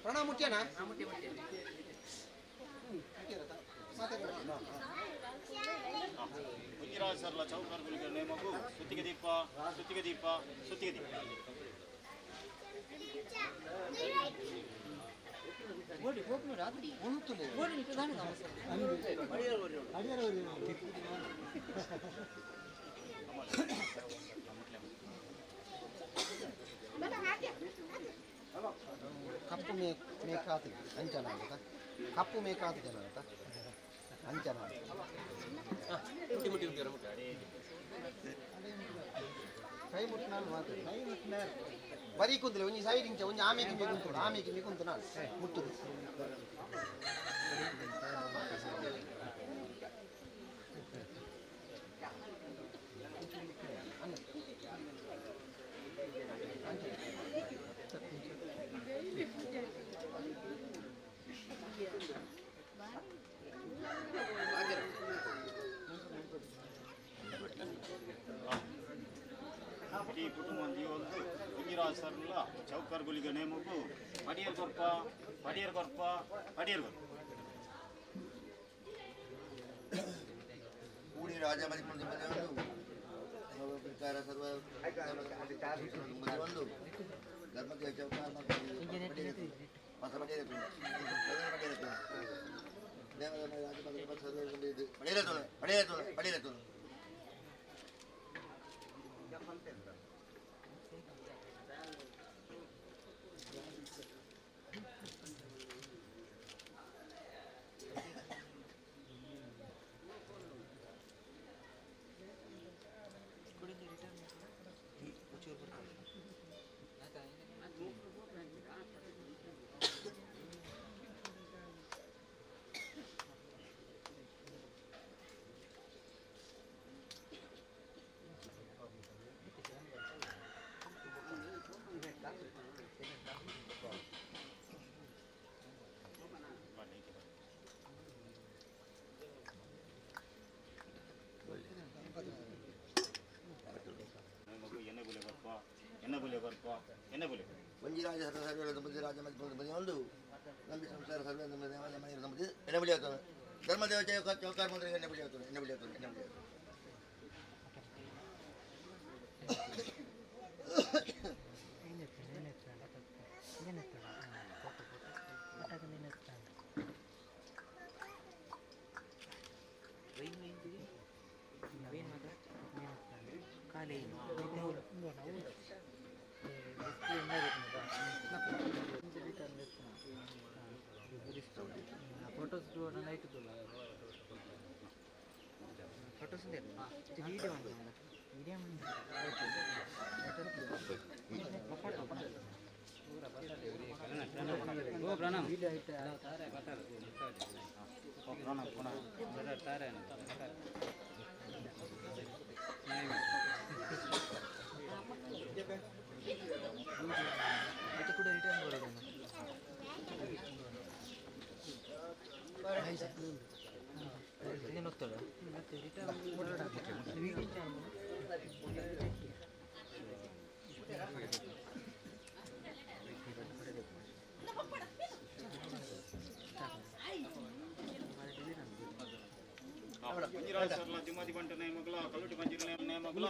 ಪ್ರಣಾಮ ಮುಟ್ಯನಾ? ಒಂಜಿರಾಜ್ ಸರ್ಲ ಚೌಕರ್ ಗುಳಿಗೆ ನೇಮಗು ಸುತ್ತಿಗೆ ದೀಪ, ಸುತ್ತಿಗೆ ದೀಪ, ಸುತ್ತಿಗೆ ದೀಪ. ಕಪ್ಪು ಮೇ ಮೇಕಾತು ಅಂಚನ ಆಗುತ್ತಾ? ಕಪ್ಪು ಮೇಕಾತು ಜನ ಆಗುತ್ತಾ? ಅಂಚನ. ಕೈ ಮುಟ್ಟಿನಾಲ್ ಮಾತ್ರ ಬರೀ ಕುಂತಲೆ ಒಂಜಿ ಸೈಡ್ ಇಂಚ ಒಂಜಿ ಆಮೇಗೆ ಮಿ ಕುಂತು, ಆಮೇಗೆ ಮಿ ಕುಂತು ನಾಲ್ ಮುಟ್ಟುದು. ಇಡೀ ಕುಟುಂಬ ಜೀವೊಂದು ಒಂಜಿರಾಜ್ ಸರ್ಲ ಚೌಕರ್ ಗುಳಿಗೆ ನೇಮಗು ಪಡಿಯರ್ ಕೊರ್ಪ, ಪಡಿಯರ್ ಕೊರ್ಪ, ಪಡಿಯರ್ ಕೊರ್ಪ. ಕೂಡಿ ರಾಜ ಮನೆ ಒಂದು ಪ್ರಕಾರ ಸರ್ವ ಒಂದು ಧರ್ಮಕ್ಕೆ ಚೌಕಾರ ಹೊಸ ಪಡೆಯಲೇ ಪಡೆಯಲೇ ಪಡೆಯಲೇ. ನೇಮಗು ಎಣ್ಣೆ ಗುಲೆ ಕೊರ್ಪ, ಎಣ್ಣೆ ಗುಲೆ ಕೊರ್ಪ, ಎಣ್ಣೆ ಗುಲೆ. ಮಂಜಿರಾಜ ಸರ್ವ ಸರ್ವ ದಂಪತಿ ರಾಜ ಮನೆ ಒಂದು ನಂಬಿ ಸಂಸಾರ ಸರ್ವ ಮನೆ ದಂಪತಿ ಎಣ್ಣೆ ಬಳಿ ಆಗ್ತದೆ. ಧರ್ಮದೇವ ಚೌಕ ಚೌಕಾರ ಮಂತ್ರ ಎಣ್ಣೆ ಬಳಿ ಆಗ್ತದೆ, ಎಣ್ಣೆ ಬಳಿ ಆಗ್ತದೆ, ಎಣ್ಣೆ ಬಳಿ ಆಗ್ತದೆ. Photos photos video video. ಕೂಡ ರಿಟರ್ನ್ ಬರೋದು. ಮಂಜಿರಾಜ್ ಸರ್ಲ ಜುಮಾದಿ ಬಂಟ ನೇಮಗುಲ, ಕಲ್ಲುಟಿ ಬಂಜಿರ ನೇಮಗುಲ,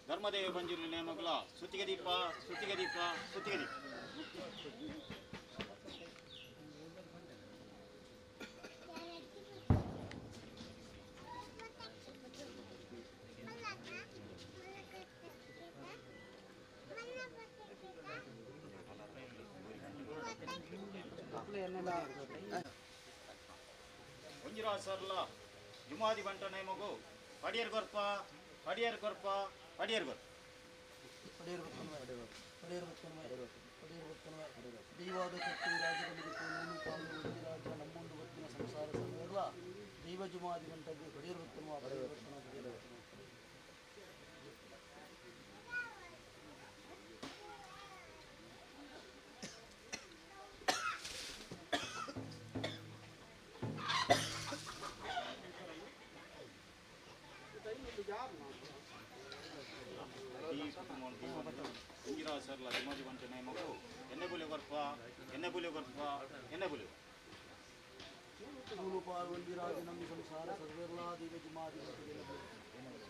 ಧರ್ಮದೇವ ಬಂಜಿರ ನೇಮಗುಲ ಸುತ್ತಿಗೆ ದೀಪ, ಸುತ್ತಿಗೆ ದೀಪ, ಸುತ್ತಿಗೆ ದೀಪ. ಮಂಜಿರಾಜ್ ಸರ್ಲ ಜುಮಾದಿ ಬಂಟ ನೇಮಗು ಪಡಿಯರ್ ಕೊರ್ಪ, ಪಡಿಯರ್ ಕೊರ್ಪ, ಪಡಿಯರ್ ಕೊರ್ಪ. ದೈವಾದ ಕಟ್ಟಿ ರಾಜಗಳಿಗೆ ನೂನು ಪಾಲು ರಾಜ ನಮ್ಮೊಂದು ಗೊತ್ತಿನ ಸಂಸಾರ ಸರ್ವೇರ್ಲ ದೈವ ಜುಮಾದಿ ಗಂಟೆಗೆ ಪಡೆಯರ್ ಗೊತ್ತನು, ಪಡೆಯರ್ ಗೊತ್ತನು, ಪಡೆಯರ್ ಗೊತ್ತನು. ಸರ್ಲ ಜುಮಾದಿ ಬಂಟ ನೇಮಗು ಎಣ್ಣೆ ಬುಲಿ ಕೊರ್ಪ, ಎಣ್ಣೆ ಬುಲಿ ಕೊರ್ಪ, ಎಣ್ಣೆ ಬುಲಿ. ನೂಲು ಪಾಲು ಒಂಜಿ ರಾಜ ನಂಬಿ ಸಂಸಾರ ಸರ್ವೆರ್ಲಾ ದೈವ ಜುಮಾದಿ ಬಂಟಗ್ ಎಣ್ಣೆ ಬುಲಿ.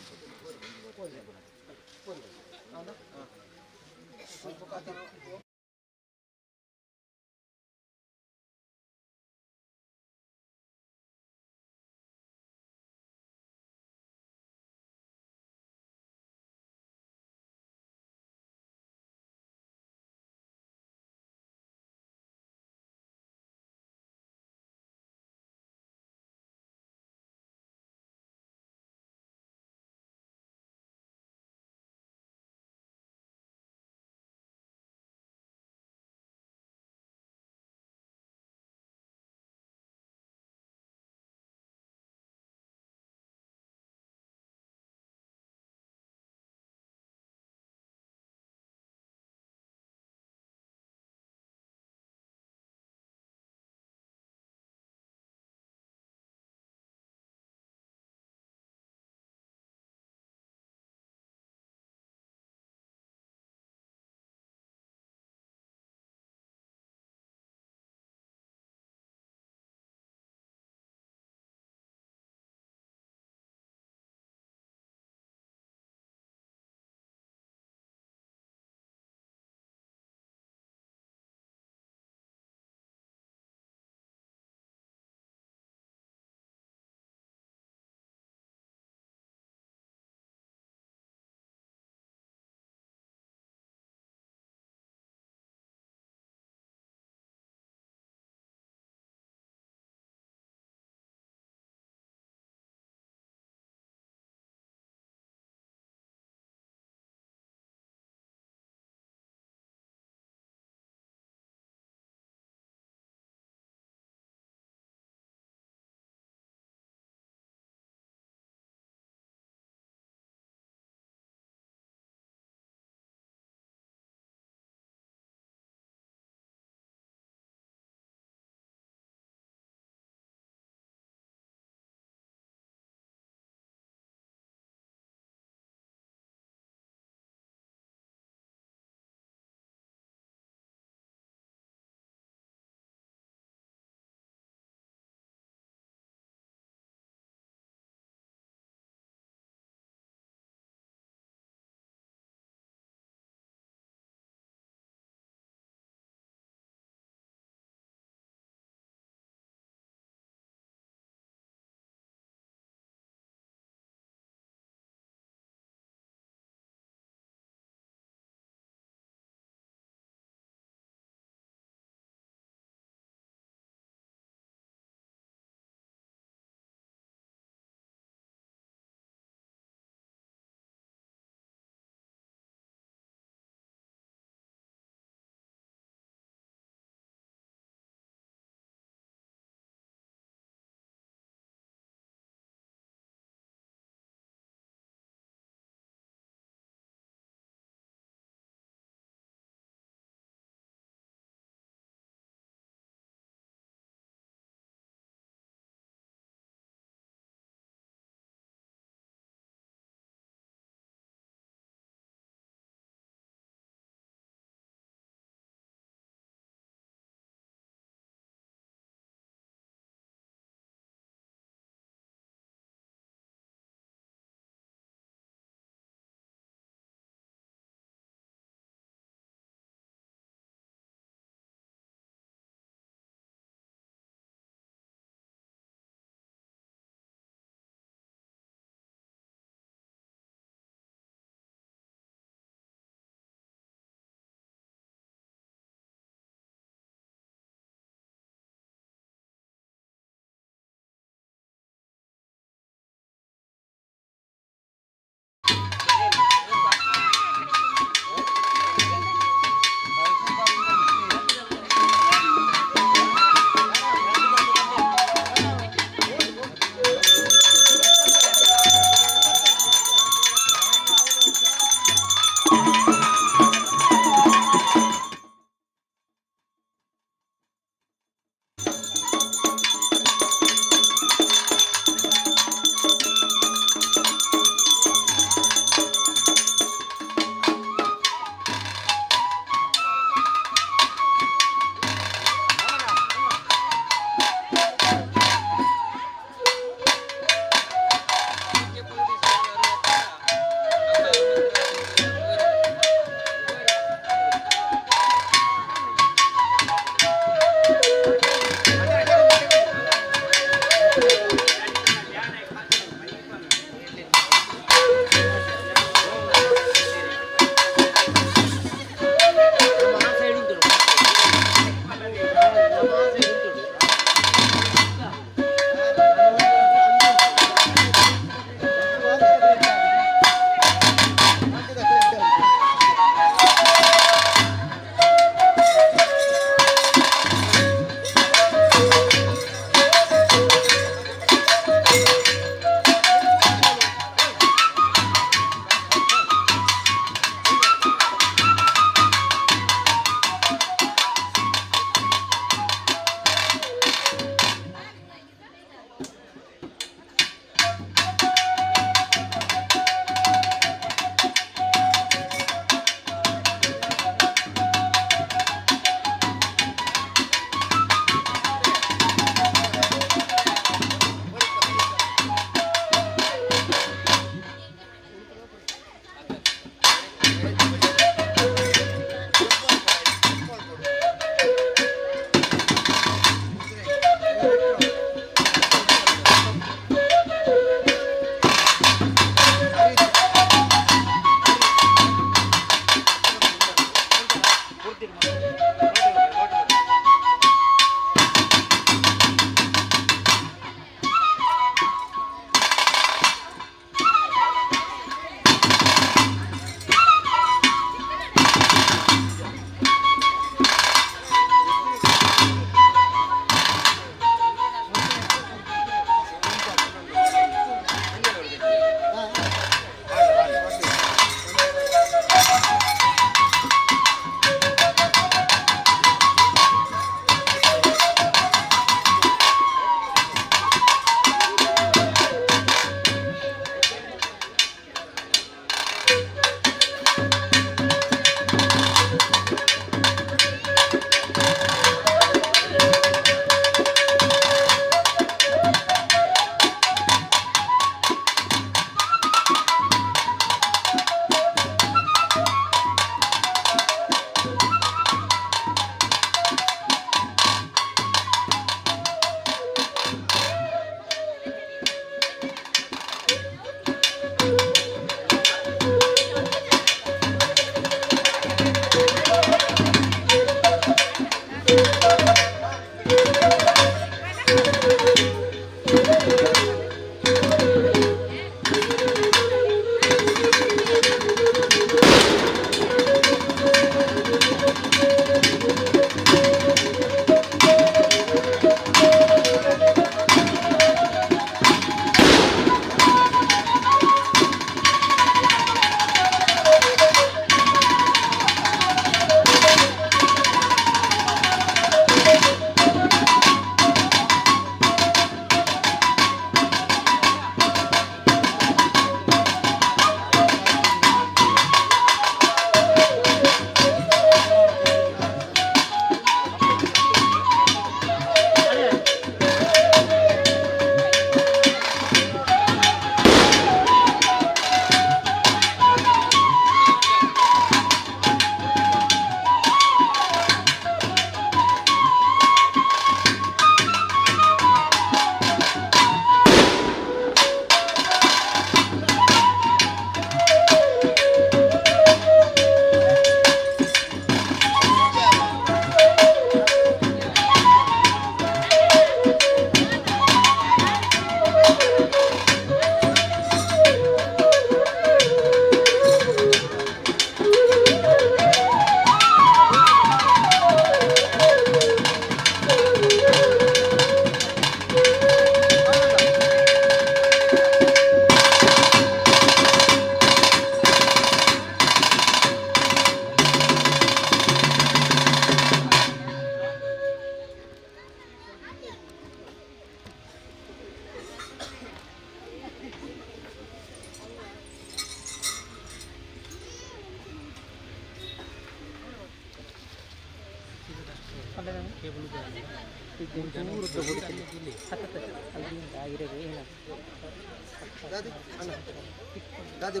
ದಾದಿ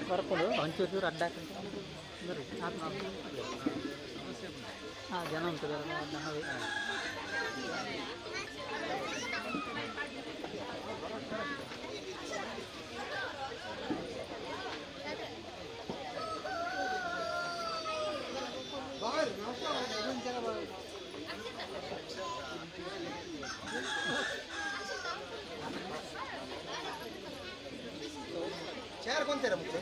ಬರ್ಕೊಂಡು ಒಂಚೂರು ಚೂರು ಅಡ್ಡ ಹಾಂ ಜನ ಉಂಟು. ಚೇರ್ ಕೊಂತೀರಾ ಮುಖ್ಯ.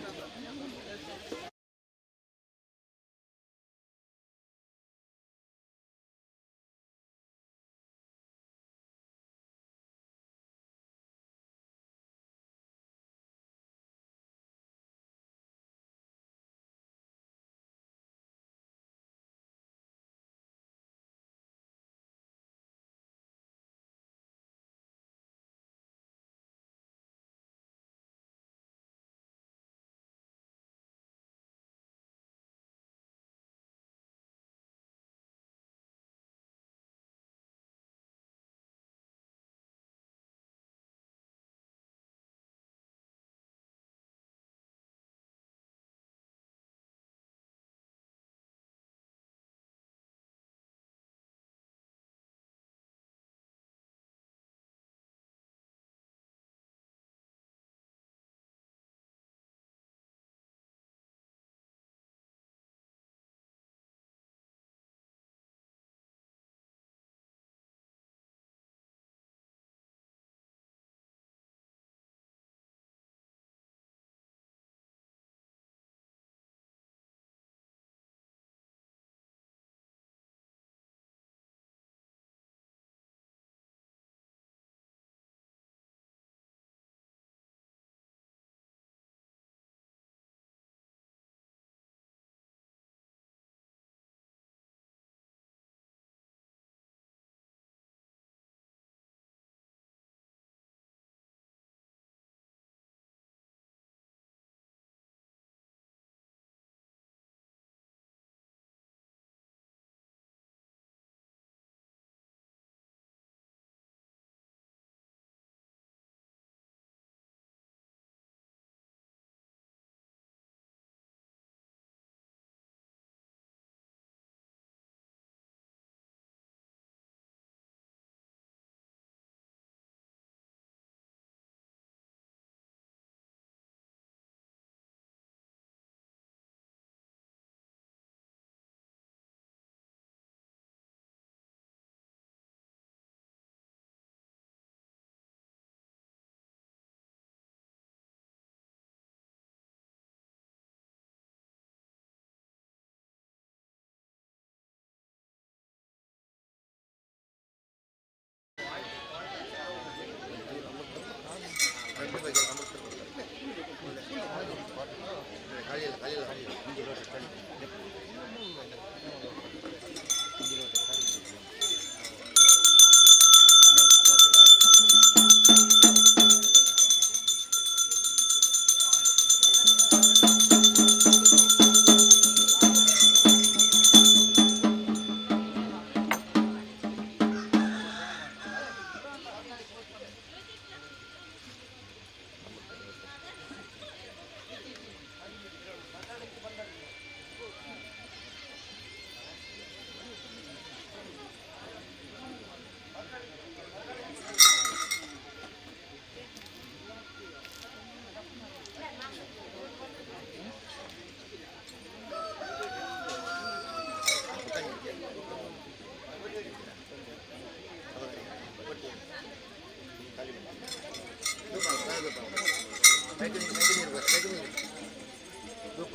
ಧೂಪ.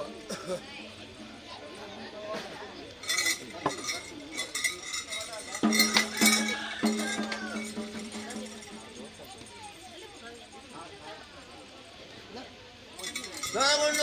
ರಾವಣ.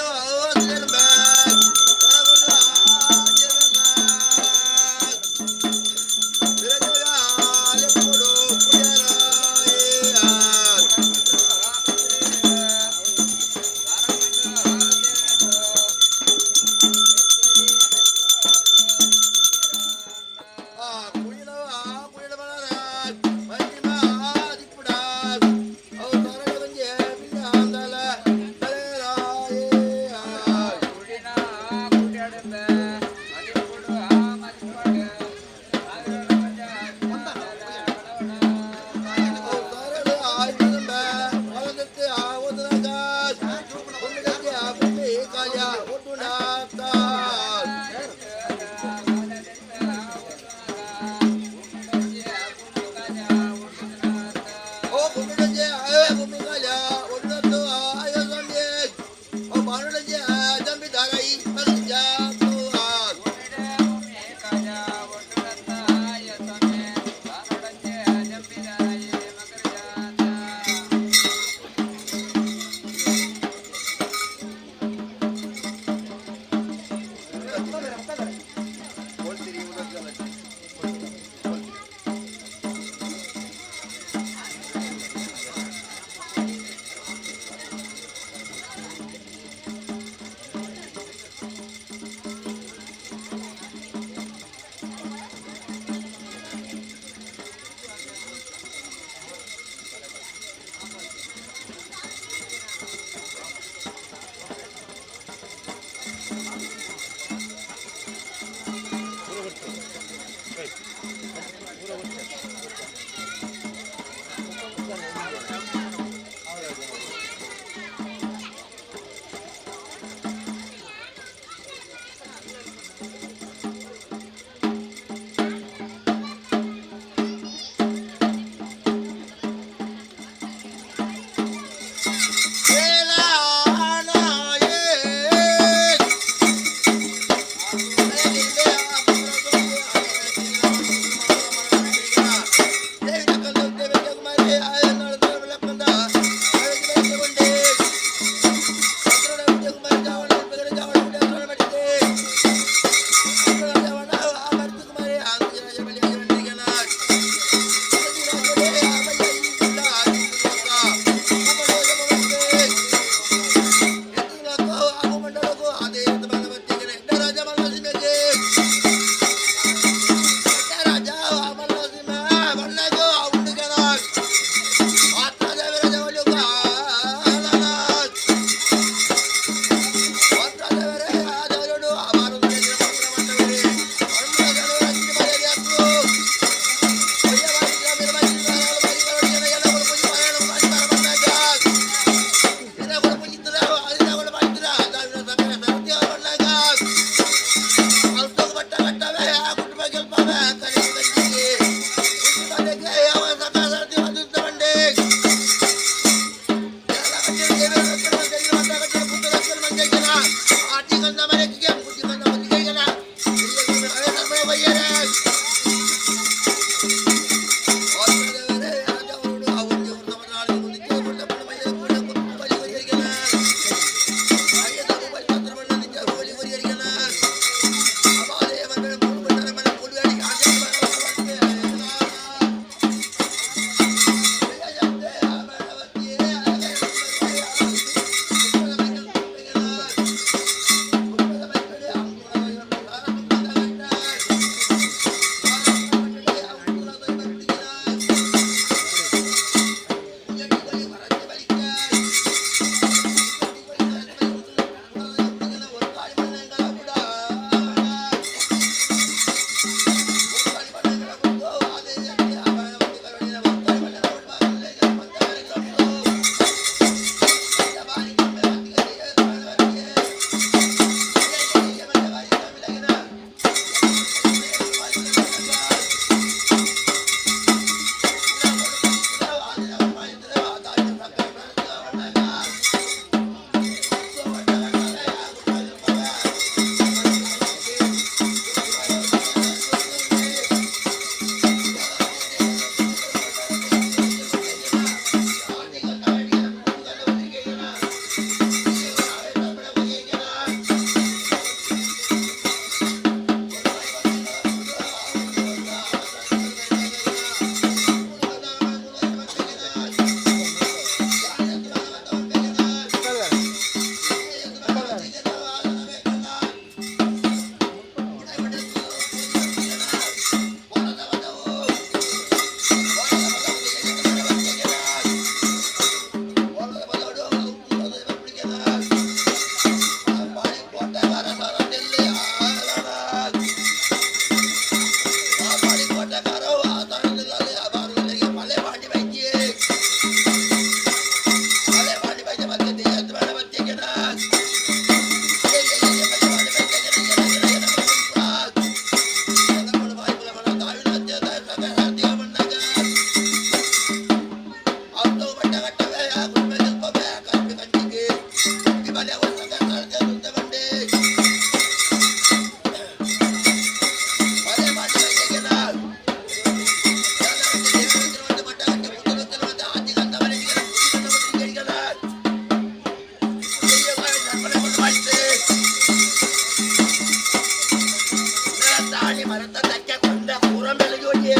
ಮರತ ತಕ್ಕೆ ಕೊಂಡ ಕೂರ ಮೇಲೆ ಜೋಡಿಯೇ.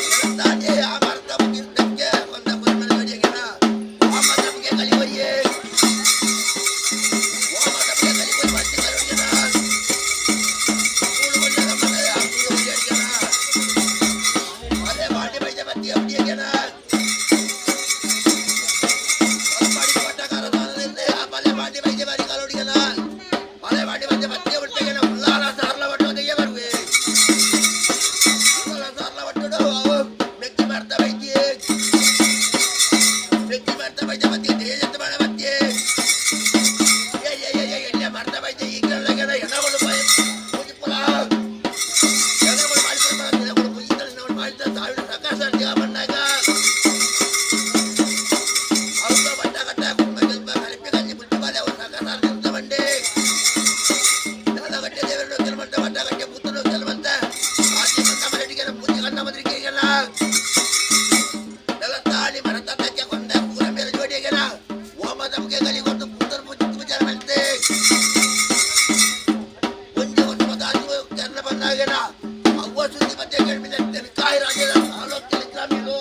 ನೆಲತ್ತಾಡಿ ಆ ಮರತ ಮುಗಿರ್ತಕ್ಕೆ ಕೊಂಡ ಕೂರ ಮೇಲೆ ಜೋಡಿಯೇನ. ಓಮ ತಮಗೆ ಕಲಿವರಿಯೇ. ಓಮ ತಮಗೆ ಕಲಿವರಿ ಮತ್ತೆ ಕಲಿವರಿಯೇನ. ಕೂಡು ಕೊಂಡ ನಮ್ಮನೆ ಆ ಕೂಡು ಹೊಡಿಯೇನ. ಅದೇ ಬಾಡಿ ಬೈದ ಬತ್ತಿ ಅಪ್ಪಿಯೇನ. ಬಂದಾಗ ಕಾಯಿ ರಾಜ್ಯದ ತಾಲೂಕು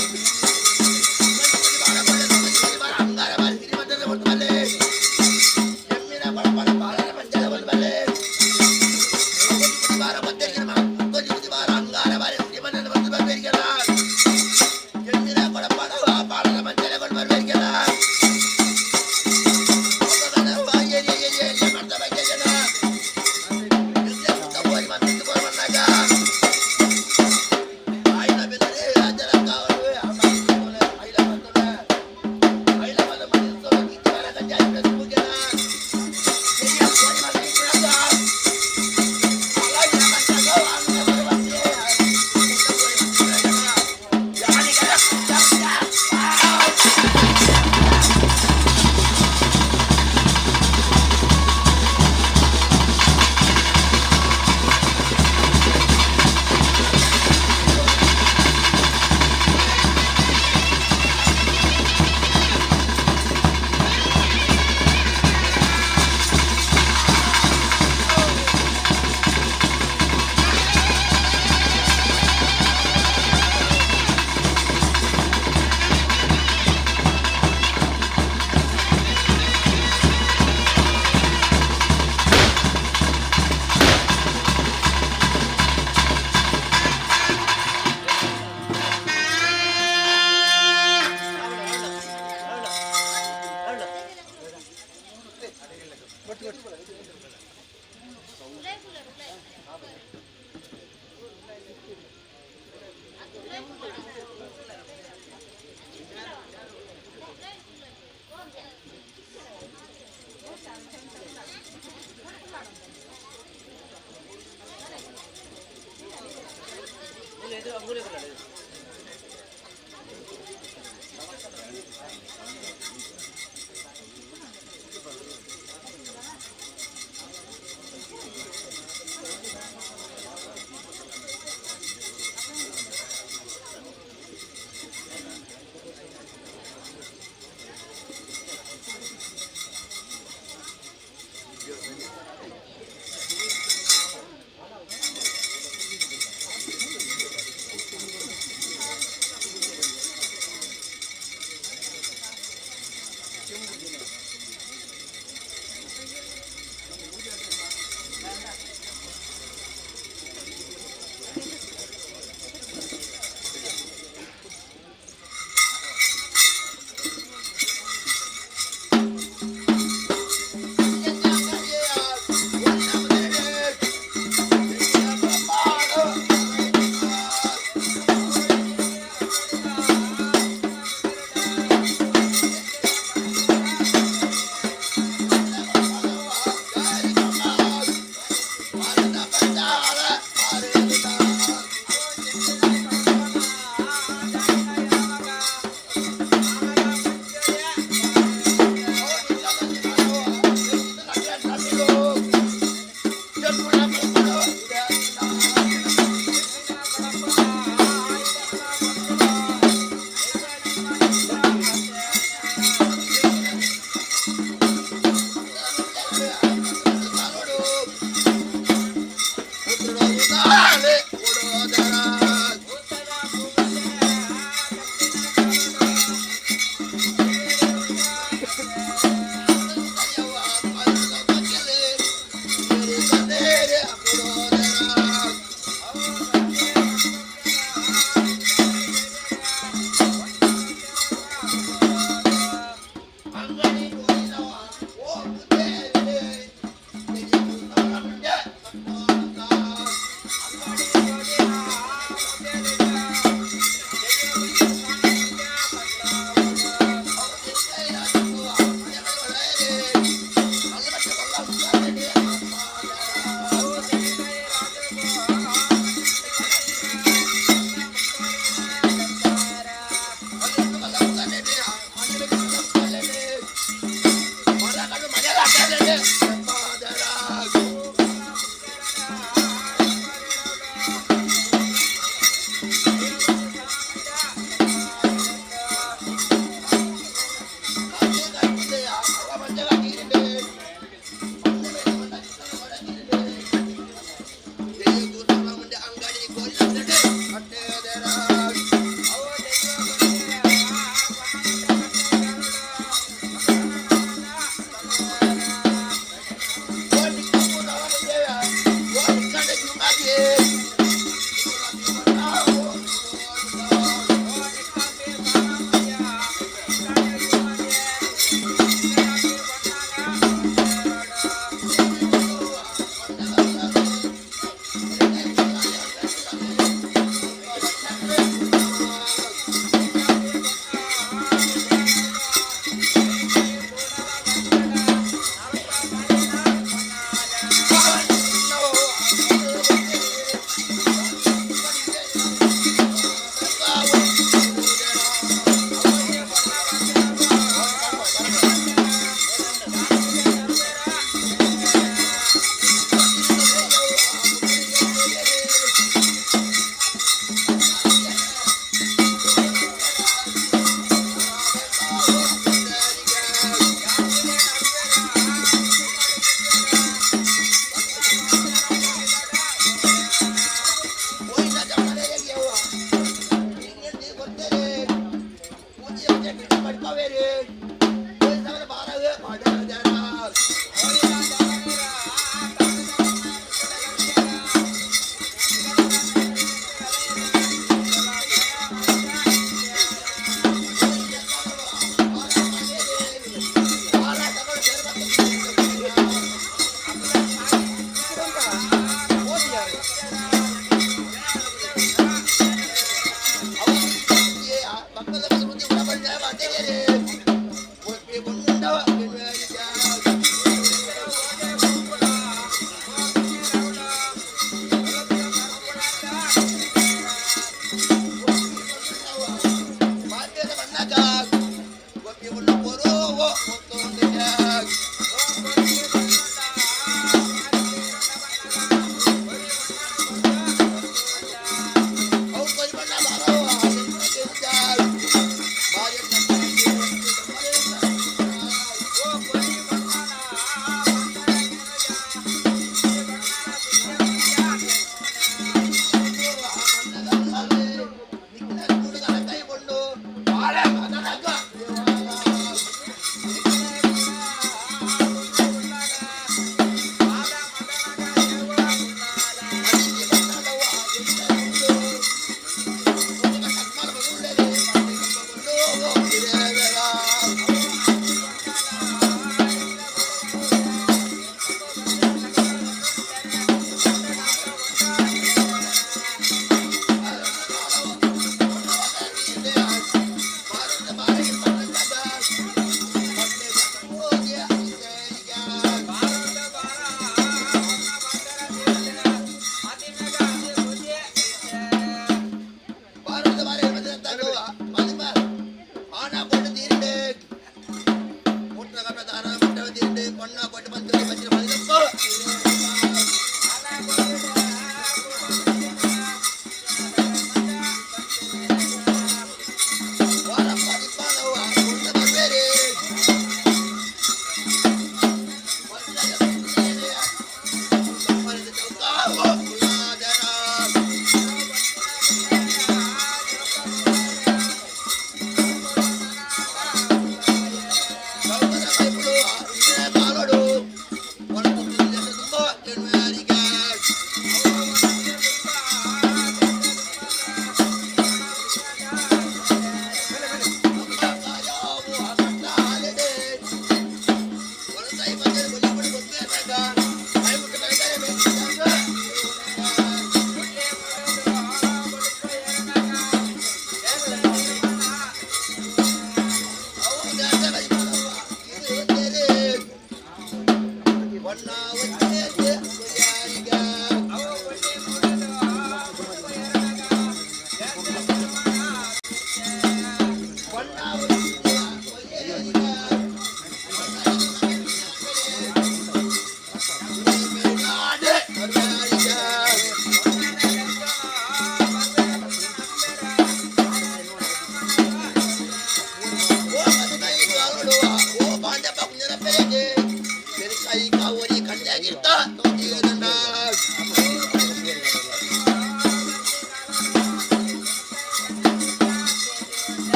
Thank you.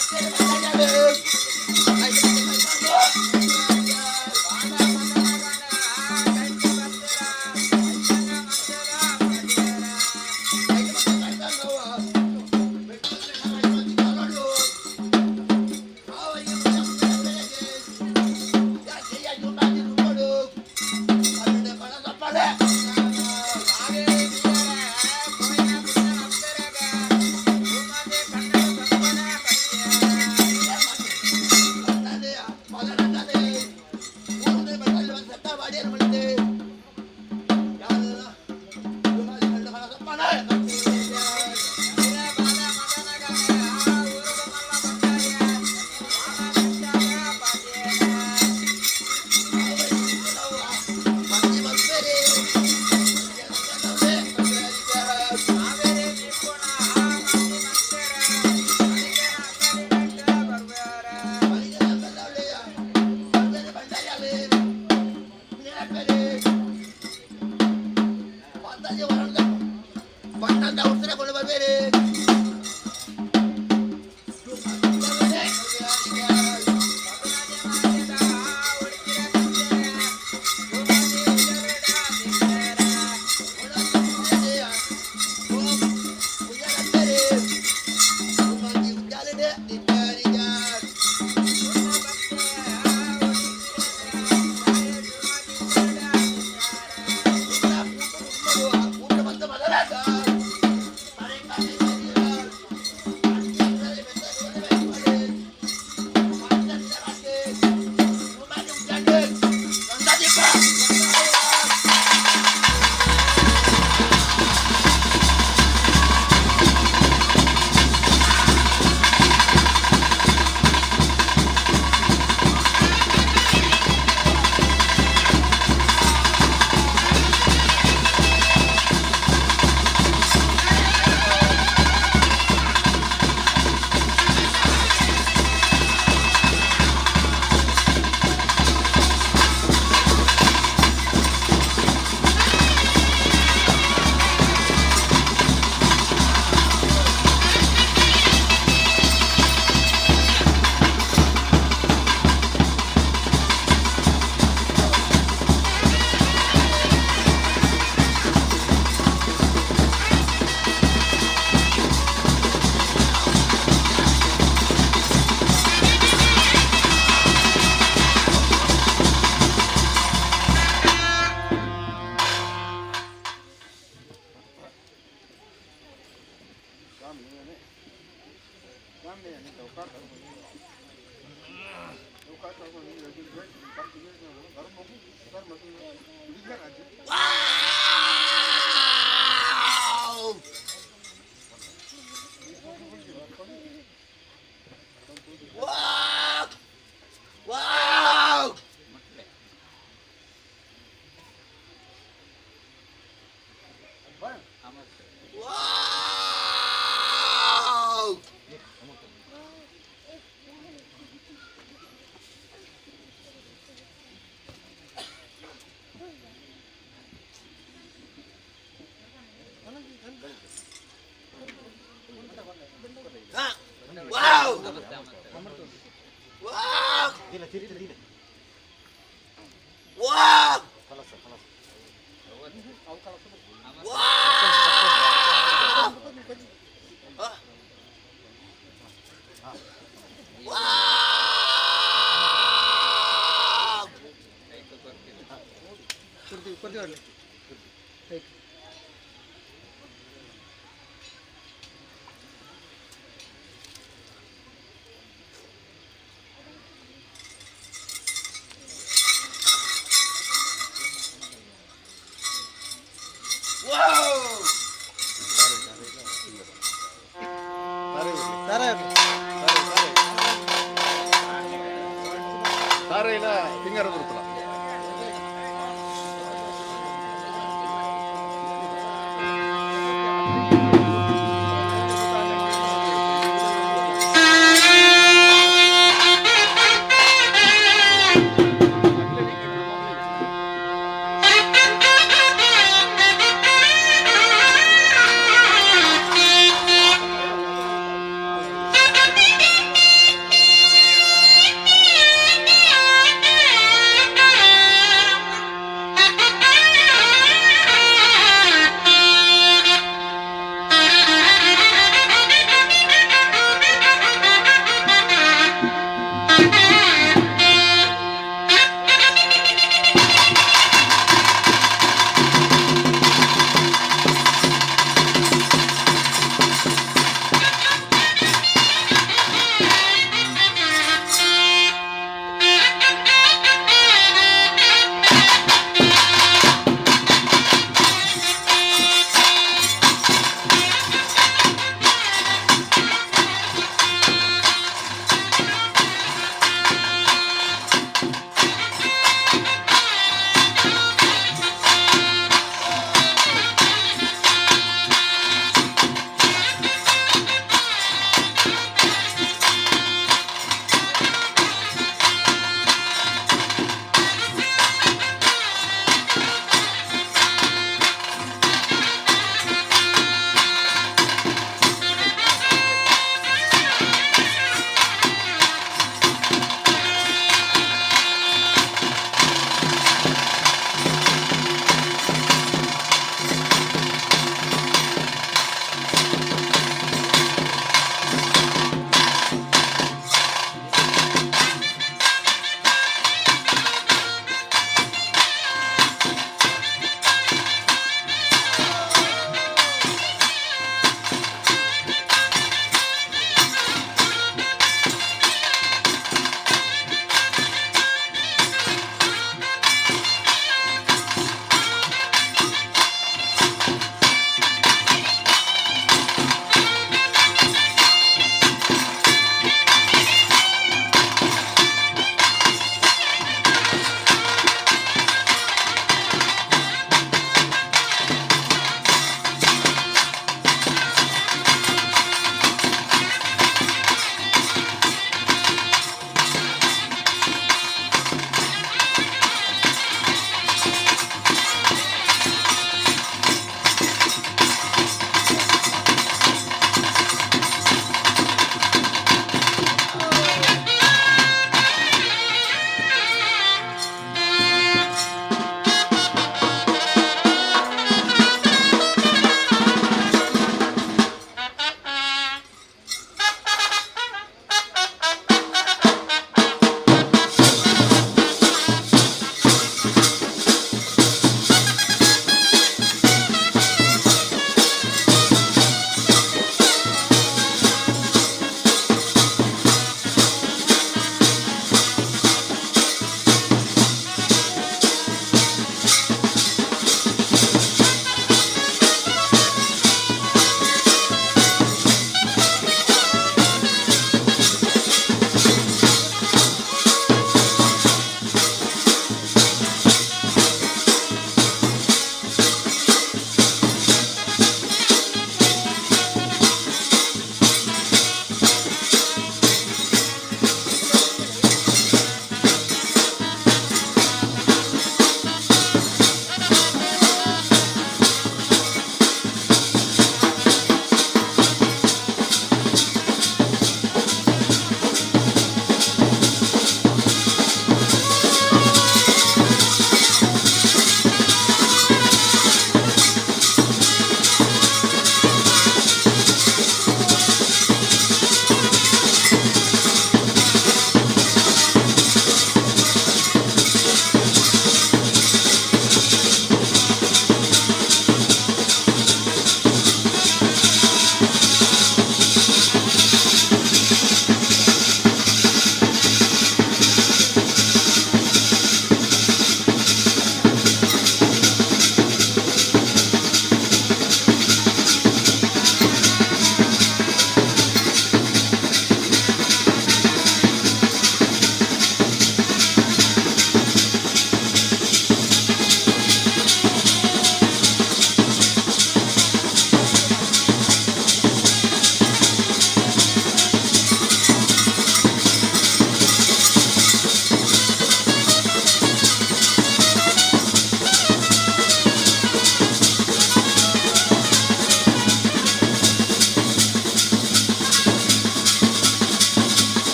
Thank you.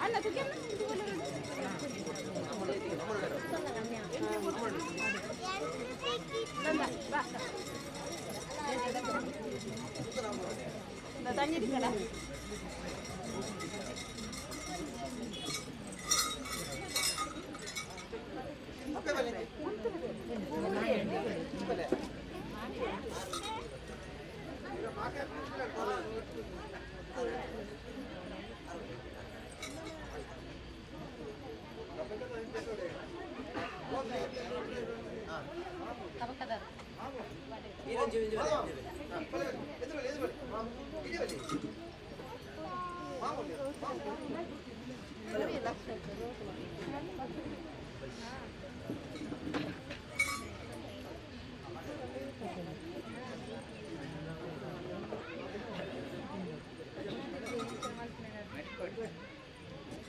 ಅಲ್ಲ.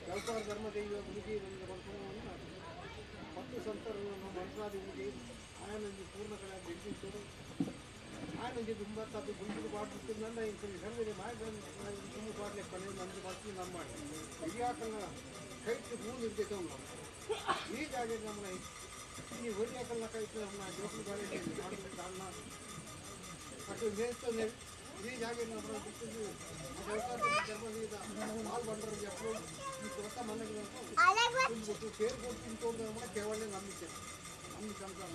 ಚೌಕಾರ ಧರ್ಮದೈವ ಗುರುಜಿ ಬಂದ ಪತ್ತು ಸಂತರನ್ನು ಮಂತ್ರಾದಿ ಉಂಡಿ ಆಯನಂಜಿ ಪೂರ್ಣ ಕಡೆ ಬಿಡಿಸಿತ್ತು. ಆಯನಂಜಿ ದುಂಬತ್ತದ್ದು ಗುಂಡಿಗೆ ಪಾಡ್ತಿತ್ತು. ನನ್ನ ಇಂಥ ಸರ್ವೇನೆ ಮಾಯ ತುಂಬ ಪಾಡ್ಲೆ ನಂದು ಬರ್ತೀವಿ. ನಮ್ಮ ಹಿರಿಯಾಕಲ್ನ ಕೈಟ್ ಹೂ ನಿರ್ದೇಶ ಈ ಜಾಗ ನಮ್ಮನ್ನ ಈ ಹೊರಿಯಾಕಲ್ನ ಕೈಟ್ ನಮ್ಮ ಜೋಕ್ಲು ಗಾಳಿ ಅಣ್ಣ ಅటు ಮೇಸ್ತನೆ. ಈ ಜಾಗ ನಮ್ಮ ಬಿಟ್ಟಿದ್ದು ಹಾಲು ಬಂಡ್ರ ಎಪ್ಪಲು ಈ ಕೊರತ ಮನೆಗೆ ತೇರು ಕೊಟ್ಟು ತಿಂತು ಕೇವಲ ನಂಬಿಕೆ ನಮ್ಮ ಸಂಸಾರ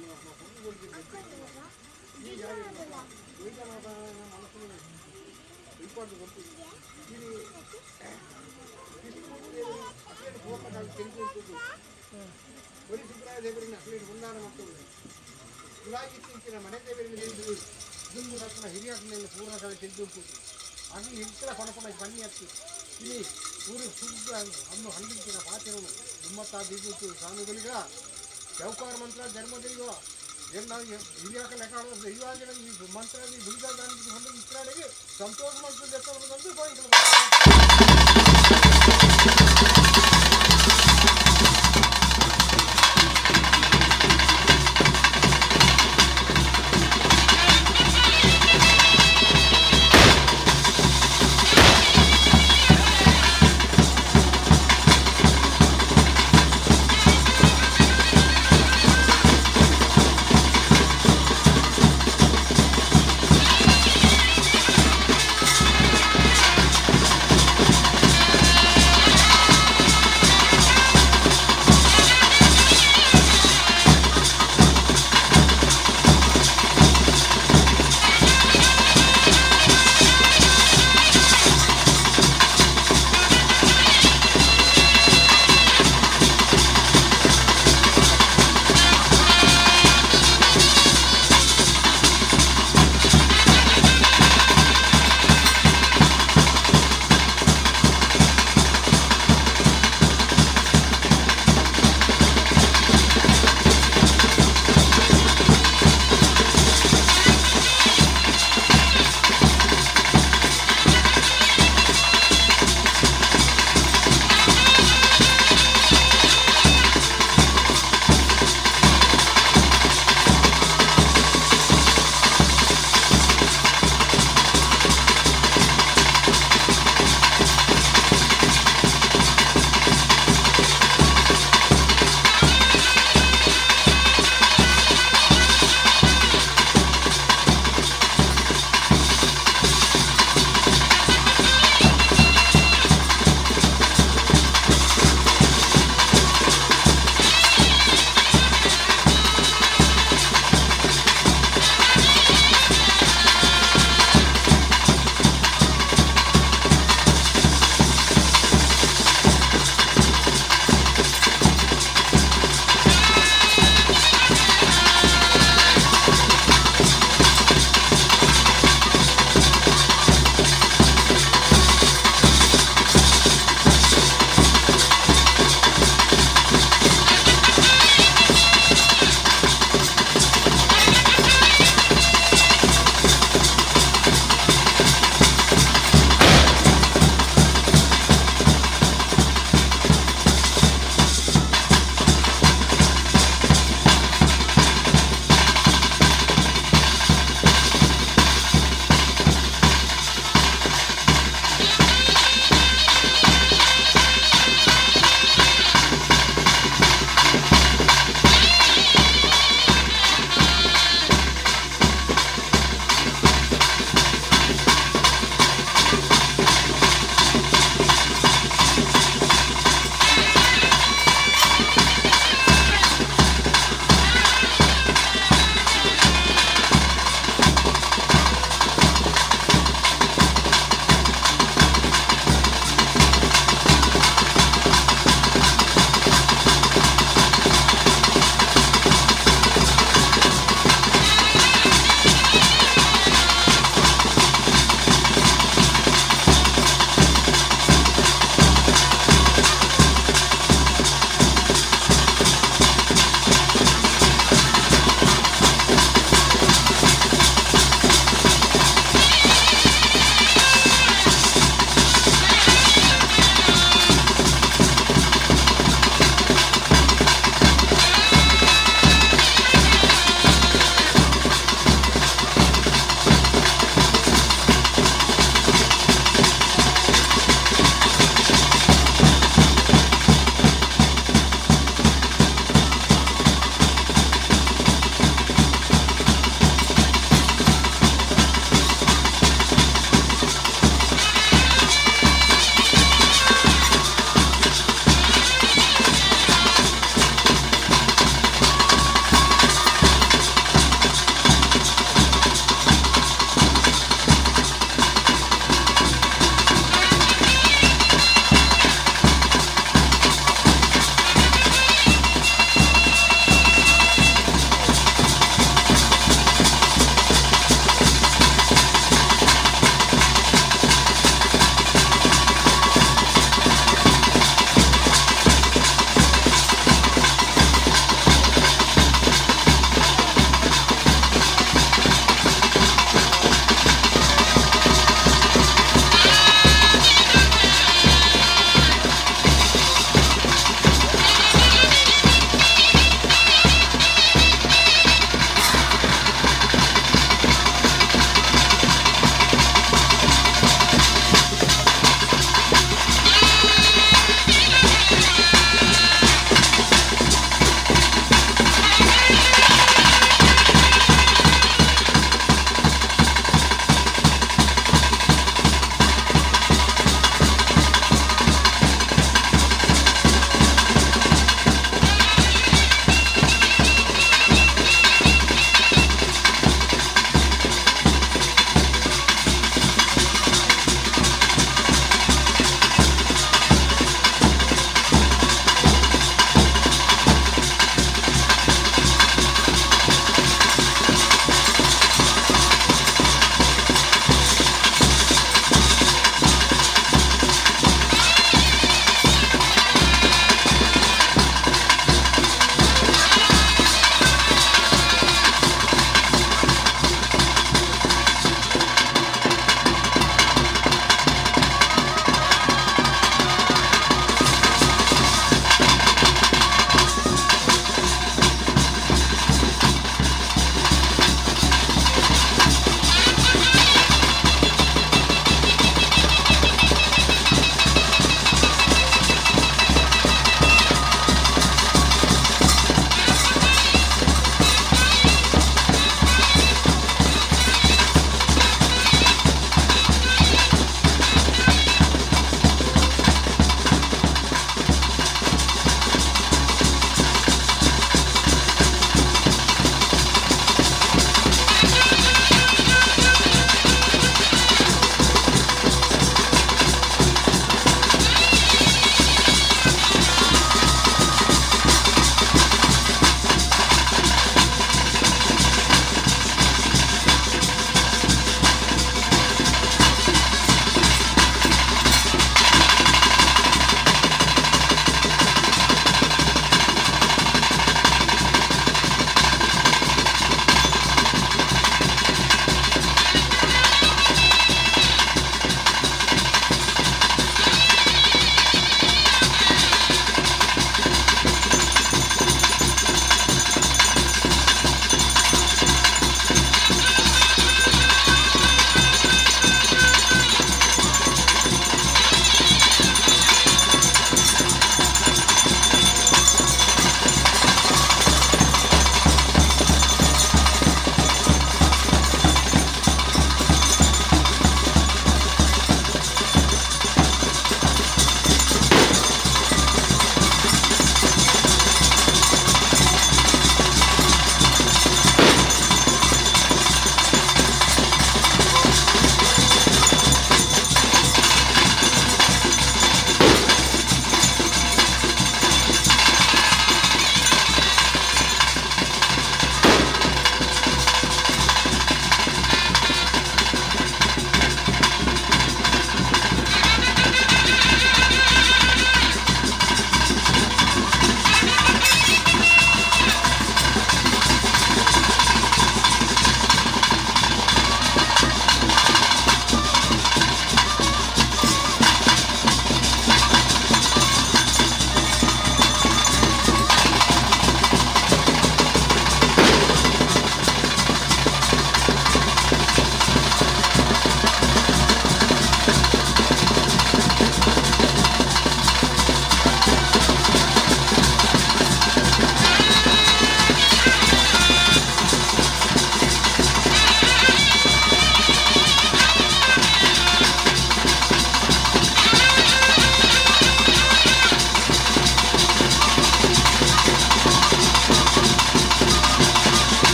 ಈ ಜಾಗ ಮನಸ್ಸು ಇಂಪಾರ್ಟೆಂಟ್ ಗೊತ್ತಿದೆ. ಇದು ಅಸಲು ಪೂರ್ಣಕಾಲ ತಿಳಿದು ಬರೀ ಸುಬ್ರಾಯ ದೇವರಿನ ಅಸಲಿನ ಹೊಂದಾಣ ಮಾಡ್ತದೆ. ಗುಲಾಗಿ ತಿಂತಿನ ಮನೆ ದೇವರಿನ ತಿಳಿದು ದುಂದು ರತ್ನ ಹಿರಿಯಾಕನಲ್ಲಿ ಪೂರ್ಣಕಾಲ ತಿಳಿದು ಅಲ್ಲಿ ಇಂತರ ಪಣಪಣ ಬನ್ನಿ ಹತ್ತಿ ಇಲ್ಲಿ ಊರು ಶುದ್ಧ ಅನ್ನು ಹಂದಿನ ಪಾತಿರನು ದುಮ್ಮತ್ತಾದ ಸ್ವಾಮಿಗಳಿಗ ಚೌಕಾರ ಮಂತ್ರ ಧರ್ಮದೈವ ಏನು ಹಿರಿಯಾಕ ಲೆಕ್ಕ ಇವಾಗ ಈ ಮಂತ್ರ ದುರ್ಗಾದಾನ ಇತ್ರಾಡಿಗೆ ಸಂತೋಷ ಮಾಡ್ತದೆ.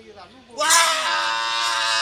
Wow! Wow!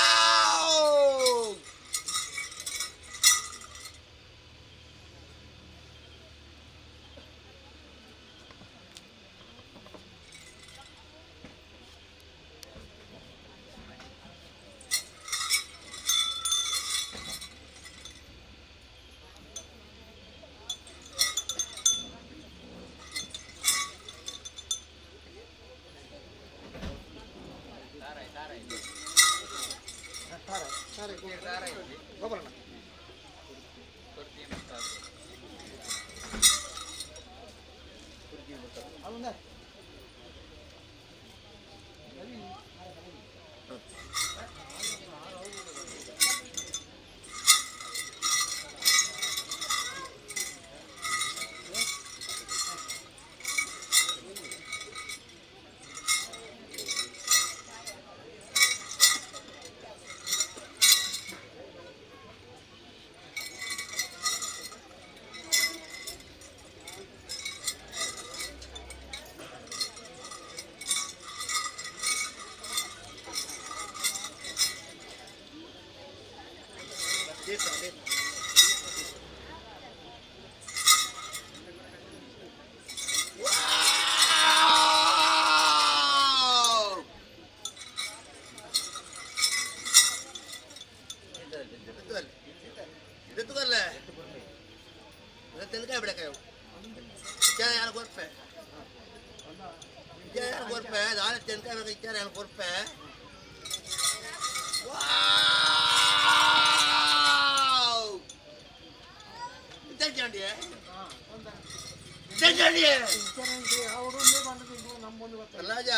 ಎತ್ತುಕಲ್ಲ ತೆಂಗಿನಕಾಯಿ ಬಿಡಕಾಯ ಯಾರು ಕೊರ್ಪೆ ಯಾರು ಕೊರ್ಪೆ ದಾನ ತೆಂಗಿನಕಾಯಿ ಬೇಕು ಇಚ್ಚಾರ ಯಾರು ಕೊರ್ಪೆ. ರಾಜ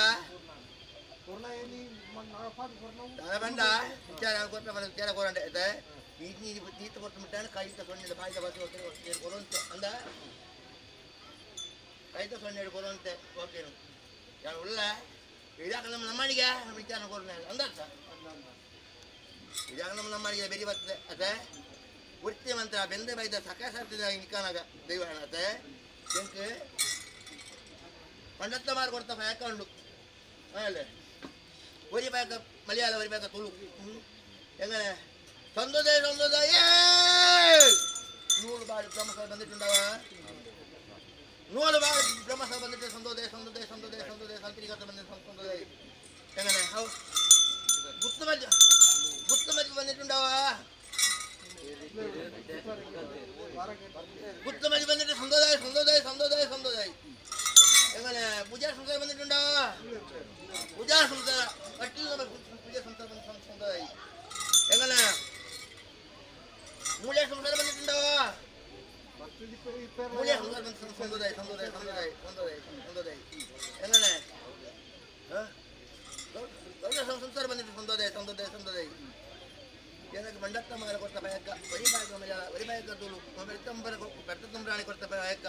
ಬಂಡ ವಿಚಾರ ಕೊರ್ಪೆ ವಿಚಾರ ಕೊರಂಡೆ ಈತ ಕೊಟ್ಟು ಮುಟ್ಟಾನ ಕೈತ ಸೊನ್ನೆ ಬಾಯಿದ ಬಾಸಿ ಕೊರುವಂತೆ ಅಂದ ಕೈತ ಸೊನ್ನೆ ಕೊರುವಂತೆ ಓಕೆ ಯಾರು ಉಳ್ಳ ಇದಾಕ ನಮ್ಮ ನಮ್ಮನಿಗೆ ನಮ್ಮ ವಿಚಾರ ಕೊರೋಣ ಅಂದರ್ಥ ಇದಾಗ ನಮ್ಮ ನಮ್ಮನಿಗೆ ಬೆರಿ ಬರ್ತದೆ ಅದೇ ವೃತ್ತಿ ಮಂತ್ರ ಬೆಂದೆ ಬೈದ ಸಕ ಸರ್ತಿದ ನಿಕ್ಕಾನಾಗ ದೈವ ಅತೆ ಎಂಕ್ ಪಂಡತ್ತ ಮಾರು ಕೊಡ್ತ ಬಯಕ ಉಂಡು ಅಲ್ಲೇ ಒರಿ ಬಯಕ ಮಲಯಾಳ ಒರಿ ಬಯಕ ತುಳು എങ്ങനെ സ്വന്തതേ സ്വന്തതയേ 100 ബാർ ബ്രഹ്മസഭ ಬಂದಿട്ടുണ്ടാವ 100 ബാർ ബ്രഹ്മസഭ ಬಂದಿട്ട് സ്വന്തതേ സ്വന്തതേ സ്വന്തതേ സ്വന്തതേ സൽക്കരിക്കാത്ത ಬಂದಿട്ട് സ്വന്തതേ എങ്ങനെ how ഗുപ്തമജ് ഗുപ്തമജ് വന്നിട്ടുണ്ടാവാ ഗുപ്തമജ് വന്നിട്ട് സ്വന്തതായി സ്വന്തതായി സ്വന്തതായി സ്വന്തതായി എങ്ങനെ പൂജാ സംസാരം വന്നിട്ടുണ്ടാവാ പൂജാ സംസാര കട്ടിൽ പൂജാ സംസാരം സ്വന്തതായി എങ്ങനെ മൂല്യ സംസാരം വന്നിട്ടുണ്ടാവാ മൂല്യ സംസാരം സ്വന്തതായി സ്വന്തതായി സ്വന്തതായി സ്വന്തതായി സ്വന്തതായി എങ്ങനെ സംസാരം വന്നിട്ട് സ്വന്തതായി സ്വന്തതായി സ്വന്തതായി எனக்கு மண்டத்த மகளை கொடுத்த பயக்க ஒரே பயக்க மலையாள ஒரே பயக்க தூளு பெருத்தம்பர பெருத்தம்பராணி கொடுத்த பயக்க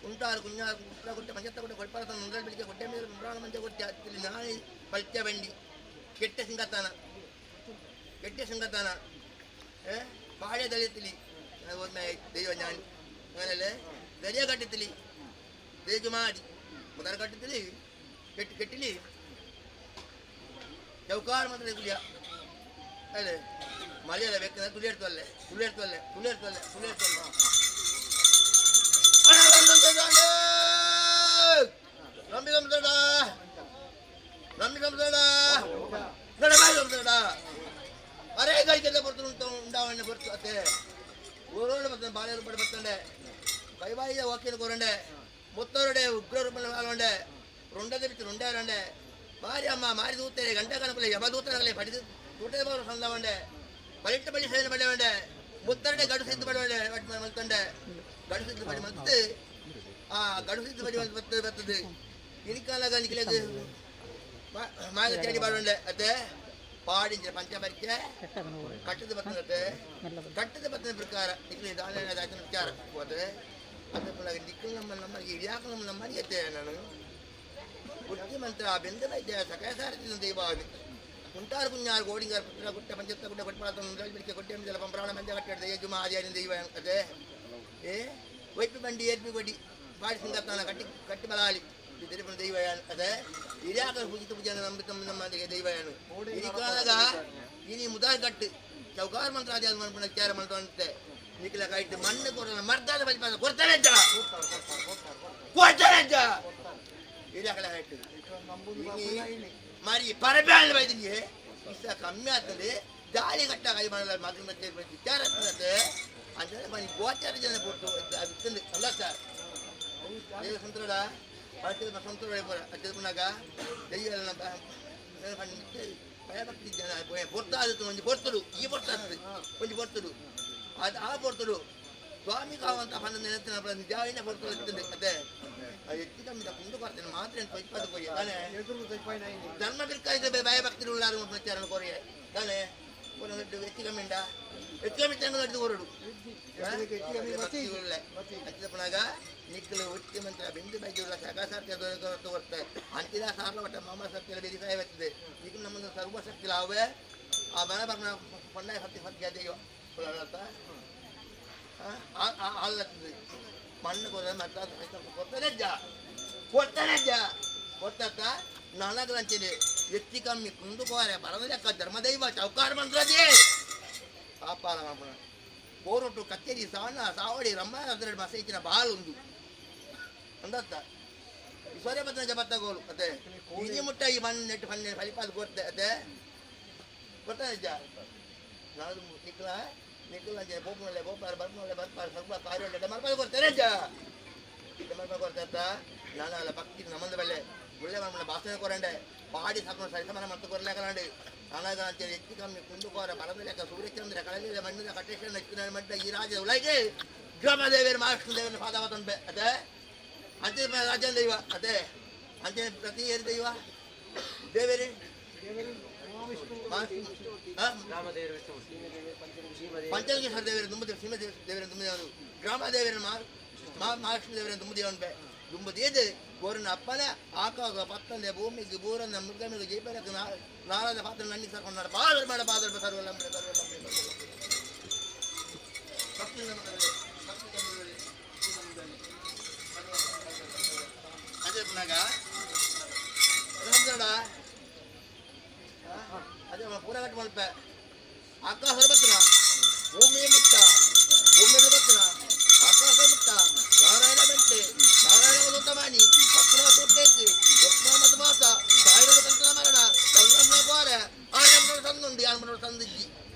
ಕುಂಟಾರು ಕುഞ്ഞാರು ಕುಟ್ಟ ಕೊಟ್ಟೆ ಮಂಜತ್ತ ಕೊಟ್ಟೆ ಕೊಡ್ಪಾರ ನೊಂದಲ್ ಬೆಳಿಗ್ಗೆ ಕೊಟ್ಟೆ ಮೇಲೆ ಮುಂಬ್ರಾಣ ಮಂಜ ಕೊಟ್ಟೆ ಅತ್ತಿಲಿ ನಾಳೆ ಪಲ್ತ್ಯ ಬಂಡಿ ಕೆಟ್ಟ ಸಿಂಗತಾನ ಕೆಟ್ಟ ಸಿಂಗತಾನ ಬಾಳೆ ದಳಿಯತಿಲಿ ದೈವ ಜ್ಞಾನಿ ಆಮೇಲೆ ದರಿಯ ಕಟ್ಟತಿಲಿ ದೇಜು ಮಾಡಿ ಮೊದಲ ಕಟ್ಟತಿಲಿ ಕೆಟ್ಟ ಕೆಟ್ಟಿಲಿ ಚೌಕಾರ ಮಾತ್ರ ಕುಲಿಯ ಅಲ್ಲೇ ಮಳೆಯಲ್ಲ ಬೇಕಾದ್ರೆ ತುಳಿಯರ್ತಲ್ಲೇ ತುಳಿಯರ್ತಲ್ಲೇ ತುಳಿಯರ್ತಲ್ಲೇ ತುಳಿಯರ್ತಲ್ಲ ನಂಬಿ ನಂಬ್ತಾಡ ನಂಬಿ ನಂಬ್ತಾಡ ನಂಬ್ತಾಡ ಅರೇ ಗಳಿಕೆಲ್ಲ ಬರ್ತುಂಟು ಉಂಡಾವಣ್ಣೆ ಬರ್ತು ಅತ್ತೆ ಊರೋಣ ಬರ್ತದೆ ಬಾಳೆ ಪಡೆ ಬರ್ತಂಡೆ ಕೈಬಾಯಿಯ ವಾಕಿನ ಕೋರಂಡೆ ಮುತ್ತೋರಡೆ ಉಗ್ರ ರೂಪಂಡೆ ರುಂಡದ ಬಿಟ್ಟು ರುಂಡೆ ಮಾರಿ ಅಮ್ಮ ಮಾರಿ ದೂತರೆ ಗಂಟೆ ಕಣಕಲೆ ಯಮ ದೂತರಗಲೆ ಪಡಿದು ತೂಟದ ಸಂದವಂಡೆ ಬಲಿಟ್ಟ ಬಲಿ ಸೇನೆ ಪಡೆವಂಡೆ ಮುತ್ತರಡೆ ಗಡು ಸಿದ್ಧ ಪಡೆವಂಡೆ ಮಲ್ತಂಡೆ ಗಡು ಸಿದ್ಧ ಪಡಿ ಮತ್ತೆ ಆ ಗಡು ಸಿದ್ಧ ಪಡಿ ಬರ್ತದೆ ಬರ್ತದೆ ಇನಿಕಾಲಾಗ ನಿಕ್ಲೆಗ್ ಮಾಗ ತೇಡಿ ಬಾಡುಂಡೆ ಅತ್ತೆ ಪಾಡಿಂಚ ಪಂಚಪರಿಕೆ ಕಟ್ಟದ ಬರ್ತದೆ ಕಟ್ಟದ ಬರ್ತದೆ ಪ್ರಕಾರ ನಿಕ್ಲಿ ದಾನ ದಾಚನ ವಿಚಾರ ಹೋದ್ರೆ ಅದೇ ನಿಕ್ಲು ನಮ್ಮ ನಮ್ಮನಿಗೆ ಯಾಕೆ ನಮ್ಮ ನಮ್ಮನಿಗೆ ಎತ್ತೆ ನಾನು ಬುದ್ಧಿಮಂತ್ರ ಬೆಂದ ವೈದ್ಯ ಸಕಲ ದೈವ ಕುಂಟಾರು ಕುഞ്ഞാರು ಗೋಡಿಂಗಾರು ಪುತ್ರ ಗುಟ್ಟ ಪಂಚತ್ತ ಗುಡ್ಡ ಕೊಟ್ಪಾತ ಬೆಳಿಗ್ಗೆ ಕೊಟ್ಟೆ ಜಲ ಪಂಪ್ರಾಣ ಮಂಜ ಕಟ್ಟಡ ಯಜುಮ ಆದಿಯಾನಿ ದೈವ ಅದೇ ಏ ವೈಪಿ ಬಂಡಿ ಏರ್ಪಿ ಕೊಡಿ ಬಾಡಿ ಸಿಂಗತ್ತಾನ ಕಟ್ಟಿ ಕಟ್ಟಿ ಬಲಾಳಿ ದೈವ ಅದೇ ಹಿರಿಯಾಕ ಪೂಜಿತ ಪೂಜೆ ನಂಬಿ ತಮ್ಮ ನಮ್ಮ ದೈವ ಇರಿಕಾದಾಗ ಇನಿ ಮುದಾರ್ ಕಟ್ಟು ಚೌಕಾರ ಮಂತ್ರ ಅದೇ ಮನ್ಪುಣ ಚಾರ ಮಂತ್ರ ನಿಖಲ ಕಾಯ್ತು ಮಣ್ಣು ಕೊಡಲ್ಲ ಮರ್ದಾದ ಬಲಿ ಕೊಡ್ತಾನೆ ಅಜ್ಜ ಕೊಡ್ತಾನೆ ಅಜ್ಜ ಹಿರಿಯಾಕಲ ಕಾಯ್ತು మరి ಪರಬ್ಯಾಳ ಬೈದಿಗೆ ಇಷ್ಟ ಕಮ್ಮಿ ಆಗ್ತದೆ ಜಾಲಿ ಕಟ್ಟ ಕೈ ಮಾಡಲ್ಲ ಮಗನ ವಿಚಾರ ಆಗ್ತದೆ ಅಂದ್ರೆ ಮನಿ ಗೋಚಾರ ಜನ ಕೊಟ್ಟು ಅದು ಅಲ್ಲ ಸರ್ ಸಂತೋಡ ಸಂತೋಡ ಅಚ್ಚನಾಗ ದೈವ ಭಯಭಕ್ತಿ ಜನ ಪೊರ್ತ ಆದತ್ತು ಒಂಜಿ ಪೊರ್ತುಡು ಈ ಪೊರ್ತ ಆಗ್ತದೆ ಒಂಜಿ ಪೊರ್ತುಡು ಅದು ಆ ಪೊರ್ತುಡು ಸ್ವಾಮಿ ಕಾವಂತ ಪಂಡ ನೆನತಿನ ನಿಜಾವಿನ ಪೊರ್ತುಡು ಇರ್ತದೆ ಅದೇ ಅದು ಹೆಚ್ಚು ಕಮ್ಮಿ ಕುಂದು ಬರ್ತೇನೆ ಮಾತ್ರ ಸ್ವಚ್ಛ ಕೊರಿಯ ತಾನೆ ಧರ್ಮ ಬಿರ್ಕಾಯ್ದ ಭಯಭಕ್ತಿ ಉಳ್ಳಾರು ಪ್ರಚಾರ ಕೊರಿಯ ತಾನೆ ಹೆಚ್ಚು ಕಮ್ಮಿ ಉಂಡ ಹೆಚ್ಚು ಕಮ್ಮಿ ತಂಗ ನಡ್ದು ಹೊರಡು ಅಚ್ಚಿದಪ್ಪನಾಗ ನಿಕ್ಕಲು ಒಟ್ಟಿ ಮಂತ್ರ ಬಿಂದು ಬೈಜುಳ್ಳ ಸಕಾಸಾರ್ಥ ಬರ್ತೆ ಅಂತಿನ ಸಾರ್ಲ ಒಟ್ಟ ಮಾಮ ಸತ್ಯ ಬೇರೆ ಸಾಯ ಬರ್ತದೆ ಈಗ ನಮ್ಮನ್ನು ಸರ್ವಶಕ್ತಿ ಲಾವೇ ಆ ಮನ ಬರ್ನ ಪೊನ್ನಾಯ ಸತ್ಯ ಸತ್ಯ ದೈವ ಅಲ್ಲತ್ತದೆ ಮಣ್ಣು ಕೊರ ಮತ್ತೆ ಕೊಡ್ತಾನೆ ಅಜ್ಜ ಕೊಡ್ತಾನೆ ಅಜ್ಜ ಕೊಡ್ತಾತ ನನಗಂತೇನೆ ಹೆಚ್ಚು ಕಮ್ಮಿ ಕುಂದು ಕೋರೆ ಬರದ ಲೆಕ್ಕ ಧರ್ಮದೈವ ಚೌಕಾರ ಮಂತ್ರದೇ ಕಾಪಾಲ ಮಾಡ್ಪಣ ಕೋರೊಟ್ಟು ಕಚ್ಚೇರಿ ಸಾಣ ಸಾವಡಿ ರಮ್ಮ ಅದರ ಮಸೈಚಿನ ಬಾಲುಂದು ಅಂದತ್ತ ಸೊರೆ ಬತ್ತನ ಜಬತ್ತ ಗೋಲು ಅದೇ ಇನಿ ಮುಟ್ಟ ಈ ಮಣ್ಣು ನೆಟ್ಟು ಪನ್ನೆ ಫಲಿಪಾದ ಕೊಡ್ತೆ ಅದೇ ಕೊಡ್ತಾನೆ ಅಜ್ಜ ನಾನು ನಿಕ್ಲ ನಿಕ್ಲ ಅಜ್ಜ ಬೋಪನಲ್ಲೇ ಬೋಪಾರ ಬರ್ಪನಲ್ಲೇ ಬರ್ಪಾರ ಸ್ವಲ್ಪ ಕಾರ್ಯ ಮರ್ಪಾದ ಕೊಡ್ತೇನೆ ಅಜ್ಜ ಮರ್ಪಾದ ಕೊಡ್ತಾ ನಾನು ಅಲ್ಲ ಭಕ್ತಿ ನಮ್ಮಂದ ಬಲ್ಲೆ ಒಳ್ಳೆ మన ಭಾಷಣ ಕೊರಂಡೆ ಪಾಡಿ ಸಾಕೊಂಡು ಸರಿಸಮಾನ ಮತ್ತು ಕೊರಲೇಕಲಾಂಡಿ ಅನಾಗ ಅಂತೇಳಿ ಹೆಚ್ಚು ಕಮ್ಮಿ ಕುಂದುಕೋರ ಬಲದ ಲೆಕ್ಕ ಸೂರ್ಯಚಂದ್ರ ಕಳಲಿಲ್ಲ ಮಣ್ಣಿನ ಕಟ್ಟೇಶ್ವರ ಹೆಚ್ಚಿನ ಮಟ್ಟ ಈ ರಾಜ್ಯ ಉಲಗೆ ಗ್ರಾಮದೇವಿಯರ ಮಹಾಲಕ್ಷ್ಮೀ ದೇವರ ಪಾದವ ಅದೇ ಅಂಚೆ ರಾಜ್ಯ ದೈವ ಅದೇ ಅಂಚೆ ಪ್ರತಿ ಏರಿ ದೈವ ದೇವೇರಿ ಪಂಚಲಿಂಗೇಶ್ವರ ದೇವರ ದುಂಬ ಸೀಮೆ ದೇವರ ದುಂಬದೇವರು ಗ್ರಾಮ ದೇವರ ಮಹಾಲಕ್ಷ್ಮೀ ದೇವರ ದುಂಬದೇವನ್ಬೆ ದುಂಬದೇದು ಗೋರನ ಅಪ್ಪನ ಆಕಾಗ ಪತ್ತಂದೆ ಭೂಮಿಗೆ ಬೂರನ್ನ ಮೃಗಮಿಗೆ ಜೈಪರಕ್ಕೆ ನಾರದ ಪಾತ್ರ ನನ್ನಿ ಸರ್ಕೊಂಡ ಬಾದರ್ ಮಾಡ ಬಾದರ್ ಸರ್ವಲಂಬೆ ಸರ್ವಲಂಬೆ ಅದೇ ಪುನಾಗ ಅದೇ ಪೂರ ಕಟ್ ಮಲ್ಪೆ ಆಕಾಶ ಬತ್ತನ ಭೂಮಿ ಮುಟ್ಟ ಭೂಮಿ ಬತ್ತನ ಆಕಾಶ ಮುಟ್ಟ ನಾರಾಯಣ ಬಂತೆ ನಾರಾಯಣ ಮಾಣಿ ಅಪ್ನ ತೊಟ್ಟೇತಿ ಒಪ್ನ ಮತ ಮಾಸ ಸಾಯಿರ ಕಂತನ ಮರಣ ಗಂಗಮ್ಮನ ಗೋರೆ ಆರಮ್ಮನ ತಂದುಂಡು ಯಾರಮ್ಮನ ತಂದಿಜ್ಜಿ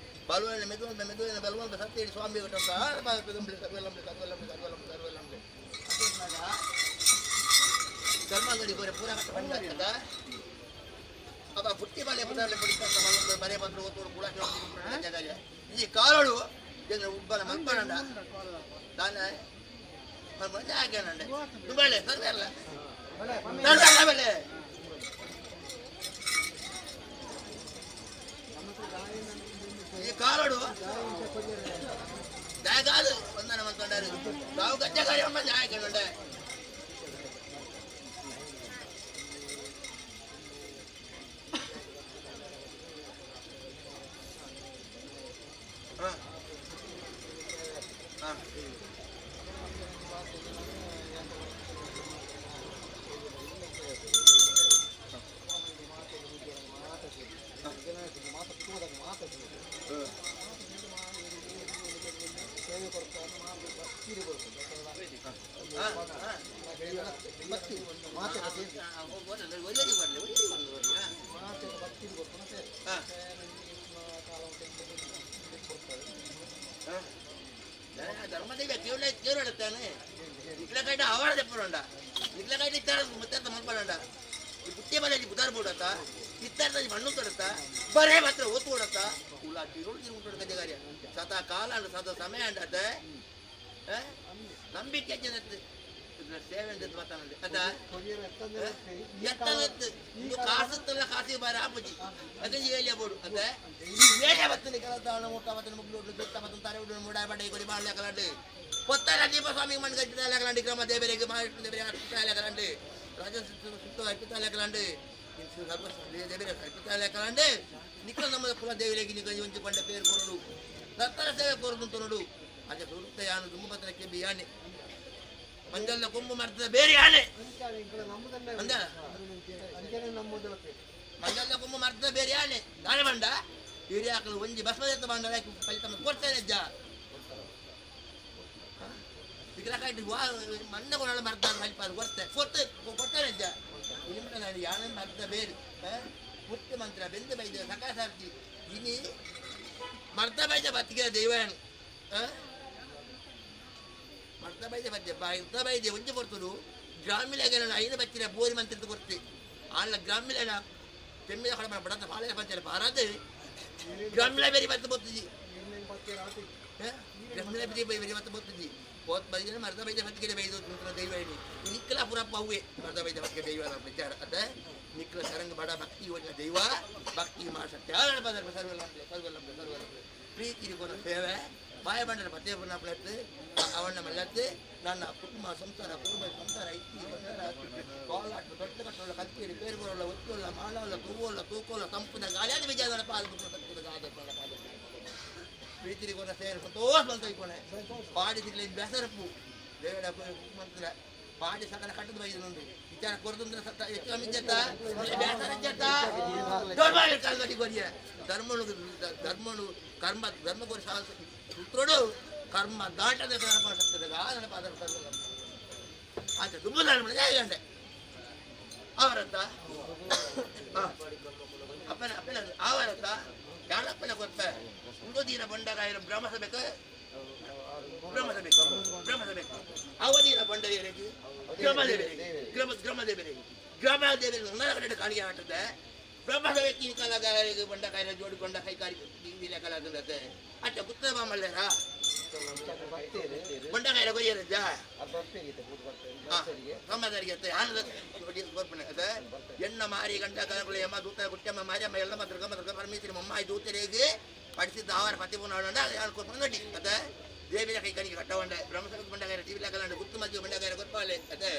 ಬಲುವನ ಮೆದುವನ ಮೆದುವಿನ ಬಲುವಂತ ಸತ್ಯ ಸ್ವಾಮಿ ಸರ್ವಲಂಬೆ ಸರ್ವಲಂಬೆ ಸರ್ವಲಂಬೆ ಸರ್ವಲಂಬೆ. ಧರ್ಮಗಡಿ ಗೋರೆ ಪೂರ ಕಟ್ಟ ಬಂದ ಅವ ಪುಟ್ಟಿ ಬಾಳೆ ಪುಟಾಲೆ ಪುಡಿ ಬರೆ ಪತ್ರ ಓತೋಡು ಕೂಡ ಈ ಕಾಲೋಡು ಜನ ಉಬ್ಬನ ಮಲ್ಪನಂಡ ದಾನ ಮಜಾ ಹಾಕ್ಯಾನಂಡೆ ದುಬಾಳೆ ಸರ್ವೆ ಅಲ್ಲ ಸರ್ವೆ ಬಲೆ. ಈ ಕಾಲೋಡು ದಾಯಗಾದು వందన ಮಲ್ಕೊಂಡಾರು ಬಾವು ಗಜ್ಜ ಕಾರ್ಯ ಹಾಕೊಂಡೆ. ಹಾಂ ಹಾಂ ಧರ್ಮದೈವ ಕೇವಲ ಕೇವಲ ನಿಕ್ಲಕಾಯ್ಟ ಅವಾಡ తెప్పడంಡ ನಿಕ್ಲಕಾಯ್ಟ ಇತ್ತಾರ ಮುತ್ತಾರ ಮಲ್ಪಡಂಡ ಈ ಬುಟ್ಟಿ ಬಲೆ ಬುದಾರ್ ಬೋಡತ್ತ ಇತ್ತಾರ ಮಣ್ಣು ತೊಡತ್ತ ಬರೇ ಮಾತ್ರ ಓತು ಓಡತ್ತ ಉಲ್ಲ ತಿರುಳು ತಿರುಗುಂಟು ಗಜ ಕಾರ್ಯ ಸದಾ ಕಾಲ ಅಂಡ ಸದಾ ಸಮಯ ಅಂಡ ಅದ ನಂಬಿಕೆ ಸೇವೆ ಅಂತ ಮಾತಾನಂದೆ ಅದ ಎತ್ತನತ್ತು ಇದು ಕಾಸುತ್ತಲ್ಲ ಕಾಸಿ ಬಾರ ಆಪುಜಿ ಅದು ಏಲಿಯ ಬೋಡು ಅದ ಏಲಿಯ ಬತ್ತನಿ ಕಲತಾಣ ಮುಟ್ಟ ಬತ್ತನ ಮುಗ್ಲು ಬೆತ್ತ ಬತ್ತನ ತಾರೆ ಉಡು ಮುಡಾಯ ಬಡೆ ಕೊಡಿ ಬಾಳ ಕಲಾಂಡು పొత్తర దీపస్వామి మణి కట్టిన గ్రామ దేవరికి మహావిష్ణు దేవరికి అర్పితాలేకలండి రాజ సుత్తు అర్పితాలేకలండి దేవరికి అర్పితాలేకలండి నిక్కల నమ్మద కుల దేవిలేకి నీకు ఉంచి పండ పేరు కొరుడు దత్తర సేవ కోరుకుంటున్నాడు. అదే సురుత్తయాను దుమ్ముపత్ర కెబియాన్ని ಮಂಜಲ್ದ ಕೊಂಬು ಮರ್ತದ ಬೇರೆ ಆನೆ. ಅಂಚಾನೆ ಇಂಕಲ ನಮ್ಮದನ್ನೇ. ಅಂದ. ಅಂಚನೆ ನಮ್ಮದಲ್ಲ. ಮಂಜಲ್ದ ಕೊಂಬು ಮರ್ತದ ಬೇರೆ ಆನೆ ದಾನೆ ಬಂಡ ಹಿರಿಯಾಕಲು ಒಂಜಿ ಬಸ್ಮದ ಬಂಡ ಫಲಿತ ಕೊಡ್ತೇನೆ ಅಜ್ಜ. ವಿಗ್ರಹ ವಾ ಮಣ್ಣ ಕೊಡೋಣ ಮರ್ದ ಫಲಿತ ಕೊಡ್ತೆ ಕೊಡ್ತೆ ಕೊಡ್ತೇನೆ ಅಜ್ಜ. ನಿಮಿಷ ಯಾನ ಮರ್ದ ಬೇರೆ ಪುಟ್ಟ ಮಂತ್ರ ಬೆಂದು ಬೈದ ಸಕಾಸಾರ್ತಿ ಇನಿ ಮರ್ದ ಬೈದ ಬತ್ತಿಗೆ ದೈವನು ಮರ್ದ ಬೈದ ಬತ್ತೆ ಮರ್ದ ಬೈದೆ ಒಂಜಿ ಕೊಡ್ತರು ಗ್ರಾಮೀಣ ಐದು ಬಚ್ಚಿನ ಬೋರಿ ಮಂತ್ರದ ಕೊಡ್ತೆ ಆಲ್ಲ ಗ್ರಾಮೀಣ ತೆಮ್ಮಿದ ಕಡೆ ಬಡತ ಬಾಳೆ ಪಂಚರ ಭಾರತ ಗ್ರಾಮೀಣ ಬೇರೆ ಬತ್ತ ಬರ್ತದಿ. ಗ್ರಾಮೀಣ ಬೇರೆ ಬೇರೆ ಬತ್ತ ಬರ್ತದಿ ಹೋತ್ ಬೈದ ಮರ್ದ ಬೈದ ಬತ್ತಿಗೆ ಬೈದು ದೈವ ಹೇಳಿ ನಿಕ್ಕಲ ಪುರಪ್ಪ ಹೂವೆ ಮರ್ದ ಬೈದ ಬತ್ತಿಗೆ ದೈವ ವಿಚಾರ ಅದ ನಿಕ್ಕಲ ಸರಂಗ ಬಡ ಭಕ್ತಿ ಒಳ್ಳೆ ದೈವ ಭಕ್ತಿ ಮಾಡ ಸರ್ವಲ್ಲ ಸರ್ವಲ್ಲ ಸರ್ವಲ್ಲ ಪ್ರೀತಿ ಸೇವೆ ಬಾಯ ಬಂಡರ ಪತ್ತೆ ಪ್ಲತ್ ಅವಣ್ಣ ಮಲ್ಲತ್ತು ನನ್ನ ಕುಟುಂಬ ಸಂಸಾರ ಕುಟುಂಬ ಸಂಸಾರ ಐತಿ ಬಂಗಾರ ಕೋಲಾಟ ದೊಡ್ಡ ಕಟ್ಟೋಲ್ಲ ಕತ್ತೀರಿ ಪೇರುಗೊಳ್ಳ ಒತ್ತುಲ್ಲ ಮಾಳಲ್ಲ ತೂವಲ್ಲ ತೂಕೋಲ್ಲ ತಂಪುದ ಗಾಳಿಯಾದ ವಿಜಯದ ಪಾದ ತಪ್ಪುದ ಗಾದ ಪಾದ ಪ್ರೀತಿರಿ ಕೊನ ಸೇರಿ ಸಂತೋಷ ಬಂತ ಇಕ್ಕೊನೆ ಪಾಡಿ ಸಿಗ್ಲಿ ಬೆಸರಪ್ಪು ದೇವಡ ಮಂತ್ರ ಪಾಡಿ ಸಕಲ ಕಟ್ಟದ ಬೈದು నుండి ವಿಚಾರ ಕೊರದುಂದ್ರ ಸತ್ತ ಹೆಚ್ಚು ಕಮ್ಮಿ ಇಜ್ಜತ್ತ ಬೇಸರ ಇಜ್ಜತ್ತ ದೊಡ್ಡ ಕಾಲ್ಗಡಿ ಕೊರಿಯ ಧರ್ಮನು ಧರ್ಮನು ಕರ್ಮ ಧರ್ಮ ಕೊರಿ ಸೂತ್ರೋಡು ಕರ್ಮ ದಾಟದ ಸತ್ತದ ಗಾದನ ಪಾದ ಆಚೆ ದುಂಬುದಾನ ಗಂಟೆ ಅವರತ್ತ ಅಪ್ಪನ ಅಪ್ಪನ ಆವರತ್ತ ಯಾರಪ್ಪನ ಗೊತ್ತ ಉಂದೋದೀನ ಬಂಡಗಾಯರ ಬ್ರಹ್ಮಸಭೆಕ ಬ್ರಹ್ಮಸಭೆ ಬ್ರಹ್ಮಸಭೆ ಅವಧೀನ ಬಂಡದೇವರಿಗೆ ಗ್ರಾಮದೇವರಿಗೆ ಗ್ರಾಮ ಗ್ರಾಮದೇವರಿಗೆ ಗ್ರಾಮದೇವರಿಗೆ ಒಂದರ ಕಡೆ ಕಾಣಿಕೆ ಆಟದ ಬ್ರಹ್ಮಸಭೆ ಕಾಲಗಾಯರಿಗೆ ಬಂಡಕಾಯರ ಜೋಡಿಕೊಂಡ ಕೈಕಾರಿ ಕಲಾದಂತೆ ಅಚ್ಚ ಗುತ್ತ ಮಾಮಲ್ಲೇರ ಬಂಡಕಾಯರ ಕೊಯ್ಯರಜ್ಜ ಸಮಾಧಾನಿಗೆ ಆನಂದ ಎಣ್ಣ ಮಾರಿ ಗಂಡ ಕನಕುಲ ಯಮ ದೂತ ಗುಟ್ಟಮ್ಮ ಮಾರಿಯಮ್ಮ ಎಲ್ಲಮ್ಮ ದುರ್ಗಮ್ಮ ದುರ್ಗ ಪರಮೇಶ್ವರಿ ಮಮ್ಮಾಯಿ ದೂತರಿಗೆ ಪಡಿಸಿದ್ದ ಆವಾರ ಪತಿ ಪುನಃ ನಡಿ ಅದ ದೇವಿಯ ಕೈ ಕಣಿಗೆ ಕಟ್ಟವಂಡೆ ಬ್ರಹ್ಮಸಭೆ ಬಂಡಗಾರ ಟಿವಿ ಕಲಾಂಡ ಗುತ್ತು ಮಧ್ಯ ಬಂಡಗಾರ ಗೊತ್ತಾಲೆ ಅದೇ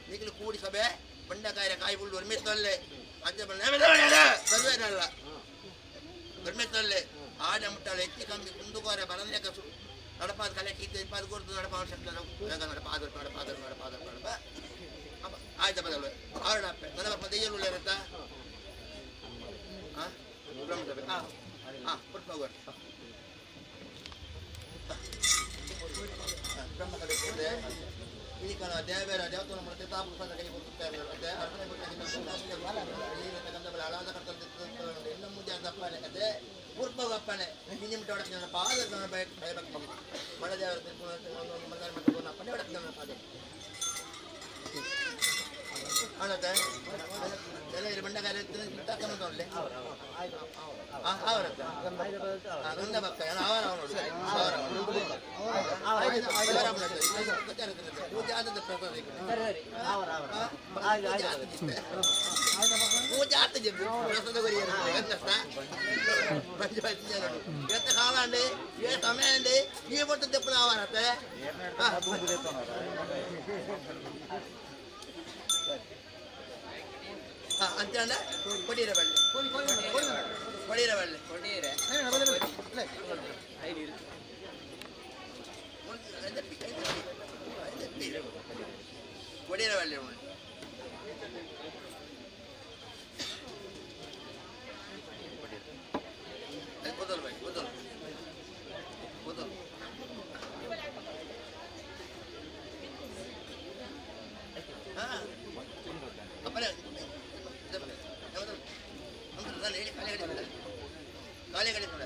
ನೀಗಲು ಕೂಡಿ ಸಭೆ ಬಂಡಕಾಯರ ಕಾಯಿ ಬುಳ್ಳು ಒರ್ಮೆತ್ತಲ್ಲೇ ಅಜ್ಜ ಸರ್ವೇನಲ್ಲ ಒರ್ಮೆತ್ತಲ್ಲೇ ಆಡ ಮುಟ್ಟಾಳೆ ಎತ್ತಿ ಕಮ್ಮಿ ಕುಂದುಕೋರೆ ಬಲನೇಕ ನಡಪಾದ ಕಲೆ ಕೀತ ಇಪ್ಪಾದ ಕೊಡ್ತು ನಡಪ ನಡಪಾದ ನಡಪಾದ ನಡಪಾದ ನಡಪ ಆಯ್ತಾ ಬದಲು ಆರಡಪ್ಪೆ ನನ್ನ ಬರ್ಪ ದೆಯ್ಯಲು ಇರುತ್ತಾ ಹಾಂ ಬ್ರಹ್ಮಸಭೆ ಹಾಂ ಹಾಂ ಕೊಟ್ಟು ಹೋಗೋಣ ಬ್ರಹ್ಮಸಭೆ ಈಕನ ದೇವರ ದೇವತನ ಮತ್ತೆ ತಾಪು ಸದ ಕೈ ಕೊಡುತ್ತಾರೆ ಅದೇ ಅರ್ಥ ಅಳಾದ ಎಲ್ಲ ಮುಂದೆ ಅಪ್ಪನೆ ಅದೇ ಪೂರ್ವ ಅಪ್ಪನೆ ಹಿಂದಿನ ಒಡಕ್ಕೆ ಪಾದ ಭಯಭಕ್ತಿ ಮಳದೇವರ ಅಪ್ಪನೆ ಒಡಕ್ಕೆ ಪಾದ ಅಣತೆ ಎಲ್ಲ ಬಂಡಗಾರ ಅವರತ್ತ ಗಂಧ ಭಕ್ತ ಅವರ ಪೂಜೆ ಆದದ ಪ್ರಸಾದ ಪೂಜೆ ಆತದೆ ಪ್ರಸಾದ ఎంత కావాలండి ఏ సమయం అండి ఈ పొట్టు తెప్పులు కావాలంటే అంతే అండి. కొడిరే బళ్ళి కొడిరే బళ్ళి కొడిరే బళ్ళి వదలు భాయ్ వదలు వదలు. అప్పలే ಕಾಲೇ ಕಡೆ ನೋಡ.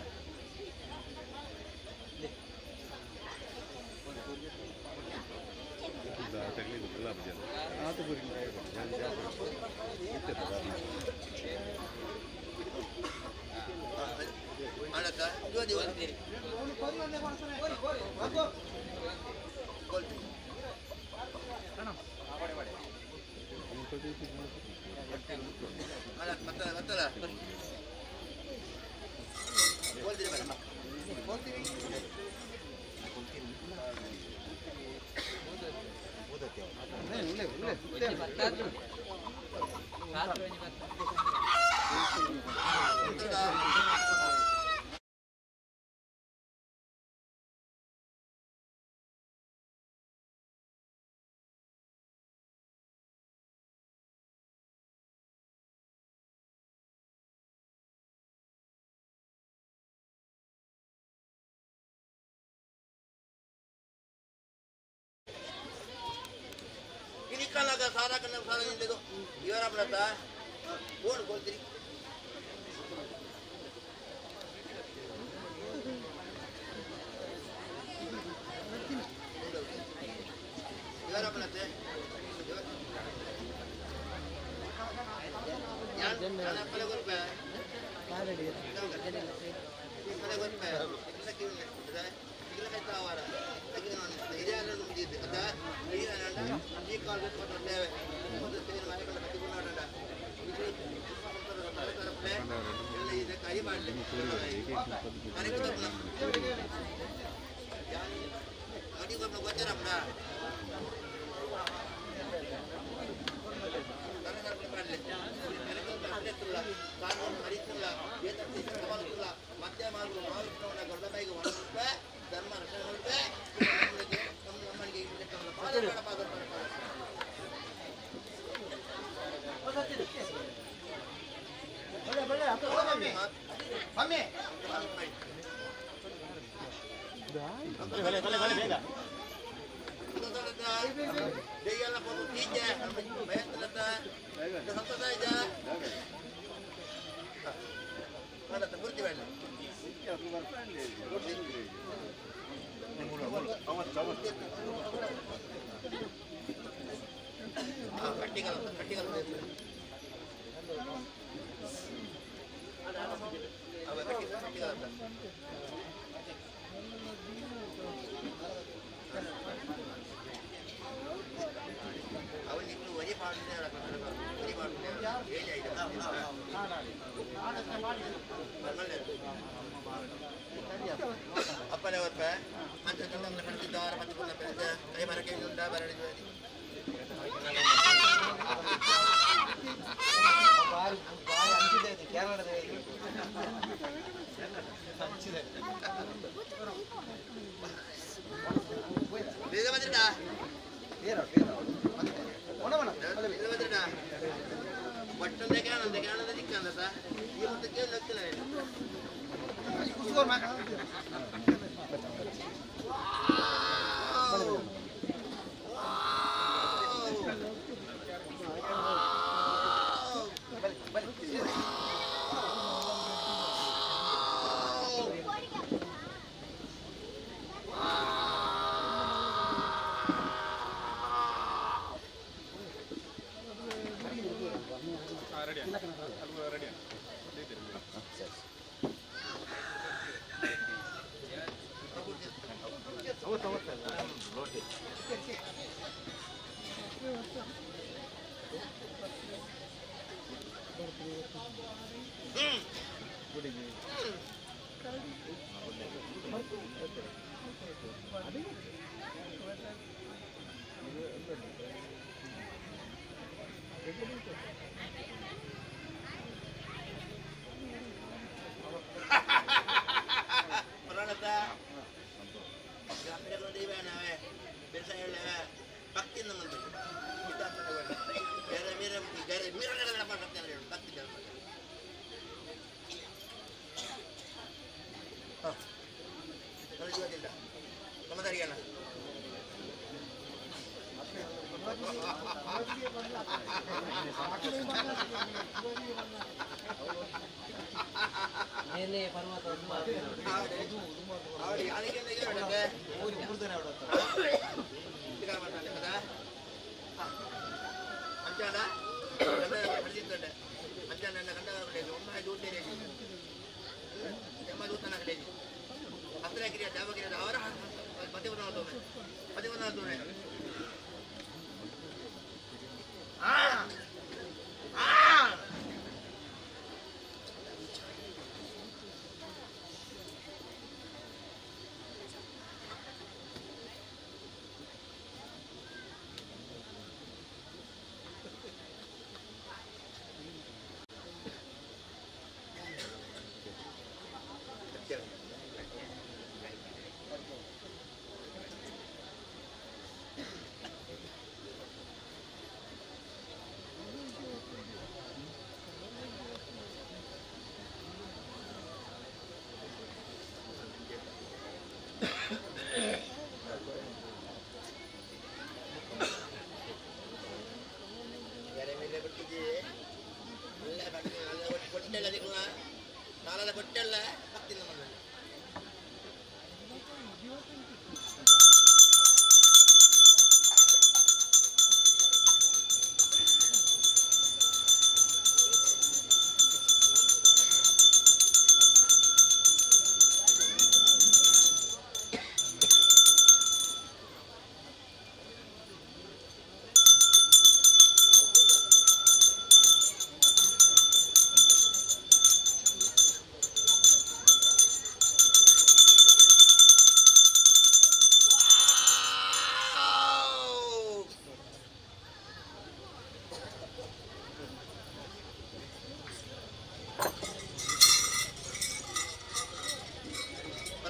ಮತ್ತೆ ಮತ್ತಲ್ಲ बोल ಸಾರ ಕಣ್ಣ ಸಾರ ನಿಂದಿದು ಇವರ ಬಿಡತ್ತ ಫೋನ್ ಕೊಡ್ತೀರಿ ಇವರ ಬಿಡತ್ತೆ ಬಲೆ ಬಲೆ ಬಲೆ ಬೇಗ ಅಪ್ಪನೇ ಒಪ್ಪ ಅಂತ ಕಟ್ಟಿದ್ದಾರ ಕೈ ಮರಕ್ಕೆ ಬರಡಿ ಬಾರಿ ಬಾರಿ ಅಂಚಿದೆ ಇದು ಕೇರಳದ ಅಂಚಿದೆ. ಬೇಗ ಬಂದಿರಾ? ಬೇರೆ ಬೇರೆ ಒಣ ಒಣ. ಬೇಗ ಬಂದಿರಾ? ಬಟ್ಟಂದೆ ಕಾಣಂದೆ ಕಾಣಂದೆ ದಿಕ್ಕಂದ ಸರ್ ಈ ಮತ್ತೆ ಕೇಳಿ ಹೋಗ್ತಿಲ್ಲ. ಕುಸ್ಕೋರ್ ಮಾಕ. ಬಲಿ ಬಲಿ. ಪುರಾಣದ ದೈವನವೇ ಬೆಸ ಹೇಳವೆ ಭಕ್ತಿಯಿಂದ ಬಂದು ಬೇರೆ ಮೀರ ಬೇರೆ ಮೀರ ಹೇಳು ಭಕ್ತಿ. ಹಾಂ ನಮ್ಮದರಿಯಲ್ಲ. ಮೇಲೆ ಪರ್ವತ. ಅಂಚಾಡ ಹರಿದಿದ್ದಂಡೆ ಅಂಚಾಡ ಗಂಡ ಒಮ್ಮ ದೂತನ ಹತ್ರ ಕಿರಿಯ ದೇವಗಿರಿಯ ಅವರ ಪತಿವನ ಪತಿವನ. ಆ ಆ ಕೊಟ್ಟೆಲ್ಲ ಭಕ್ತಿನ ಮಲ್ಲ. ಬರ್ಲ.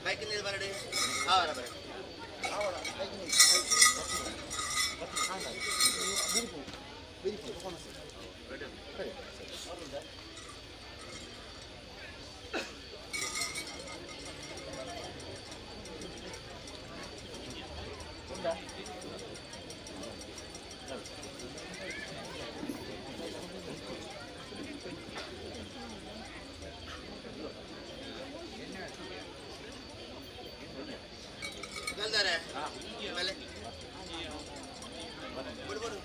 ಬೈಕ್ ನೀರು ಬರಡಿ ಆವರ ಬರಡಿ. ಬಂದಾರೆ ಆಮೇಲೆ ಬಿಡು ಬಿಡು.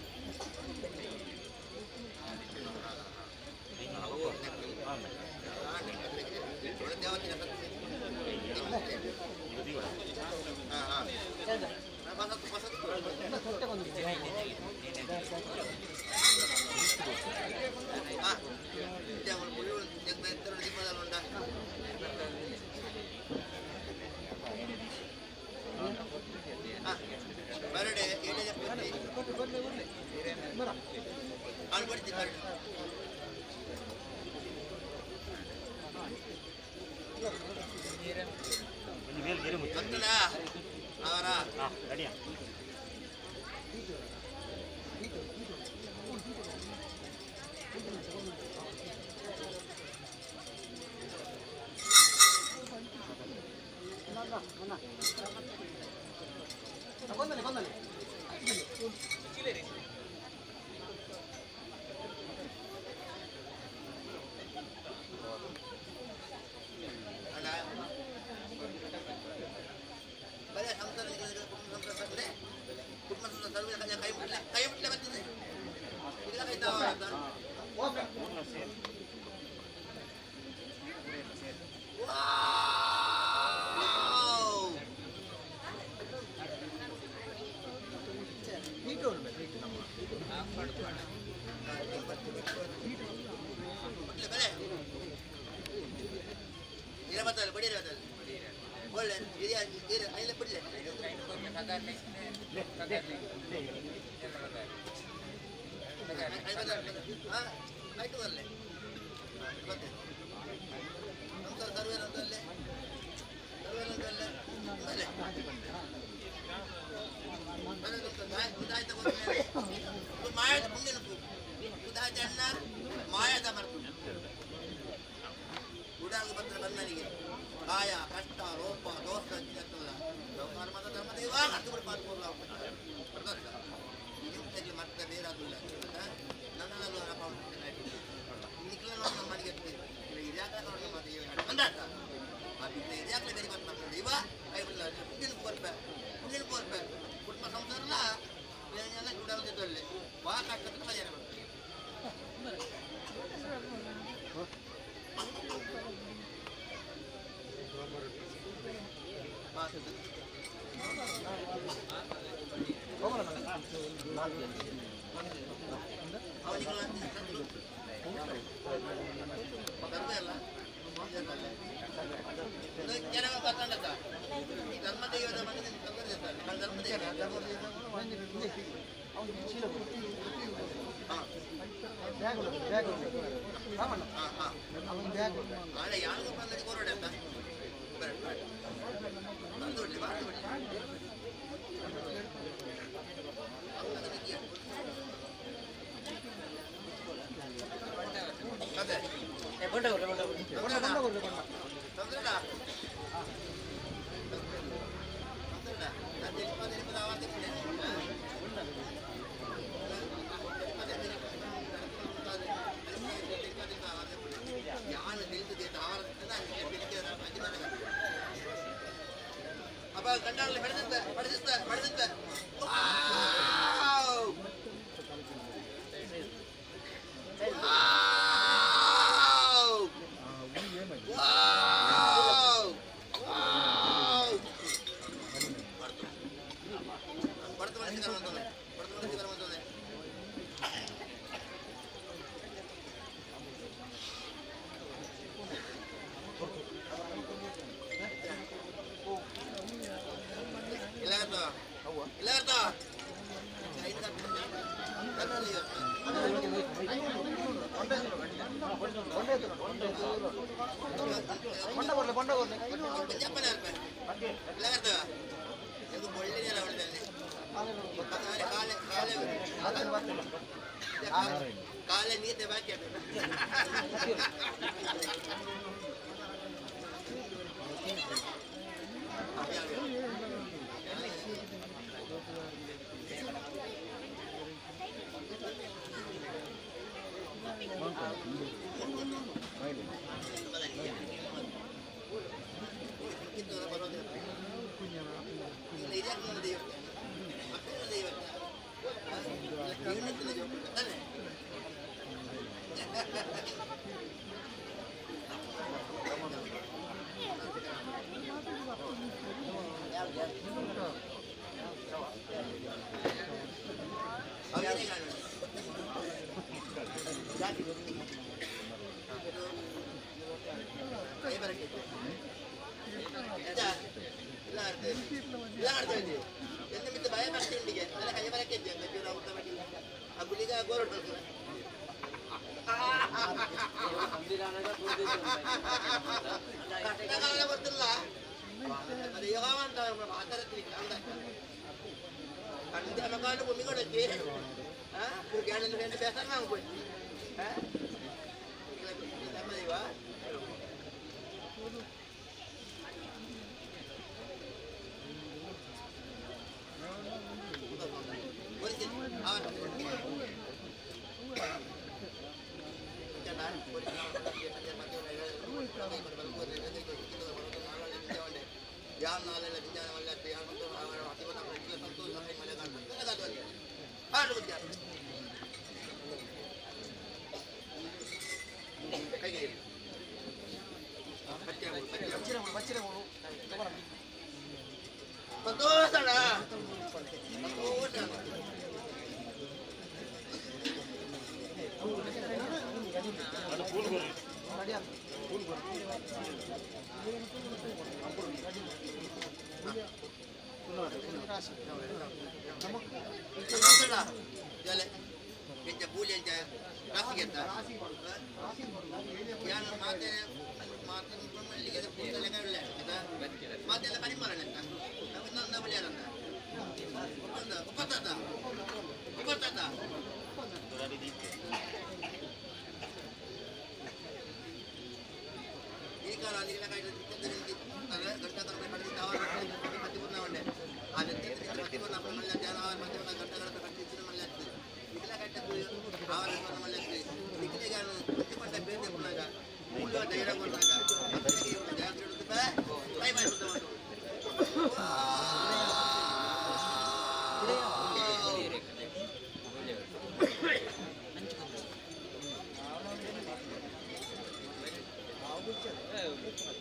ಬರಡೆ ಏನೇ ಅವ್ನು ಬಡ್ತಿ ಬರಡೆ. ಗೊತ್ತಲ್ಲ ಅವರ. ರೆಡಿಯಾ? ಕೊಂದನೆ ಕೊಂದನೆ. ಅಣ್ಣ ಬರೇ ಸಂಸಾರ ಕುಟುಂಬ ಸಂಸಾರ ಬರ್ತದೆ. ಕುಟುಂಬ ಸಂಸಾರ ಸರ್ವೇ ಕೈ ಮುಟ್ಲೆ ಕೈ ಮುಟ್ಲೆ ಬರ್ತದೆ. ಇಲ್ಲ ಕೈ ತಾವ. ವಾವ್! ಮುಟ್ಲೆ ಬರೇ ಇರ ಬರ್ತಲ್ಲ ಬಡಿರ ಬರ್ತಲ್ಲ ಒಳ್ಳೆ ಹಿರಿಯ ಹಿರಿಯ ಐಲ ಬಿಡ್ಲೆ. ಆಯ್ತು ಬರಲೆ ಮತ್ತೆ ನಮಸ್ಕಾರ ಸರ್ವೇನಂತಲ್ಲೇ ಸರ್ವೇನಂತಲ್ಲೇ ಬರಲೆ ಮಾಯದ ಪುಣ್ಯನ ಉದಾಹರಣೆ ಮಾಯದ ಮರ್ತು ಉಡಾಗ ಬಂದ್ರೆ ಬಂದನಿಗೆ ಕಾಯ ಕಷ್ಟ ರೋಪ ದೋಷ ಅಂತಲ್ಲ ವ್ಯವಹಾರ ಮಾತ್ರ ಧರ್ಮದೇವ ಅರ್ಥ ಬಿಡ್ಬಾರ್ದು. ನಿಮ್ಮ ಮತ್ತೆ ಬೇರೆ ಆಗುಲ್ಲ. ನನ್ನನ್ನು ನಿಖಲ ನಮ್ಮ ಮನೆಗೆ ಇದ್ಯಾಕೆ ಅಂದಾಟ ಇದ್ಯಾಕೆ ಬೇರೆ ಬಂದು ಇವ ಕೈ ಬಿಡಲ್ಲ. ಪುಣ್ಯನ ಕೋರ್ಪೆ ಪುಣ್ಯನ ಕೋರ್ಪೆ ಕುಟುಂಬ ಸಂಸಾರಲ್ಲ ಎಲ್ಲ ಉಡಾಗದಲ್ಲಿ ವಾ ಕಷ್ಟಕ್ಕೆ ಪರಿಹಾರ ಬರ್ತದೆ. ನಾಳೆ ಯಾರಿಗೂ ಬಂದರೆ ಕೊರಡೆ ಅಂತ ಬರ ಬಂದು ಬಿಡ್ಲಿ ಬಾರ್ದು ಬಿಡ್ಲಿ. ಗಂಡಾಗಲಿ ಬೆಳೆದಿದ್ದೆ ಬೆಳೆದಿದ್ದೆ ಬೆಳೆದಿದ್ದೆ. ವಾವ್! ವಾವ್! ವಾವ್! ವಾವ್! ಬಡ್ತು ಬಡ್ತು ಮನಸ್ಸಿಗೆ ಬಂದವನೆ, ಬಡ್ತು ಮನಸ್ಸಿಗೆ ಬಂದವನೆ. ಇಲ್ಲ ಅರ್ಥ, ಇಲ್ಲ ಅರ್ಥ. ಬೊಂಡ ಕೊಡ್ಲೆ, ಬೊಂಡ ಕೊಡ್ಲೆ. ಕಾಲೆ ನೀತೆ ಬಾಕಿ. ಗುಳಿಗ ಗೋರೊಟ್ಟು. ಕಷ್ಟಕಾಲ ಗೊತ್ತಿಲ್ಲ ಅದು ಯೋಗ ಅಂತ ಕಂಡ ಮಕಾಲು ಭೂಮಿ ಕೊಡಕ್ಕೆ ಜ್ಞಾನ ಬೇಸರ ನಾವು ಹೋಗಿ ದೈವ. ಸಂತೋಷ ಸಂತೋಷ.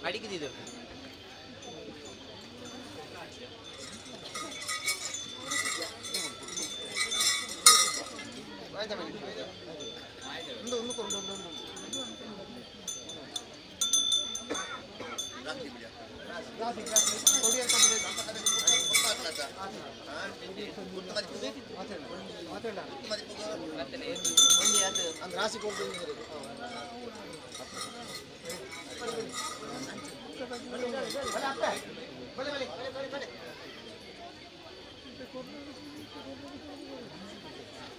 ಅಡಿಗಿದ್ದು. ಆಯ್ತಾ ಬನ್ನಿ. ಒಂದು ಒಂದು ಒಂದು ಒಂದು ಒಂದು. ಅಂದ್ರೆ ರಾಶಿ ಕೊಡ್ತೀನಿ. ಬಲೆ ಬಲೆ ಬಲೆ ಬಲೆ ಬಲೆ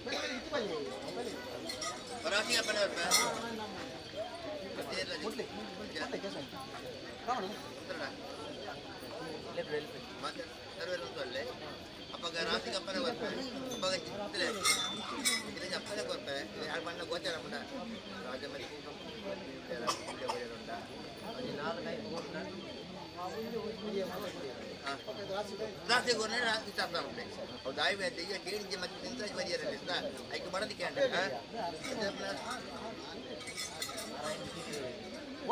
ಬಲೆ ಇತ್ತು ಬಲೆ ಬಲೆ. ರಾಶಿ ಅಪ್ಪನ. ಮುಟ್ಲಿ ಮುಟ್ಲಿ ಕೆಲಸ ಕಾಣು. ಅಪ್ಪಗ ರಾಶಿಗೆ ಅಪ್ಪನ ಬರ್ಪೆ, ಅಪ್ಪಗ ಚಿತ್ತಲೆ ಇದಕ್ಕೆ ಅಪ್ಪನೇ ಕೊರ್ಪೆ. ಯಾರು ಬಣ್ಣ ಗೋಚಾರ ಮುಟ ರಾಜಮರಿ ಉಂಡ. ದಾಸೆ ಗೊರ್ನೆ ಇಷ್ಟ ಉಂಟೆ ಅವು ದಾಯಿ ಈಗ ಕೇಳಿದ್ದೆ ಮತ್ತೆ ತಿಂತ ಬರಿಯರ ಇಷ್ಟ ಐಕ್ ಬಡದಿಕ್ಕೆ ಅಂಡ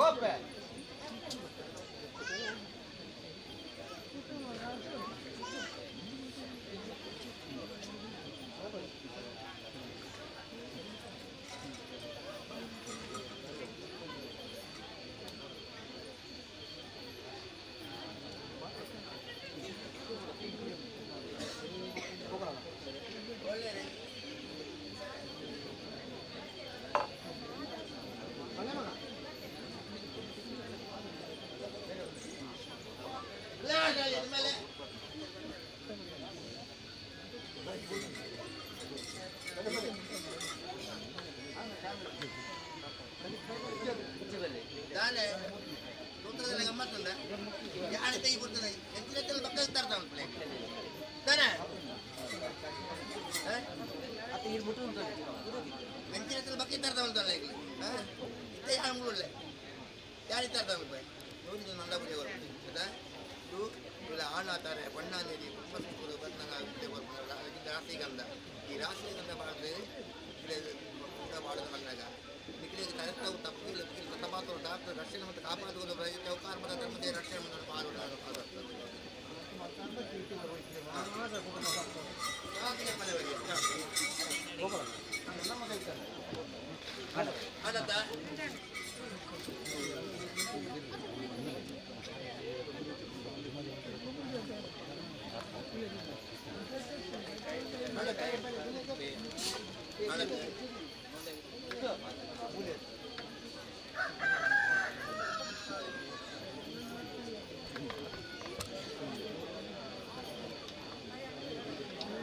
ಓಪೆ ಮೇಲೆ ದಾನೆ ಸೂತ್ರದಲ್ಲಿ ಗಮ್ಮತ್ತುಂಡ ಯಾಳೆ ತೈ ಕೊಡ್ತದೆ ಎಂಚಿನ ಪಕ್ಕ ತರ್ತಾ ಉಂಟು ತಾನೆ ಎಂಚಿನ ಬಕ್ಕ ತರ್ತಾ ಉಂಟಲ್ಲ ಈಗ ಇತ್ತೆ ಯಾರು ಮುಳ್ಳೆ ಯಾರು ತರ್ತಾ ಉಂಟು ನೋಡಿ ನಂದ ಪೂಜೆ ಆಯ್ತಾ ಇದು ಆಣಾತಾರೆ ಬಣ್ಣಾನೇರಿ ಪುಷ್ಪರು ಬನ್ನಗ ರಾಶಿಗಂಧ ಈ ರಾಶಿಗಂಧ ಮಾಡಿದ್ರೆ ಮಾಡೋದು ಬಂದಾಗ ನಿಖಿಲಿಗೆ ತಲೆತಾವು ತಪ್ಪಿಲ್ಲ ತಪಾತು ಡಾಕ್ಟರ್ ರಕ್ಷಣೆ ಮತ್ತು ಕಾಪಾಡುವುದು ಚೌಕಾರ ಮತ್ತು ಧರ್ಮದ ರಕ್ಷಣೆ ಮತ್ತು ಪಾಡು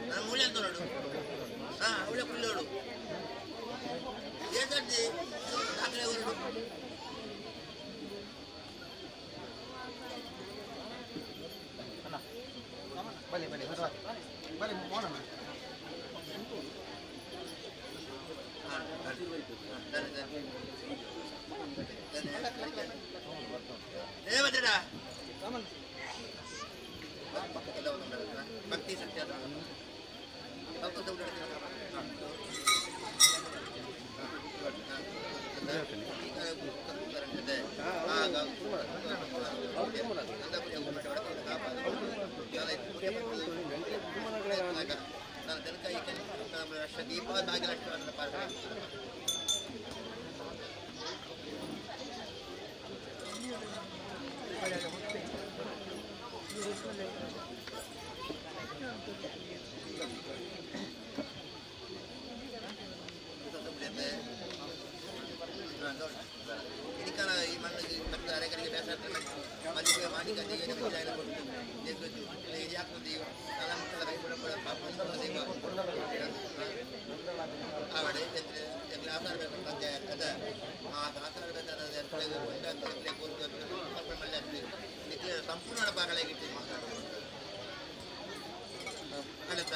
ನಾನು ಮೂಲೆ ಅಂತ ನೋಡು. ಹಾ, ಒಳ್ಳೆ ಕುಳ್ಳೋಡು ಏತಡ್ಡಿ ದಾಖಲೆ ಹೊರಡು. ಬಲೆ ಬಲೆ ಬಲೆ ಮೋನಣ್ಣ. ಭಕ್ತಿ ಸತ್ಯ ದೀಪ ಭಾಗ್ಯಲಕ್ಷ್ಮಿ. ಇದಕ್ಕಾಲ ಈ ಮಣ್ಣಿಗೆ ಮತ್ತೆ ಅರೆಕರಿಗೆ ಬೇಸರ ಮಲ್ಲಿಗೆ ಮಾಣಿಕ ಆವಡೆ ಆಸಾರ ಬೇಕು ಆ ಆಸಾರ ಸಂಪೂರ್ಣ ಭಾಗಲಾಗಿಟ್ಟು ಅಲ್ಲತ್ತ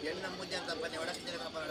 ಎಣ್ಣ ಮುದ್ದೆ ಅಂತ ಬನ್ನಿ ಒಡಕಿದ್ರೆ ಕಾಪಾಡ.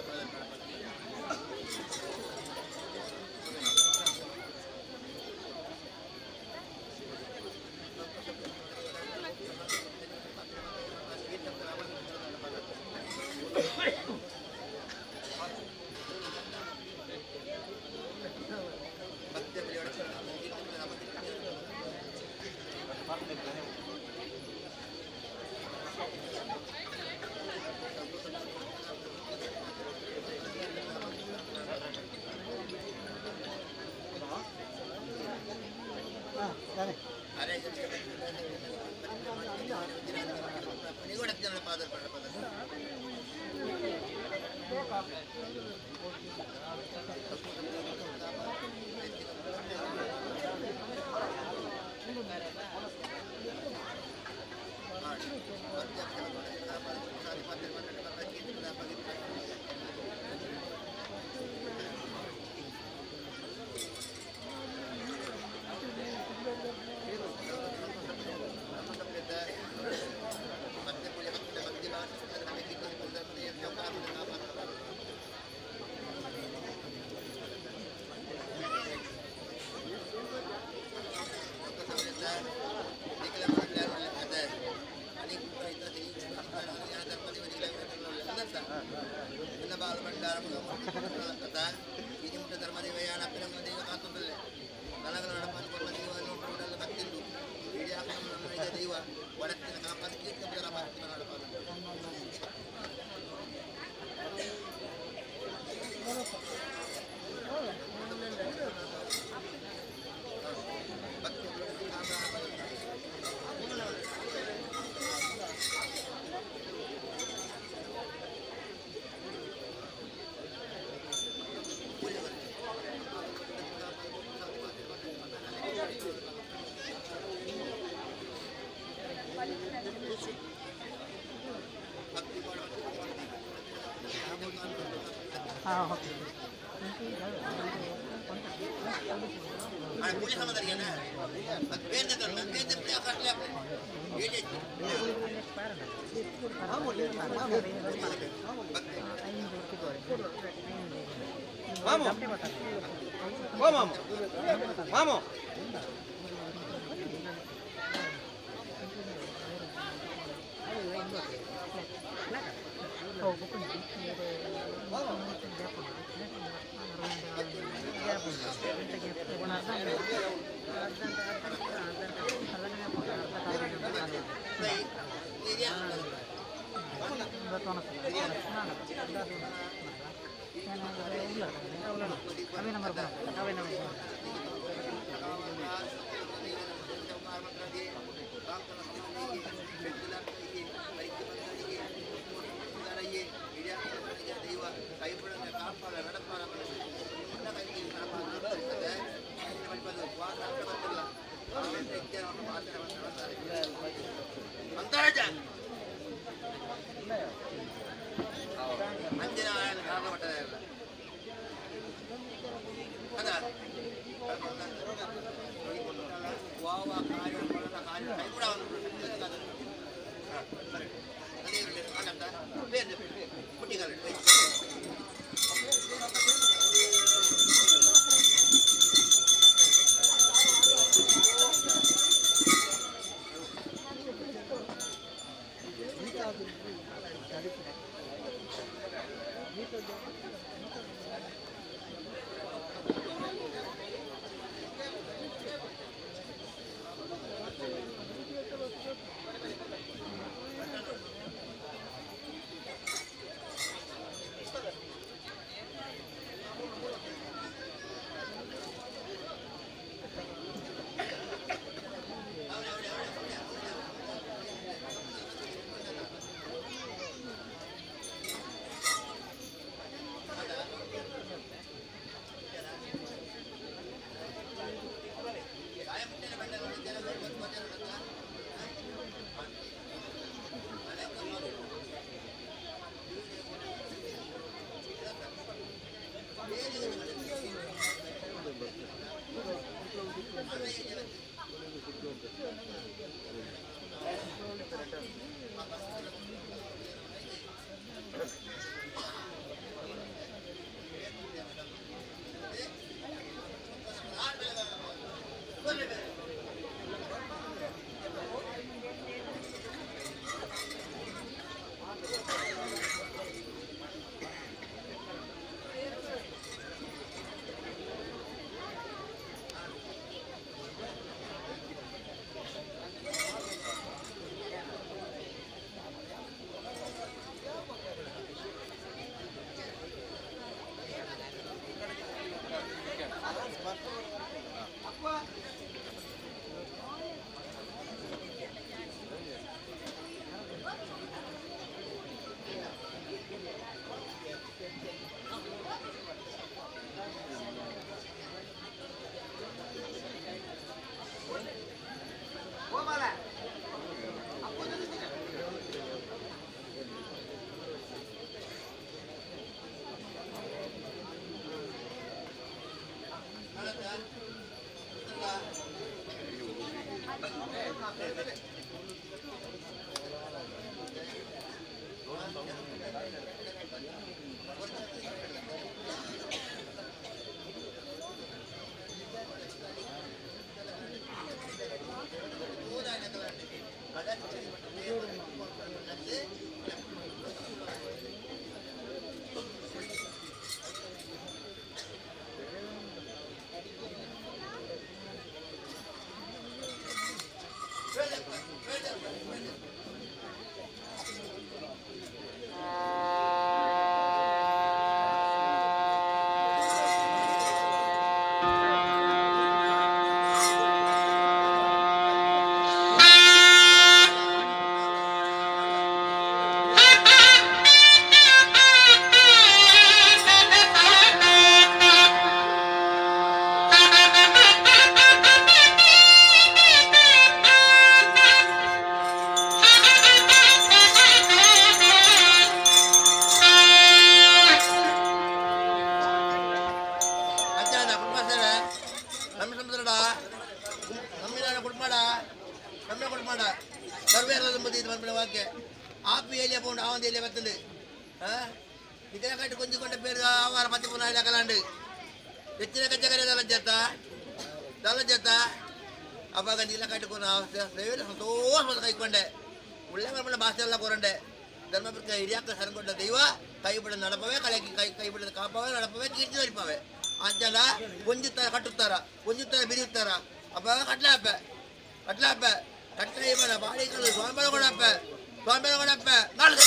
ಹಾಂ, ಓಕೆ. ಪೂಜೆ ಸಮಾಧಾನ ಅದು ಬೇರೆ ಬೇರೆ ಕಟ್ಟಲೆ. ಮಾಮು, ಓ ಮಾಮು, ಮಾಮು. ಅವೇ ನಂಬರ್, ಅವೇ ನಂಬರ್. ಮಂತರಾಜ ಅಂಜಿನ ಕಾರಣ ಮಟ್ಟದ ಇಲ್ಲ ಅದ ವಾವ ಕಾರ್ಯ ಕಾರ್ಯ ಕೈ ಕೂಡ. ಅದೇ ಪುಟ್ಟಿಗಾಲ. Thank you. ದಾನ ಕೊಡ್ಮಾಡ ಕಮ್ಮಿ ಕೊಡ್ಮಾಡ ಸರ್ವೇರ ಬದಿ ಮನ್ಪಣ ವಾಕ್ಯ ಆಪಿ ಏಲಿಯ ಪೋಂಡು ಆ ಒಂದು ಏಲಿಯ ಬರ್ತದೆ ಇದನ್ನ ಕಟ್ಟಿ ಕೊಂಚ ಕೊಂಡ ಪೇರು ಆವಾರ ಪತ್ತಿ ಪುನಃ ಇಲಾಕಲಾಂಡು ಹೆಚ್ಚಿನ ಕಚ್ಚ ಕರೆ ದಲ ಜೇತ ದಲ ಜೇತ ಅವಾಗ ನೀಲ ಕಟ್ಟಿಕೊಂಡು ಸೇವೆ ಸಂತೋಷ ಕೈಕೊಂಡೆ ಒಳ್ಳೆ ಮರಮಣ ಭಾಷೆ ಎಲ್ಲ ಕೊರಂಡೆ ಧರ್ಮಪಿಕ ಹಿರಿಯಾಕ ಸರಕೊಂಡ ದೈವ ಕೈ ಬಿಡ ನಡಪವೇ ಕಳೆಕಿ ಕೈ ಕೈ ಬಿಡದ ಕಾಪವೇ ನಡಪವೇ ಕೀರ್ತಿ ನಡಿಪವೆ ಅಂಚಲ ಒಂಜುತ್ತರ ಕಟ್ಟುತ್ತಾರ ಒಂಜುತ್ತರ ಬಿರಿಯುತ್ತಾರ ಅಪ್ಪ ಕಟ್ಲಾಪೆ ಕಟ್ಲಾಪೆ ಕಟ್ಟ ಇವನ ಬಾಳಿಕಲು ಸ್ವಾಮಿ ಕೊಡಪ್ಪ ಸ್ವಾಮಿ ಕೊಡಪ್ಪ ನಾಲ್ಕು.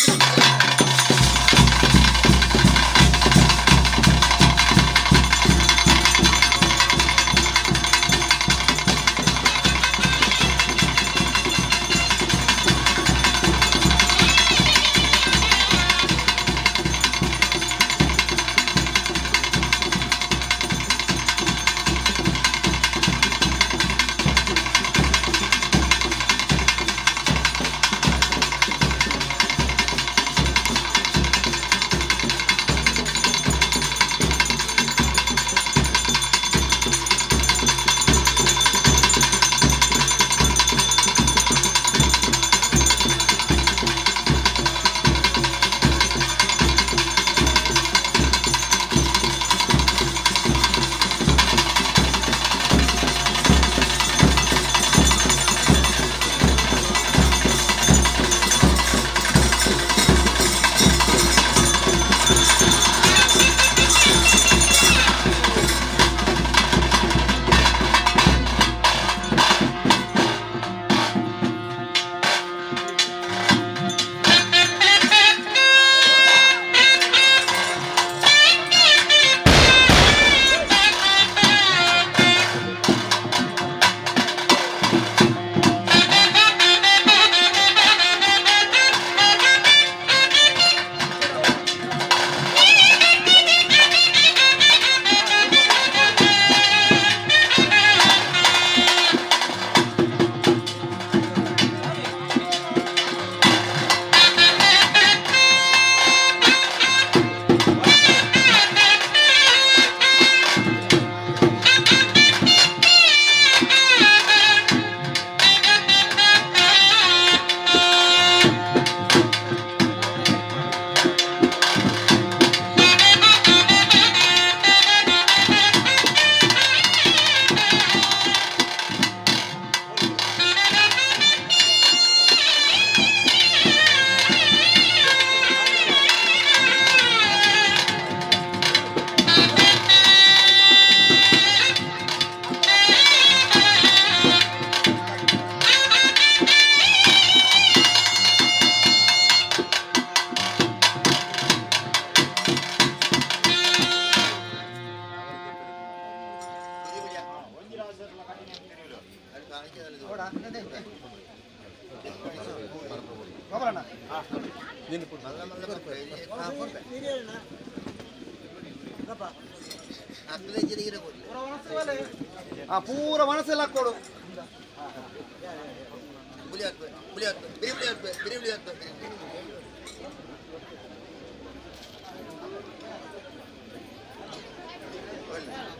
ಪೂರ ಮನಸ್ಸೆಲ್ಲ ಕೊಡು.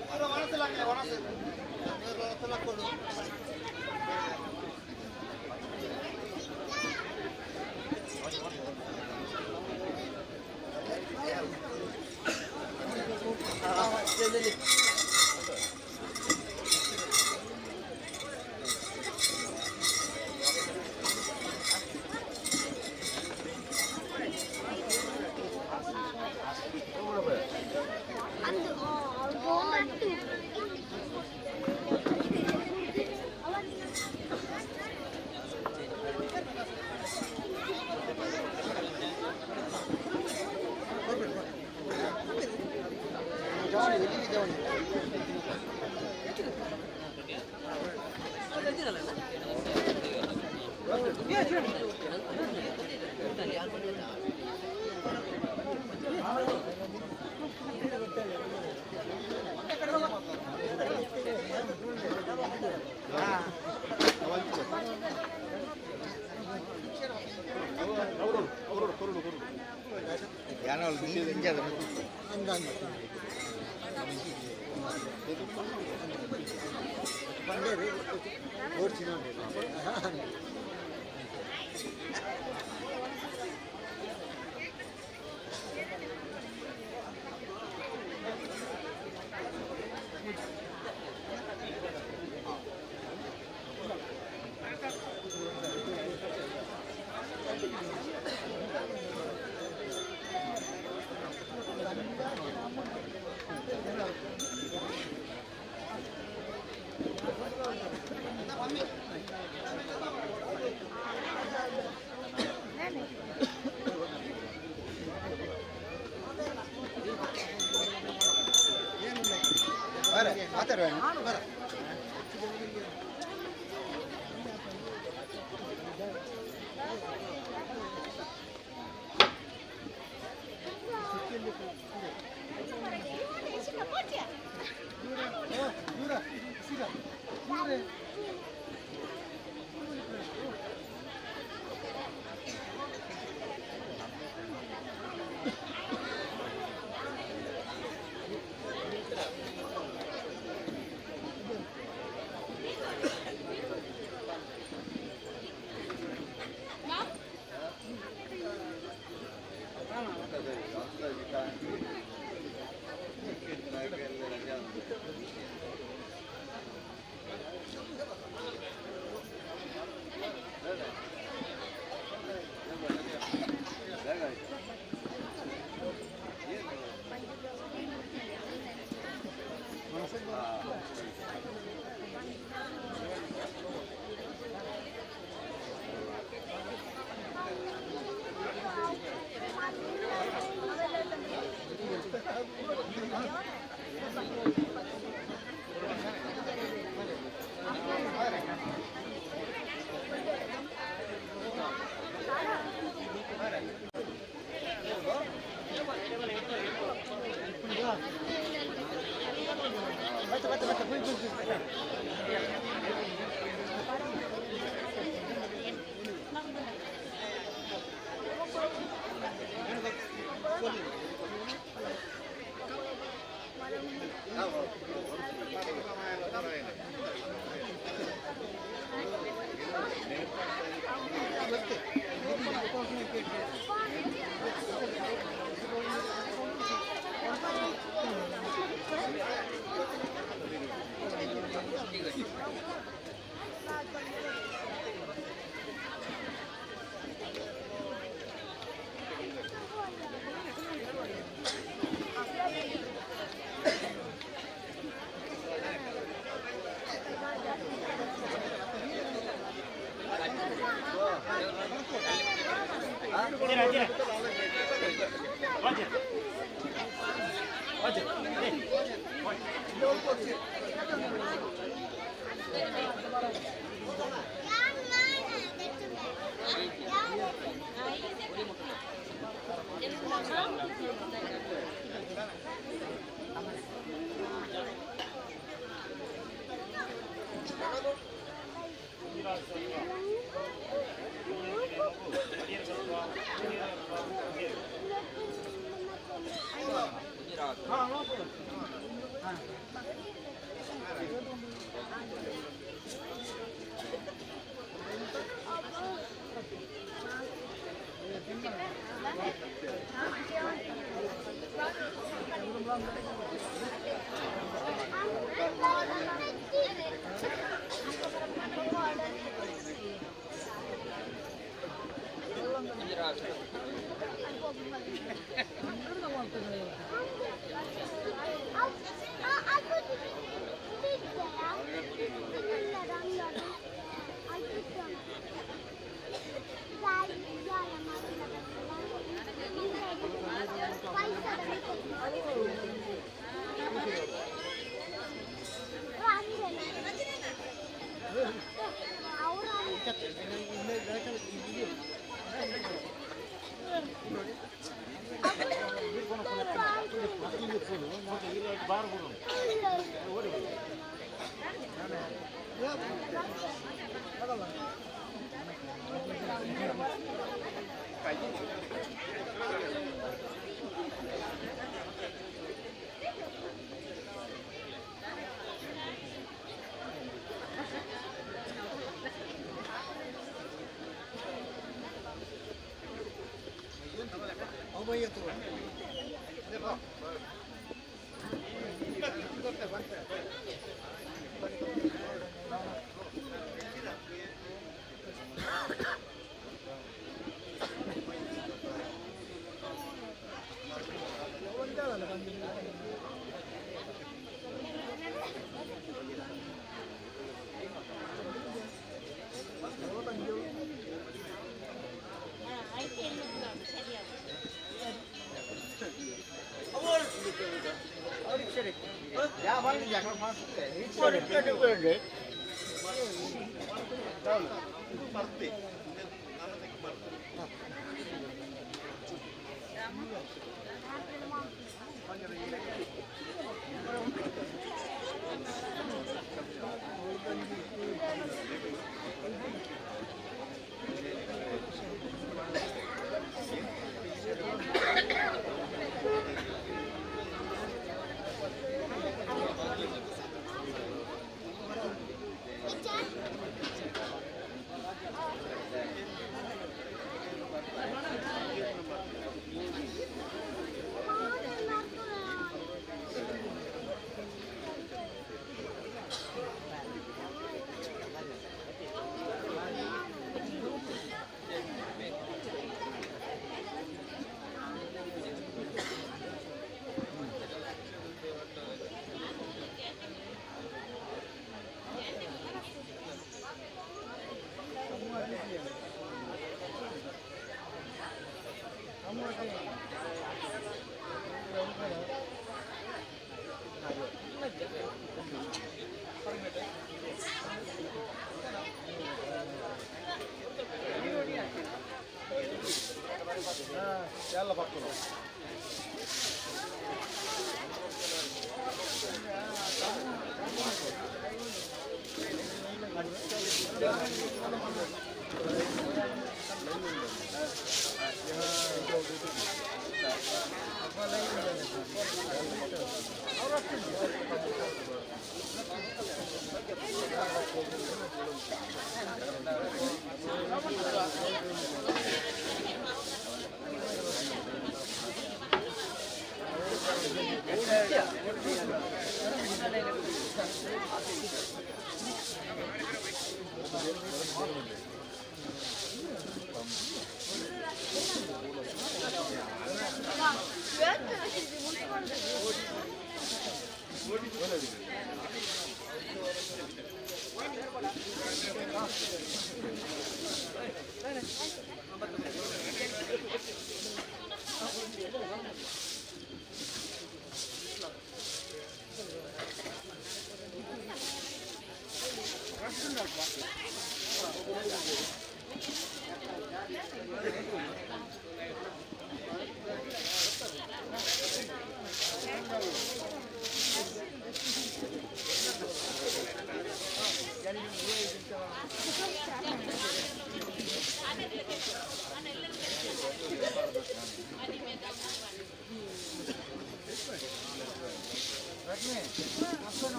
ಪೂರ ಮನಸ್ಸೆಲ್ಲ ಮನಸ್ಸು.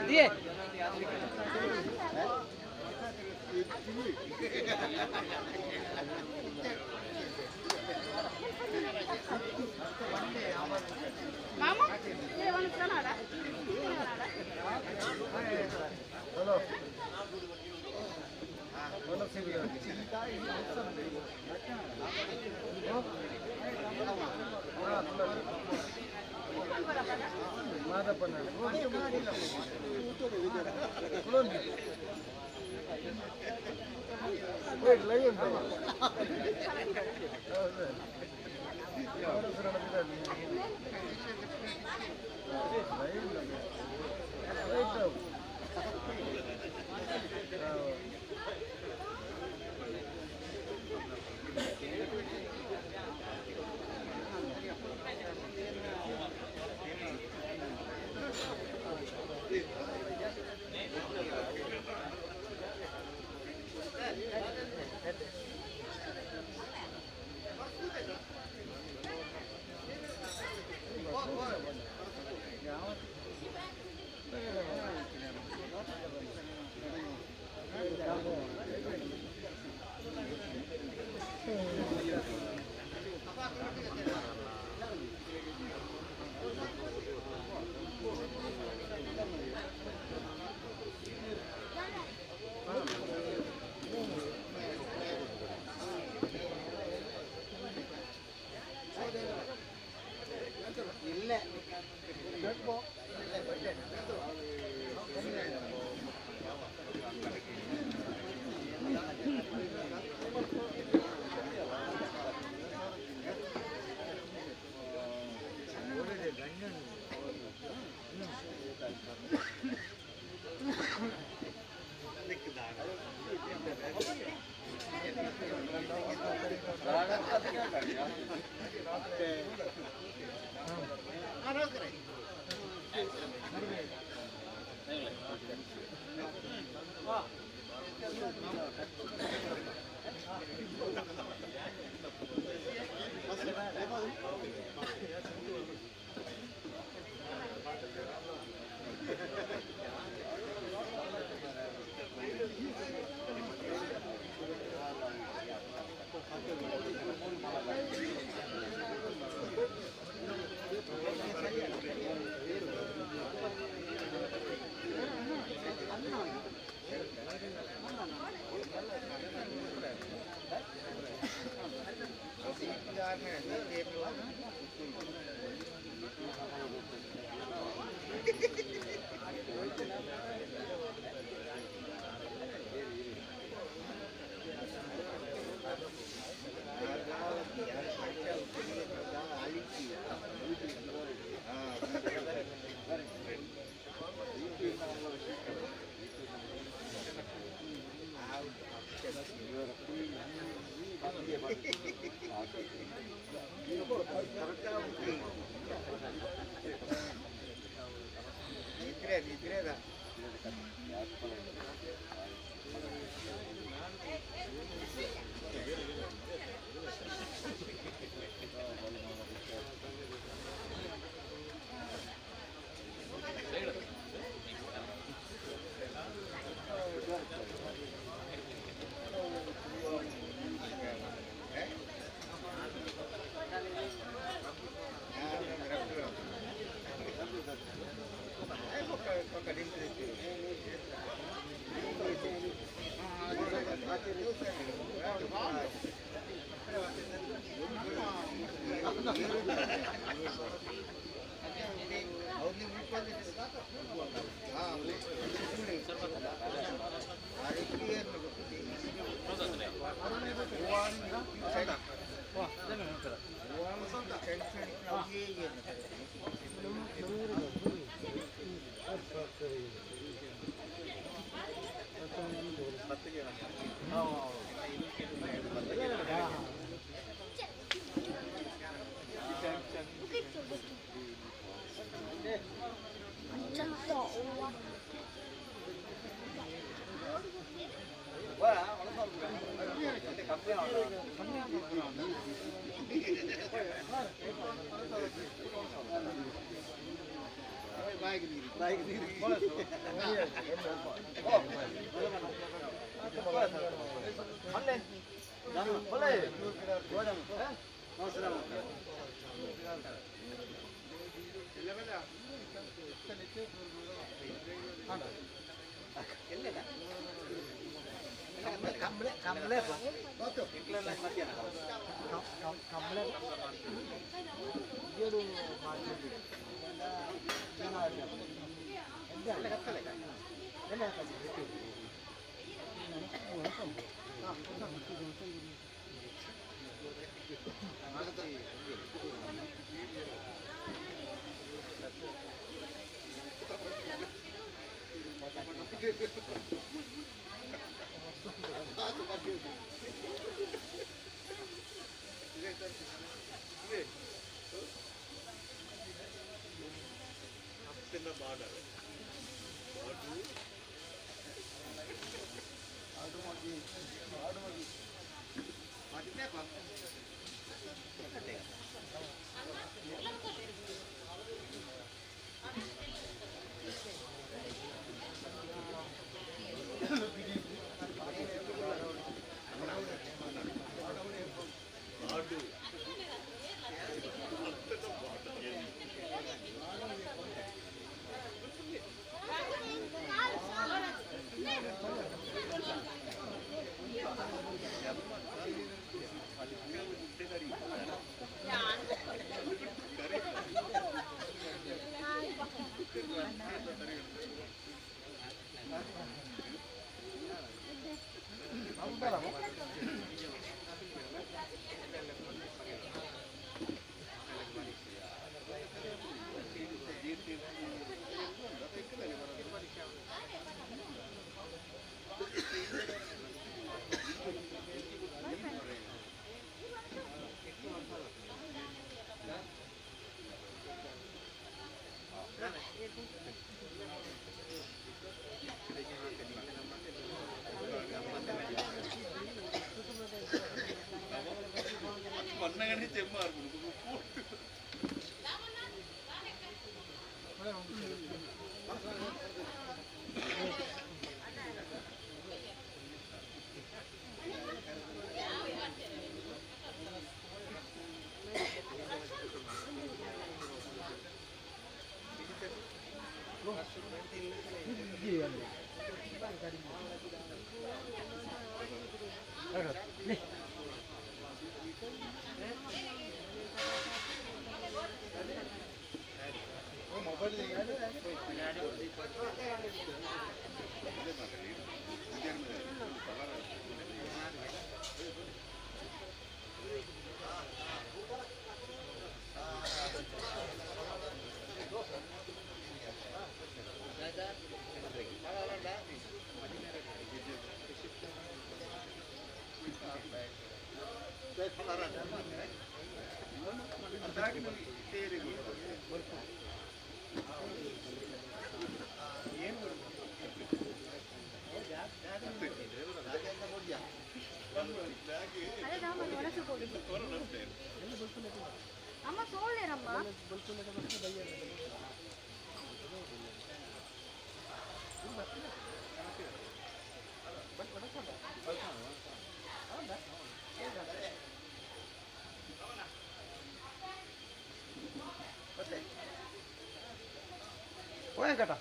ದಿಯೇ. ಮಾಮ ಹಲೋ. ಅಮ್ಮ ಸೋಳೇರಮ್ಮ. ಕಟ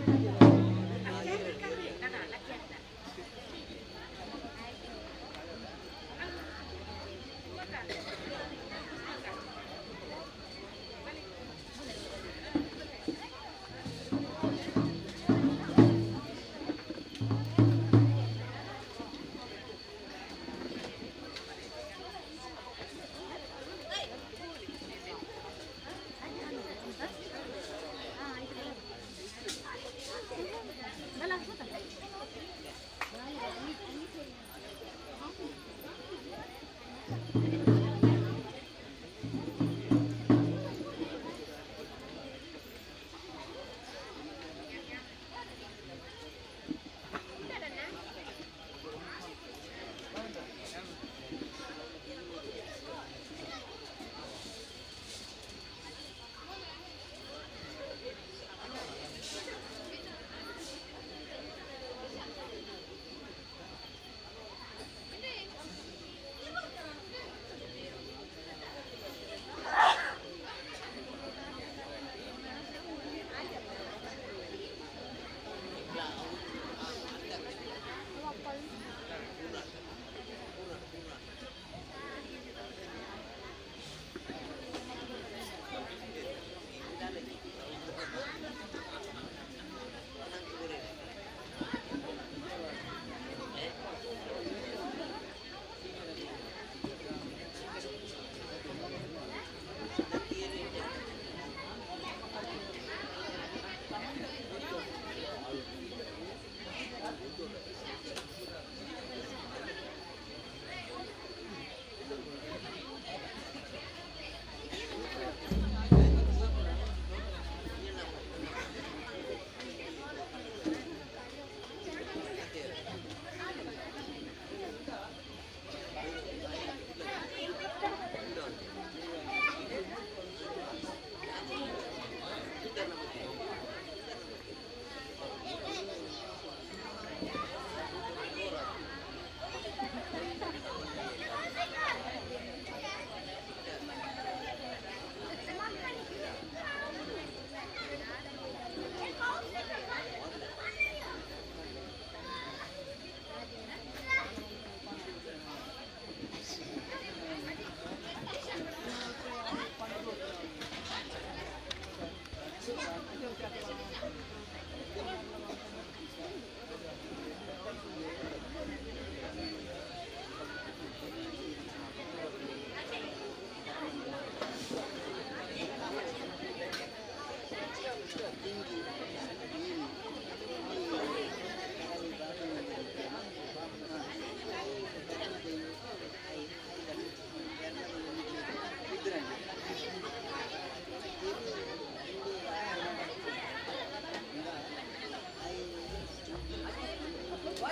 Thank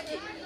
Thank you.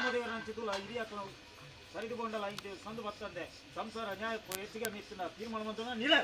ಗ್ರಾಮದೇವರ ತುಲ ಹಿರಿಯಾಕನ ಸರಿದು ಕೊಂಡಲ ಇಂಚ ಸಂದು ಬತ್ತಂದೆ ಸಂಸಾರ ನ್ಯಾಯ ಹೆಚ್ಚಿಗೆ ಮಿತ್ತಿನ ತೀರ್ಮಾನ ಮಂತನ ನಿಲೆ.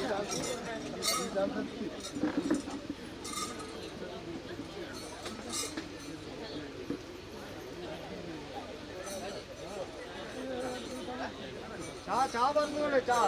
ಚಾ ಚಾ ಬಂದು ಚಾ.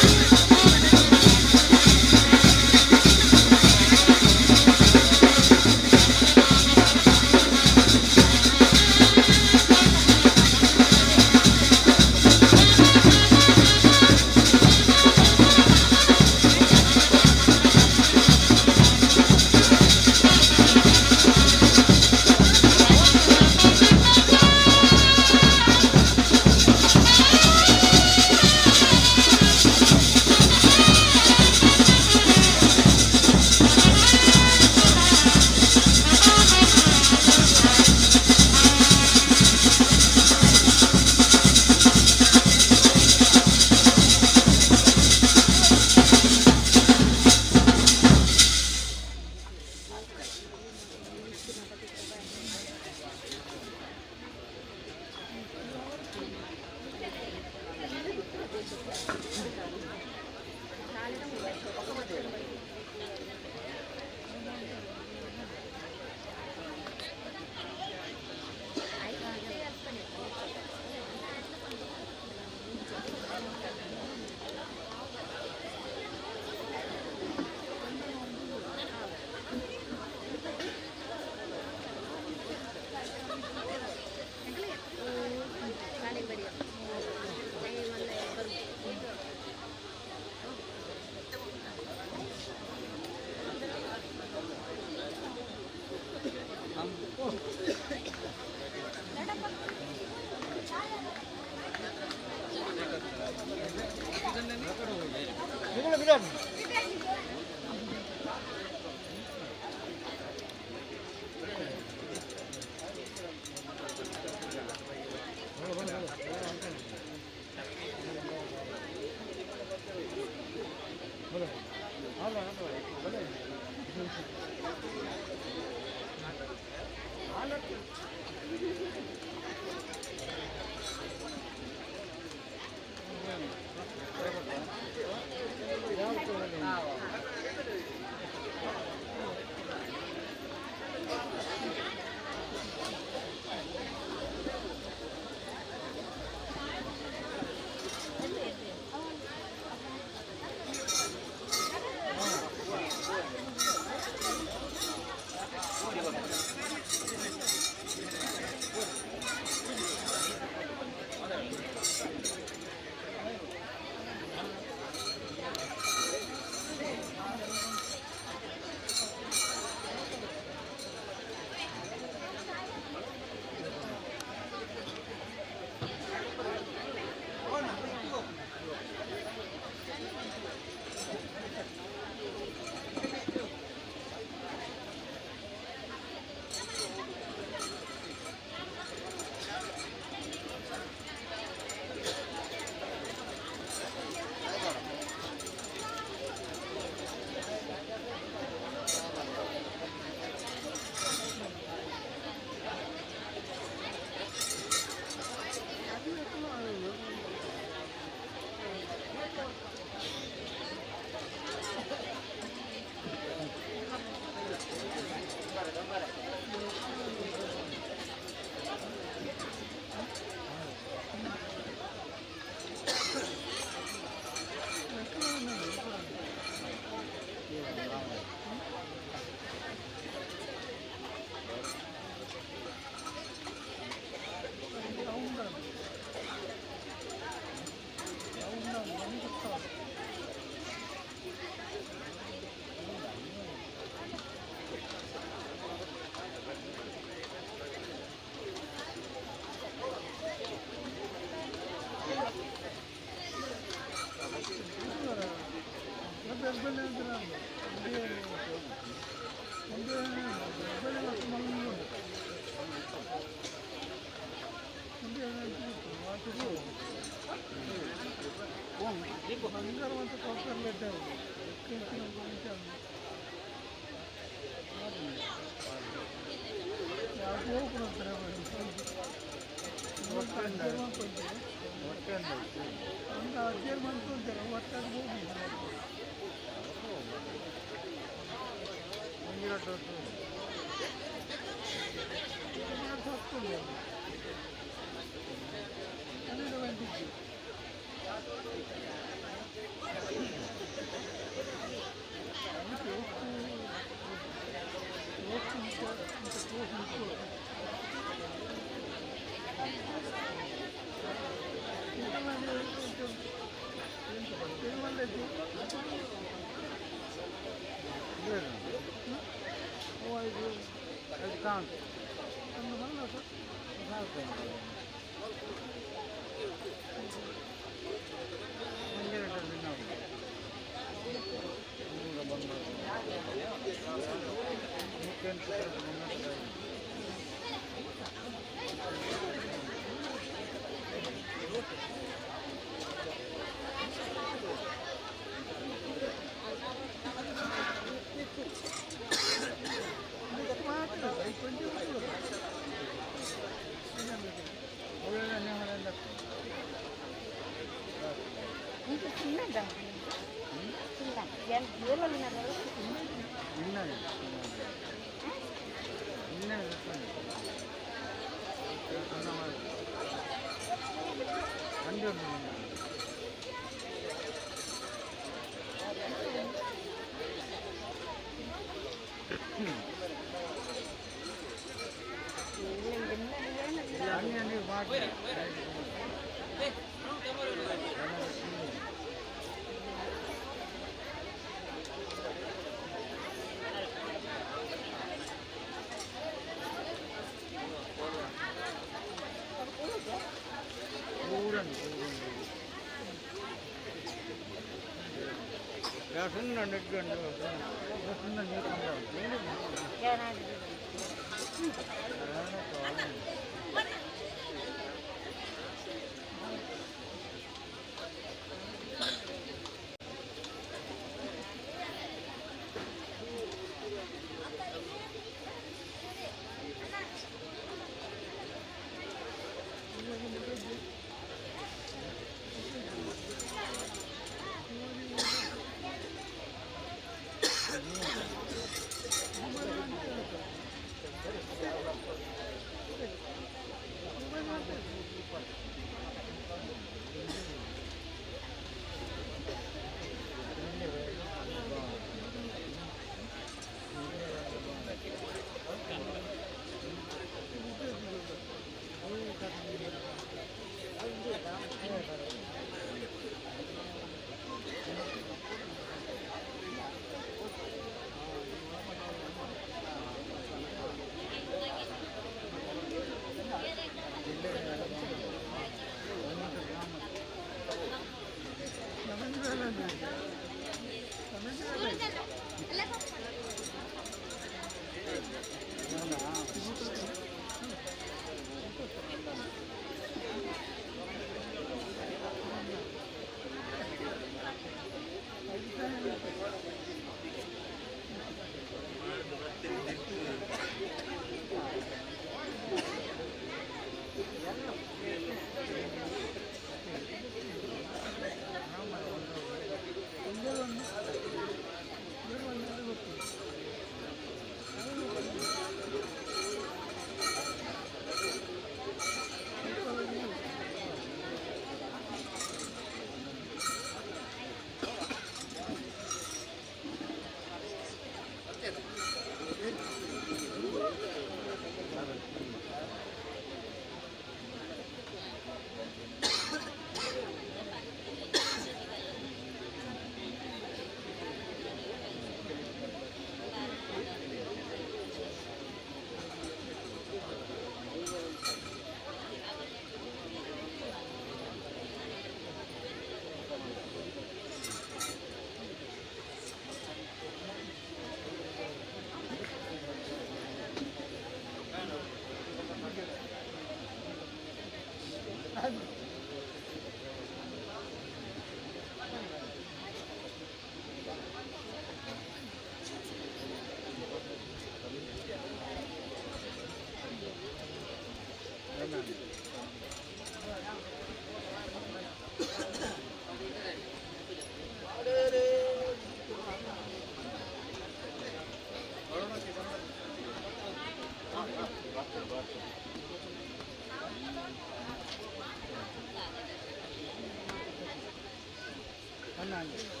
Thank you.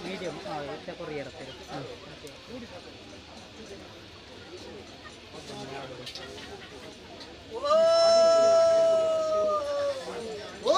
ಮೀಡಿಯಂ ಇತ್ತೆ ಕೊರಿಯರ್. ಓ.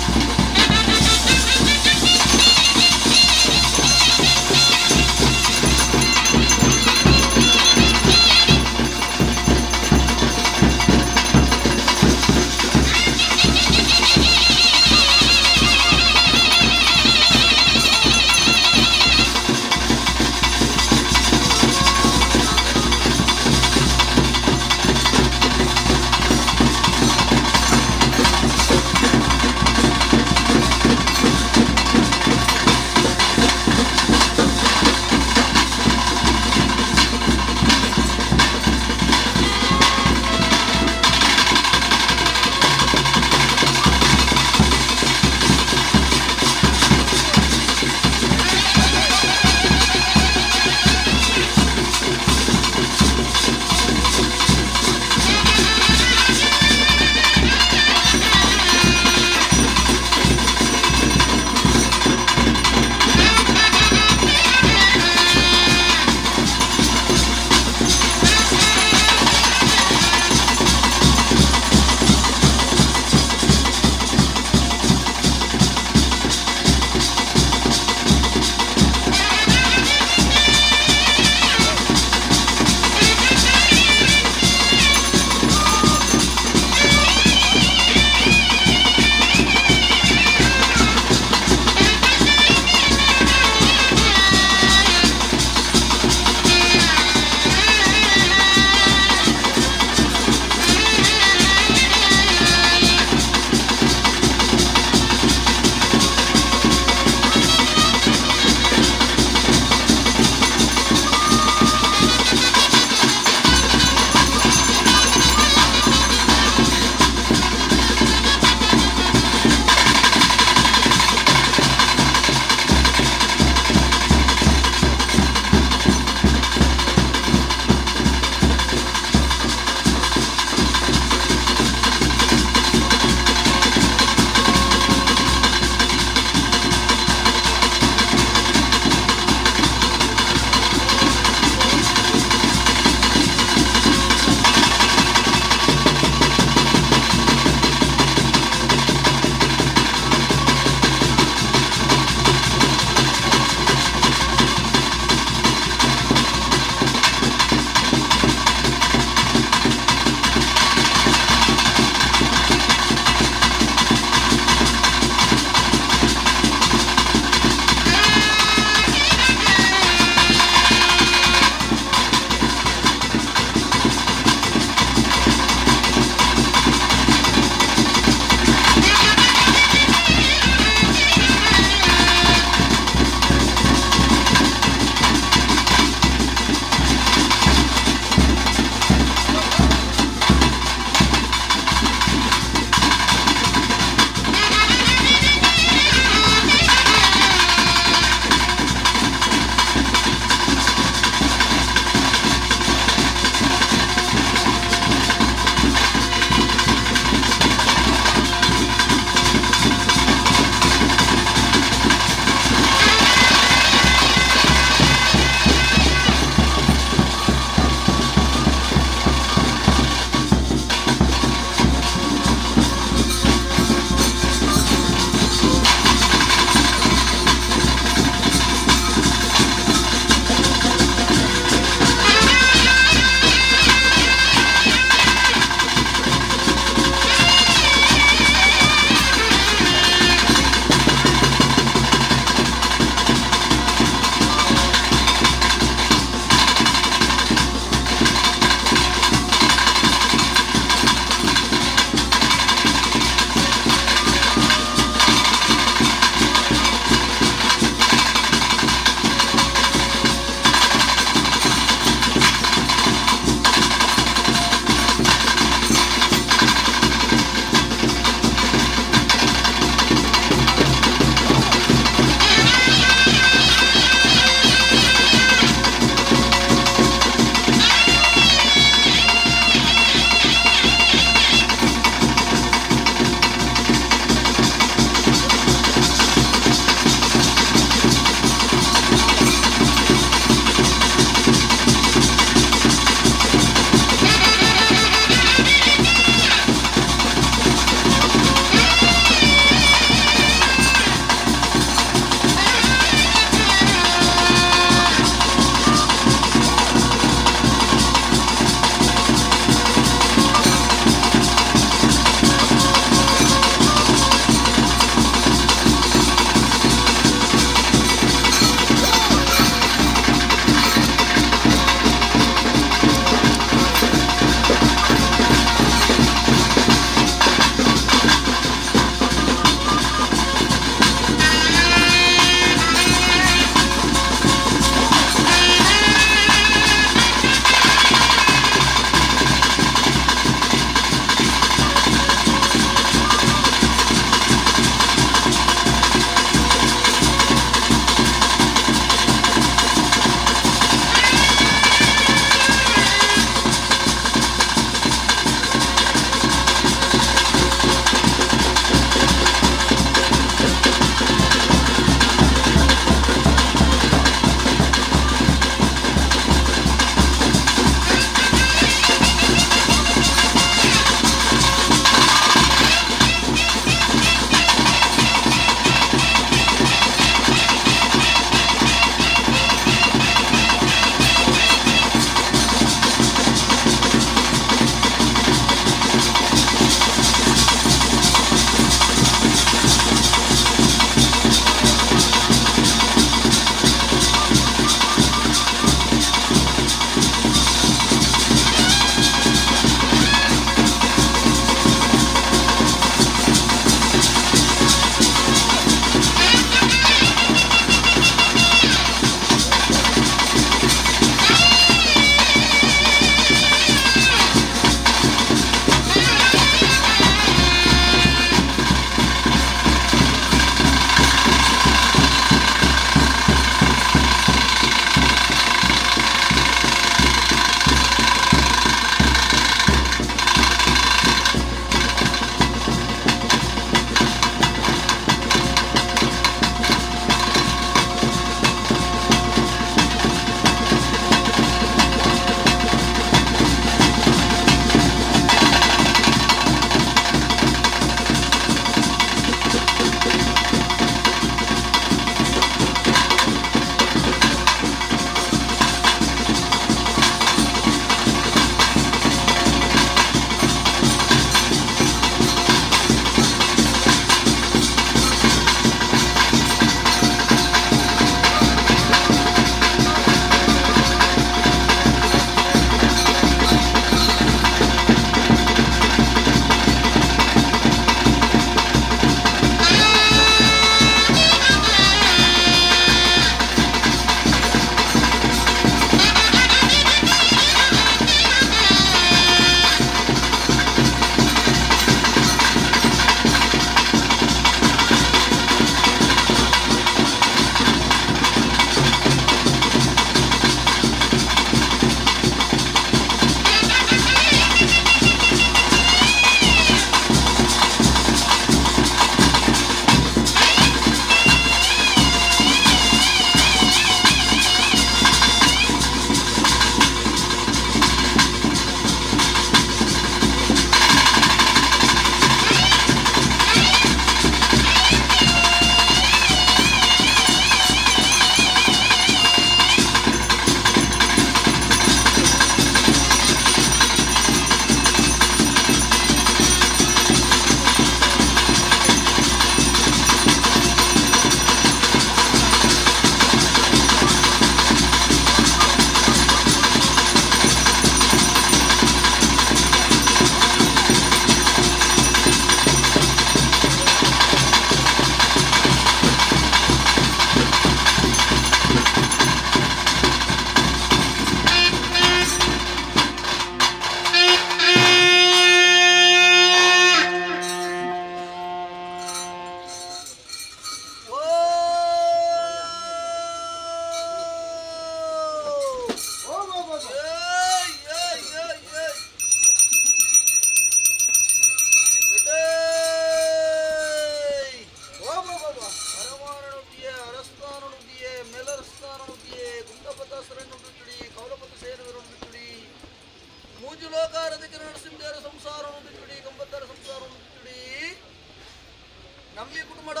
ನಂಬಿ ಕುಟುಂಬಡ,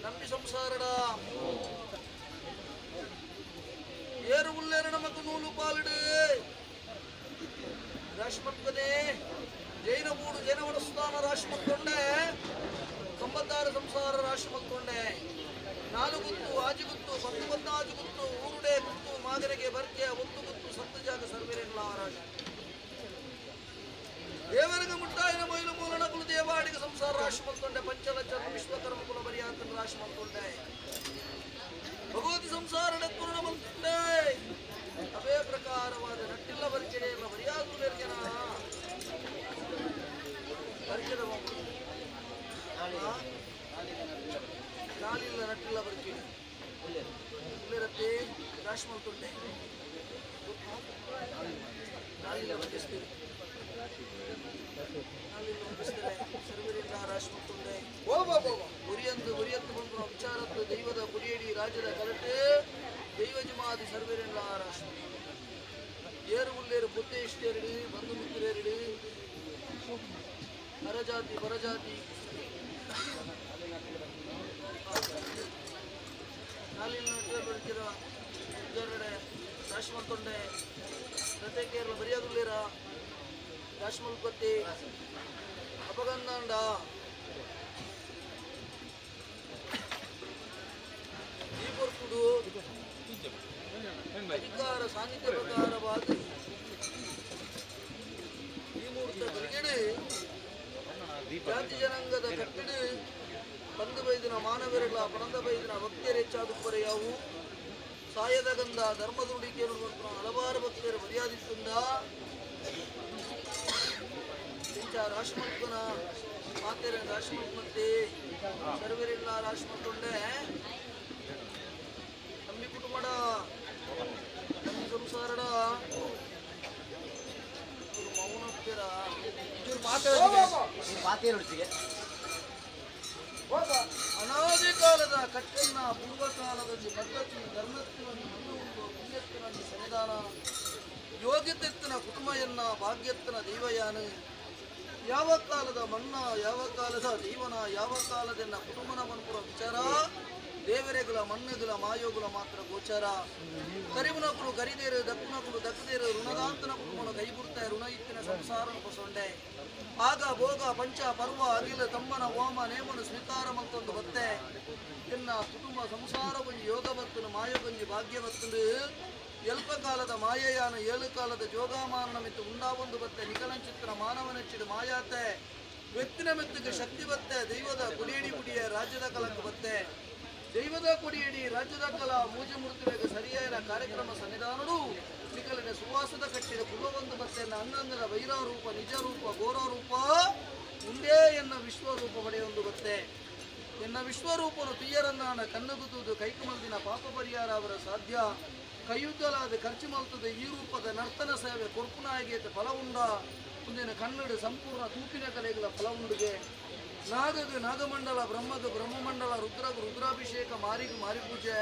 ನಂಬಿ ಸಂಸಾರಡ ಏರು ಉಲ್ಲೇರು ನಮಕ್ ನೂಲು ಪಾಲಿಡು ರಾಶಿ ಮಲ್ಪನೆ. ಜೈನ ಬೂಡು ಜೈನ ವಡಸ್ಥಾನ ರಾಶಿ ಮಲ್ಕೊಂಡೆ, ಕಂಬತ್ತಾರ ಸಂಸಾರ ರಾಶಿ ಮಲ್ಕೊಂಡೆ. ನಾಲು ಗುತ್ತು ಆಜಿ ಗುತ್ತು ಪತ್ತು ಪತ್ತಾಜು ಗುತ್ತು ಊರುಡೆ ಗುತ್ತು ಮಾಗರಿಗೆ ಬರ್ಕೆ ಒತ್ತು ಗುತ್ತು ಸತ್ತು ಜಾಗ ಸರ್ವೇರೆಲ್ಲ ರಾಶಿ. ದೇವರಿಗೆ ಮುಟ್ಟಾಯಿನ ಮೊಯ್ಲು ಮೂಲನಕುಲು ದೇವಾಡಿಗೆ ಸಂಸಾರ ರಾಶಿ ಮಲ್ಕೊಂಡೆ. ಪಂಚಲಕ್ಷ ವಿಶ್ವಕರ್ಮ ಕುಲ ಬರಿಯಾತನ ರಾಶಿ ಮಲ್ಕೊಂಡೆ. ಭಗವತಿ ಸಂಸಾರ ಪೂರ್ಣ ಮಲ್ಕೊಂಡೆ. ಅವೇ ಪ್ರಕಾರವಾದ ನಟ್ಟಿಲ್ಲ ಬರ್ಕೆಡೆ ಎಲ್ಲ ಬರಿಯಾದು ಬೇರ್ಗೆನ ಬರ್ಕೆದ ನಾಲಿಲ್ಲ ನಟ್ಟಿಲ್ಲ ಬರ್ಕೆ ಉಲ್ಲೇರತ್ತೆ ರಾಶಿ ಮಲ್ತುಂಡೆ. ನಾಲಿಲ್ಲ ಬರ್ಕಿಸ್ತೀರಿ, ನಾಲಿಲ್ಲ ಬರ್ಕಿಸ್ತಾರೆ. ಸರ್ವರಿಂದ ರಾಶಿ ಮಲ್ತುಂಡೆ. ಉರಿಯಂದು ಉರಿಯಂದು ಬಂದು ವಿಚಾರದ್ದು ದೈವದ ಕುಡಿಯಡಿ ರಾಜ್ಯದ ಕರಟೆ ದೈವ ಜಮಾದಿ ಸರ್ವರೆಲ್ಲ ರಾಶಿ. ಏರು ಉಲ್ಲೇರು ಬುದ್ಧಿ ಇಷ್ಟೇರಡಿ ಬಂಧು ಮಿತ್ರರೇರಡಿ ಅರಜಾತಿ ಪರಜಾತಿ ನಾಲಿನ ಬರ್ತೀರ ಎರಡೆ ರಾಶಿ ಮಲ್ತೊಂಡೆ. ಪ್ರತ್ಯೇಕ ಬರಿಯಾದುಲ್ಲೇರ ರಾಶಿ ಮಲ್ಪತ್ತಿ ಅಪಗಂದಾಂಡ. ಈ ಪೊರ್ತುಡು ಅಧಿಕಾರ ಸಾನ್ನಿಧ್ಯ ಪ್ರಕಾರವಾದ ಈ ಮೂರ್ತ ಗಳಿಗೆಡು ಜಾತಿ ಜನಾಂಗದ ಕಟ್ಟಿಡು ಬಂದು ಬೈದಿನ ಮಾನವರುಗಳ ಪಣದ ಬೈದಿನ ಭಕ್ತಿಯರು ಹೆಚ್ಚಾದುಪ್ಪರೆ ಯಾವು ಸಾಯದ ಗಂಧ ಧರ್ಮದುಡಿಕೆಯನ್ನು ಹಲವಾರು ಭಕ್ತಿಯರು ಮರ್ಯಾದಿತ್ತುಂದ ಇಂಚ ರಾಶಿಮಲ್ಪನ ಮಾತೆರ ರಾಶಿಮಲ್ಪಂತೆ ಸರ್ವರೆಲ್ಲ ರಾಶಿಮಲ್ತೊಂಡೆ. ನಂಬಿ ಕುಟುಂಬಡ ನಂಬಿ ಸಂಸಾರಡ ಮೌನತ್ತರ. ಪಾತೇರುಡ್ಚಿಗೆ. ಅನಾದಿ ಕಾಲದ ಕಟ್ಟನ್ನ ಪೂರ್ವಕಾಲದಲ್ಲಿ ಪದ್ಧತಿ ಧರ್ಮತ್ತಿನಲ್ಲಿ ಮಣ್ಣು ಉಂಟು ಪುಣ್ಯತ್ತಿನಲ್ಲಿ ಸನ್ನಿಧಾನ ಯೋಗ್ಯತೆತ್ತಿನ ಕುಟುಂಬಯನ್ನ ಭಾಗ್ಯತ್ತಿನ ದೈವಯಾನ. ಯಾವ ಕಾಲದ ಮಣ್ಣ, ಯಾವ ಕಾಲದ ದೈವನ, ಯಾವ ಕಾಲದೆನ್ನ ಕುಟುಂಬನ ಮನ್ಪುರ ವಿಚಾರ ದೇವರೆಗುಲ ಮಣ್ಣುಗುಲ ಮಾಯೋಗುಲ ಮಾತ್ರ ಗೋಚಾರ. ಕರಿಮುನಕುಲು ಕರಿದೇರು ದಕ್ಕುನಕುಲು ದಕ್ಕದೇರು ಋಣದಾಂತನ ಕುಟುಂಬನ ಕೈಬುರ್ತ ಋಣ ಇತ್ತಿನ ಸಂಸಾರ ಪಸೊಂಡೆ. ಆಗ ಭೋಗ ಪಂಚ ಪರ್ವ ಅಗಿಲ ತಮ್ಮನ ಓಮ ನೇಮನು ಸ್ವೀಕಾರ ಮಲ್ತೊಂದು ಬತ್ತೆ. ಎನ್ನ ಕುಟುಂಬ ಸಂಸಾರ ಒಂಜಿ ಯೋಗ ಬತ್ತನು ಮಾಯೋಗಂಜಿ ಭಾಗ್ಯ ಬತ್ತನು. ಎಲ್ಪ ಕಾಲದ ಮಾಯಯಾನ ಏಳು ಕಾಲದ ಜೋಗಾಮಾನನ ಮಿತ್ತು ಉಂಡಾವೊಂದು ಬತ್ತೆ. ನಿಕಲಂಚಿತ್ರ ಮಾನವನೆಚ್ಚಿಡು ಮಾಯಾತೆ ವೆತ್ತಿನ ಮೆತ್ತಗೆ ಶಕ್ತಿ ಬತ್ತೆ. ದೈವದ ಕುಡಿಯಡಿ ಕುಡಿಯ ರಾಜ್ಯದ ಕಲಕ ಬತ್ತೆ. ದೈವದ ಕೊಡಿಯಡಿ ರಾಜ್ಯದ ಕಲಾ ಮೂಜೆ ಮೂರ್ತಿವೇಗ ಸರಿಯಾದ ಕಾರ್ಯಕ್ರಮ ಸನ್ನಿಧಾನಡು ನಿಕಲಿನ ಸುವಾಸದ ಕಟ್ಟಿದ ಕುಲವೊಂದು ಬತ್ತೆ. ಅಂಗಂಗದ ವೈರರೂಪ ನಿಜ ರೂಪ ಘೋರ ರೂಪ ಉಂಡೇ ಎನ್ನ ವಿಶ್ವರೂಪ ಪಡೆಯೊಂದು ಬತ್ತೆ. ಎನ್ನ ವಿಶ್ವರೂಪನು ತೀಯರನ್ನಾಣ ಕಣ್ಣುಗುತ್ತುವುದು ಕೈಕಮಲ್ದಿನ ಪಾಪ ಪರಿಹಾರ ಅವರ ಸಾಧ್ಯ ಕೈಯುದ್ದಲಾದ ಖರ್ಚು ಮಲ್ತದ ಈ ರೂಪದ ನರ್ತನ ಸೇವೆ ಕೊರ್ಪುನಾಯಿಗೆ ಫಲ ಉಂಡ. ಮುಂದಿನ ಕನ್ನಡ ಸಂಪೂರ್ಣ ತೂಪಿನ ಕಲೆಗಳ ಫಲ ಉಂಡುಗೆ. ನಾಗಗ ನಾಗಮಂಡಲ, ಬ್ರಹ್ಮಗ ಬ್ರಹ್ಮಮಂಡಲ, ರುದ್ರಗ ರುದ್ರಾಭಿಷೇಕ, ಮಾರಿಗ ಮಾರಿಪೂಜೆ.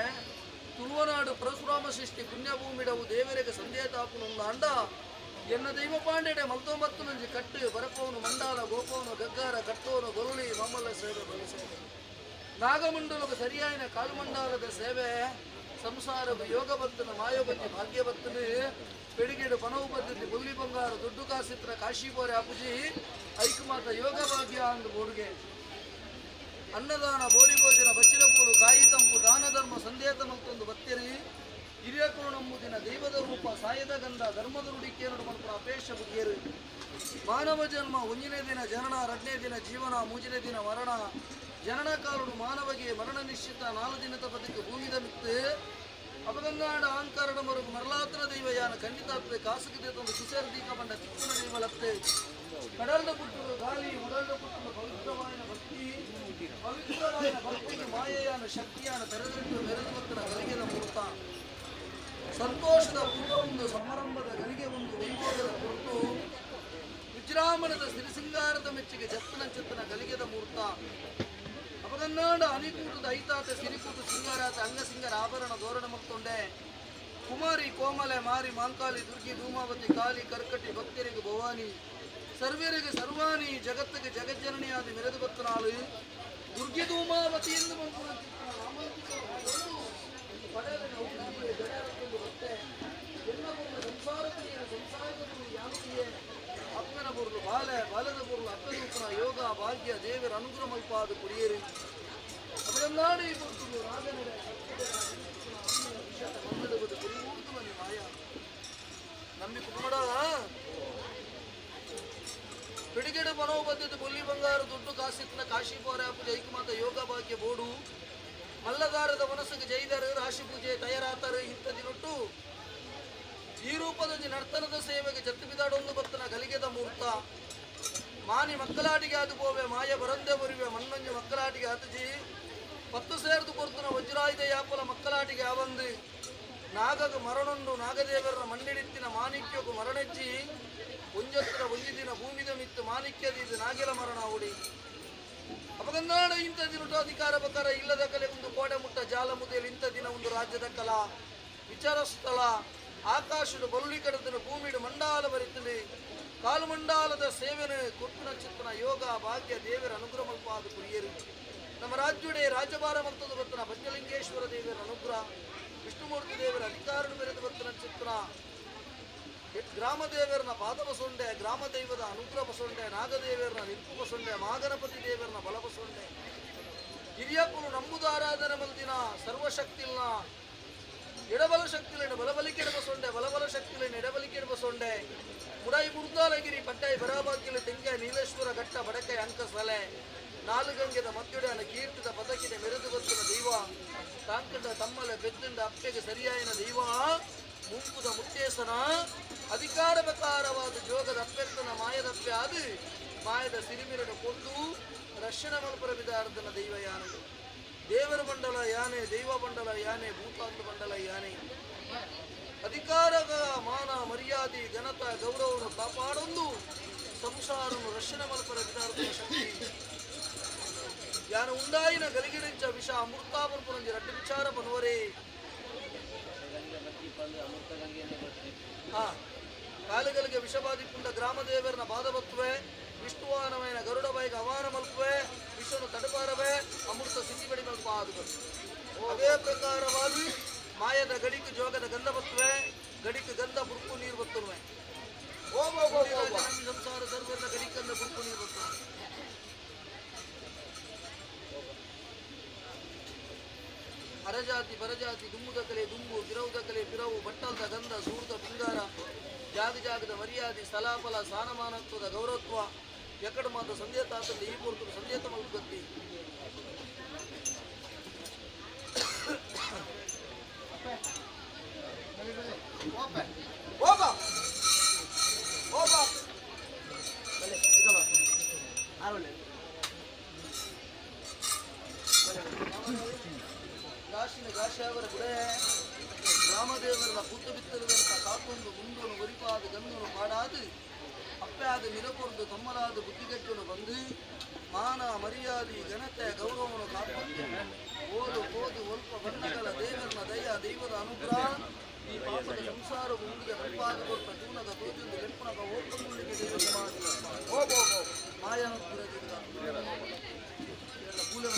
ತುಳುವನಾಡು ಪರಶುರಾಮ ಸೃಷ್ಟಿ ಪುಣ್ಯಭೂಮಿಡವು ದೇವರಿಗೆ ಸಂದೇಹ ತಾಪುನು ಅಂಡ ಎನ್ನ ದೈವ ಪಾಂಡೆಡೆ ಮಲ್ತೊಂಬತ್ತು ನಂಜಿ ಕಟ್ಟು ಬರಪವನು ಮಂಡಾಲ ಗೋಪವನು ಗಗ್ಗಾರ ಕಟ್ಟೋನು ಗೊರುಳಿ ಮಮ್ಮಲ ಸೇವೆ ಬಲು ಸೇವೆ. ನಾಗಮಂಡಲದ ಸರಿಯಾಯಿನ ಕಾಲುಮಂಡಲದ ಸೇವೆ ಸಂಸಾರದ ಯೋಗ ಬತ್ತನ ಮಾಯೋಗತಿ ಭಾಗ್ಯ ಬತ್ತನು. ಪೆಡಿಗೆಡು ಪನವು ಪದ್ಧತಿ ಬುಲ್ಲಿ ಬಂಗಾರ ದುಡ್ಡು ಕಾಸಿತ್ರ ಕಾಶಿಪೋರೆ ಅಪುಜಿ ಐಕಮಾತ ಯೋಗ ಭಾಗ್ಯ ಅಂದು ಬೋಡುಗೆ. ಅನ್ನದಾನ ಬೋರಿ ಭೋಜನ ಬಚ್ಚಿದ ಪೂಲು ಕಾಯಿ ತಂಪು ದಾನ ಧರ್ಮ ಸಂದೇತ ಮತ್ತೊಂದು ಬತ್ತೆರಿ. ಹಿರಿಯಕರು ನಂಬುದಿನ ದೈವದ ರೂಪ ಸಾಯದ ಗಂಧ ಧರ್ಮದ ನುಡಿಕೇನಡು ಮಲ್ಪುನ ಅಪೇಕ್ಷ ಬುದ್ಧಿಯರು. ಮಾನವ ಜನ್ಮ ಒಂದನೇ ದಿನ ಜನನ, ಎರಡನೇ ದಿನ ಜೀವನ, ಮೂರನೇ ದಿನ ಮರಣ. ಜನನ ಕಾಲುಡು ಮಾನವಗೆ ಮರಣ ನಿಶ್ಚಿತ. ನಾಲು ದಿನದ ಬದುಕು ಭೂಮಿದ ಮಿತ್ತು ಅಪಗಂಗಾಡ ಅಹಂಕಾರಡ ಮರುಗು ಮರಲಾತ್ರ ದೈವ ಯಾನ ಖಂಡಿತಾತ್ರೆ ಕಾಸುಗಿದೆ ತಂದು ಕಿಸೇರ್ ದೀಕ ಬಂಡ ತಿಕ್ಕುನ ದೈವಲತ್ತೆ. ಕಡಲ್ದ ಪುಟ್ಟುಡು ಗಾಳಿ ಉಡಲ್ದ ಪುಟ್ಟುಡು ಪವಿತ್ರವಾಯಿನ ಭಕ್ತಿ. ಪವಿತ್ರವಾಯಿನ ಭಕ್ತಿಗೆ ಮಾಯೆಯಾನ ಶಕ್ತಿಯಾನ ತೆರೆದಿಟ್ಟು ಮೆರೆದು ಬತ್ತಿನ ಗಲಿಗೆದ ಮುಹೂರ್ತ. ಸಂತೋಷದ ಪೂರ್ವ ಒಂದು ಸಮಾರಂಭದ ಗಳಿಗೆ ಒಂದು ವೈಭೋಗದ ಹೊರತು ವಿಜೃಂಭಣದ ಸಿರಿಸಿಂಗಾರದ ಮೆಚ್ಚಿಗೆ ಜತ್ತನ ಚಿತ್ತನ ಗಲಿಗೆದ ಮುಹೂರ್ತ. ಅಪಗನ್ನಾಡ ಅನಿಕೂಟದ ಐತಾತ ಸಿರಿಕೂಟ ಸಿಂಗಾರಾತ ಅಂಗಸಿಂಗರ ಆಭರಣ ಧೋರಣ ಮಲ್ತೊಂಡೆ. ಕುಮಾರಿ ಕೋಮಲೆ ಮಾರಿ ಮಾಂಕಾಲಿ ದುರ್ಗಿ ಧೂಮಾವತಿ ಕಾಲಿ ಕರ್ಕಟಿ ಭಕ್ತರಿಗೆ ಭವಾನಿ ಸರ್ವರಿಗೆ ಸರ್ವಾಣಿ ಜಗತ್ತಿಗೆ ಜಗಜ್ಜನನಿಯಾದ ಮೆರೆದು ಬತ್ತನ. ಗಣಪತಿಯಿಂದ ಸಂಸಾರ ಅಪ್ಪನ ಬುರ್ಲು ಬಾಲೆ ಬಾಲದ ಬುರ್ಲು ಅಪ್ಪನ ಯೋಗ ಭಾಗ್ಯ ದೇವರ ಅನುಗ್ರಹ ಮಲ್ಪಾದ ಕುರಿಯರಿ ಅವರೆಲ್ಲಾಡಿ ಬರ್ತದೆ ರಾಜನಡೆ ಮಾಯ ನಂಬಿ ಕುಟುಂಬ ಪಿಡಿಗೆಡೆ ಮನೋಬದ್ಧತೆ ಬೊಲ್ಲಿ ಬಂಗಾರ ದುಡ್ಡು ಕಾಸಿತ್ತಿನ ಕಾಶಿ ಪೋರ ಜೈಕುಮಾತ ಯೋಗ ಭಾಗ್ಯ ಬೋಡು ಮಲ್ಲದಾರದ ಮನಸ್ಸಿಗೆ ಜೈದರು ರಾಶಿ ಪೂಜೆ ತಯಾರಾತರು ಇಂಥ ದಿನೊಟ್ಟು ಈ ರೂಪದಲ್ಲಿ ನರ್ತನದ ಸೇವೆಗೆ ಜತ್ತು ಬಿದಾಡೊಂದು ಬತ್ತನ ಗಲಿಗೆದ ಮೂರ್ತ ಮಾನಿ ಮಕ್ಕಳಾಟಿಗೆ ಅದು ಪೋವೆ ಮಾಯ ಬರಂದೆ ಬರುವೆ ಮಣ್ಣೊಂಜು ಮಕ್ಕಳಾಟಿಗೆ ಆತಜಿ ಪತ್ತು ಸೇರ್ದು ಕೊರ್ತುನ ವಜ್ರಾಯುಧ ಯಾಪಲ ಮಕ್ಕಳಾಟಿಗೆ ಆವಂದು ನಾಗಗ ಮರಣೊಂಡು ನಾಗದೇವರ ಮಣ್ಣಿಡಿತ್ತಿನ ಮಾಣಿಕ್ಯಗು ಮರಣೆಜ್ಜಿ ಒಂಜತ್ರ ಒಂಜಿ ದಿನ ಭೂಮಿದ ಮಿತ್ತು ಮಾಣಿಕ್ಯದ ನಾಗೆಲ ಮರಣ ಉಡಿ ಅಪಗಂದಾಡ ಇಂಥ ದಿನ ಅಧಿಕಾರ ಬಕಾರ ಇಲ್ಲದ ಕಲೆ ಒಂದು ಕೋಡೆ ಮುಟ್ಟ ಜಾಲ ಮುದೆಯಲ್ಲಿ ಇಂಥ ದಿನ ಒಂದು ರಾಜ್ಯದ ಕಲಾ ವಿಚಾರ ಸ್ಥಳ ಆಕಾಶಡು ಬರುಳಿ ಕಡದನು ಭೂಮಿಡು ಮಂಡಾಲ ಬರಿತಲಿ ಕಾಲು ಮಂಡಾಲದ ಸೇವೆನು ಕೊಟ್ಟು ನಕ್ಷತ್ರನ ಯೋಗ ಭಾಗ್ಯ ದೇವರ ಅನುಗ್ರಹ ಮಲ್ಪಾದ ಕುರಿಯರು. ನಮ್ಮ ರಾಜ್ಯಡೆ ರಾಜ್ಯಭಾರ ಮಂತದ ಬತ್ತನ ಪಂಚಲಿಂಗೇಶ್ವರ ದೇವರ ಅನುಗ್ರಹ, ವಿಷ್ಣುಮೂರ್ತಿ ದೇವರ ಅಧಿಕಾರನು ಮೆರೆದು ಬತ್ತನ ಚಿತ್ರ, ಗ್ರಾಮ ದೇವರನ ಪಾದ ಬಸೊಂಡೆ, ಗ್ರಾಮ ದೈವದ ಅನುಗ್ರಹ ಬಸೊಂಡೆ, ನಾಗದೇವರನ ನಿಂಪು ಬಸೊಂಡೆ, ಮಾಗಣಪತಿ ದೇವರನ ಬಲ ಬಸೊಂಡೆ, ಹಿರಿಯಪ್ಪನು ನಂಬುದು ಆರಾಧನೆ ಮಲ್ದಿನ ಸರ್ವಶಕ್ತಿಲ್ನ ಎಡಬಲ ಶಕ್ತಿಲೇನು ಬಲಬಲಿಕೆ ಬಸೊಂಡೆ, ಬಲಬಲ ಶಕ್ತಿಲೇನು ಎಡಬಲಿಕೆ ಬಸೊಂಡೆ, ಮುಡಾಯಿ ಮುರ್ದಾಲಗಿರಿ ಪಟ್ಟಾಯಿ ಬರಾಬಾಗಿಲು ತೆಂಕಾಯಿ ನೀಲೇಶ್ವರ ಘಟ್ಟ ಬಡಕಾಯಿ ಅಂಕಸಲೆ ನಾಲುಗಂಗೆದ ಮದ್ಯುಡಾನ ಕೀರ್ತಿದ ಪದಕಿನ ಮೆರೆದು ಬತ್ತಿನ ದೈವ ತಾಂಕಂಡ ತಮ್ಮಲೆ ಬೆದ್ದುಂಡ ಅಪ್ಪೆಗೆ ಸರಿಯಾಯಿನ ದೈವ ಮುಂಪುದ ಮುತ್ತೇಸನ ಅಧಿಕಾರ ಪ್ರಕಾರವಾದ ಜೋಗದ ಅಪ್ಪೆತ್ತನ ಮಾಯದಪ್ಪೆ ಅದು ಮಾಯದ ಸಿರಿಮಿರನ್ನು ಕೊಂದು ರಕ್ಷಣೆ ಮಲ್ಪರ ವಿದಾರ್ದನ ದೈವ ಯಾನೆ ದೇವರ ಮಂಡಲ ಯಾನೆ, ದೈವ ಮಂಡಲ ಯಾನೆ, ಭೂತಾಂತ ಮಂಡಲ ಯಾನೆ. ಅಧಿಕಾರದ ಮಾನ ಮರ್ಯಾದೆ ಘನತ ಗೌರವವನ್ನು ಕಾಪಾಡೊಂದು ಸಂಸಾರನು ರಕ್ಷಣೆ ಮಲ್ಪರ ವಿದಾರ್ದನ ಶಕ್ತಿ ಯಾನ ಉಂಡಾಯಿನ ಗಲಿಗಿಡಿಂಚ ವಿಷ ಅಮೃತಾಪರ್ಪುರಂಜಿ ರಡ್ಡು ವಿಚಾರ ಬನುವರೇ. ಕಾಲುಗಳಿಗೆ ವಿಷಬಾಧಿಪುಂಡ ಗ್ರಾಮದೇವರನ ಬಾಧಬತ್ತುವೆ, ವಿಷ್ಣುವಾನವೈನ ಗರುಡ ಬೈಗ ಅವಾನ ಮಲ್ಪುವೆ, ವಿಷನು ತಡಪಾರವೇ, ಅಮೃತ ಸಿದ್ಧಿ ಬಡಿ ಮಲ್ಪ ಆದು. ಅದೇ ಪ್ರಕಾರವಾಗಿ ಮಾಯದ ಗಡಿக்கு ಜೋಗದ ಗಂಧ ಬತ್ತುವೆ, ಗಡಿக்கு ಗಂಧ ಬುರ್ಕು ನೀರು ಬತ್ತುವೆ. ಸಂಸಾರ ಸರ್ವರ್ನ ಗಡಿಕಂದ ಬುರ್ಕು ನೀರು ಬತ್ತುವೆ. ಅರಜಾತಿ ಬರಜಾತಿ ದುಂಬುದ ಕಲೆ ದುಂಬು, ಬಿರವುದ ಕಲೆ ಬಿರವು, ಬಟ್ಟಲ್ದ ಗಂಧ, ಸೂರ್ದ ಪಿಂಗಾರ, ಜಾಗ ಜಾಗದ ಮರ್ಯಾದೆ, ಸ್ಥಳಾಫಲ, ಸ್ಥಾನಮಾನತ್ವದ ಗೌರವತ್ವ, ಎಕ್ಕಡ ಮಾತ ಸಂದೇತ ಆತಂದ ಈ ಪೂರ್ತರು ಸಂದೇತ ಮಲ್ಪಗತ್ತಿ. ಓಬಾ ಓಬಾ ಗಾಶಿನ ಗಾಶಾವರ ಗುಡೆ ಗ್ರಾಮದೇವರ ಪುಟ್ಟು ಬಿತ್ತರುವಂತ ಕಾಕೊಂದು ಗುಂಡೋನು ಒರಿಪಾದ ಗಂದನು ಪಾಡಾದು ಅಪ್ಪಾದ ನಿರಪೊರ್ದು ತಮ್ಮಲಾದ ಬುದ್ಧಿಗಟ್ಟನು ಬಂದು ಮಾನ ಮರ್ಯಾದೆ ಘನತೆ ಗೌರವವನ್ನು ಕಾಪೊಂದು ಓದು ಓದು ಒಲ್ಪ ಬಣ್ಣಗಳ ದೇವರನ ದಯ ದೈವದ ಅನುಗ್ರಹ ಈ ಪಾಪದ ಸಂಸಾರವು ಉಂಡಿಗೆ ತಂಪಾದ ಕೊಟ್ಟ ಜೂನದ ತೋಜೊಂದು ಲೆಪ್ಪನಗ ಓಪಂದುಳ್ಳಿಗೆ ದೇವರ ಮಾಯಾನುಗ್ರಹದಿಂದ ಎಲ್ಲ ಮೂಲೆ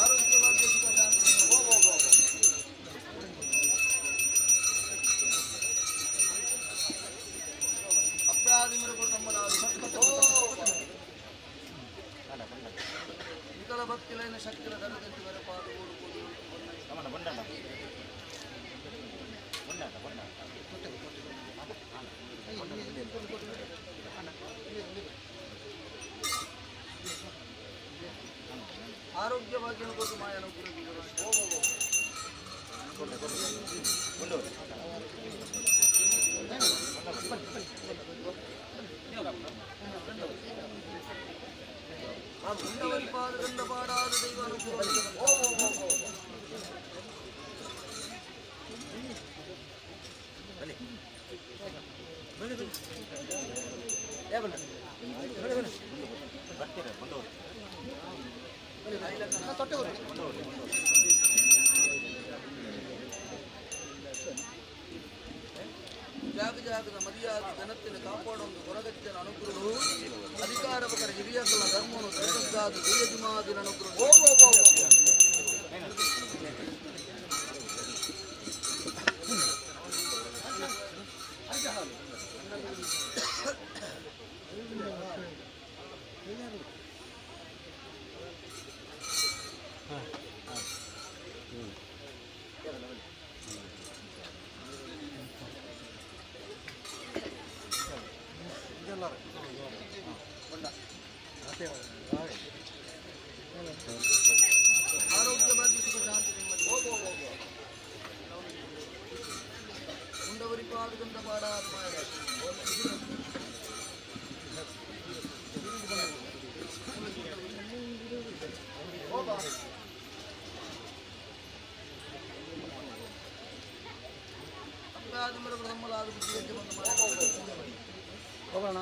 ಆರೋಗ್ಯ ಭಾಗ್ಯ ಸುಖ ಶಾಂತಿ. ಅಪ್ರಾದಿಮರು ತಮ್ಮಲಾದ ನಿಕಲ ಭಕ್ತಿಲೈನ ಶಕ್ತಿಲ ದರದಂತೆ ಬರಪಾದ ಓಡು ಆರೋಗ್ಯವಾಗಿ ಕೊಟ್ಟು ಮಾಯ ಗಂಧ ಪಾಡಾದ ದೈವ ಅನುಗ್ರಹ. ಜಾಗ ಜಾಗದ ಮರ್ಯಾದೆ ಜನತೆಯನ್ನು ಕಾಪಾಡೊಂದು ಹೊರಗಚ್ಚನ ಅನುಗ್ರಹವು ಅಧಿಕಾರವಕರ ಹಿರಿಯಕಲ ಧರ್ಮನು ದೈವದ್ದಾದ ದೇಯಜುಮಾದಿನ ಅನುಗ್ರಹ. ಓ ಓ ಓ ಓ. ಆರೋಗ್ಯ ಭಾಗ್ಯ ಸುಖ ಶಾಂತಿ ನೆಮ್ಮದಿ. ಓ ಓ ಓ ಓ. ಉಂಡವರಿ ಪಾದಗಂಧ ಪಾಡ ಹೋಗೋಣ.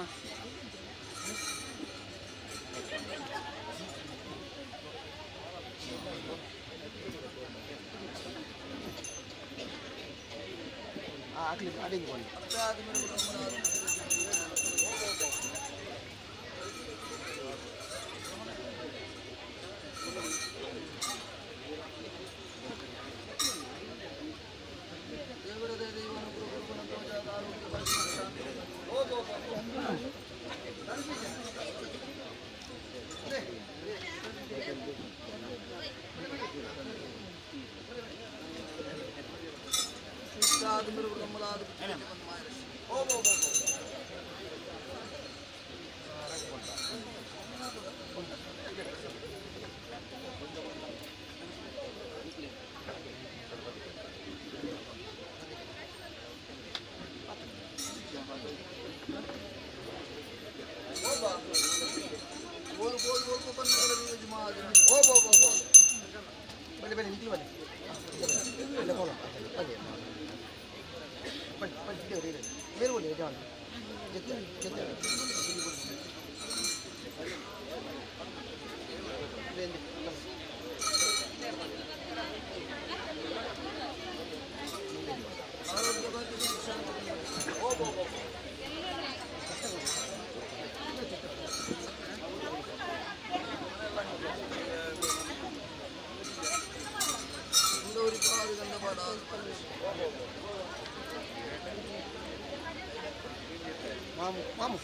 ಹಾಕ್ಲಿ ಅಡಿಗೆ ಬನ್ನಿ. ದೇವರದೇ ದೈವನು ಗುರುಗುಣ ದೋಷ ಆರೋಗ್ಯ ಭಾಗ್ಯ ಸುಖ ಶಾಂತಿ ನೆಮ್ಮದಿ. ಓ ಓ ಓ ಓ. ಗೋಲ್ ಗೋಲ್ ಗೋಲ್ ಓ ಓ ಓ ಓ. ಬನ್ನಿ ಬನ್ನಿ ನಿಂತು ಬನ್ನಿ. ಇಲ್ಲ ಹೋಲ ಬನ್ನಿ ಬನ್ನಿ ಬನ್ನಿ ಇಲ್ಲೇ ಇರಿ. ಬೇರೆ ಬನ್ನಿ ಯಜಮಾನ ಜೊತೆ ಜೊತೆ ಆರೋಗ್ಯ ಭಾಗ್ಯ ಸುಖ ಶಾಂತಿ ನೆಮ್ಮದಿ. ಓ ಓ ಓ ಓ. ಉಂಡವರಿ ಪಾದ ಗಂಧ ಪಾಡ. ಮಾಮು ಮಾಮು.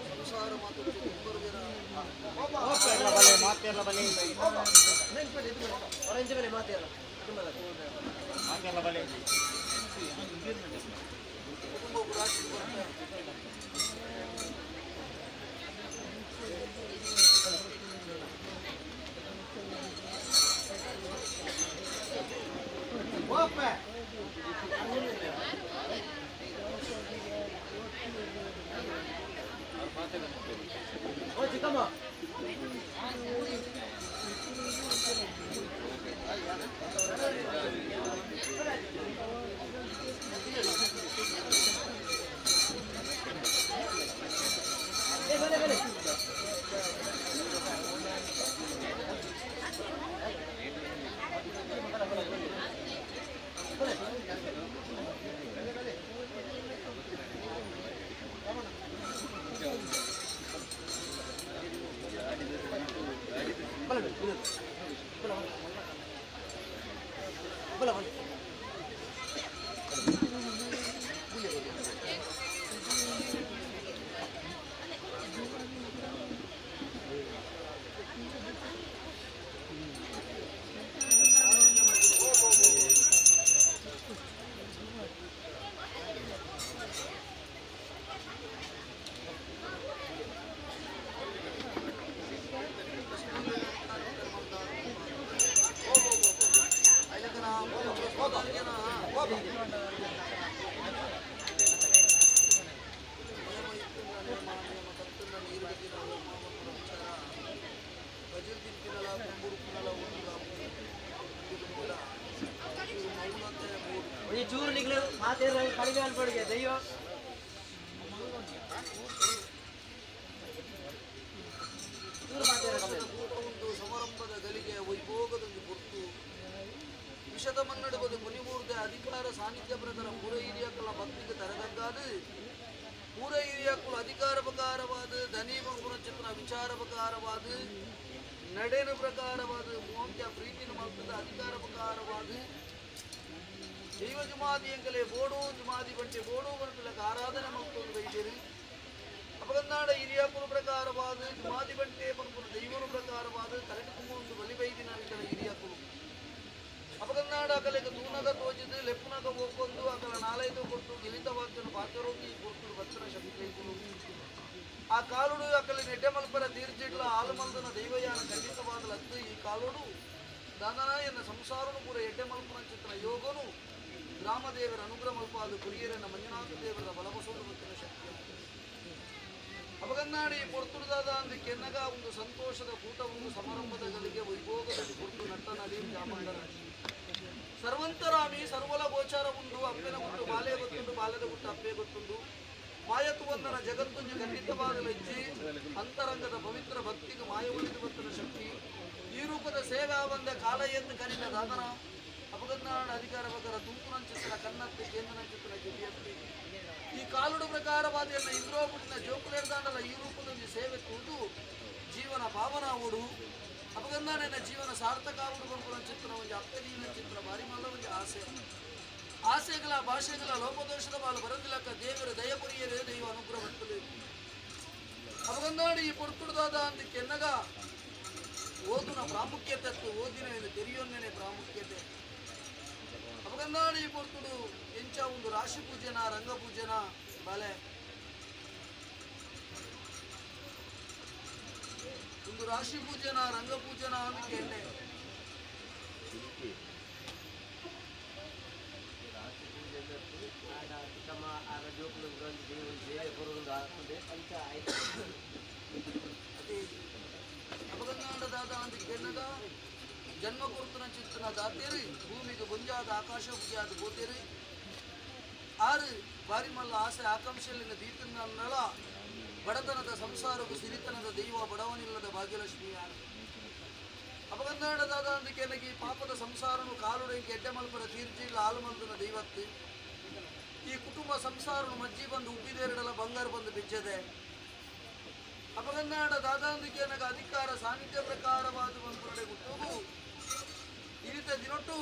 ಸಂಸಾರ ಮಾತು ಮಾತೆಲ್ಲ ಬಲೆ, ಮಾತೆಲ್ಲ ಬಲೆ. ಕುಟುಂಬ ರಾಶಿ ಬರ್ತಾರೆ. ನಿಯಮ ಇತ್ತಿನ ನೇಮ, ನೇಮ ತತ್ತಿನ ನೀರುಗದಿನ ಹೋಮ ಪನ್ಪುನ ವಿಚಾರ ಬಜಿಲ್ ತಿನ್ಪಿನಲ ಕುಂಬುರುಪುನಲ ಒಂದು ದುಂಬುಲ ಚೂರು ಮೌನತೆ ಬೋಡು. ಒಂಜಿ ಚೂರು ನಿಕ್ಲು ಮಾತೆರ್ಲ ಕಡಿಮೆ ಅನ್ಪೊಡಿಗೆ ದೈವ. ಚೂರು ಮಾತೆರ್ಲ ಸಂತೋಷದ ಕೂಟ ಉಂಟು, ಸಮಾರಂಭದ ಗಳಿಗೆ ವೈಭೋಗದೊಂದು ಗುರ್ತು. ವಿಷದ ಮನ್ನಡುವುದು ಮುನಿಮೂರ್ದೆ ಅಧಿಕಾರ ಸಾನ್ನಿಧ್ಯ ಪ್ರಕಾರ ಪೂರ ಹಿರಿಯಕಲ ಭಕ್ತಿಗೆ ತರದಗ್ಗಾದು ಪೂರ ಹಿರಿಯಕುಲು ಅಧಿಕಾರ ಪ್ರಕಾರವಾದ ಧನಿ ಚಿತ್ರ ವಿಚಾರ ಪ್ರಕಾರವಾದ ನಡೆನ ಪ್ರಕಾರವಾದ ಮೋಂತ್ಯ ಪ್ರೀತಿನ ಮಲ್ತದ ಅಧಿಕಾರ ಪ್ರಕಾರವಾದ ದೈವ ಜುಮಾದಿ ಎಂಕಲೆ ಬೋಡು ಜುಮಾದಿ ಬಂಟೆ ಬೋಡು ಬನ್ಪಿಲಕ ಆರಾಧನೆ ಮಲ್ತೊಂದು ಬೈದೇರು. ಅಪಗನ್ನಾಡ ಹಿರಿಯಕುಲು ಪ್ರಕಾರವಾದ ಜುಮಾದಿ ಬಂಟೆ ಪನ್ಪುನ ದೈವನು ಪ್ರಕಾರವಾದ ತರಟು ಕುಮ್ಮೊಂದು ಬಲಿ ಬೈದಿನ ಅಂಕಲ ಹಿರಿಯಕುಲು. ಅಪಗನ್ನಾಡ ಅಕಲೆಗೆ ತೂನಗ ತೋಜಿದು ಲೆಪ್ಪುನಗ ಒಪ್ಪೊಂದು ಅಕಲ ನಾಲೈದು ಕೊಟ್ಟು ಗಿಲಿತವಾದ್ಯನು ಪಾತ್ರರೋಗಿ ಕೊಟ್ಟು ಬಚ್ಚನ ಶಕ್ತಿ. ಆ ಕಾಲುಡು ಅಕಲೆ ನೆಡ್ಡೆ ಮಲ್ಪರ ತೀರ್ಜಿಡ್ಲ ಆಲುಮಲ್ದನ ದೈವಯಾನ ಖಂಡಿತವಾದ ಲದ್ದು. ಈ ಕಾಲುಡು ದಾದನ ಎನ್ನ ಸಂಸಾರನು ಪೂರ ಎಡ್ಡೆ ಮಲ್ಪನ ಚಿತ್ರ ಯೋಗನು ಗ್ರಾಮದೇವರ ಅನುಗ್ರಹ ಮಲ್ಪಾದ ಕುರಿಯರನ್ನ ಮಂಜುನಾಥ ದೇವರ ಬಲಬಸೋದು ಬತ್ತಿನ ಶಕ್ತಿ. ಅಪಗನ್ನಾಡಿ ಪೊರ್ತುಡ್ದಾದ ಅಂದು ಕೆನ್ನಗ ಒಂದು ಸಂತೋಷದ ಕೂಟ, ಒಂದು ಸಮಾರಂಭದ ಗಳಿಗೆ ವೈಭೋಗದಲ್ಲಿ ಪೊರ್ತು ನಟ್ಟ ನಡಿ ಚಾಮುಂಡರ ಸರ್ವಂತರಾಮಿ ಸರ್ವಲ ಗೋಚಾರ ಉಂಡು. ಅಪ್ಪೆನ ಗುಟ್ಟು ಬಾಲೆ ಗೊತ್ತುಂಡು, ಬಾಲ್ಯದ ಗುಟ್ಟು ಅಪ್ಪೆ ಗೊತ್ತುಂಡು. ಮಾಯತ್ವಂದನ ಜಗತ್ತುಂಜಿ ಖಂಡಿತವಾದ ಲಜ್ಜಿ ಅಂತರಂಗದ ಪವಿತ್ರ ಭಕ್ತಿಗೆ ಮಾಯ ಉಳಿದು ಬತ್ತನ ಶಕ್ತಿ. ಈ ರೂಪದ ಸೇವೆ ಬಂದ ಕಾಲ ಎಂದು ಕರಿದ ದಾದನ ಅಪಗನ್ನಾಡ ಅಧಿಕಾರ ಬಕರ ತುಂಪುನಂಚಿತ್ತನ ಕನ್ನತ್ತಿ ಕೇಂದ್ರನಂಚಿತ್ತನ ಕಿವಿಯತ್ತಿ. ಈ ಕಾಲುಡು ಪ್ರಕಾರವಾದ ಎಲ್ಲ ಇಂದ್ರೋಪುಟಿನ ಜೋಕುಲೇರ್ದಾಂಡಲ ಈ ರೂಪದೊಂಜಿ ಸೇವೆ ತೂದು ಜೀವನ ಭಾವನಾವುಡು ಅಪಗನ್ನಾಡೆನ ಜೀವನ ಸಾರ್ಥಕ ಆವುಡು ಪನ್ಪುನ ಚಿತ್ರ ಒಂಜಿ ಅಪ್ಪದೀನ ಚಿತ್ರ ಬಾರಿ ಮಲ್ಲ ಒಂಜಿ ಆಸೆ. ಆಸೆಗಳ ಭಾಷೆಗಳ ಲೋಪದೋಷದ ಬಾಲು ಬರಂದಿಲಕ್ಕ ದೇವರ ದಯಪುರಿಯರೇ ದೈವ ಅನುಗ್ರಹ ಬರ್ತದೆ. ಅಪಗನ್ನಾಡಿ ಈ ಪೊರ್ತುಡ್ದಾದ ಅಂತ ಕೆನ್ನಗ ಓದುನ ಪ್ರಾಮುಖ್ಯತೆ ಅತ್ತು ಓದಿನ ತೆರಿಯೊನ್ನೆನೆ ಪ್ರಾಮುಖ್ಯತೆ. ಅಪಗನ್ನಾಡಿ ಈ ಪೊರ್ತುಡು ಎಂಚ ಒಂದು ರಾಶಿ ಪೂಜೆನ ರಂಗ ಪೂಜೆನ ಬಲೆ ಒಂದು ರಾಶಿ ಪೂಜೆನ ರಂಗ ಪೂಜೆನ ಅಂತ ಕೇಂಡೆ. ಚಿಕ್ಕಮ್ಮ ಆಗ ಜೋಕುಲು ದೇವರು ಸೇವೆ ಕೊರೊಂದು ಆಪುಂಡು ಅಂಚ ಆಯ್ತು. ಅದೇ ಅಪಗನ್ನಾಡ ದಾದ ಅಂತ ಕೆನ್ನಗ ಜನ್ಮ ಕೊರ್ತನ ಚಿತ್ತನ ದಾತೇರಿ ಭೂಮಿಗೆ ಬೊಂಜಾದ ಆಕಾಶ ಬುಗಿಯಾದ ಗೋತೇರಿ ಆರು ಬಾರಿ ಮಲ್ಲ ಆಸೆ ಆಕಾಂಕ್ಷೆಯಲ್ಲಿನ ದೀತನನ್ನಳ ಬಡತನದ ಸಂಸಾರಕ್ಕೂ ಸಿರಿತನದ ದೈವ ಬಡವನಿಲ್ಲದ ಭಾಗ್ಯಲಕ್ಷ್ಮಿ ಯಾರು. ಅಪಗನ್ನಾಡ ದಾದ ಅಂತ ಕೆನಗಿ ಪಾಪದ ಸಂಸಾರನು ಕಾಲುಡಂಗೆ ಎಡ್ಡೆ ಮಲ್ಪರ ತೀರ್ಜಿಲ್ಲ ಆಲುಮಲ್ದನ ದೈವತ್ತು. ಈ ಕುಟುಂಬ ಸಂಸಾರನು ಮಜ್ಜಿ ಬಂದು ಉಬ್ಬಿದೇರಡಲ ಬಂಗಾರ ಬಂದು ಬಿಜ್ಜದೆ. ಅಪಗನ್ನಾಡ ದಾದಾಂದಿಕೆ ನನಗ ಅಧಿಕಾರ ಸಾನ್ನಿಧ್ಯ ಪ್ರಕಾರವಾದ ಬಂಪುರಡೆ ಗುಟ್ಟುಗು ಈ ರೀತಿ ದಿನೊಟ್ಟು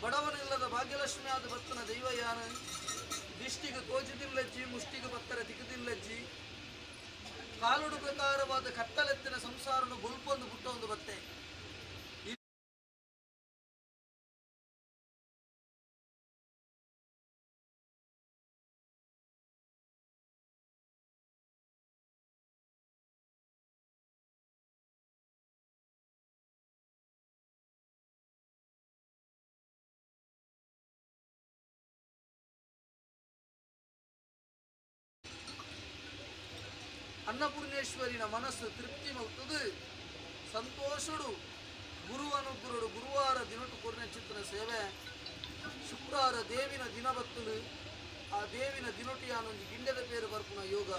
ಬಡವನಿಲ್ಲದ ಭಾಗ್ಯಲಕ್ಷ್ಮಿ ಆದ ಬತ್ತನ ದೈವ ಯಾನ. ದಿಷ್ಟಿಗೆ ತೋಜಿದಿಲ್ಲಜ್ಜಿ, ಮುಷ್ಟಿಗೆ ಬತ್ತರ ತಿಕ್ಕದಿಲ್ಲಜ್ಜಿ. ಕಾಲುಡು ಪ್ರಕಾರವಾದ ಕತ್ತಲೆತ್ತಿನ ಸಂಸಾರನು ಬುಲ್ಪೊಂದು ಬುಟ್ಟೊಂದು ಬತ್ತೆ. ಅನ್ನಪೂರ್ಣೇಶ್ವರಿನ ಮನಸ್ಸು ತೃಪ್ತಿ ಮಲ್ತದು ಸಂತೋಷಡು ಗುರು ಅನುಗ್ರಹಡು ಗುರುವಾರ ದಿನಟು ಕೊರ್ನೆ ಚಿತ್ರ ಸೇವೆ. ಶುಕ್ರವಾರ ದೇವಿನ ದಿನ ಬತ್ತಲು ಆ ದೇವಿನ ದಿನೊಟಿಯಾನೊಂಜಿ ಗಿಂಡೆದ ಪೇರು ಬರ್ಪುನ ಯೋಗ.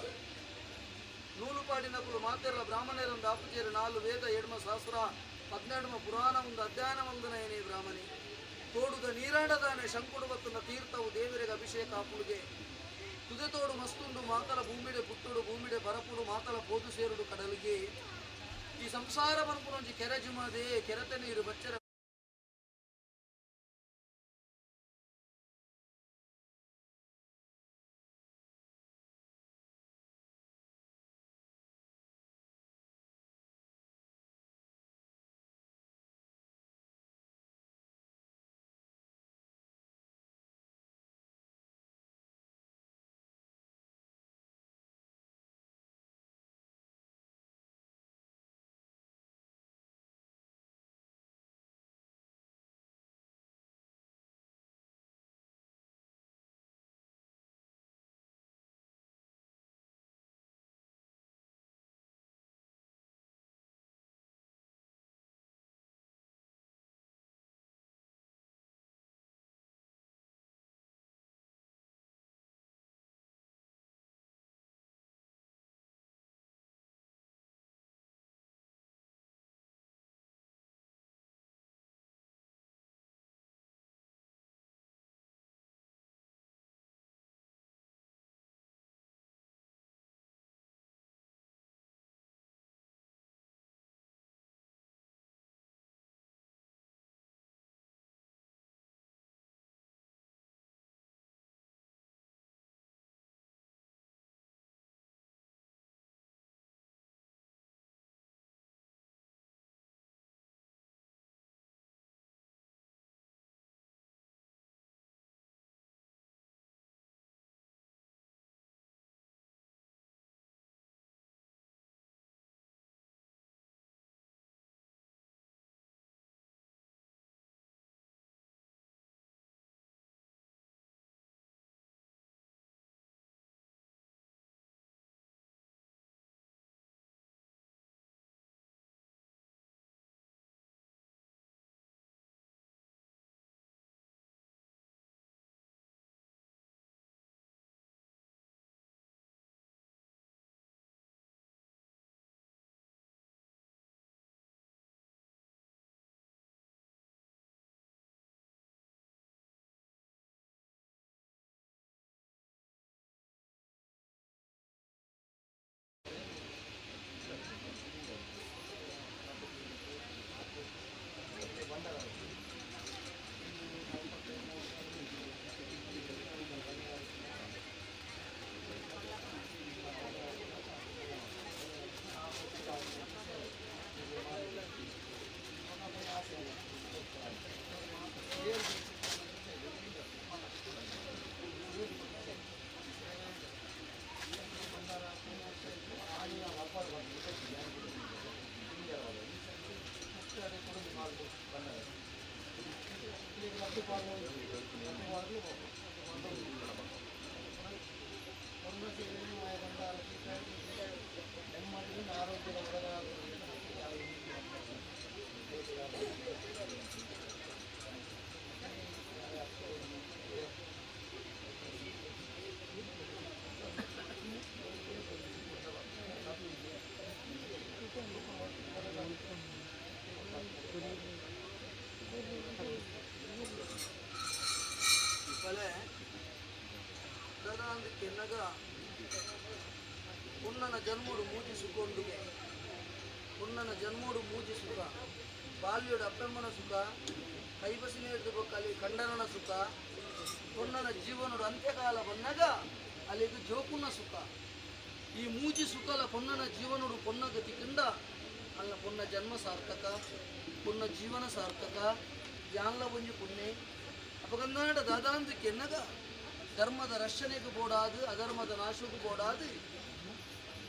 ನೂಲುಪಾಡಿನಕುಲು ಮಾತೆರ್ಲ ಬ್ರಾಹ್ಮಣರೊಂದು ಆಪುಜೇರು ನಾಲು ವೇದ ಎಡ್ಮ ಶಾಸ್ತ್ರ 12 ಪುರಾಣ ಒಂದು ಅಧ್ಯಯನ ವಂದನೆಯನೇ ಬ್ರಾಹ್ಮಣಿ. ತೋಡುದ ನೀರಾಡದಾನೆ ಶಂಕುಡು ಬತ್ತುನ ತೀರ್ಥವು ದೇವರಿಗೆ ಅಭಿಷೇಕ ಆಪುಳಿಗೆ. ತುದೆತೋಡು ಮಸ್ತುಂಡು ಮಾತಲ ಭೂಮಿಡೆ ಪುಟ್ಟುಡು ಭೂಮಿಡೆ ಬರಪುಡು ಮಾತಲ ಪೋದು ಸೇರುಡು ಕಡಲಿಗೆ. ಈ ಸಂಸಾರ ಮನ್ಪುನೊಂಜಿ ಕೆರೆ ಜುಮದೆ ಕೆರೆತ ನೀರು ಬಚ್ಚರ. ಬಲೆ ದಾದಾಂದು ಕೆನ್ನಗ ಪೊನ್ನನ ಜನ್ಮೋಡು ಮೂಜಿ ಸುಖ ಪೊನ್ನನ ಜನ್ಮೋಡು ಮೂಜಿ ಸುಖ, ಬಾಲ್ಯಡು ಅಪ್ಪೆಮ್ಮನ ಸುಖ, ಕೈಬಸಿನ ಬೊಕ್ಕ ಕಂಡನನ ಸುಖ, ಪೊನ್ನನ ಜೀವನಡು ಅಂತ್ಯಕಾಲ ಬಂದಾಗ ಅಲ್ಲಿಗೆ ಜೋಕುನ ಸುಖ. ಈ ಮೂಜಿ ಸುಖಲ ಪೊನ್ನನ ಜೀವನಡು ಪೊನ್ನ ಗತಿ ಕಿಂದ ಅಲ್ಲ ಪೊನ್ನ ಜನ್ಮ ಸಾರ್ಥಕ, ಪೊನ್ನ ಜೀವನ ಸಾರ್ಥಕ, ಯಾನ್ಲ ಒಂಜಿ ಪುಣ್ಯ. ಅಪಗಂದಾಂಡ ದಾದಾಂದು ಕೆನ್ನಗ ಧರ್ಮದ ರಕ್ಷಣೆಗೆ ಬೋಡಾದು, ಅಧರ್ಮದ ನಾಶಕ್ಕೂ ಬೋಡಾದು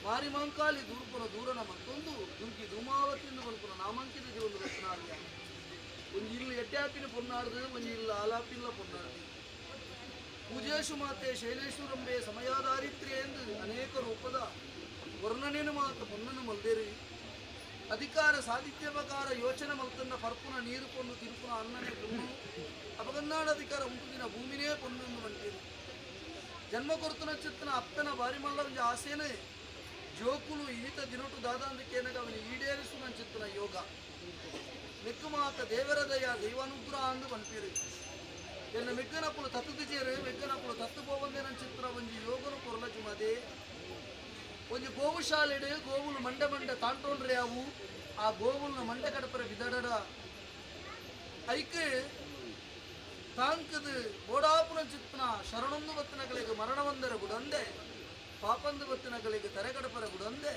ಮಾರಿಮಾಂಕಾಲಿ ದೂರ್ಪುನ ದೂರನ ಮತ್ತೊಂದು ದುರ್ಗಿ ಧೂಮಾವತಿಯಿಂದ ಬಲ್ಪುನ ನಾಮಾಂಕಿತ ಜೀವನ ರಚನಾರ್ಯ. ಒಂಜಿ ಇಲ್ಲು ಎಡ್ಡ್ಯಾಪಿನ ಪೊನ್ನಾಡ್ದು, ಒಂಜಿ ಇಲ್ಲು ಆಲಾಪಿಲ್ಲ ಪೊನ್ನಾಡ್ದು. ಪೂಜೇಶು ಮಾತೆ ಶೈಲೇಶ್ವರಂಬೆ ಸಮಯಾದಾರಿತ್ರ್ಯ ಎಂದು ಅನೇಕ ರೂಪದ ವರ್ಣನೆನು ಮಾತ ಪೊನ್ನನು ಮಲ್ದೇರಿ. ಅಧಿಕಾರ ಸಾಧಿತ್ಯ ಪ್ರಕಾರ ಯೋಚನೆ ಮಲ್ತನ್ನ ಪರ್ಪುನ ನೀರು ಪೊನ್ನು ತಿರುಪುನ ಅನ್ನನೇ ಪೊನ್ನು, ಅಪಗನ್ನಾಡ ಅಧಿಕಾರ ಉಂಟು ಭೂಮಿನೇ ಪೊನ್ನು ಬಂಟೇರು. ಜನ್ಮ ಕೊರ್ತನ ಚಿತ್ತನ ಅಪ್ಪನ ಬಾರಿ ಮಲ್ಲ ಒಂಜಿ ಆಸೆನೆ ಜೋಕುಲು ಈತ ದಿನಟು ದಾದಾಂದಕ್ಕೇನಗ ಅವನು ಈಡೇರಿಸು ಚಿತ್ತನ ಯೋಗ. ಮೆಕ್ಕು ಮಾತ ದೇವರ ದಯ ದೈವಾನುಗ್ರಹ ಅಂದು ಪನ್ಪೀರು. ಎನ್ನ ಮೆಗ್ಗನಪ್ಪುಲು ತತ್ತುದು ಚೇರು, ಮೆಗ್ಗನಪ್ಪುಲು ತತ್ತು ಪೋವಂದೇನ ಚಿತ್ರ ಒಂಜಿ ಯೋಗನು ಕೊರಲ ಜುಮದೆ. ಒಂಜಿ ಗೋವು ಶಾಲೆಡು ಗೋವುಲು ಮಂಡೆ ಮಂಡೆ ತಾಂಟೋನ್ರೆ ಅವು ಆ ಗೋವುಲ್ನ ಮಂಡೆ ಕಡಪರ ಬಿದಡಡ ಐಕ್ ತಾಂಕದು ಬೋಡಾಪುನ ಚಿತ್ನ ಶರಣೊಂದು ಬತ್ತಿನಗಳಿಗೆ ಮರಣವಂದರ ಗುಡಂದೆ, ಪಾಪಂದು ಬತ್ತಿನಗಳಿಗೆ ತರೆಗಡಪರ ಗುಡಂದೆ,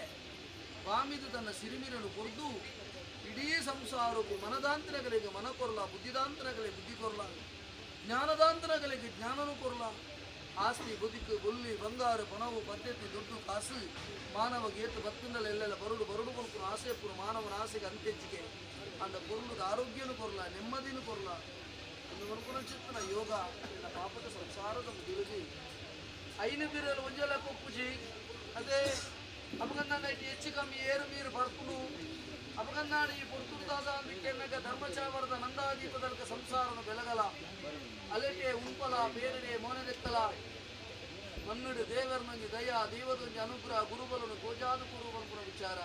ವಾಮಿದು ತನ್ನ ಸಿರಿಮಿರನು ಕೊರ್ದು ಇಡೀ ಸಂಸಾರಕ್ಕೂ ಮನದಾಂತರಗಳಿಗೆ ಮನ ಕೊರಲ, ಬುದ್ಧಿದಾಂತರಗಳಿಗೆ ಬುದ್ಧಿ ಕೊರಲ, ಜ್ಞಾನದಾಂತರಗಳಿಗೆ ಜ್ಞಾನನು ಕೊರಲ. ಆಸ್ತಿ ಬದುಕು ಬೊಲ್ಲಿ ಬಂಗಾರು ಪಣವು ಪದ್ಧತಿ ದುಡ್ಡು ಕಾಸು ಮಾನವ ಗೇತು ಬತ್ತಿಂದಲ ಎಲ್ಲೆಲ್ಲ ಬರುಡು ಬರುಡು ಕೊಲ್ಪುನ ಆಸೆ ಪುರು ಮಾನವನ ಆಸೆಗೆ ಅಂತ್ಯಜ್ಜಿಗೆ ಅಂದ ಕೊರ್ಲುದ ಆರೋಗ್ಯನು ಕೊರಲ, ನೆಮ್ಮದಿನೂ ಕೊರಲ. ಒಂದು ಮನುಕುನ ಚಿತ್ತನ ಯೋಗ ಎನ್ನ ಪಾಪದ ಸಂಸಾರದ ಮುಗಿಲುಗಿ ಐನು ಬಿರಲು ಒಂಜಲ ಕೊಪ್ಪುಜಿ. ಅದೇ ಅಪಗಂದಾಂಡ ಇಟ್ಟು ಹೆಚ್ಚು ಕಮ್ಮಿ ಏರು ಮೀರು ಬರ್ಪುನು. ಅಪಗಂದಾಂಡ ಈ ಪೊರ್ತುದಾದ ಅಂದಿಕ್ಕೆನ್ನಗ ಧರ್ಮಚಾವರದ ನಂದಾದೀಪದಲ್ಕ ಸಂಸಾರನು ಬೆಳಗಲ, ಅಲೆಟೆ ಉಂಪಲ ಬೇರೆಡೆ ಮೋನೆದೆಕ್ಕಲ. ಮನ್ನುಡು ದೇವರನೊಂಜಿ ದಯ ದೈವದೊಂಜಿ ಅನುಗ್ರಹ ಗುರುಬಲನು ತೋಜಾದು ಕುರು ವಿಚಾರ.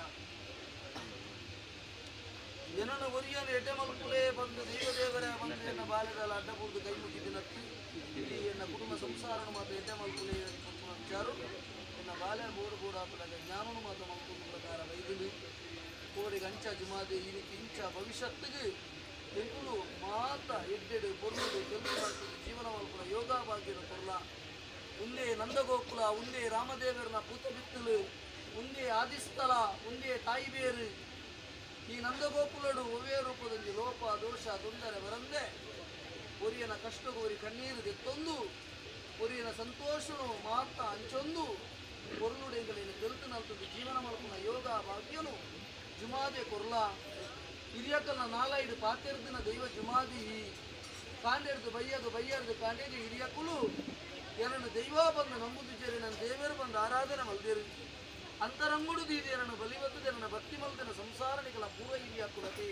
ಜನನ ಒರಿಯನು ಎಡ್ಡೆ ಮಲ್ಪುಲೇ ಬಂದು ದೈವ ದೇವರೇ ಬಂದು ಎನ್ನ ಬಾಲ್ಯದಲ್ಲಿ ಅಡ್ಡ ಬುರ್ದು ಕೈ ಮುಗಿದಿನತ್ತು ಇಲ್ಲಿ ಎನ್ನ ಕುಟುಂಬ ಸಂಸಾರನು ಮಾತ್ರ ಎಡ್ಡೆ ಮಲ್ಪುಲೇ ಪನ್ಪುನ ವಿಚಾರ. ಎನ್ನ ಬಾಲ್ಯ ಬೋಡು ಬೋಡಾಪುನಗ ಜ್ಞಾನನು ಮಾತ್ರ ಮಲ್ಪುನ ಪ್ರಕಾರ ವೈದ್ಯಲು ಕೋಡಿಗೆ ಅಂಚ ಜುಮಾದೆ ಈ ರೀತಿ ಇಂಚ ಭವಿಷ್ಯತ್ತಿಗೆ ಎಂಕುಲು ಮಾತ ಎಡ್ಡೆಡು ಪೊರ್ಲುಡು ತೆಲುಗು ಜೀವನ ಮಲ್ಪುನ ಯೋಗ ಭಾಗ್ಯದ ಕೊರ್ಲ. ಉಂದೇ ನಂದಗೋಕುಲ, ಉಂದೇ ರಾಮದೇವರನ ಪೂತ ಬಿತ್ತಲು, ಉಂದೇ ಆದಿಸ್ಥಳ, ಉಂದೇ ತಾಯಿಬೇರು. ಈ ನಂದಗೋಕುಲಡು ಒವ್ವೇ ರೂಪದಲ್ಲಿ ಲೋಪ ದೋಷ ತೊಂದರೆ ಬರಂದೆ ಒರಿಯನ ಕಷ್ಟಗೋರಿ ಕಣ್ಣೀರು ದೆತ್ತೊಂದು ಒರಿಯನ ಸಂತೋಷನು ಮಾತ ಅಂಚೊಂದು ಪೊರ್ಲುಡೆಂಗಲೇನು ತೆಲ್ತು ನಲ್ತದ್ದು ಜೀವನ ಮಲ್ಪುನ ಯೋಗ ಭಾಗ್ಯನು ಜುಮಾದೆ ಕೊರ್ಲ. ಹಿರಿಯಕಲ್ನ ನಾಲೈಡು ಪಾತೆರ್ದಿನ ದೈವ ಜುಮಾದಿ ಕಾಂಡೆರ್ದು ಬಯ್ಯದು ಬಯ್ಯರ್ದು ಕಾಂಡೇಜಿ ಹಿರಿಯಕುಲು ಎರನು ದೈವ ಬಂದು ನಂಬುದು ಜೇರಿ ನನ್ನ ದೇವರು ಬಂದು ಆರಾಧನೆ ಮಲ್ದೇರು. ಅಂತರಂಗುಡು ದೀದೇರನು ಬಲಿವತ್ತದೆರನ ಭಕ್ತಿ ಮಲ್ದನ ಸಂಸಾರನಿಗಳ ಪೂರ್ವ ಹಿರಿಯಕುಲತೆ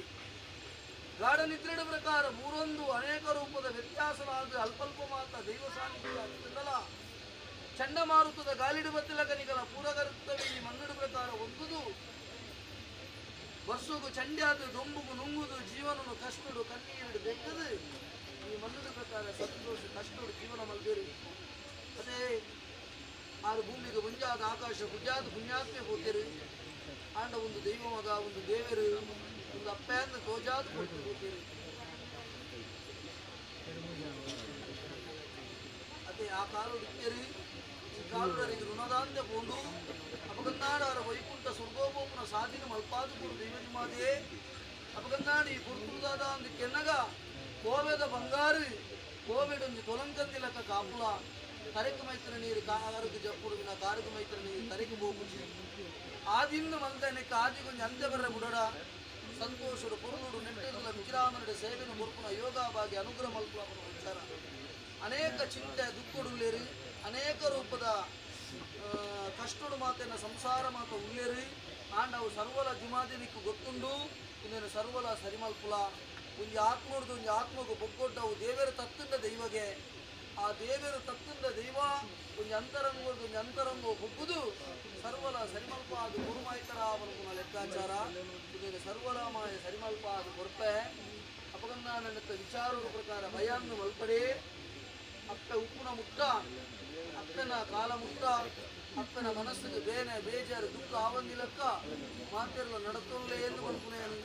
ಗಾಢ ನಿದ್ರೆಡ ಪ್ರಕಾರ ಮೂರೊಂದು ಅನೇಕ ರೂಪದ ವ್ಯತ್ಯಾಸವಾದ ಅಲ್ಪಲ್ಪ ಮಾತ್ರ ದೈವ ಸಾನ್ನಿಧ್ಯ ಆಗ್ತದಲ್ಲ. ಚಂಡಮಾರುತದ ಗಾಲಿಡು ಬತ್ತಿಲಗನಿಗಳ ಪೂರಗರುತ್ತವೆ ಈ ಮನ್ನುಡು ಪ್ರಕಾರ ಒಂದುದು ವರ್ಷಗು ಚಂಡ್ಯಾದು ದೊಂಬುಗು ನುಂಗುದು ಜೀವನನು ಕಷ್ಟಡು ಕಣ್ಣೀರುಡು ಬೆಕ್ಕದು ಈ ಮನ್ನುಡು ಪ್ರಕಾರ ಸಂತೋಷ ಕಷ್ಟಡು ಜೀವನ ಮಲ್ದೇರಿ. ಅದೇ ಆರು ಭೂಮಿಗೆ ಮುಂಜಾದ ಆಕಾಶ ಗುಜಾದ ಪುಣ್ಯಾತ್ಮೆ ಹೋಗ್ತೇರು ಆಂಡ ಒಂದು ದೈವ ಮಗ ಒಂದು ದೇವರು ಒಂದು ಅಪ್ಪೆಂದ ತೋಜಾದ ಕೊಟ್ಟು ಹೋಗ್ತೇರು. ಅದೇ ಆ ಕಾಲು ಇತ್ತೇರಿ ಈ ಕಾಲುಡರಿಗೆ ಋಣದಾಂತೆ ಪೋಂಡು ಅಪಗನ್ನಾಡಾರ ವೈಕುಂಠ ಸ್ವರ್ಗೋಪೋಪುನ ಸಾಧಿನ ಮಲ್ಪಾದು ಕೊಡು ದೈವಜುಮಾದೇ. ಅಪಗನ್ನಾಡಿ ಪುರ್ತುದಾದ ಅಂದು ಕೆನ್ನಗ ಕೋವೆದ ಬಂಗಾರು ಕೋವೆಡೊಂಜಿ ತೊಲಂಕಂದಿಲಕ ಕಾಪುಲ ತರೆಕು ಮೈತ್ರ ನೀರು ಕಾರುಗು ಜಪ್ಪುಡುವಿನ ಕಾರುಗು ಮೈತ್ರ ನೀರು ತರೆಕು ಬೋಪುಜಿ. ಆದಿಂದ ಮಲ್ದನೆಕ್ಕ ಆದಿಗೊಂಜಿ ಅಂತ್ಯ ಬರ್ರ ಬುಡಡ. ಸಂತೋಷಡು ಪೊರ್ಲುಡು ನೆಟ್ಟೆರ್ಲ ವಿಕಿರಾಮನುಡೆ ಸೇವೆನು ಕೊರ್ಪುನ ಯೋಗ ಭಾಗ್ಯ ಅನುಗ್ರಹ ಮಲ್ಪುನ ವಿಚಾರ. ಅನೇಕ ಚಿಂತೆ ದುಃಖಡುಲ್ಲೇರು, ಅನೇಕ ರೂಪದ ಕಷ್ಟಡು ಮಾತೆನ ಸಂಸಾರ ಮಾತ ಉಲ್ಲೇರು. ಆಂಡ ಅವು ಸರ್ವಲ ಜುಮಾದಿನಿಕ್ಕು ಗೊತ್ತುಂಡು, ಇನ್ನೇನು ಸರ್ವಲ ಸರಿಮಲ್ಪುಲ. ಒಂಜಿ ಆತ್ಮಡ್ದು ಒಂಜಿ ಆತ್ಮಗು ಬೊಗ್ಗೊಡ್ಡವು ದೇವೆರು ತತ್ತುಂಡ ದೈವಗೆ, ಆ ದೇವೆರು ತತ್ತುಂಡ ದೈವ ಒಂಜಿ ಅಂತರಂಗದ ಒಂಜಿ ಅಂತರಂಗೋ ಬೊಗ್ಗುದು ಸರ್ವಲ ಸರಿಮಲ್ಪ ಅದು ಗುರುಮಾಯ್ತರ ಅವನ ಲೆಕ್ಕಾಚಾರ. ಇನ್ನೇನು ಸರ್ವಲ ಮಾಯ ಸರಿಮಲ್ಪ ಅದು ಕೊರ್ಪೆ. ಅಪಗನ್ನ ನನ್ನ ವಿಚಾರದ ಪ್ರಕಾರ ಭಯನ್ನು ಮಲ್ಪಡೆ. ಅಪ್ಪೆ ಉಪ್ಪುನ ಮುಟ್ಟ, ಅಪ್ಪನ ಕಾಲ ಮುಟ್ಟ, ಅಪ್ಪನ ಮನಸ್ಸಿಗೆ ಬೇನೆ ಬೇಜಾರು ದುಃಖ ಆವಂದಿಲಕ್ಕ ಮಾತೆಲ್ಲ ನಡತೊಲ್ಲೆ ಎಂದು ಮಲ್ಪುನೇನು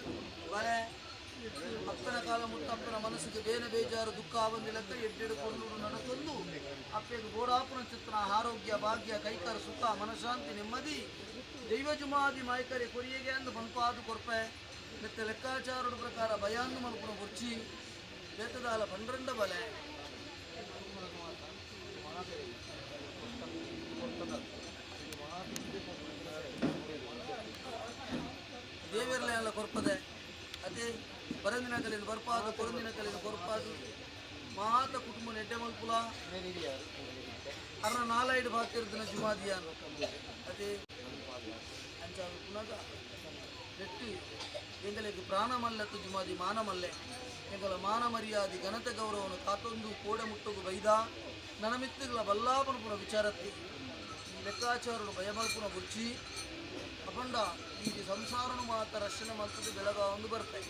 ಬಲೆ. ಅಪ್ಪನ ಕಾಲ ಮುಟ್ಟ ಅಪ್ಪನ ಮನಸ್ಸಿಗೆ ಬೇನೆ ಬೇಜಾರು ದುಃಖ ಆವಂದಿಲಕ್ಕ ಎಡ್ಡೆಡು ಕೊಂಡು ನಡತೊಂದು ಅಪ್ಪಗೆ ಗೋಡಾಪುನ ಚಿತ್ರ ಆರೋಗ್ಯ ಭಾಗ್ಯ ಕೈಕರ ಸುಖ ಮನಶಾಂತಿ ನೆಮ್ಮದಿ ದೈವ ಜುಮಾದಿ ಮಾಯ್ಕರಿ ಕೊರಿಯಗೆ ಅಂದು ಬಂಪಾದು ಕೊರ್ಪೆ. ಮತ್ತೆ ಲೆಕ್ಕಾಚಾರದ ಪ್ರಕಾರ ಭಯಾನ್ನು ಮಲ್ಪುನ ಬುರ್ಚಿ ಬೇತದಾಲ ಪಂಡ್ರಂಡ ಬಲೆ. ದೇವೆರ್ಲೆ ಎಲ್ಲ ಕೊರ್ಪದೆ ಅದೇ ಬರಂದಿನ ಕಲಿನ ಬರ್ಪಾದು ಕೊರಂದಿನ ಕಲಿನ ಕೊರ್ಪಾದು ಮಾತ ಕುಟುಂಬ ನೆಡ್ಡೆ ಮಲ್ಪುಲ ಅರ್ನ ನಾಲೈಡು ಬಾತಿರ್ದಿನ ಜುಮಾದಿಯಾನು ಅದೇ ಅಂಚಾದು ಪುನಗ ನೆಟ್ಟಿ ಎಂಗಲಿಗೆ ಪ್ರಾಣ ಮಲ್ಲತ್ತು ಜುಮಾದಿ ಮಾನ ಮಲ್ಲೆ ಎಂಗಲ ಮಾನ ಮರ್ಯಾದೆ ಘನತೆ ಗೌರವನು ಕಾತೊಂದು ಕೋಡೆ ಮುಟ್ಟುಗು ಬೈದ ನನಮಿತ್ತುಗಳ ಬಲ್ಲಾಪನ ಪುನ ವಿಚಾರತ್ತಿ ಈ ಲೆಕ್ಕಾಚಾರನು ಭಯಮಲ್ಪುನ ಬುರ್ಚಿ ಅಪಂಡ ಈ ಸಂಸಾರನು ಮಾತ ರಕ್ಷಣೆ ಮಲ್ತದ್ದು ಬೆಳಗಾವೊಂದು ಬರ್ತೆ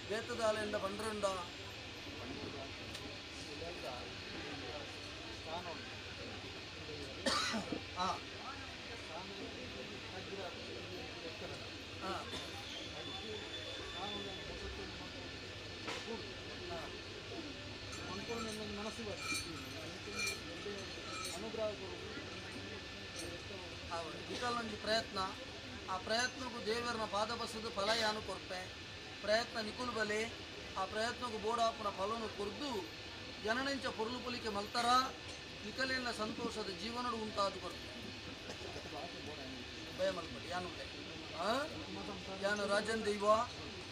ಬೇತದಾಲೆಂಡ ಬಂಡ್ರಂಡ ಆ ನಿಕಲೊಂಜಿ ಪ್ರಯತ್ನ, ಆ ಪ್ರಯತ್ನಕ್ಕೂ ದೇವರನ ಪಾದ ಬಸದು ಫಲ ಯಾನು ಕೊರ್ಪೆ. ಪ್ರಯತ್ನ ನಿಕುಲ್ ಬಲೆ ಆ ಪ್ರಯತ್ನಕ್ಕೂ ಬೋಡಾಪುನ ಫಲನು ಕೊರ್ದು ಜನನೆಂಚ ಪೊರ್ಲು ಪೊಲಿಕೆ ಮಲ್ತರ ನಿಕಲೆಲ್ಲ ಸಂತೋಷದ ಜೀವನಡು ಉಂಟಾದು ಕೊರ್ಪೆ. ಭಯ ಮಲ್ಪಡಿ ಯಾನುಲ್ಲೆ ಯಾನು ರಾಜನ್ ದೈವ,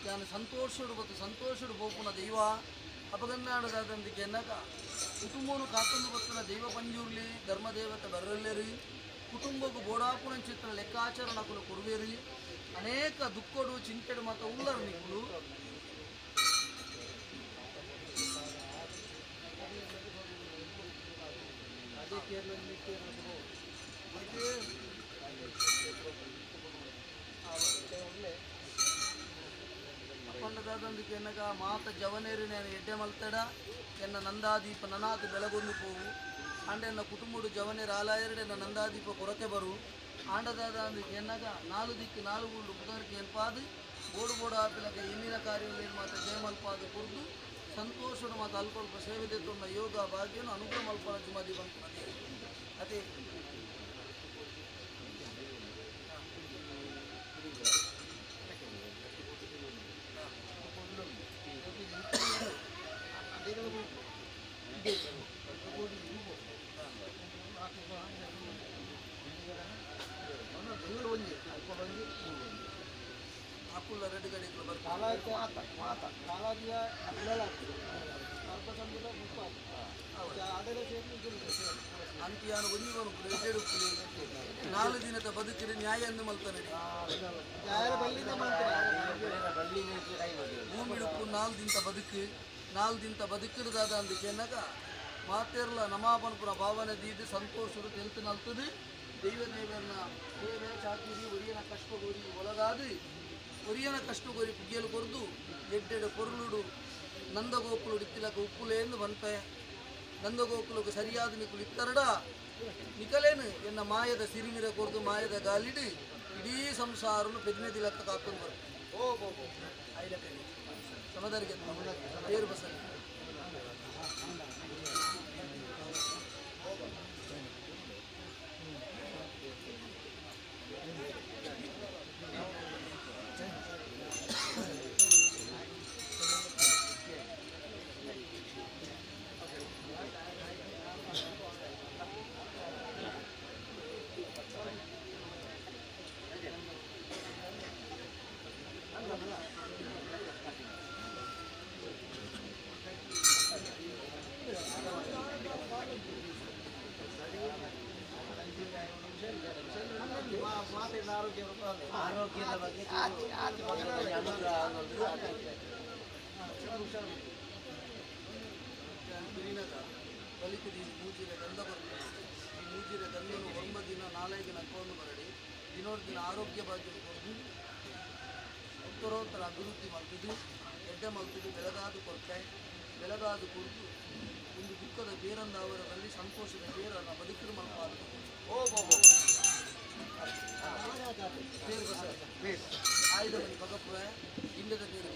ಯಾನು ಸಂತೋಷಡು ಮತ್ತು ಸಂತೋಷಡು ಬೋಪುನ ದೈವ. ಅಪಗನ್ನಾಡದಾದಂದಿಗೆ ಎನ್ನಕ ಕುಟುಂಬನು ಕಾತೊಂದು ಬತ್ತನ ದೈವ ಪಂಜುರ್ಲಿ ಧರ್ಮದೇವತೆ ಬರ್ರಲ್ಲೇರಿ ಕುಟುಂಬಕ್ಕೂ ಬೋಡಾಪುನ ಚಿತ್ರ ಲೆಕ್ಕಾಚಾರ ನಕಲು ಕೊರುವೇರಿ. ಅನೇಕ ದುಃಖಡು ಚಿಂತೆಡು ಮಾತ ಉಲ್ಲರು ನಿಕ್ಕುಲು. ಅಪ್ಪಂಡದಾದಂದಿಗೆ ಎನ್ನಗ ಮಾತ ಜವನೇರಿ ನೇನು ಎಡ್ಡೆ ಮಲ್ತಡ ಎನ್ನ ನಂದಾದೀಪ ನನಾದ ಬೆಳಗೊಂದು ಪೋವು ಆಂಡ ಎನ್ನ ಕುಟುಂಬಡು ಜವನೇರು ಆಲಾಯರಡೆ ಎನ್ನ ನಂದಾದೀಪ ಕೊರತೆ ಬರು ಆಂಡದಾದ ಎನ್ನಗ ನಾಲು ದಿಕ್ಕು ನಾಲು ಗುಂಡು ಬುಧರ್ಗೆ ಎನ್ಪಾದು ಬೋಡು ಬೋಡು ಆಪಿಲಕ ಎನ್ನಿನ ಕಾರ್ಯದಲ್ಲಿ ಮಾತ ಜಯಮಲ್ಪಾದ ಕುರ್ದು ಸಂತೋಷದ ಮಾತ ಅಲ್ಪಲ್ಪ ಸೇವೆ ದೆತ್ತೊಂಡ ಯೋಗ ಭಾಗ್ಯನು ಅನುಗ್ರಹ ಮಲ್ಪನ ಜುಮಾದಿ ಬಂತು ಅದೇ. ಅಕುಲ್ಲ ರೆಡ್ ಗಡಿಗಳು ಬರ್ತಾರೆ ಮಾತ ಮಾತ ಕಾಲಾದಿಯ ಅಂತಿಯಾನು ಒಂಜಿ ಎಡ್ಡೆಡು ನಾಲು ದಿನದ ಬದುಕಿರಿ ನ್ಯಾಯ ಎಂದು ಮಲ್ತಾನೆ. ಭೂಮಿಡುಪ್ಪು ನಾಲ್ ದಿನದ ಬದುಕು ನಾಲ್ ದಿನದ ಬದುಕಿಡ್ದಾದ ಅಂದಕ್ಕೆ ಎನ್ನಗ ಮಾತೇರ್ಲ ನಮಾಪನಪುರ ಭಾವನೆ ದೀದು ಸಂತೋಷರು ತೆಲ್ತು ನಲ್ತದು ದೈವ ದೇವರನ್ನ ಸೇವೆ ಚಾಕಿರಿ ಒರಿಯನ ಕಷ್ಟಗೋರಿ ಒಳಗಾದು ಒರಿಯನ ಕಷ್ಟಗೋರಿ ಪುಗಿಯಲು ಕೊರ್ದು ಎಡ್ಡೆಡು ಪೊರುಳುಡು ನಂದಗೋಕುಲು ಇತ್ತಿಲಕ ಉಪ್ಪುಲೆ ಎಂದು ಬನ್ಪೆ. ನಂದಗೋಕುಲುಗು ಸರಿಯಾದ ನಿಕುಲು ಇತ್ತರಡ ನಿಕಲೇನು ಎನ್ನ ಮಾಯದ ಸಿರಿಮಿರ ಕೊರ್ದು ಮಾಯದ ಗಾಲಿಡು ಇಡೀ ಸಂಸಾರನು ಪೆದ್ಮೆದಿಲಕ್ಕ ಕಾಕೊಂಡು ಬರ್ತೆ. ಐಲಕ ಸಮದರಿಗೆ ತೇರು ಬಸಲಿ ಆರೋಗ್ಯದ ಬಗ್ಗೆ ಅನುಗ್ರಹ ಬಲಿಕುದಿ ಮೂಜಿರ ಗಂಧ ಬರ್ತದೆ. ಈ ಮೂಜಿರ ಗಂಧನು 9 ದಿನ 4 ದಿನ ಕೊಂಡು ಬರಡಿ ದಿನೋಡ್ ದಿನ ಆರೋಗ್ಯ ಭಾಗ್ಯ ಕೊಡದು ಉತ್ತರೋತ್ತರ ಅಭಿವೃದ್ಧಿ ಮಲ್ತದು ಎಡ್ಡೆ ಮಲ್ತದು ಬೆಳಗಾದು ಕೊರತೆ ಬೆಳಗಾದು ಕುರಿತು ಒಂದು ದುಃಖದ ಬೇರಂದ ಅವರಲ್ಲಿ ಸಂತೋಷದ ಬೇರನ್ನ ಬದುಕಲು ಮಲ್ಪಾದ ಓ ಬೇರು ಬಸ ಆಯುಧ ಬಲಿ ಬಗಪ್ಪುವೆ ಇಂಡದ ಬೇರು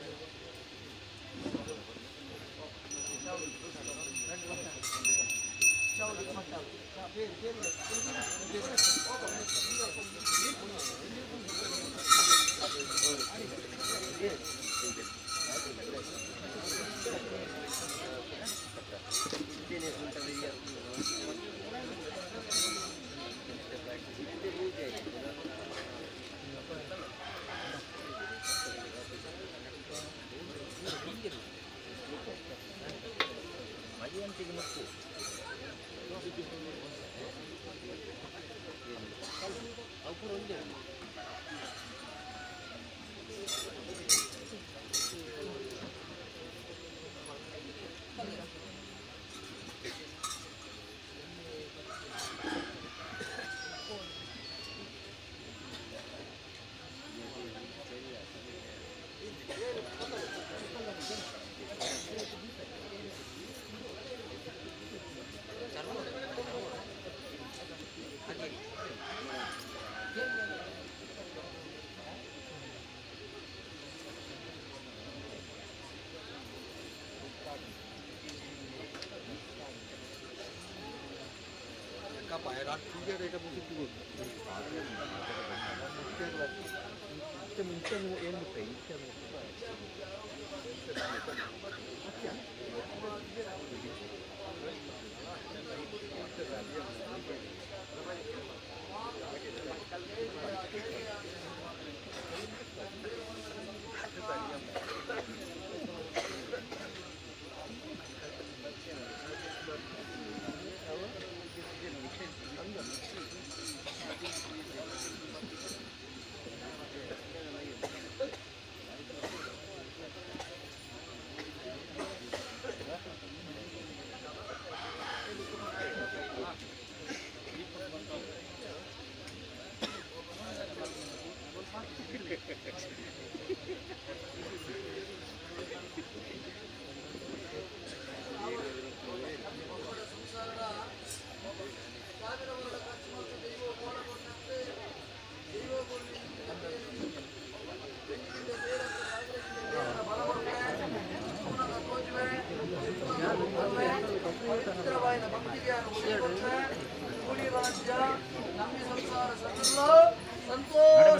ಸಂತೋಷ ಸಂತೋಷ.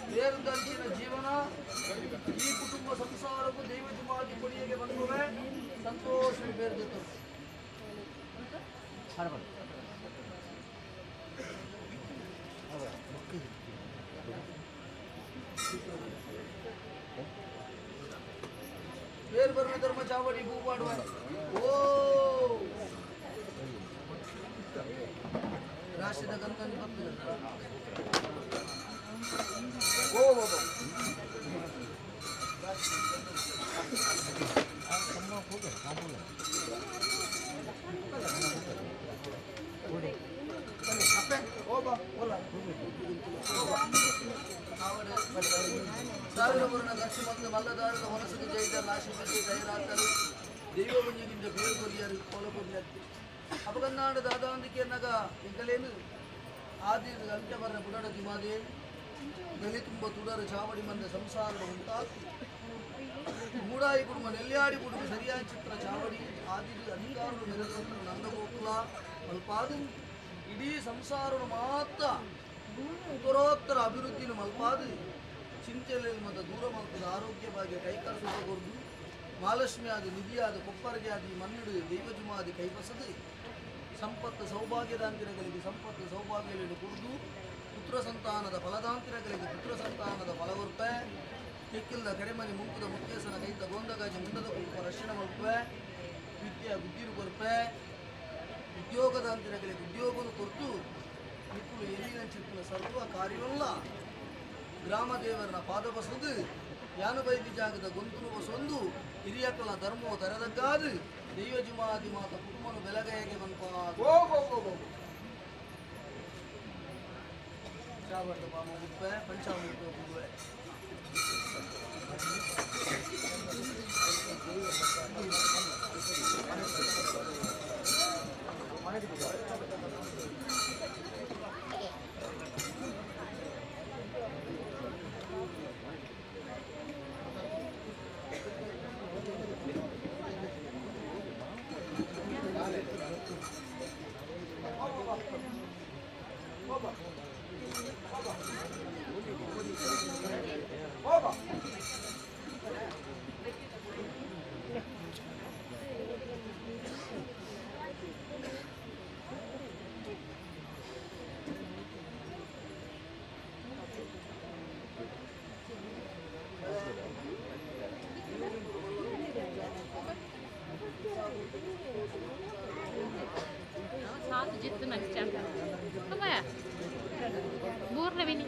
ಬೇರುದಂಚಿನ ಜೀವನ ಈ ಕುಟುಂಬ ಸಂಸಾರಕ್ಕೂ ದೈವ ಜುಮಾದಿ ಕೊಡಿಯಗೆ ಬಂದುವೆ ಸಂತೋಷ ಬೇರ್ದಿತ್ತು. ಬೇರು ಬರುವ ಧರ್ಮ ಚಾವಡಿ ಹೂವಾಡುವ ಓ ರಾಷ್ಟ್ರದ ಗಂಗನ್ ಬರ್ತದೆ. ಓ ಸಾವಿರ ಬರುಣ ಖರ್ಚು ಮತ್ತು ಮಲ್ಲದಾರದ ಹೊಲಸು ಜೈದ ನಾಶಿಸಿ ದಯರಾತರು ದೈವ ಮಂಜಿಗಿಂದ ಬೇರು ಕೊರಿಯರು ಕೋಲಕೊರ್ಲತ್ತಿ ಅಪಗನ್ನಾಡ ದಾದಾಂದಿಕೆ ನಗ ಎಂಕಲೇನು ಆದಿ ಅಂತ್ಯ ಬರ ಬುಡಡ ಜುಮಾದೆ ಗಲಿ ತುಂಬ ತುಡರ ಚಾವಡಿ ಮಂದ ಸಂಸಾರದ ಉಂಟಾತು ಮೂಡಾಯಿ ಕುಡುಮ ನೆಲ್ಯಾಡಿ ಕುಡುಮ ಸರಿಯಾದ ಚಿತ್ರ ಚಾವಡಿ ಆದಿ ಅಧಿಕಾರರು ಮೆರೆದಂತ ನಂದಗೋಕುಲ ಮಲ್ಪಾದು ಇಡೀ ಸಂಸಾರನು ಮಾತ್ರ ಉತ್ತರೋತ್ತರ ಅಭಿವೃದ್ಧಿನ ಮಲ್ಪಾದು ಚಿಂತೆಯಲ್ಲಿ ಮತ್ತು ದೂರ ಮಲ್ಪದ ಆರೋಗ್ಯ ಭಾಗ್ಯ ಕೈಕಾಲು ಸುಖ ಕೊರ್ದು ಮಹಾಲಕ್ಷ್ಮಿ ಆದಿ ನಿಧಿಯಾದ ಕೊಪ್ಪರಿಗೆ ಆದಿ ಮನ್ನಿಡು ದೈವಜುಮಾದಿ ಕೈಬಸದು ಸಂಪತ್ತು ಸೌಭಾಗ್ಯದಾಂತಿರಗಳಿಗೆ ಸಂಪತ್ತು ಸೌಭಾಗ್ಯಗಳನ್ನು ಕುಡಿದು ಪುತ್ರ ಸಂತಾನದ ಫಲದಾಂತಿರಗಳಿಗೆ ಪುತ್ರ ಸಂತಾನದ ಫಲವರ್ಪೆ ಕೆಕ್ಕಿಲ್ದ ಕರೆಮನಿ ಮುಂಕುದ ಮುಖ್ಯಸನ ಕೈತ ಗೋಂದಗಾಜಿ ಮುಂಡದ ಕುಂಕುಮ ರಕ್ಷಣೆ ಮಲ್ಪೆ ವಿದ್ಯಾ ಬುದ್ಧಿರು ಕೊರ್ಪೆ ಉದ್ಯೋಗದಾಂತಿರಗಳಿಗೆ ಉದ್ಯೋಗನು ಕೊರ್ತು ನಿಕ್ಕುಲು ಎಲ್ಲಿನ ಚಿಪ್ಪುನ ಸರ್ವ ಕಾರ್ಯವಲ್ಲ ಗ್ರಾಮದೇವರನ ಪಾದ ಬಸದು ಯಾನು ಜಾಗದ ಗೊಂತುನು ಬಸೊಂದು ಹಿರಿಯಕಲ ಧರ್ಮವು ತರದಕ್ಕಾದು ದೈವ ಜುಮಾದಿ ಮಾತ ಕುಟುಂಬನು ಬೆಲಗೈಗೆ ಬಂಪ ಚಾವರ್ದ ಪಾಮ ಉಪ್ಪೆ ಪಂಚಾಮೃತ ಉಪ್ಪೆ ಜಿತ್ತು ನಂಚ ಅಮ್ಮಯ್ಯ ಬೂರ್ಲ ವಿನಿ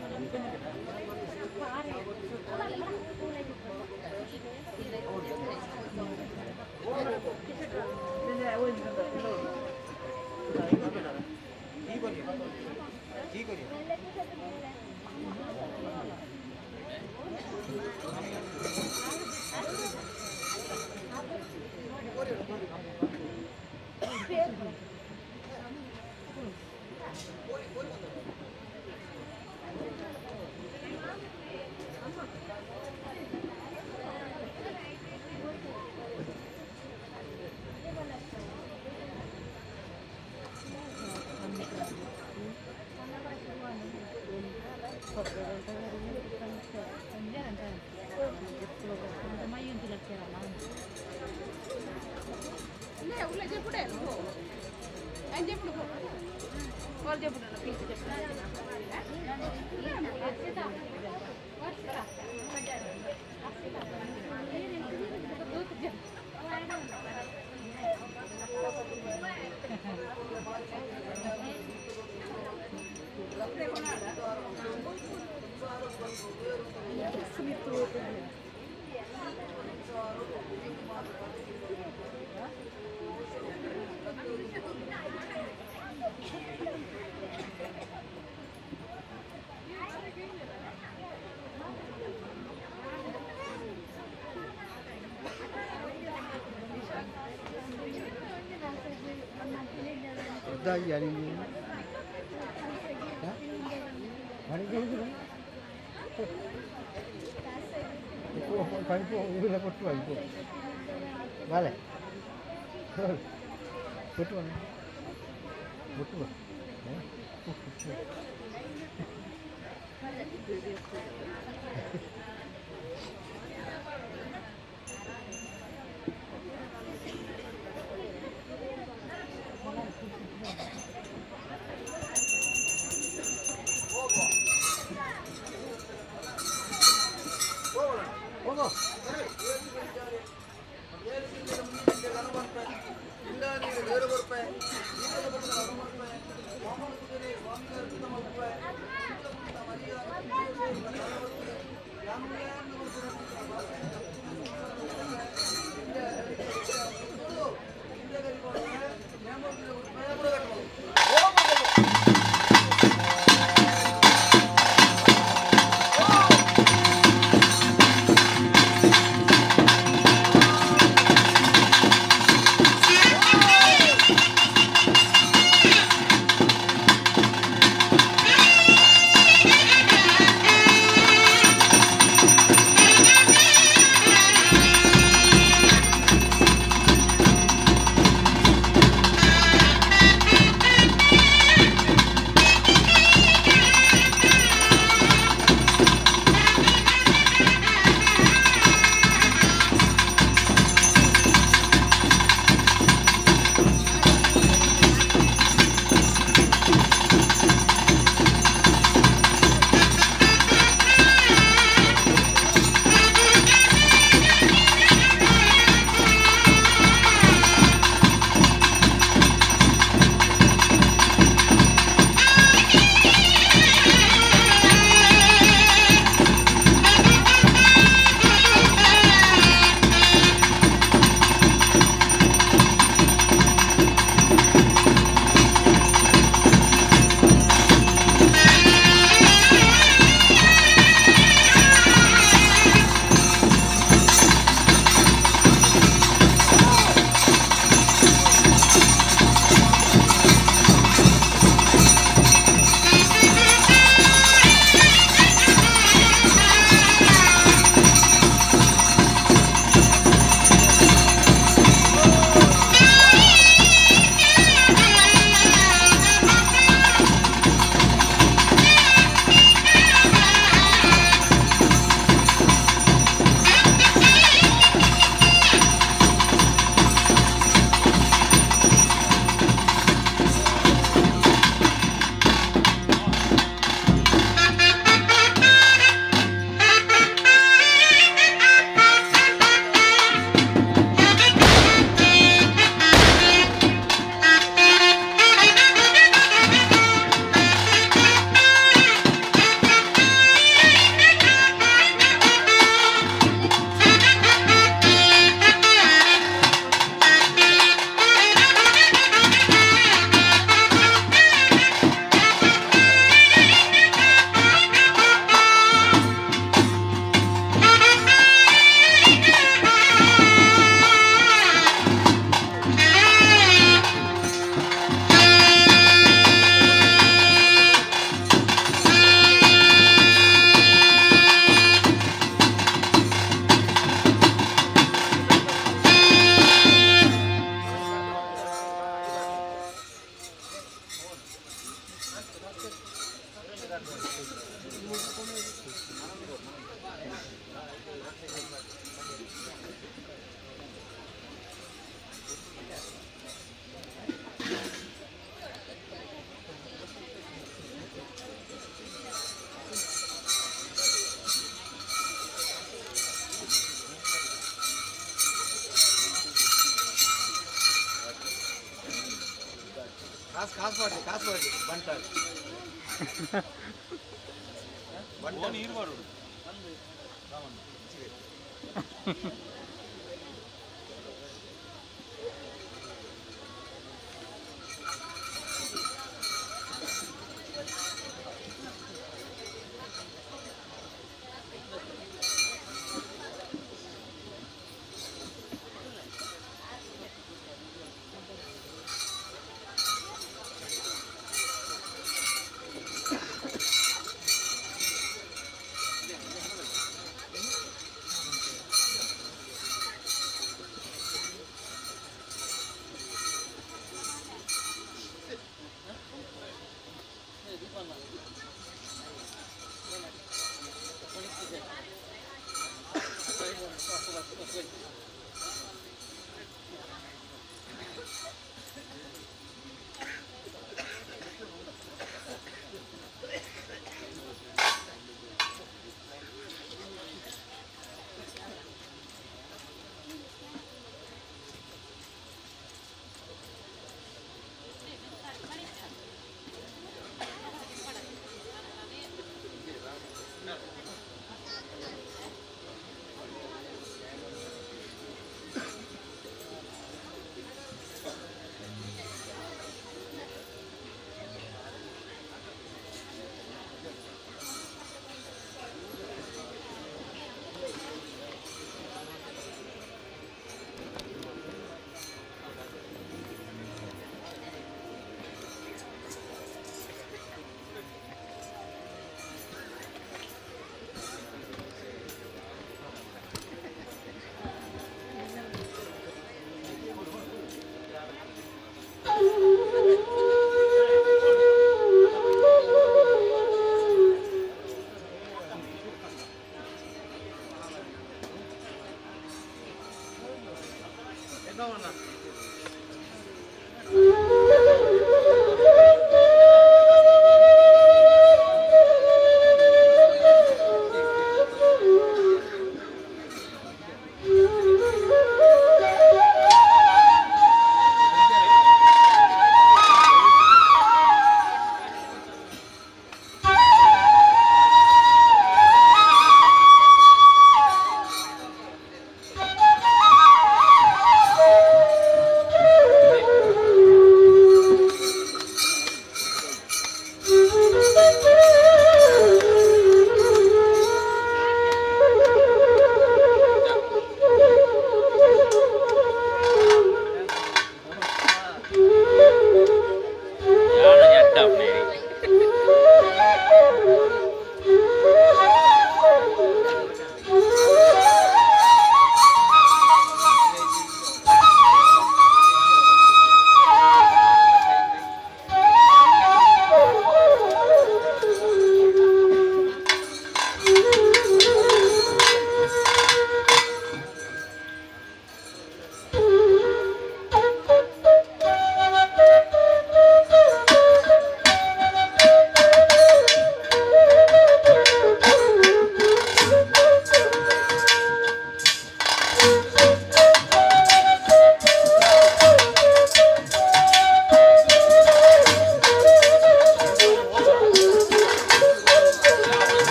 Vale. ಕೊಟ್ಟು ಹೋಗೋ. ಕಾಸು ಕಾಸು ಮಾಡಲಿ, ಕಾಸು ಮಾಡಲಿ ಬಂಟಾಳು. ನೀರು ಬರೋದು.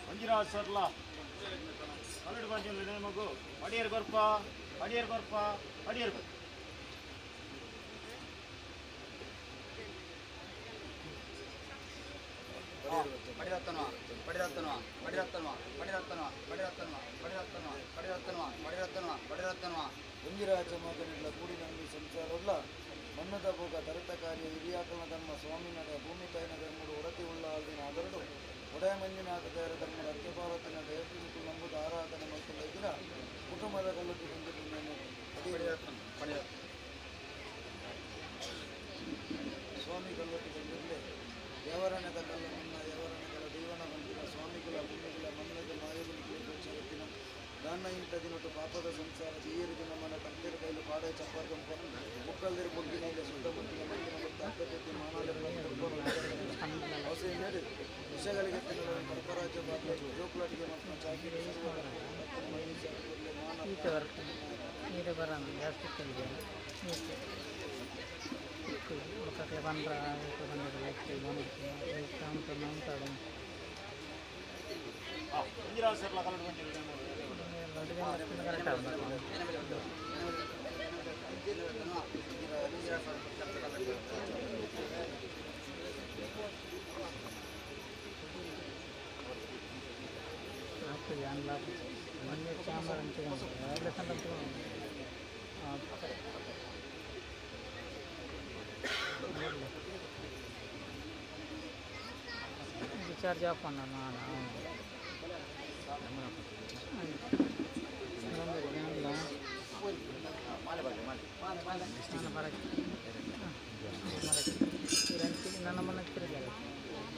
ಮಂಜುನಾಥ್ ಸರ್ಲ ಕಲ್ಲುಡಿ ಪಂಚ ಮಗು ಅಡಿಯರ್ ಕೊರ್ಪ ಅಡಿಯರ್ ಕೊರ್ಪ ಅಡಿಯರ್ ಕೊರ್ಪ. ಪಡಿರತ್ತನವ ಪಡಿರತ್ತನವ ಪಡಿರತ್ತನವ ಪಡಿರತ್ತನವ ಪಡಿರತ್ತನವ ಪಡಿರತ್ತನವ ಪಡಿರತ್ತನವ ಪಡಿರತ್ತನವ ಪಡಿರತ್ತನವ. ಒಂಜಿರಾಜ ಮಗನಿಲ್ಲ ಕೂಡಿ ನಂಬಿ ಸಂಸಾರಲ್ಲ ಮಣ್ಣದ ಭೋಗ ತರತ ಕಾರ್ಯ ಹಿರಿಯಾಕನ ಧರ್ಮ ಸ್ವಾಮಿನಡ ಭೂಮಿ ತಾಯಿನ ಧರ್ಮಡು ಒಡತಿ ಉಳ್ಳ ಆಲ್ದಿನ ಅದರಡು ಒಡೆಯ ಮಂಜುನಾಥ ದೇವರ ಧರ್ಮದ ಅರ್ಧ ಭಾರತನ ದಯಪಿನಿತು ನಂಬುದು ಆರಾಧನೆ ಮತ್ತು ಇದ್ದೀರ ಕುಟುಂಬದ ಕಲ್ಲುಟ್ಟಿ ಸ್ವಾಮಿ ಕಲ್ಲುಟ್ಟಿ ಬಂದಿರಲಿ. ಯವರಣದ ಕಲ್ಲ ಮುನ್ನ ಯವರಣಗಳ ದೈವನ ಬಂದಿನ ಸ್ವಾಮಿಗಳ ಪುಣ್ಯಗಳ ಮನ್ನದ ಮಾಯದಲ್ಲಿ ಚರತ್ತಿನ ದಾನ ಇಂಥ ದಿನಟ್ಟು ಪಾಪದ ಸಂಸಾರ ದೀಯರಿಗೆ ನಮ್ಮನ ಕತ್ತೆರ ಕೈಲು ಕಾಡ ಚಪ್ಪರ್ಗಂಪ ಮುಕ್ಕಲ್ದಿರು ಬೊಗ್ಗಿನ ಇಲ್ಲ ಸುತ್ತಮುತ್ತಿನ ಮಂದಿನ ಮತ್ತು ಅಕ್ಕತೆತ್ತಿ ಮಾನಾಲೆ ಹೊಸ ವಿಷಗಳಿಗೆ ತಿನ್ನಲು ಕರ್ಪರಾಜ ಬಾಗ್ಲೆ ಜೋಕುಲಾಟಿಗೆ ಮತ್ತು ಚಾಕಿರಿ ಮಾನ ಈಚೆ ಬರ್ತದೆ ನೀರು ಬರೋಣ ಜಾಸ್ತಿ ಇತ್ತು ಈಚೆ ಮಕ್ಕಳ ಬಂದ್ರ ಬಂದಿರಲ್ಲ. ಮಂಜಿರಾಜ್ ಸರ್ಲ ಕಲ್ಲುಟ್ಟಿ ಪಂಜಿರ್ಲಿ ಕರೆಕ್ಟ್ ಆಗ್ಬೇಕು. ಆಗ್ತದೆ ಅನ್ಲ ಮೊನ್ನೆ ಚಾಂಬರ್ ಅಂತ ವೈರ್ಲೆಸ್ ಅಂತ. ಚಾರ್ಜ್ ಆಫ್ ನಾನು ನನ್ನ ಮನೆ ತಿರುಗಾರೆ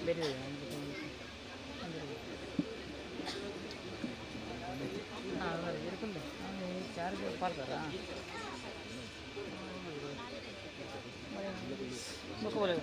ಬೇರೆ. ಹಾಂ ಇರ್ಕೊಂಡು ಚಾರ್ಜ್ ಪಾರ್ದಾರ ಏನು ಮೂರು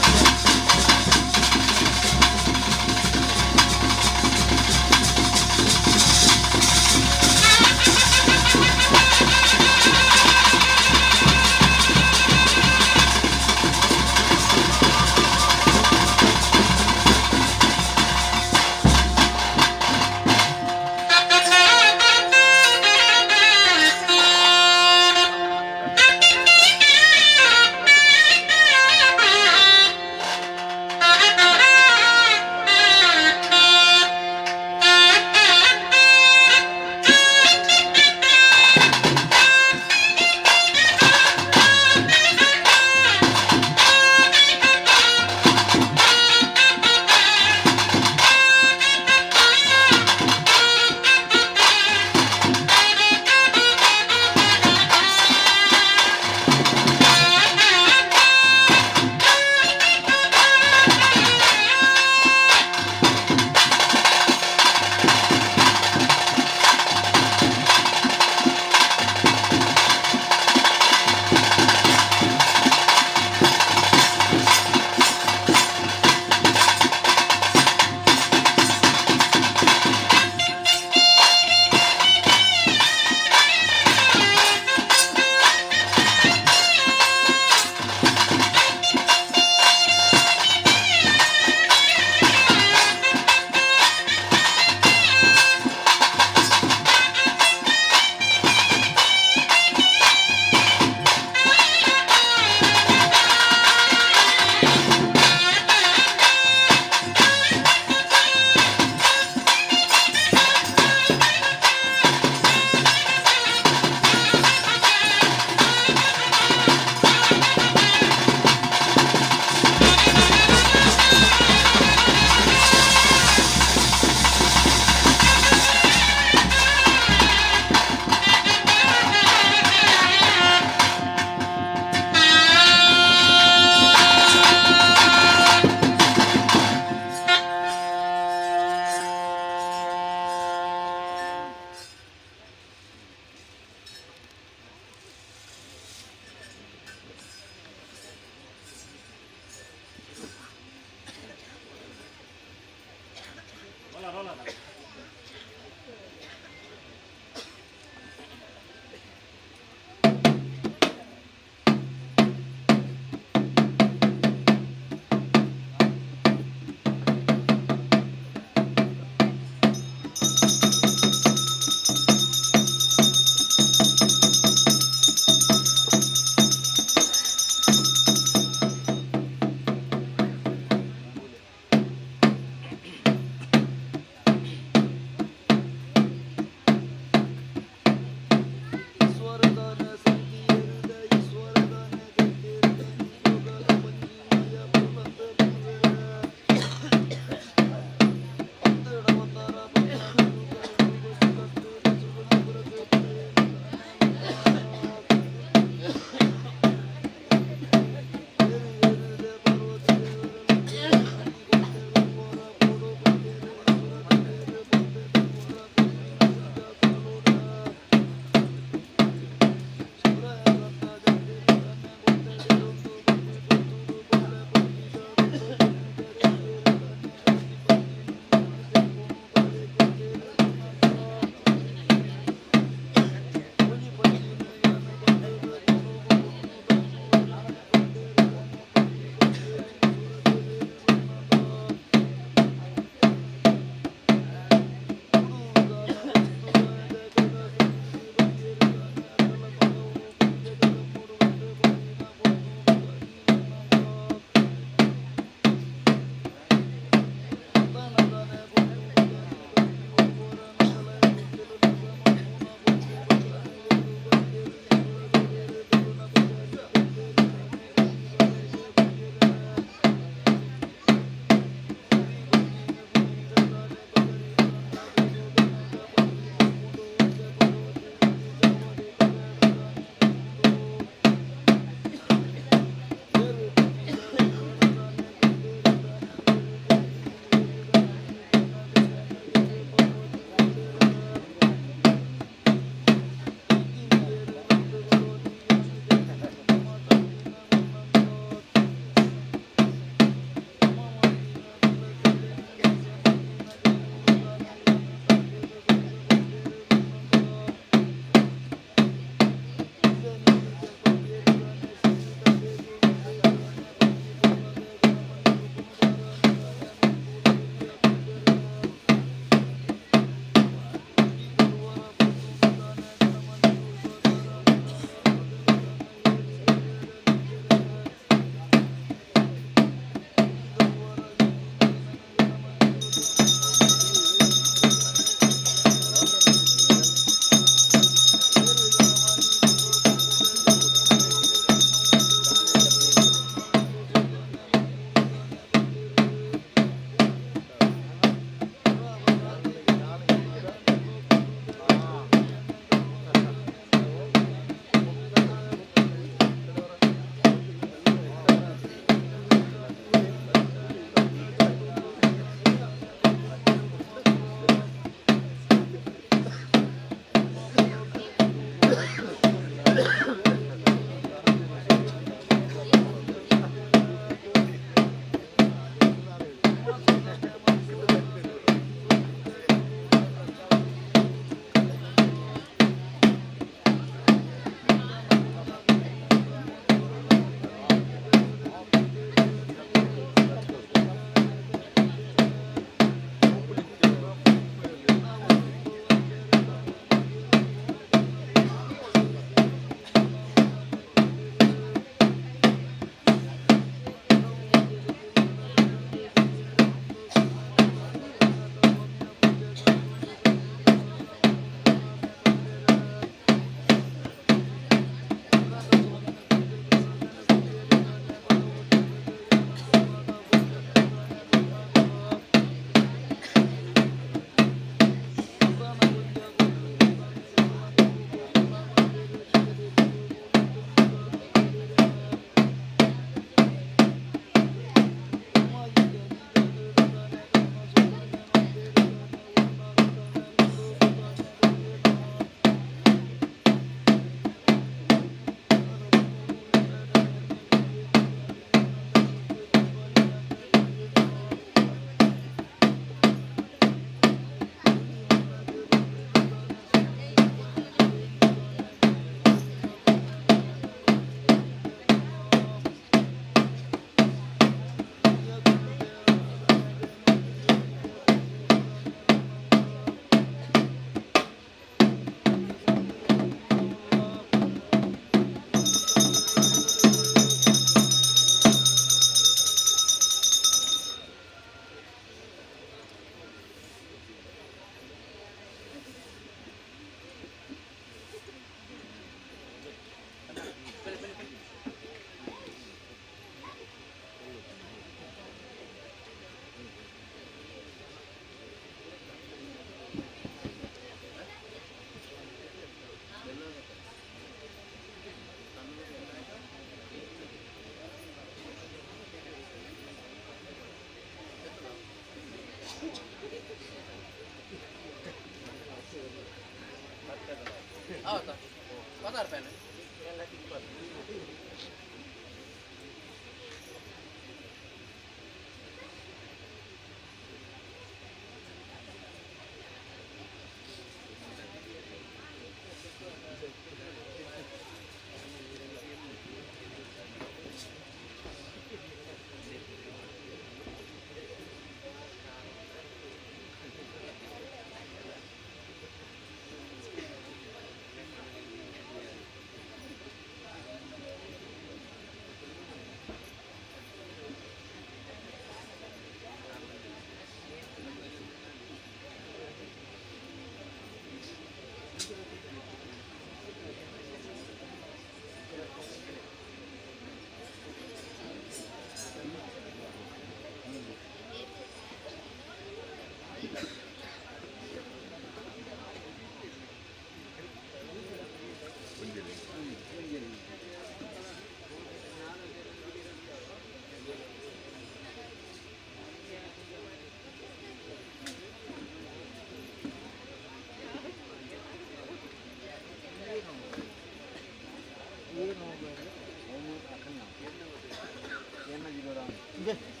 Thank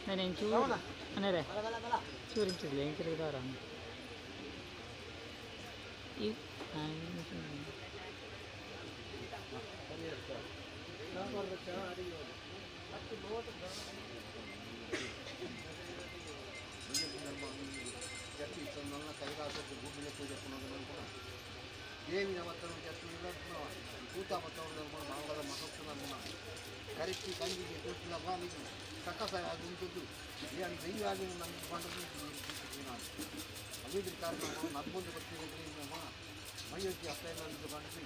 నేను ಚೂರು ಅನೇರೆ ಚೂರು ಇಂಚಿಲ್ಲ ಎಂಕಿಲ್ಲ ದಾರ ಈ ದೇವಿನ ಮತ್ತೊಂದು ಕೂತ ಮತ್ತೊಂದು ಮಾವದ ಮಹತ್ವನ ಕರೆಕ್ಟಿ ಕಂಜಿಗೆ ಕೂತಿನ ಬಾಲಿಗೆ ಸಕಸ ಉಂಟು ಏನು ದೈವಾಗಿ ನಮಗೆ ಕೊಂಡದ್ದು ಅದೇ ಕಾರಣ ನಮ್ಮೊಂದು ಬರ್ತೀವಿ ಮೈಯೊಂದು ಅಪ್ಪೆಲ್ಲ ಬಂದು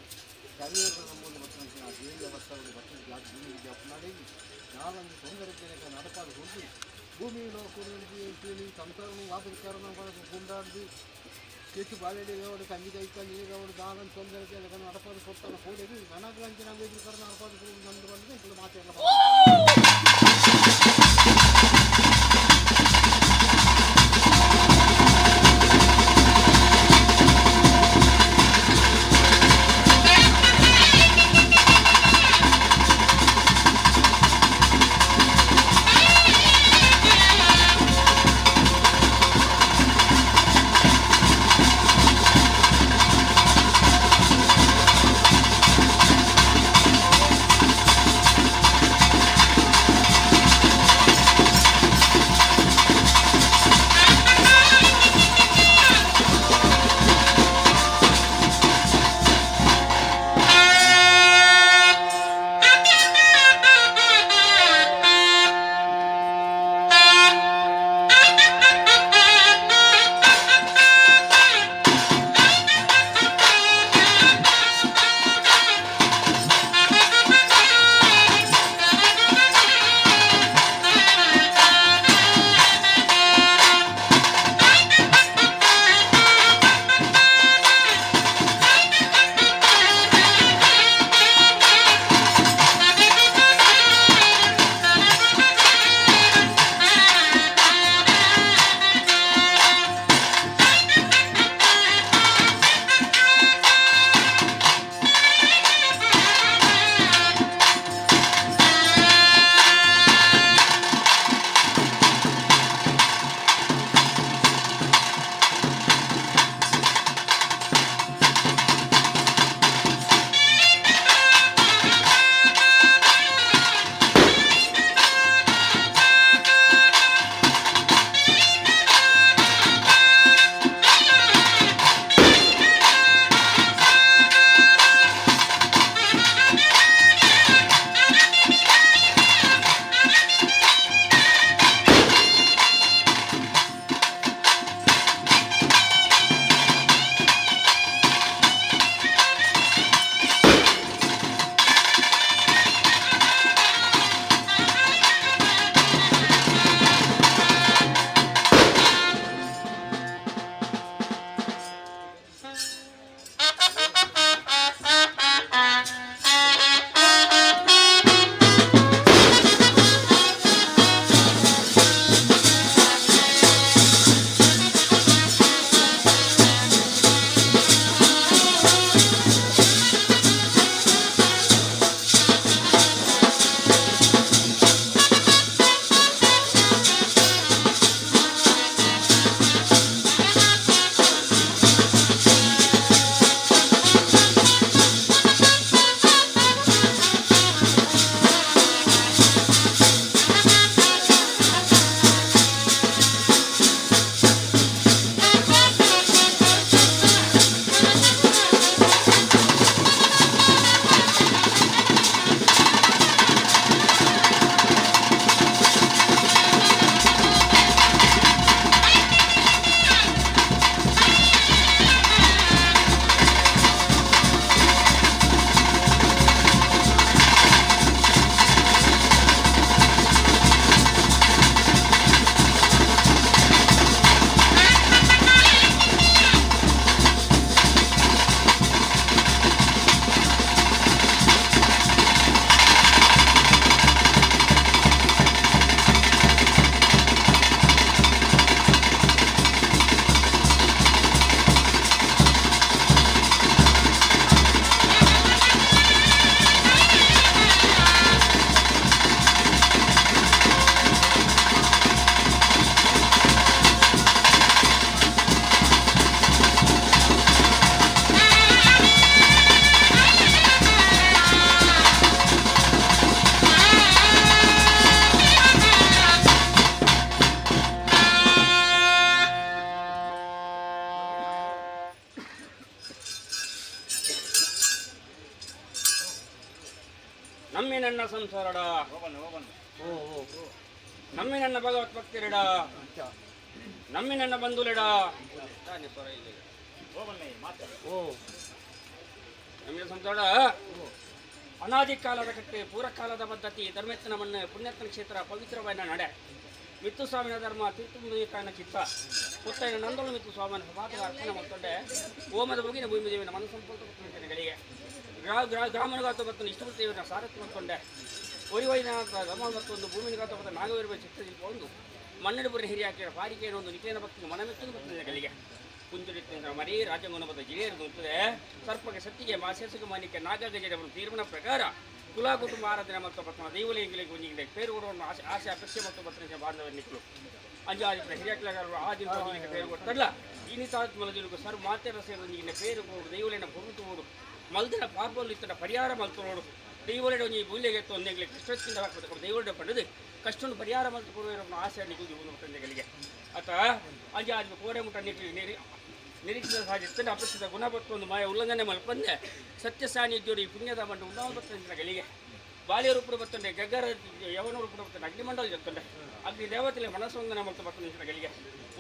ಕರಿಯರ ನಮ್ಮೊಂದು ಬರ್ತಾನೆ ಆ ದೇವಿಯ ಬರ್ತವರು ಬರ್ತೀನಿ ಭೂಮಿಗೆ ಅಪ್ಪನಾಡಿ ನಾವೊಂದು ತೊಂದರೆ ನಡಪಾದು ಹೋಗಿ ಭೂಮಿ ಲೋಕುಂದು ಸಂಸಾರನು ವಾಪಸ್ ಗುಂಡಾಡ್ದು ಹೆಚ್ಚು ಬಾಳೆಡೆ ಕಂಜಿ ಕೈಕ ನೀರವರು ದಾನ ತೊಂದರೆ ನಡಪಾದು ಕೊಡ್ತಾನೆ ಹೋಗಿ ನನಗಂಚಿನ ನಡಪಾದು ನಂದು ಬಂದು ఇప్పుడు ಮಾತೆಲ್ಲ. ನಮ್ಮಿ ನನ್ನ ಸಂಸಾರಡ. ಓ ಓ. ನಮ್ಮಿ ನನ್ನ ಭಗವತ್ ಭಕ್ತರಿಡ. ನಮ್ಮಿ ನನ್ನ ಬಂಧುಲಿಡ. ಓ. ನಮಗೆ ಸಂಸಾರ ಅನಾದಿ ಕಾಲದ ಕಟ್ಟೆ, ಪೂರ್ವಕಾಲದ ಪದ್ಧತಿ, ಧರ್ಮೆತ್ತನ ಮಣ್ಣು, ಪುಣ್ಯತ್ನ ಕ್ಷೇತ್ರ, ಪವಿತ್ರವಾದ ನಡೆ, ಮಿತ್ತುಸ್ವಾಮಿನ ಧರ್ಮ, ತೀರ್ಥುಂಬೀಕಾಯನ ಚಿತ್ತ, ಪುತ್ತೈನ ನಂದಳು ಮಿತ್ತು ಸ್ವಾಮಿನ ಸಭಾತದ ಅರ್ಪಣೆ ಮತ್ತೊಂಡೆ ಓಮದ ಮುಗಿನ ಭೂಮಿ ದೇವಿನ ಮನಸ್ಸಂಪೂರ್ಣ ಗಳಿಗೆ ಗ್ರಾ ಗ್ರಾ ಗ್ರಾಮನಗಾತ ಬತ್ತನ ಇಷ್ಟಮೂರ್ತಿ ದೇವರ ಸಾರಥ್ಯ ಮತ್ತೊಂಡೆ ಒರಿವೈನ ಧರ್ಮ ಮತ್ತೊಂದು ಭೂಮಿನಗಾತ ಬತ್ತ ನಾಗವೀರ ಚಿತ್ರಶಿಲ್ಪ ಒಂದು ಮನ್ನಡಿಪುರ ಹಿರಿಯಾಕಿರ ಪಾರಿಕೆಯನ್ನು ಒಂದು ನಿಖೇನ ಭಕ್ತಿಗೆ ಮನಮೆಚ್ಚಲು ಬರ್ತದೆ ಗಳಿಗೆ ಕುಂಚುಡಿತ್ತ ಮರಿ ರಾಜಂಗನ ಜಿರಿಯರು ಗೊತ್ತದೆ ಸರ್ಪಕ್ಕೆ ಸತ್ತಿಗೆ ಮಾಸೇಸಕ ಮಾನಿಕೆ ನಾಗಗಜರವರು ತೀರ್ಮಾನ ಪ್ರಕಾರ ಕುಲ ಕುಟುಂಬ ಆರಾಧನೆ ಮತ್ತು ಬರ್ತನ ದೈವಲಿಂಗಲಿಗೆ ಒಂಜಿಗೆ ಪೇರುಗೊಡವನ್ನು ಆಸೆ ಆಸೆ ಅಪೇಕ್ಷೆ ಮತ್ತು ಬರ್ತನ ಬಾಂಧವನ್ನಿಕ್ಕಳು ಅಂಜಾದಿ ಹಿರಿಯಕ್ಲಗಾರರು ಆ ದಿನ ಪೇರು ಕೊಡ್ತಾರಲ್ಲ ಇನಿತಾತ್ ಮಲದಿರುಗ ಸರ್ ಮಾತೆರ ಸೇರೊಂದಿಗೆ ಪೇರು ಕೊಡು ದೈವಲಿನ ಹೊರತು ಓಡು ಮಲ್ದಿನ ಪಾಪಲ್ಲಿ ಇತ್ತಡ ಪರಿಹಾರ ಮಲ್ತೋಡು ದೈವಲಿಡ ಒಂಜಿ ಬೂಲೆಗೆ ತೊಂದೆಗಳಿಗೆ ಕಷ್ಟದಿಂದ ಹಾಕಬೇಕು ದೈವಲಿಡ ಪಡೆದು ಕಷ್ಟನ್ನು ಪರಿಹಾರ ಮಲ್ತು ಕೊಡುವ ಆಸೆ ನಿಗು ತಂದೆಗಳಿಗೆ ಅತ ಅಂಜಾದಿ ಕೋರೆ ಮುಟ್ಟ ನಿಟ್ಟಿ ನೀರಿ ನಿರೀಕ್ಷಿತ ಸಾಧಿಸಿದ ಅಪೇಕ್ಷಿತ ಗುಣಪಟ್ಟು ಒಂದು ಮಾಯ ಉಲ್ಲಂಘನೆ ಮಲ್ಪಂದೆ ಸತ್ಯ ಸಾನ್ನಿಧ್ಯೋಡಿ ಪುಣ್ಯದ ಮಂಡು ಉಂಡಾವ ಬರ್ತಂದ್ರೆ ಗಳಿಗೆ ಬಾಲ್ಯ ರೂಪದ ಬರ್ತಂಡೆ ಗಗ್ಗರ ಯವನ ರೂಪದ ಬರ್ತಂಡೆ ಅಗ್ನಿಮಂಡಲ ಜತ್ತಂಡೆ ಅಗ್ನಿ ದೇವತೆಲೆ ಮನಸ್ಸೊಂದನೆ ಮಲ್ತ ಬರ್ತಂದ್ರೆ ಗಳಿಗೆ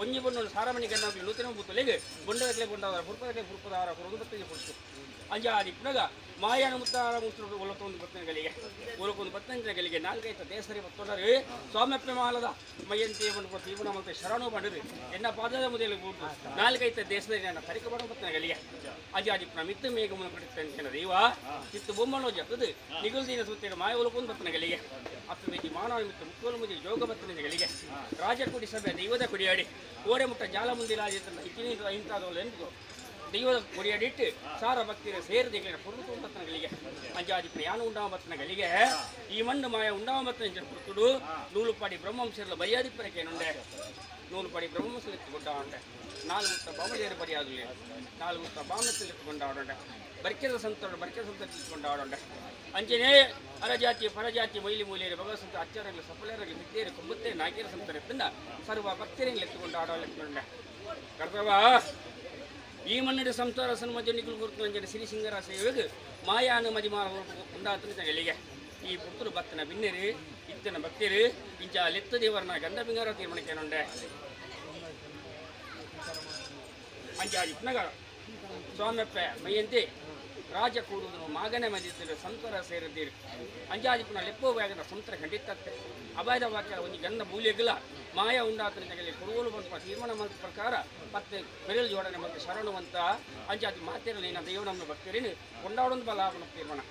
ಒಂಜಿ ಬಣ್ಣು ಸಾರಮಣಿ ಗನ್ನ ನೂತನ ಬುತ್ತಲೆಗೆ ಬೊಂಡದಕ್ಕೆ ಬೊಂಡಾದ ಪುರ್ಪದಕ್ಕೆ ಪುರ್ಪದಾರ ಹೊರದು ಬರ್ತದೆ ಪುರುಷು ಅಂಜಾದಿ ಪುನಗ ಮಾಯಾನ ಮುತ್ತಾರ ಮುಸ್ರು ಒಲಕೊಂದು ಬರ್ತನೆ ಗಳಿಗೆ ಒಲಕೊಂದು ಬರ್ತಂದ್ರೆ ಗಳಿಗೆ ನಾಲ್ಕೈತ ದೇಸರಿ ಬತ್ತೊಡರು ಸ್ವಾಮ್ಯಪ್ಪ ಮಾಲದ ಮಯಂತಿ ಬಂದು ತೀವನ ಮತ್ತೆ ಶರಣು ಮಾಡಿದ್ರಿ ಎನ್ನ ಪಾದದ ಮುದೆಯಲ್ಲಿ ಕೂತು ನಾಲ್ಕೈತ ದೇಶದಲ್ಲಿ ನನ್ನ ಕರಿಕ ಬಡ ಬರ್ತನೆ ಗಳಿಗೆ ಅಜಾದಿ ಪ್ರಮಿತ್ತ ಮೇಘಮನ ಕಡಿತ ದೈವ ಚಿತ್ತು ಬೊಮ್ಮನೋ ಜತದು ನಿಗುಲ್ದಿನ ಸುತ್ತಿನ ಮಾಯ ಒಲಕೊಂದು ಬರ್ತನೆ ಗಳಿಗೆ ಅಪ್ಪಿ ಮಾನವ ಮಿತ್ತ ಮುಕ್ಕೋಲು ಮುದಿ ಜೋಗ ಬರ್ತನೆ ಗಳಿಗೆ ರಾಜಕುಡಿ ಸಭೆ ದೈವದ ಕುಡಿಯಾಡಿ ಕೋರೆ ಮುಟ್ಟ ಜಾಲ ಮುಂದಿರಾಜ ಇತ್ತಿನ ಇಂಥದ್ದು ದೈವದ ಕೊಡಿಯಡಿಟ್ಟು ಸಾರ ಭಕ್ತಿರ ಸೇರಿದ ಪುರುತು ಬತ್ತನಗಳಿಗೆ ಅಂಜಾದಿ ಪ್ರಯಾಣ ಉಂಡಾವ ಬತ್ತನಗಳಿಗೆ ಈ ಮಣ್ಣು ಮಾಯ ಉಂಡಾವ ಬತ್ತನ ಪುರ್ತುಡು ನೂಲುಪಾಡಿ ಬ್ರಹ್ಮಂಶರ್ಲ ಬರಿಯಾದಿ ಪರಕೇನುಂಡೆ ನೂಲುಪಾಡಿ ಬ್ರಹ್ಮಂಶలు ಎತ್ತುಕೊಂಡಾವಂಡೆ ನಾಲ್ಗುತ್ತ ಬಾಮಲಿಯರು ಬರಿಯಾದುಲೆ ನಾಲ್ಗುತ್ತ ಬಾಮத்தில் ಎತ್ತುಕೊಂಡಾವಡುಂಡೆ ಬರ್ಕೆದ ಸಂತರು ಬರ್ಕೆದ ಸಂತ ತಿಳ್ಕೊಂಡಾವಡುಂಡೆ ಅಂಜನೇ ಅರಜಾತಿ ಪರಜಾತಿ ಮೈಲಿ ಮೂಲೆಯರು ಭಗವತ್ ಸಂತ ಅಚ್ಚಾರಗಳು ಸಫಲರಗಳು ಸಿದ್ಧೇರು ಕೊಂಬುತ್ತೇ ನಾಗೇರ ಸಂತರ ಎತ್ತಂದ ಸರ್ವ ಭಕ್ತರಿಗೆ ಎತ್ತುಕೊಂಡು ಆಡೋಲೆತ್ತುಕೊಂಡೆ ಕರ್ತವ ಈ ಮನ್ನಡಿ ಸಂಸಾರ ಸನ್ಮಜನಿಗಳು ಗುರುತು ಅಂಜನ ಸಿರಿ ಸಿಂಗರ ಸೇವೆಗೆ ಮಾಯಾನು ಮದಿಮಾನ ಉಂಡಾತನ ತಗಲಿಗೆ ಈ ಪುತ್ತರು ಭಕ್ತನ ಬಿನ್ನೆರು ಇತ್ತನ ಭಕ್ತರು ಇಂಚ ಲೆತ್ತ ದೇವರನ ಗಂಧ ಬಿಂಗಾರ ತೀರ್ಮಾನಕ್ಕೇನುಂಡೆ ಅಂಜಾದಿ ಪುನಗ ಸ್ವಾಮ್ಯಪ್ಪ ಮೈಯಂತೆ ರಾಜ ಕೂಡುವುದು ಮಾಗನೆ ಮದಿದ್ದರು ಸಂತರ ಸೇರಿದ್ದೀರು ಅಂಜಾದಿ ಪುನಃ ಲೆಪ್ಪೋ ಬ್ಯಾಗದ ಸಂತರ ಖಂಡಿತತ್ತೆ ಅಬಾಯದ ವಾಕ್ಯ ಒಂದು ಗಂಧ ಮೂಲೆಗಿಲ್ಲ ಮಾಯ ಉಂಡಾತನ ತಗಲಿ ಕೊಡುವಲು ಬಂದ ತೀರ್ಮಾನ ಮಾಡಿದ ಪ್ರಕಾರ ಮತ್ತೆ ಬೆರಳು ಜೋಡಣೆ ಮತ್ತು ಶರಣುವಂತ ಅಂಜಾದಿ ಮಾತೇರಲಿ ನಿನ್ನ ದೈವ ನಮ್ಮ ಭಕ್ತರೇನು ಕೊಂಡಾಡೊಂದು ಬಲ ತೀರ್ಮಾನ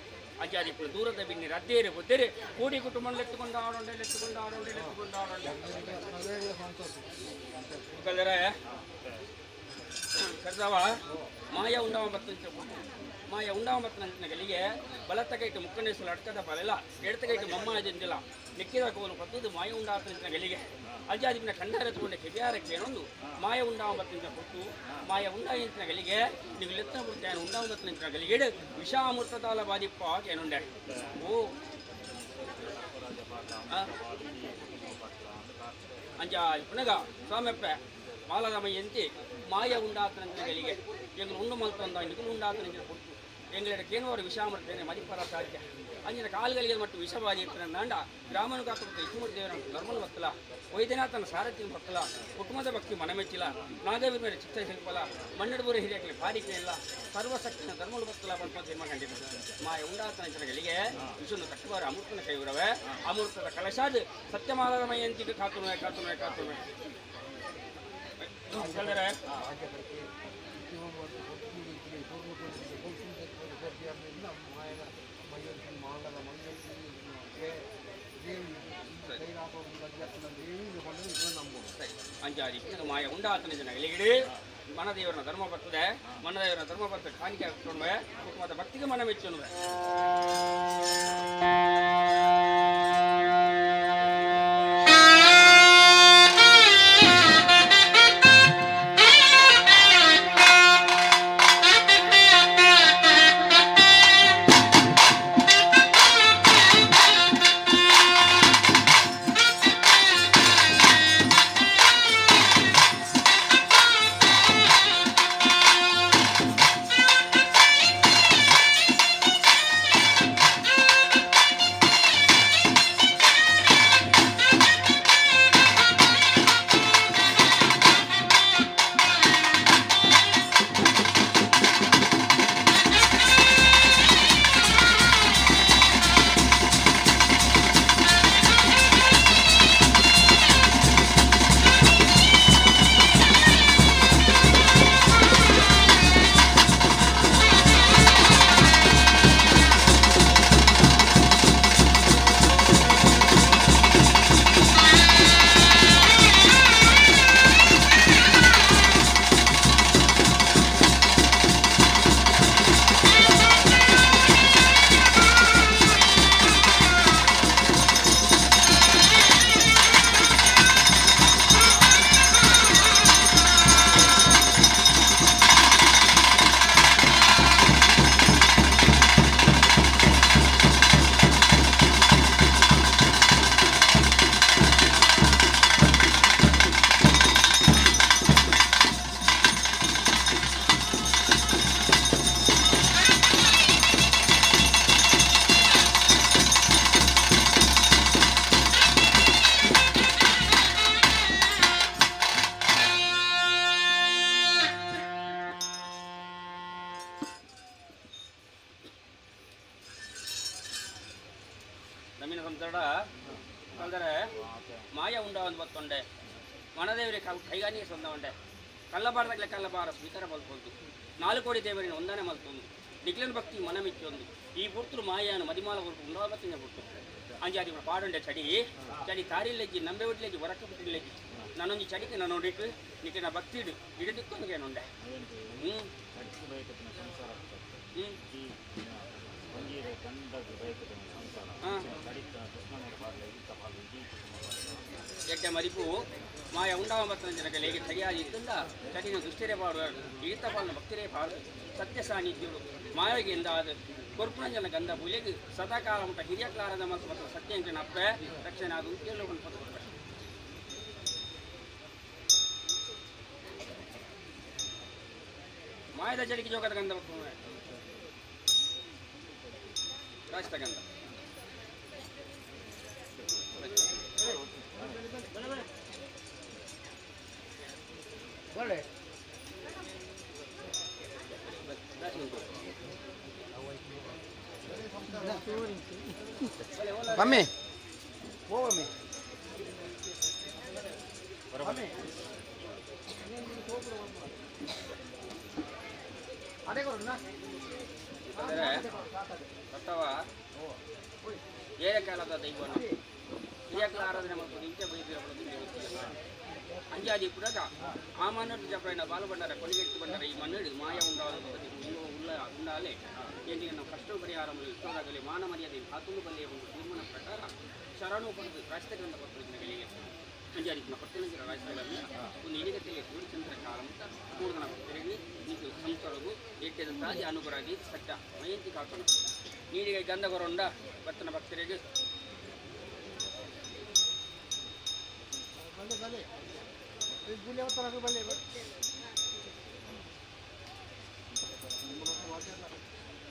ಅಂಜಾದಿ ಪುನಃ ದೂರದ ಬಿನ್ನಿ ರದ್ದೇರು ಬುದ್ಧೇರು ಕೂಡಿ ಕುಟುಂಬ ಎತ್ತುಕೊಂಡು ಆಡೊಂಡೆ ಎತ್ತುಕೊಂಡು ಆಡೊಂಡೆ ಎತ್ತುಕೊಂಡು ಆಡೊಂಡೆ ಕಲ್ಲರೆ ಕರ್ದವ ಮಾಯ ಉಂಡವ ಬತ್ತಂತ ಮಾಯ ಉಂಡವ ಬತ್ತಂತ ಗಲಿಗೆ ಬಲತ್ತ ಕೈಟು ಮುಕ್ಕಣೇಶ್ವರ ಅಡ್ಕದ ಬಲೆಲ್ಲ ಎಡತ ಕೈಟು ಮಮ್ಮ ದಿಂದಿಲ್ಲ ನೆಕ್ಕಿದ ಕೋಲು ಪತ್ತದು ಮಾಯ ಉಂಡಾತಂತ ಗಲಿಗೆ ಅಜ್ಜಾದಿಪಿನ ಕಂಡಾರ ತಗೊಂಡ ಕೆಬಿಯಾರ ಕೇಳೊಂದು ಮಾಯ ಉಂಡಾವ ಬತ್ತಂತ ಕೊಟ್ಟು ಮಾಯ ಉಂಡಾಯಂತಿನ ಗಲಿಗೆ ನೀವು ಲೆತ್ತ ಬಿಡ್ತೇನೆ ಉಂಡಾವ ಬತ್ತಂತ ಗಲಿಗೆ ವಿಷಾಮೃತದಾಲ ಬಾದಿಪ್ಪ ಏನುಂಡೆ ಓ ಅಂಜ ಪುನಗ ಸ್ವಾಮ್ಯಪ್ಪ ಮಾಲದ ಮೈಯಂತಿ ಮಾಯ ಉಂಡಾತನಂತ ಗಳಿಗೆ ಎಂಗಳು ಉಂಡು ಮಲ್ತೊಂದ ನಿಗುಲು ಉಂಡಾತನ ಕೊಟ್ಟು ಎಂಗಳಡ ಕೇನುವರು ವಿಷಾಮೃತೇನೆ ಮದಿಪರ ಸಾಧ್ಯ ಅಂಜಿನ ಕಾಲ್ಗಳಿಗೆ ಮತ್ತು ವಿಷವಾದಿ ಇರ್ತದೆ ಗ್ರಾಮನು ಕಾಕುತ್ತ ಇಷ್ಟಮೂರ್ತಿ ದೇವರ ಧರ್ಮನ ಬತ್ತಲ ವೈದ್ಯನಾಥನ ಸಾರಥ್ಯ ಭಕ್ತಲ ಕುಟುಂಬದ ಭಕ್ತಿ ಮನಮೆಚ್ಚಿಲ ನಾಗವೀರ ಮೇಲೆ ಚಿತ್ತ ಶಿಲ್ಪಲ ಮನ್ನಡಬೂರ ಹಿರಿಯಕಲಿ ಬಾರಿಕೆ ಇಲ್ಲ ಸರ್ವಶಕ್ತಿನ ಧರ್ಮನು ಬತ್ತಲ ಪಂಪ ತೀರ್ಮಾನ ಕಂಡಿದ್ದ ಮಾಯ ಉಂಡಾತನ ಜನಗಳಿಗೆ ವಿಷನು ತಕ್ಕುವಾರ ಅಮೃತನ ಕೈವಿರವೆ ಅಮೃತದ ಕಲಶಾದ ಸತ್ಯಮಾಲದ ಮಯಂತಿಗೆ ಕಾತುನುವೆ ಕಾತುನುವೆ ಕಾತುನುವೆ ಕಲ್ಲರೆ ಅಂಜಾದಿ ಮಾಯ ಉಂಡಾತನ ಜನಗಳಿಗೆ ಮನದೇವರನ ಧರ್ಮ ಬರ್ತದೆ ಮನದೇವರ ಧರ್ಮ ಬರ್ತದೆ ಕಾಣಿಕೆ ಹಾಕ್ಕೊಂಡ್ವೆ ಕುಟುಂಬದ ಭಕ್ತಿಗೆ ಮನ ಮೆಚ್ಚುನುವೆ. ಸಂತಡ ಕಲ್ದರೆ ಮಾಯ ಉಂಡ ಒಂದು ಬತ್ತೊಂಡೆ ಮನದೇವರಿಗೆ ಕೈಗಾನಿಗೆ ಸೊಂದ ಉಂಡೆ ಕಲ್ಲಬಾರದಾಗಲೇ ಕಲ್ಲಬಾರ ಸ್ವೀಕಾರ ಮಲ್ಪೊಂದು 4 ಕೋಡಿ ದೇವರಿನ ಒಂದನೆ ಮಲ್ತೊಂದು ನಿಕ್ಲನ್ ಭಕ್ತಿ ಮನಮಿಚ್ಚೊಂದು ಈ ಪುರ್ತರು ಮಾಯಾನು ಮದಿಮಾಲ ಹೊರಟು ಉಂಡಾವತ್ತಿನ ಪುರ್ತು ಅಂಜಾದಿ ಪಾಡುಂಡೆ ಚಡಿ ಚಡಿ ತಾರಿಲೆಜ್ಜಿ ನಂಬೆ ಒಡ್ಲೆಜ್ಜಿ ಹೊರಕ ಬಿಟ್ಟಿಲೆಜ್ಜಿ ನಾನೊಂದು ಚಡಿಕೆ ನಾನು ನಿಕ್ಕಿನ ಭಕ್ತಿ ಇಡು ಇಡದಿಕ್ಕೊಂದು ಹ್ಞೂ ಹ್ಞೂ ಎಡ್ಡೆ ಮರಿಪು ಮಾಯ ಉಂಡಾವ ಬತ್ತನ ಜನಗಳಿಗೆ ಚಡಿಯಾದಿ ಇದ್ದಿಂದ ಚಡಿನ ದುಷ್ಟರೇ ಪಾಡುವ ಈತ ಪಾಲನ ಭಕ್ತರೇ ಪಾಡು ಸತ್ಯ ಸಾನ್ನಿಧ್ಯರು ಮಾಯಗೆ ಎಂದಾದ ಕೊರ್ಪುಣಂಜನ ಗಂಧ ಪೂಜೆಗೆ ಸದಾಕಾಲ ಮುಟ್ಟ ಹಿರಿಯ ಕ್ಲಾರದ ಮತ್ತು ಮತ್ತು ಸತ್ಯ ಅಪ್ಪೆ ರಕ್ಷಣೆ ಅದು ಕೇಳುಕೊಂಡು ಪದ ಕೊಡ್ಬೇಕು. ಮಾಯದ ಚಡಿಗೆ ಜೋಗದ ಗಂಧ ರಾಷ್ಟ್ರ ಗಂಧ ಮಮ್ಮಿ ಓ ಮಮ್ಮಿ. ಅಥವಾ ಏರ ಕಾಲದ ದೈವನ ಹಿರಿಯಕ್ಲ ಆರಾಧನೆ ಮಾಡ್ಕೊಂಡು ಇಂಚೆ ಬೈದಿರಬಹುದು. ಅಂಜಾದಿ ಪುಡಗ ಆ ಮನ್ನಡು ಜಪ್ರೈನ ಬಾಲು ಬಂಡಾರ ಕೊಲಿಗೆಟ್ಟು ಬಂಡಾರ ಈ ಮನ್ನಡು ಮಾಯ ಉಂಡಾದ ಉಳ್ಳ ಉಂಡಾಲೆ ಎಂದಿಗೆ ನಾವು ಕಷ್ಟ ಪರಿಹಾರ ಇಷ್ಟೋದಾಗಲಿ ಮಾನ ಮರ್ಯಾದೆ ಕಾತುಂಡು ಬಲ್ಲೆಯ ಒಂದು ತೀರ್ಮಾನ ಪ್ರಕಾರ ಶರಣು ಪಡೆದು ರಾಷ್ಟ್ರಗ್ರಂಥ ಪತ್ರಗಳಿಗೆ ಅಂಜಾದಿ ಪುನಃ ಪಟ್ಟಣಗಿರ ರಾಷ್ಟ್ರಗಳನ್ನು ಒಂದು ಇನಿಗತೆಗೆ ಸೂರ್ಯಚಂದ್ರ ಕಾಲ ಅಂತ ಮೂರು ಭಕ್ತರಿಗೆ ನೀಕು ಸಂಸಾರಗು ಎಟ್ಟೆದಂತಾದಿ ಅನುಗ್ರಹ ಸತ್ಯ ಮಯಂತಿ ಕಾಕನು ನೀರಿಗೆ ಗಂಧ ಗೊರೊಂಡ ಬರ್ತನ ಭಕ್ತರಿಗೆ ಬಲ್ಲೆ ಬಲ್ಲೆ ಗುಲೆ ಅವತಾರ ಬಲ್ಲೆ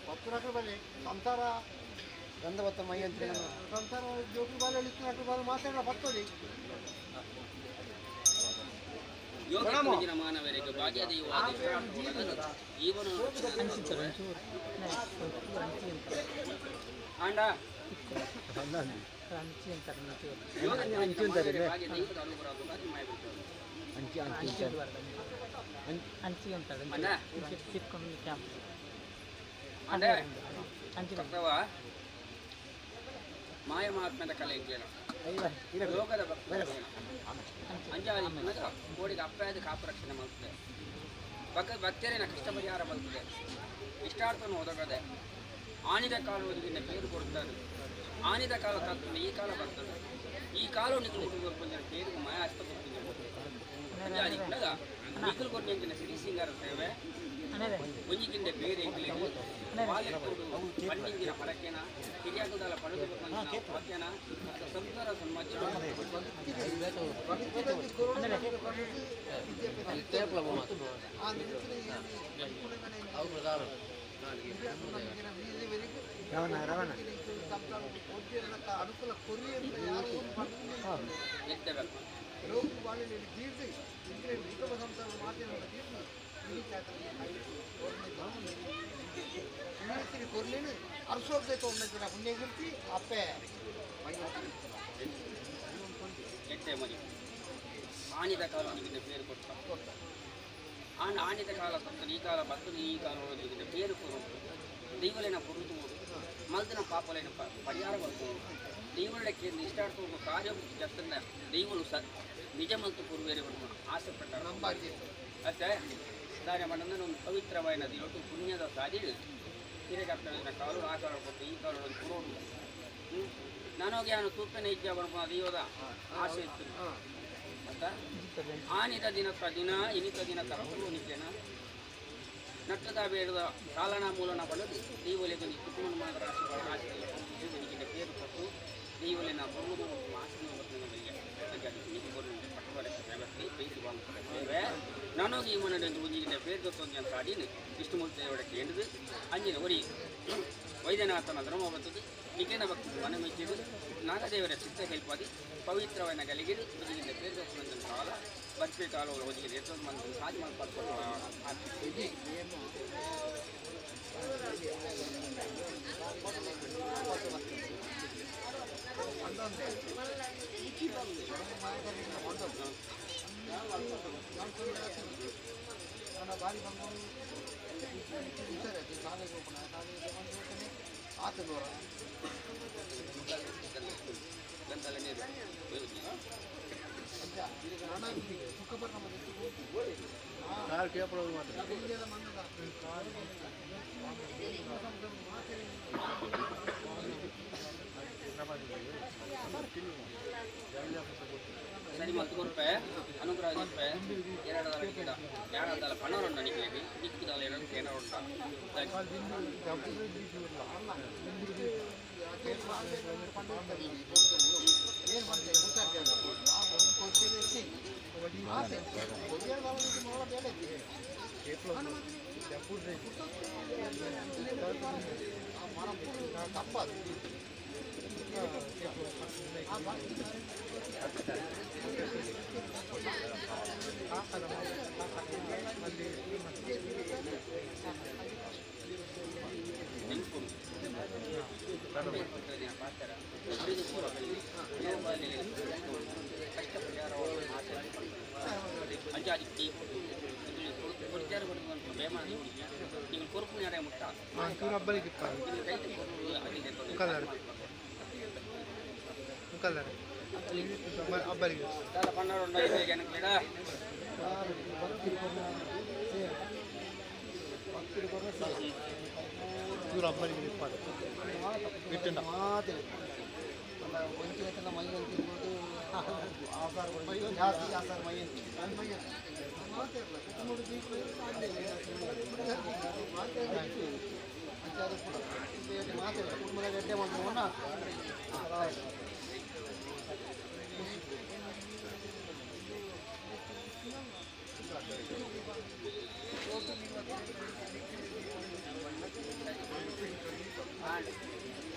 ಭಕ್ತರಾಕ್ರ ಬಲ್ಲೆ ಸಂಸಾರ ಗಂಧವತ್ತ ಮೈ ಅಂತ ಸಂಸಾರ ಜೋಗಿ ಬಾಲೆ ಇತ್ತು ಬಾಲೆ ಮಾತಾಡೋ ಬರ್ತದೆ. ಯೋಗ ಮಾನವರಿಗೆ ಭಾಗ್ಯ ದೈವ ಜೀವನ ಆಂಡ ಭಾಗ್ಯ ದೈವದ ಅನುಗ್ರಹ ಮಾಯ ಮಹಾತ್ಮದ ಕಲೆ ಇದ್ದೇನೆ ಲೋಕದ ಭಕ್ತ ಅಂಜಾದಿ ಕೋಡಿಗೆ ಅಪ್ಪಾಯದ ಕಾಪು ರಕ್ಷಣೆ ಮಾಡ್ತದೆ, ಭಕ್ತರೇನ ಕಷ್ಟ ಪರಿಹಾರ ಬರ್ತದೆ, ಇಷ್ಟಾರ್ಥವನ್ನು ಒದಗದೆ ಆನಿದ ಕಾಲು ಒದಗಿನ ಪೇರು ಕೊಡ್ತಾರೆ. ಆನಿದ ಕಾಲ ತರ್ತದೆ, ಈ ಕಾಲ ಬರ್ತದೆ. ಈ ಕಾಲು ನಿಖಲು ಪೇರು ಮಾಯ ಅಸ್ತ ಕೊಡ್ತೀನಿ. ಅಂಜಾದಿ ನಿಖಲು ಕೊಟ್ಟಿನ ಸಿರಿ ಸಿಂಗಾರ ಸೇವೆ ಒಂಜಿಕಿಂಡ ಬೇರೆ ಬಾಲ್ಯಕ್ಕೂಡು ಪಂಡಿಂಗಿನ ಪಡಕೆನ ಹಿರಿಯಾಗದಾಲ ಪಡೆದು ಪಕ್ಕೆನ ಸಂಸಾರ ಸನ್ಮಾಚ ಅನುಕೂಲ ಕೊರಿ ಅಂತ ಯಾರು ಎದ್ದಬೇಕು. ಲೋಕ ಬಾಳೆಯಲ್ಲಿ ತೀರ್ದು ಇಂದ್ರೆ ಉತ್ತಮ ಸಂಸಾರ ಮಾತಿನ ತೀರ್ದು ಪುಣ್ಯತಿರಿ ಕೊರ್ಲೇನು ಅರಸೋರ್ದೆ ತೋರ್ನ ಪುಣ್ಯಕೀರ್ತಿ ಅಪ್ಪೆ ಎಟ್ಟೆ ಮದಿ ಆನಿದ ಕಾಲ ನಿಮಗೆ ಪೇರು ಕೊಟ್ಟ ಆಂಡ ಆನಿದ ಕಾಲ ಸತ್ತನು ಈ ಕಾಲ ಬರ್ತದೆ, ಈ ಕಾಲ ಒಳಗೆ ಪೇರು ಕೊರು ದೈವಲೇನ ಪೊರುತು ಮಲ್ದಿನ ಪಾಪಲೇನ ಪರಿಹಾರ ಬರ್ಬೋದು. ದೈವಳ ಕೇಂದ್ರ ಇಷ್ಟಾರ್ಥ ಕಾರ್ಯ ಜತ್ತನ್ನ ದೈವಲು ಸ ನಿಜ ಮಂತು ಕುರುವೇರಿ ಆಸೆ ಪಟ್ಟ ಅತ್ತೆ ದಾನ ಮಾಡಂದ್ರೆ ಒಂದು ಪವಿತ್ರವಾದ ನದಿ ಒಟ್ಟು ಪುಣ್ಯದ ಸಾದಿ ಹಿರೇಕರ್ತನ ಕಾಲು ಆ ಕಾಲು ಕೊಟ್ಟು ಈ ಕಾಲು ಒಂದು ಕುರೋಡು ನನಗೆ ಅವನು ತೂಕನೇ ಇಜ್ಜ ಬಣ್ಣ ದೈವದ ಆಸೆ ಇತ್ತು ಅಂತ ಆನಿದ ದಿನಕ್ಕ ದಿನ ಇನಿತ ದಿನ ತರಪು ನಿತ್ಯನ ನಟ್ಟದ ಬೇಡದ ಕಾಲನ ಮೂಲನ ಬಳದು ದೈವಲೆಗೆ ಕುಟುಂಬ ಮಾತ್ರ ಆಶೆ ಆಶೆ ಪೇರು ಕೊಟ್ಟು ದೈವಲೆನ ಬರುವುದು ನನಗೆ ಈ ಮನೆ ಒಂಜಿಗಿನ ಪೇರು ಗೊತ್ತೊಂದು ಅಂತ ಅಡಿನ ವಿಷ್ಣುಮೂರ್ತಿ ದೇವಡ ಕೇಂದ್ರದು ಅಂಜಿನ ಒರಿ ವೈದ್ಯನಾಥನ ಧರ್ಮ ಬರ್ತದೆ ನಿಖೇನ ಭಕ್ತಿ ಮನೆ ಮೆಚ್ಚಿದು ನಾಗದೇವರ ಚಿತ್ತ ಕೈಪಾದಿ ಪವಿತ್ರವನ್ನ ಗಲಿಗಿದು ಒಂಜಿಗಿನ ಪೇರು ಗೊತ್ತೊಂದು ಕಾಲ ಬರ್ಪೆ ಕಾಲ ಒಜಿಗೆ ಎತ್ತೊಂದು ಮಂದಿ ಸಾಧಿ ಮಾಡ್ಕೊಂಡು ಸರಿ ಮತ್ತು ಕೊರ್ಪೆ ಅನುಗ್ರಹ ಕೊರ್ಪೆ ಎರಡು ಗಿಡ ಯಾರದಲ್ಲ ಪಣವರುಂಡ ನಿಕ್ಲೆಗ್ ನಿಕ್ಕುದಲ್ಲ ಎರಡು ಕೇನರುಂಡ. ನೀವು ಕೊರುಪು ನೆರೆ ಮುಟ್ಟ. ಪನ್ನರುಂಡ ಜನಕ್ಲೆಡ.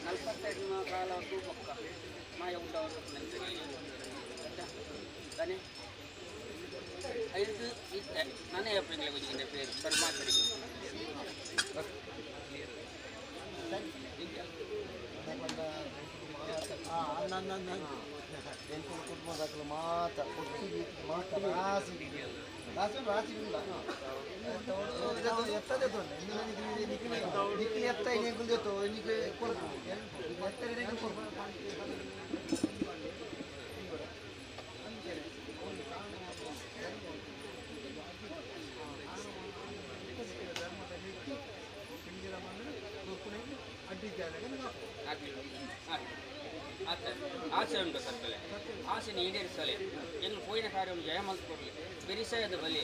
ನಲ್ವತ್ತೈದು ಕಾಲ ತೂಪಕ್ಕ ಮಾಯ ಉಂಡವರು ತಾನೆ ಐದು ಇತ್ತೆ ನಾನೇ ಎಪ್ಪಿಂಗ್ಲೆ ಗುಜಿಗಿಂದ ಪೇರು ಸರಿ ಮಾತಾಡಿ. ಕುಟುಂಬದಾಕಲು ಮಾತ ಮಾತ ರಾಸಿ ರಾಸಿ ರಾಸಿ ಇಲ್ಲ ಎತ್ತದೆ ನಿಕ್ಲಿ ಎತ್ತ ನಿಕ್ಲಿ ಕೊರ್ಪು ಎತ್ತರೆ ಕೊರ್ಪು. ಆಸೆ ಉಂಟು ಸರ್ಕಲೆ ಆಸೆನ ಈಡೇರಿಸಲೆ ಎಂಗ್ಲು ಪೋಯಿನ ಕಾರ್ಯವನ್ನು ಜಯ ಮಲ್ತ್ಕೊಡ್ಲಿ ಬೆರಿಸಾಯದ ಬಲಿ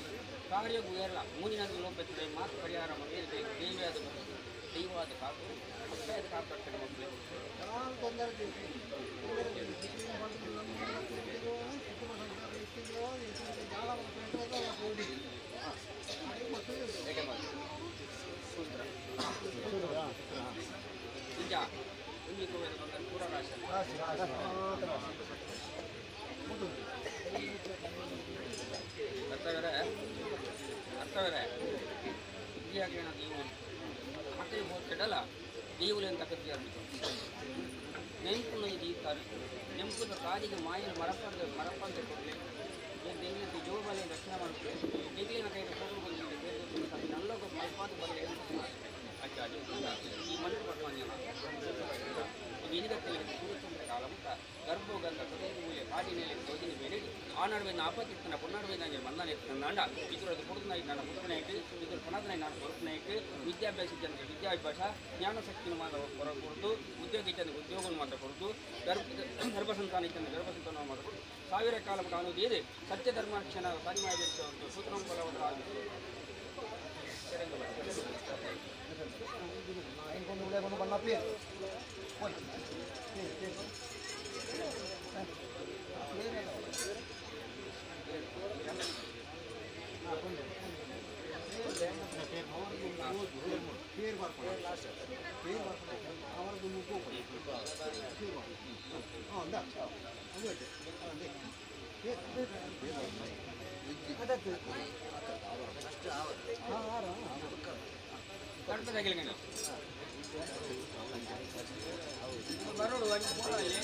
ಕಾರ್ಯಗೂ ಏರಲ ಮೂಲಿನ ಲೋಪೆತ್ತರೆ ಮಾತು ಪರಿಹಾರ ಮಾಡಿ ದೇವಿಯಾದ ಬರ್ತದೆ ದೈವಾದ ಕಾಪು ಅಪ್ಪಾಯದ ಕಾಪಾಡ್ತಾರೆ ಮಕ್ಕಳು. ನಿಜ ಒಂಜಿ ಕೋವೆದ ಬಂಗಾರ ಪೂರ ರಾಶಿ ಅರ್ಥವರೆ ಅರ್ಥವರೆ ಇಯಾಗೇನ ನೀವು ಅಕಲಿ ಹೋಗ್ತಿಡಲ್ಲ ದೇವುಲೆನ್ ತಕತ್ತಿ ನೆಂಪುನ ದೀತಾರೆ ನೆಂಪುದ ಕಾದಿಗೆ ಮಾಯಲು ಮರಪಂದ ಮರಪಂದ ಕೊಡಲಿ ದೆಂಗ್ಲಿನ ಜೋಬಾಲಿ ರಕ್ಷಣೆ ಮಾಡ್ತಾರೆ ದೆಂಗ್ಲಿನ ಕೈಗೆ ಕೊಡಲು ಬಂದಿದೆ ಬೇರೆ ನಲ್ಲೊಬ್ಬ ಮಲ್ಪಾದ ಬರಲಿ ಈ ಮಣ್ಣು ಪಟ್ಟಣ ವಿನಿಗತ್ತಲ್ಲಿ ಸೂರ್ಯಚಂದ್ರ ಕಾಲ ಮುಟ್ಟ ಗರ್ಭೋಗಂಧ ಮೂಲೆ ಕಾಡಿನಲ್ಲಿ ತೋಜಿನ ಬೇರೆ ಆ ನಡುವೆ ಆಪತ್ತಿತ್ತನ ಪೊನ್ನಾಡುವೆ ಮಂದನ ಎತ್ತಂದಾಂಡ ಇದರದ್ದು ಕೊಡುದನಾಯಿ ನಾನು ಪುತ್ರನಾಯ್ತು ಇದ್ರ ಪಣದನಾಯಿ ನಾನು ಕೊರಪನಾಯ್ತು ವಿದ್ಯಾಭ್ಯಾಸ ಜನರಿಗೆ ವಿದ್ಯಾಭ್ಯಾಸ ಜ್ಞಾನಶಕ್ತಿನ ಮಾತ್ರ ಹೊರ ಕೊಡ್ತು ಉದ್ಯೋಗ ಜನರಿಗೆ ಉದ್ಯೋಗವನ್ನು ಮಾತ್ರ ಕೊಡ್ತು ಗರ್ಭ ಗರ್ಭ ಸಂತಾನ ಇದ್ದ ಗರ್ಭ ಸಂತಾನ ಮಾತ್ರ ಕೊಡ್ತು ಸಾವಿರ ಕಾಲ ಕಾಣುವುದು ಇದೆ ಸತ್ಯ ಧರ್ಮಾಕ್ಷಣ ಪರಿಮಾಯ ಸೂತ್ರಂ ಬಲವನ್ನು ಆಗಿತ್ತು. ತಡ್ಪದಾಗಿಲ್ಲ ಬರೋಡು ಅಲ್ಲಿ.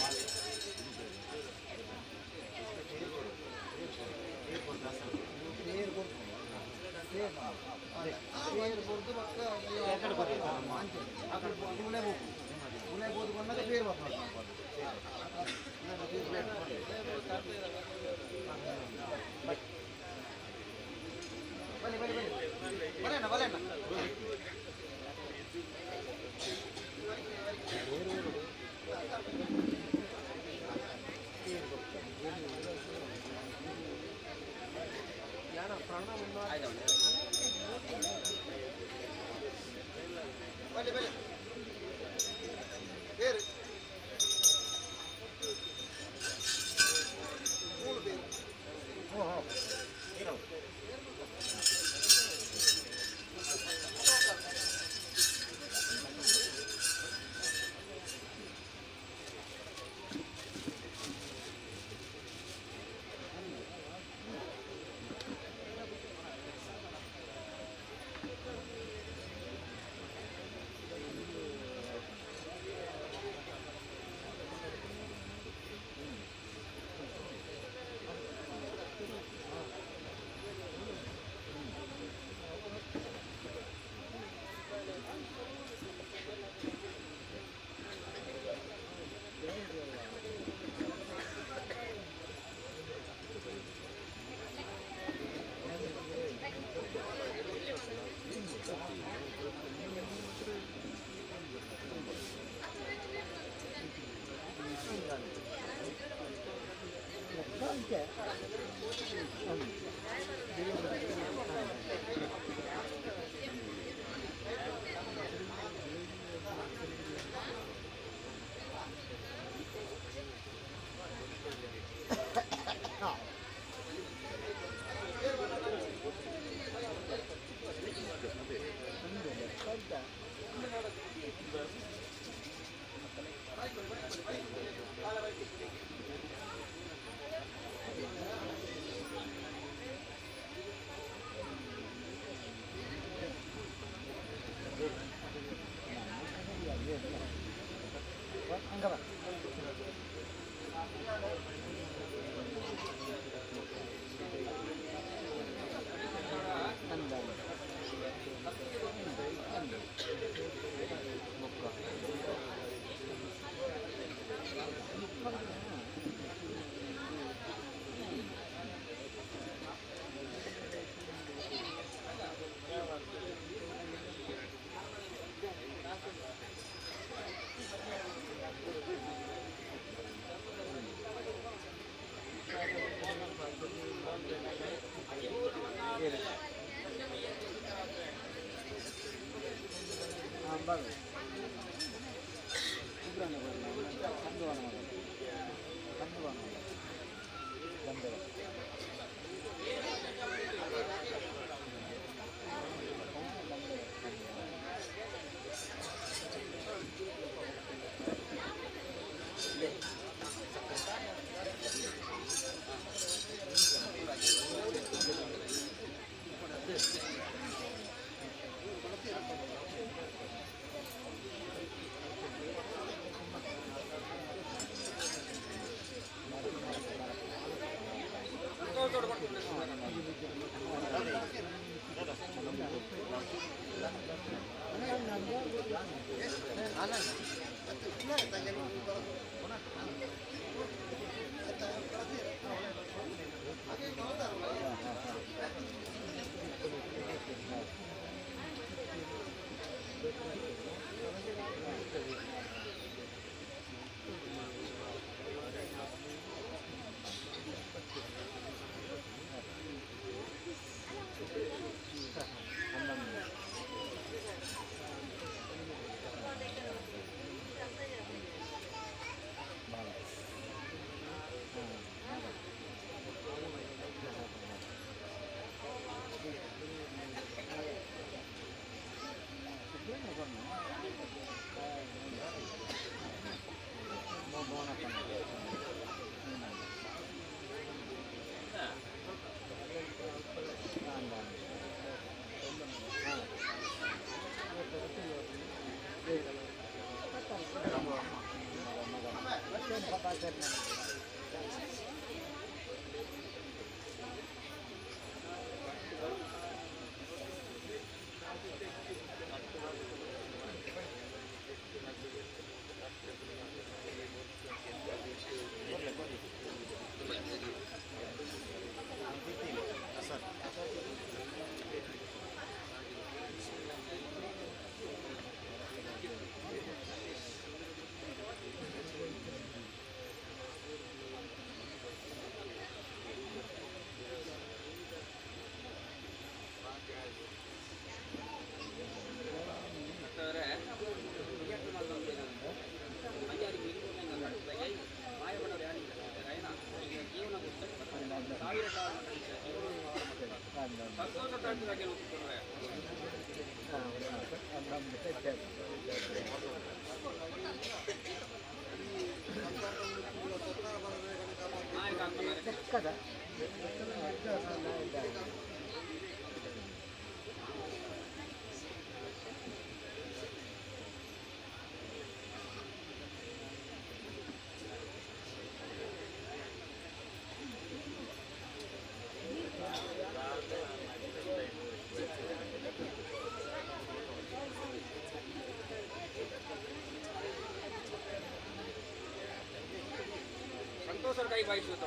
ಸಂತೋಷ ಕೈ ಬಾಯಿಸುತ್ತ.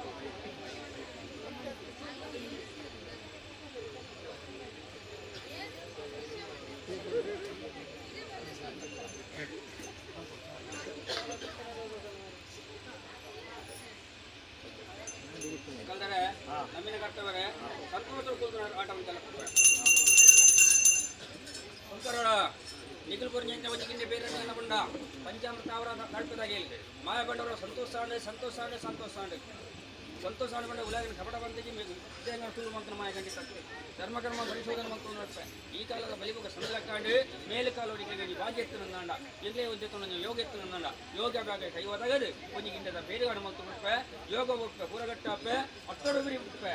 ಕಲ್ದರೆ ನಮ್ಮಿನ ಕರ್ತವ್ಯ ಸಂತೋಷ ಕೂತು ಆಟ ಅಂತೆಲ್ಲ ಸಂತರೋಡ ನಿಖಿಲ್ ಪುರ್ಜಂಚ ಒಂಜಿಗಿಂಡೆ ಬೇರೆ ಬಂಡ ಪಂಚಾಮೃತ ಅವರ ತಡ್ಪದಾಗಿ ಮಾಯ ಬಂಡವರು ಸಂತೋಷ ಆಂಡೆ ಸಂತೋಷ ಆಂಡೆ ಸಂತೋಷ ಆಂಡೆ ಸಂತೋಷ ಆಂಡೆ ಬಂಡ ಉಲಾಗಿನ ಕಪಟ ಬಂದಿಗೆ ತುಳು ಮಂತ್ರ ಮಾಯ ಗಂಟಿ ತಪ್ಪೆ ಧರ್ಮಕರ್ಮ ಪರಿಶೋಧನೆ ಮಂತ್ರ ನಡ್ಪೆ ಈ ಕಾಲದ ಬಲಿಬುಗ ಸಂದಲಕ್ಕಾಂಡು ಮೇಲು ಕಾಲೋಡಿಗೆ ಭಾಗ್ಯ ಎತ್ತು ನಂದಾಂಡ ಎಲ್ಲೇ ಒಂದು ಎತ್ತು ಯೋಗ ಎತ್ತು ನಂದಾಂಡ ಯೋಗ ಬ್ಯಾಗ ಕೈವದಗದು ಒಂಜಿಗಿಂಡದ ಬೇರುಗಾಡು ಮಂತ್ರ ಬಿಡ್ಪೆ ಯೋಗ ಬಿಡ್ಪೆ ಪೂರಗಟ್ಟಾಪೆ ಅಟ್ಟೊಡು ಬಿರಿ ಬಿಡ್ಪೆ.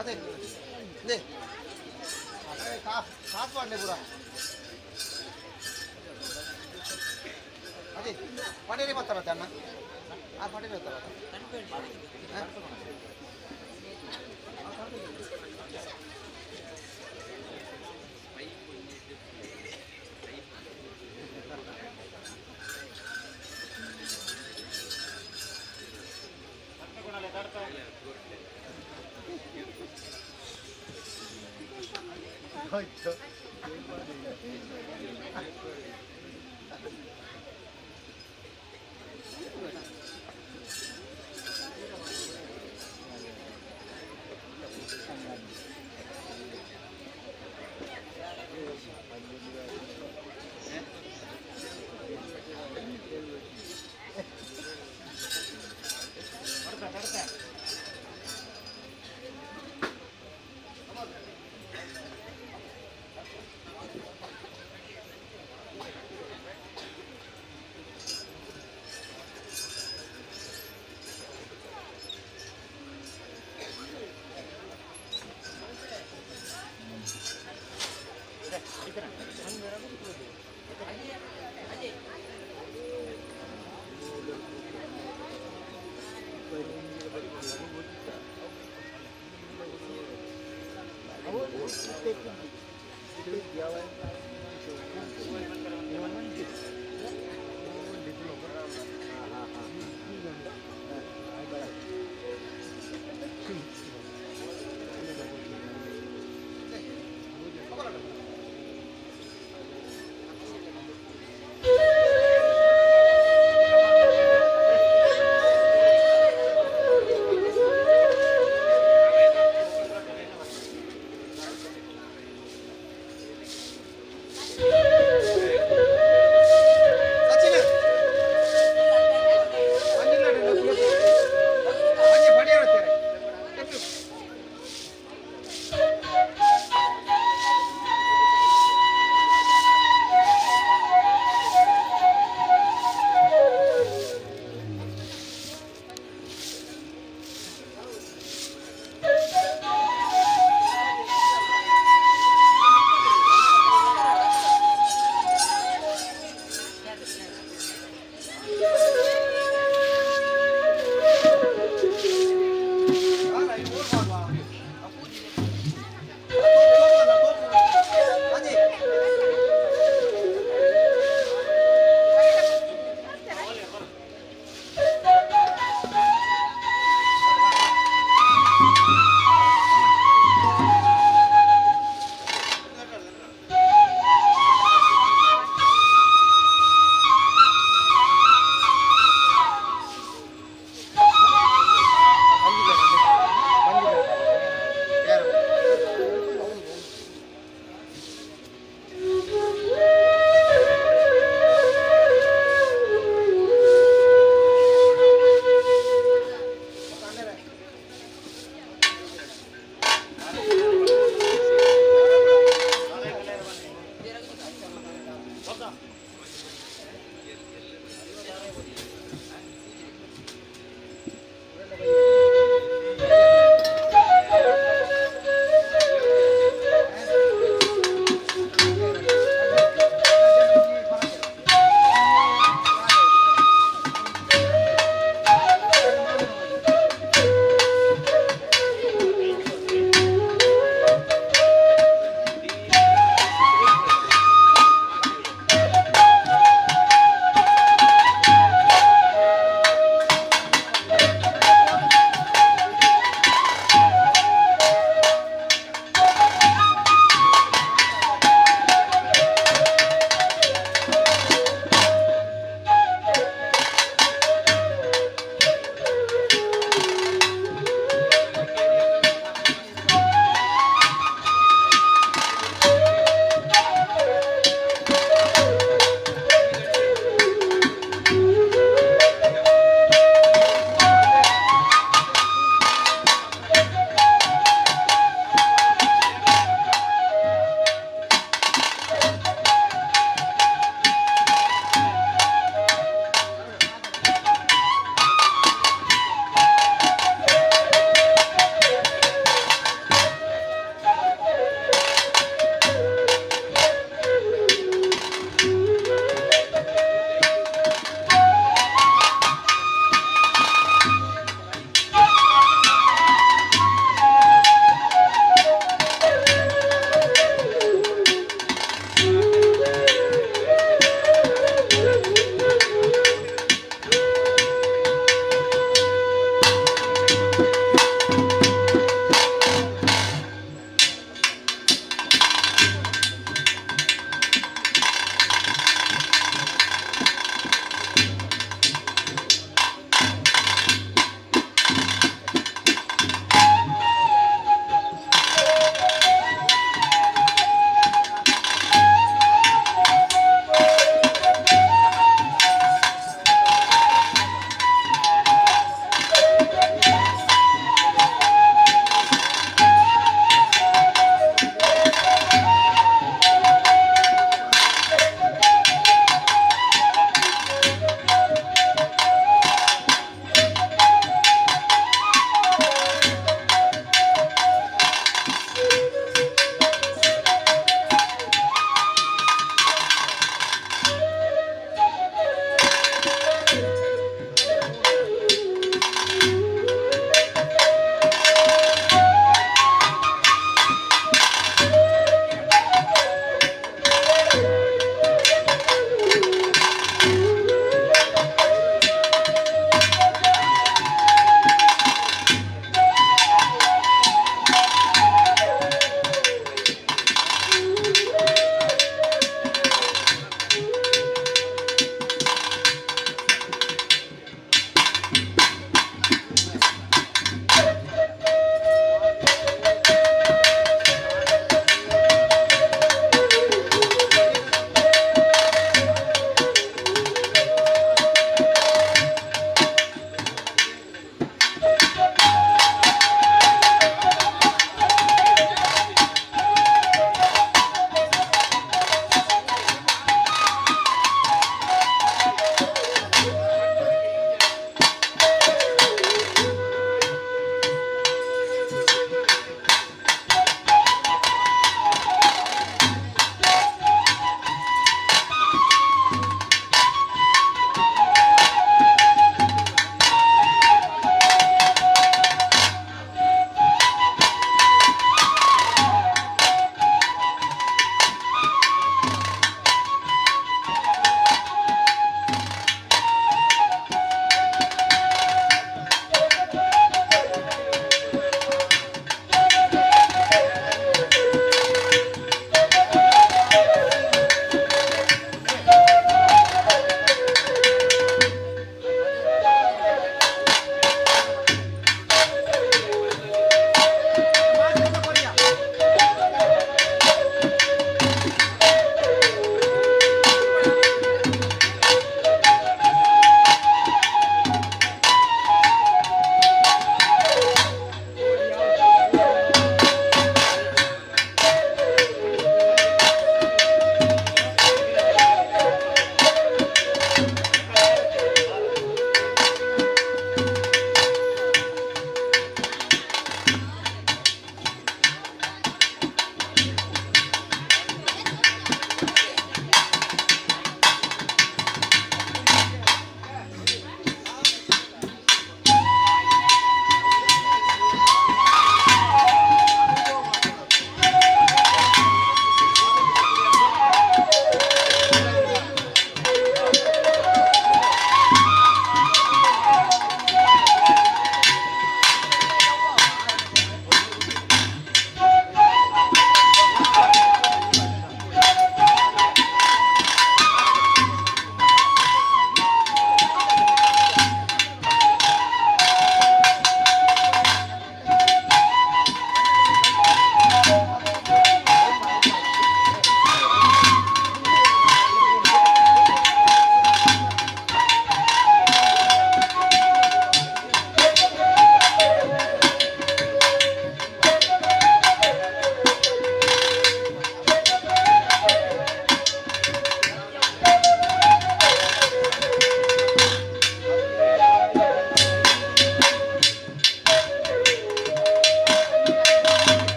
ಅದೇ they calf calf ಮಾಡಲಿ ಪೂರ ಅದೇ ಪಡೇರಿ ಬರ್ತಾರ ಅಣ್ಣ ಆ ಪಡೇರಿ ಬರ್ತಾರ. ಸಚಿನ್.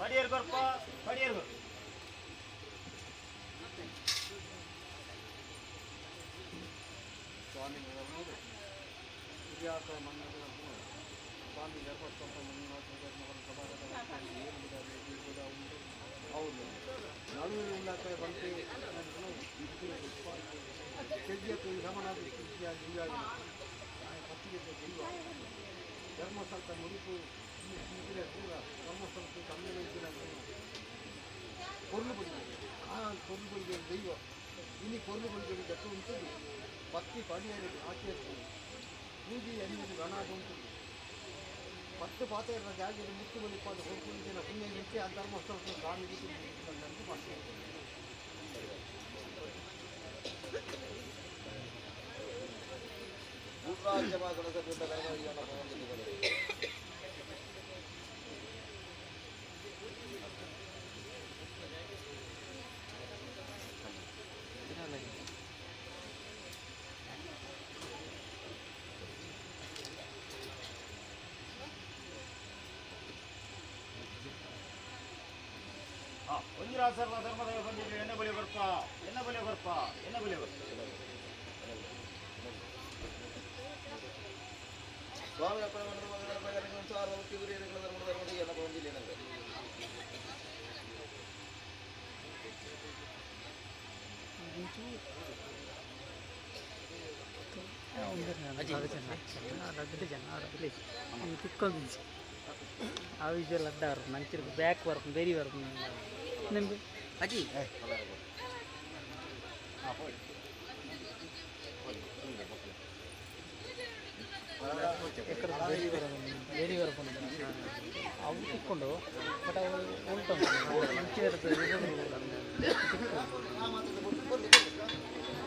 ಪಡಿಯರ್ ಕೊರ್ಪ, ಪಡಿಯರ್ ಕೊರ್ಪ. ಸ್ವಾಮಿ ಹಿರಿಯಾಕ ಮಂಡಲದ ಸ್ವಾಮಿ ಧರ್ಮಸ್ಥಳ ಮಂಜುನಾಥ ಧರ್ಮಗಳ ಸಭಾಗದ ಉಂಟು. ಹೌದು, ನಡುವೆ ಉಳ್ಳಾಕ ಬಂತೆ ಕೆಜಿಯತ್ತು ಸಮನಾದ ಜಿಂಜಾಗಿ ಪತ್ತಿಗೆ ದೈವ ಧರ್ಮಸ್ಥಳದ ಮುಡಿಪು ಪೂರ ಧರ್ಮಸ್ಥಳಕ್ಕೆ ಕಮ್ಮಿ ಕೊರ್ಲು ಬಡಿಗೆ ಆ ಕೊರ್ಲು ಬಡಿಗೆ ದೈವ ಇನಿ ಕೊರ್ಲು ಬಡಿಗೆ ಗಟ್ಟು ಉಂಟು. ಪತ್ತಿ ಪಡಿಯರಿಗೆ ಆಚರಿಸ್ತದೆ. ಪೂಜೆ ಎನ್ನುವುದು ಗಣಾಟ ಉಂಟು. ಪತ್ತು ಪಾತ್ರ ಜಾಗೆಯಲ್ಲಿ ಮುತ್ತು ಬಲಿಪಾದ ಹೊರಪುಂಜಿನ ಪುಣ್ಯ ನಿಂತೆ ಆ ಧರ್ಮಸ್ಥಳಕ್ಕೆ ಸ್ವಾಮಿ ಮಾಡ್ತೇವೆ. ಒಂಜಿರಾಸರ್ಲ ಧರ್ಮದಯ ಬಂದಿದ್ದು ಎಣ್ಣೆ ಬಲಿ ಬರ್ಪ, ಎಣ್ಣೆ ಬಲಿ ಬರ್ಪ, ಎಣ್ಣೆ ಬಲಿ ಬರ್ಪ. ಸ್ವಾಮಿ ಅಪ್ಪನ ಮನದ ಮಗಳ ಸಾರ ಧರ್ಮ ಧರ್ಮದ ಎನ್ನ ಬಂದಿಲ್ಲ ನನಗೆ. ರಡ್ಡು ಜನ ತಿಕ್ಕೊಂದು ಆ ವಿಜುವಲ್ ಅಡ್ಡ ಬರ್ಪುಂಡು, ಅಂಚಿರ್ದು ಬ್ಯಾಕ್ ಬರ್ಪುಂಡು, ಬೆರಿ ಬರ್ಪುಂಡು ನಿಮ್ಗೆ. ಅಜ್ಜಿ. ಎಕ್ಕಡ ಬೆರಿ ಬರ್ಪುಂಡು, ಬೆರಿ ಬರ್ಪುಂಡು. ಅವು ತಿಕ್ಕೊಂಡು, ಬಟ್ ಅವು ಉಲ್ಟ ಉಂಟು. ಅಂಚಿರ್ದು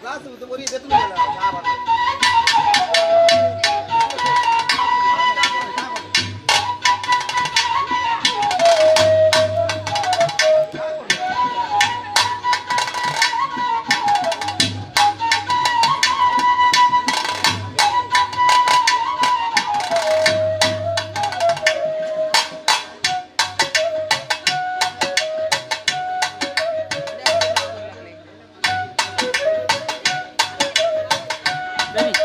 ಗ್ಲಾಸ್ ಒರಿ. ಬೆರಿ.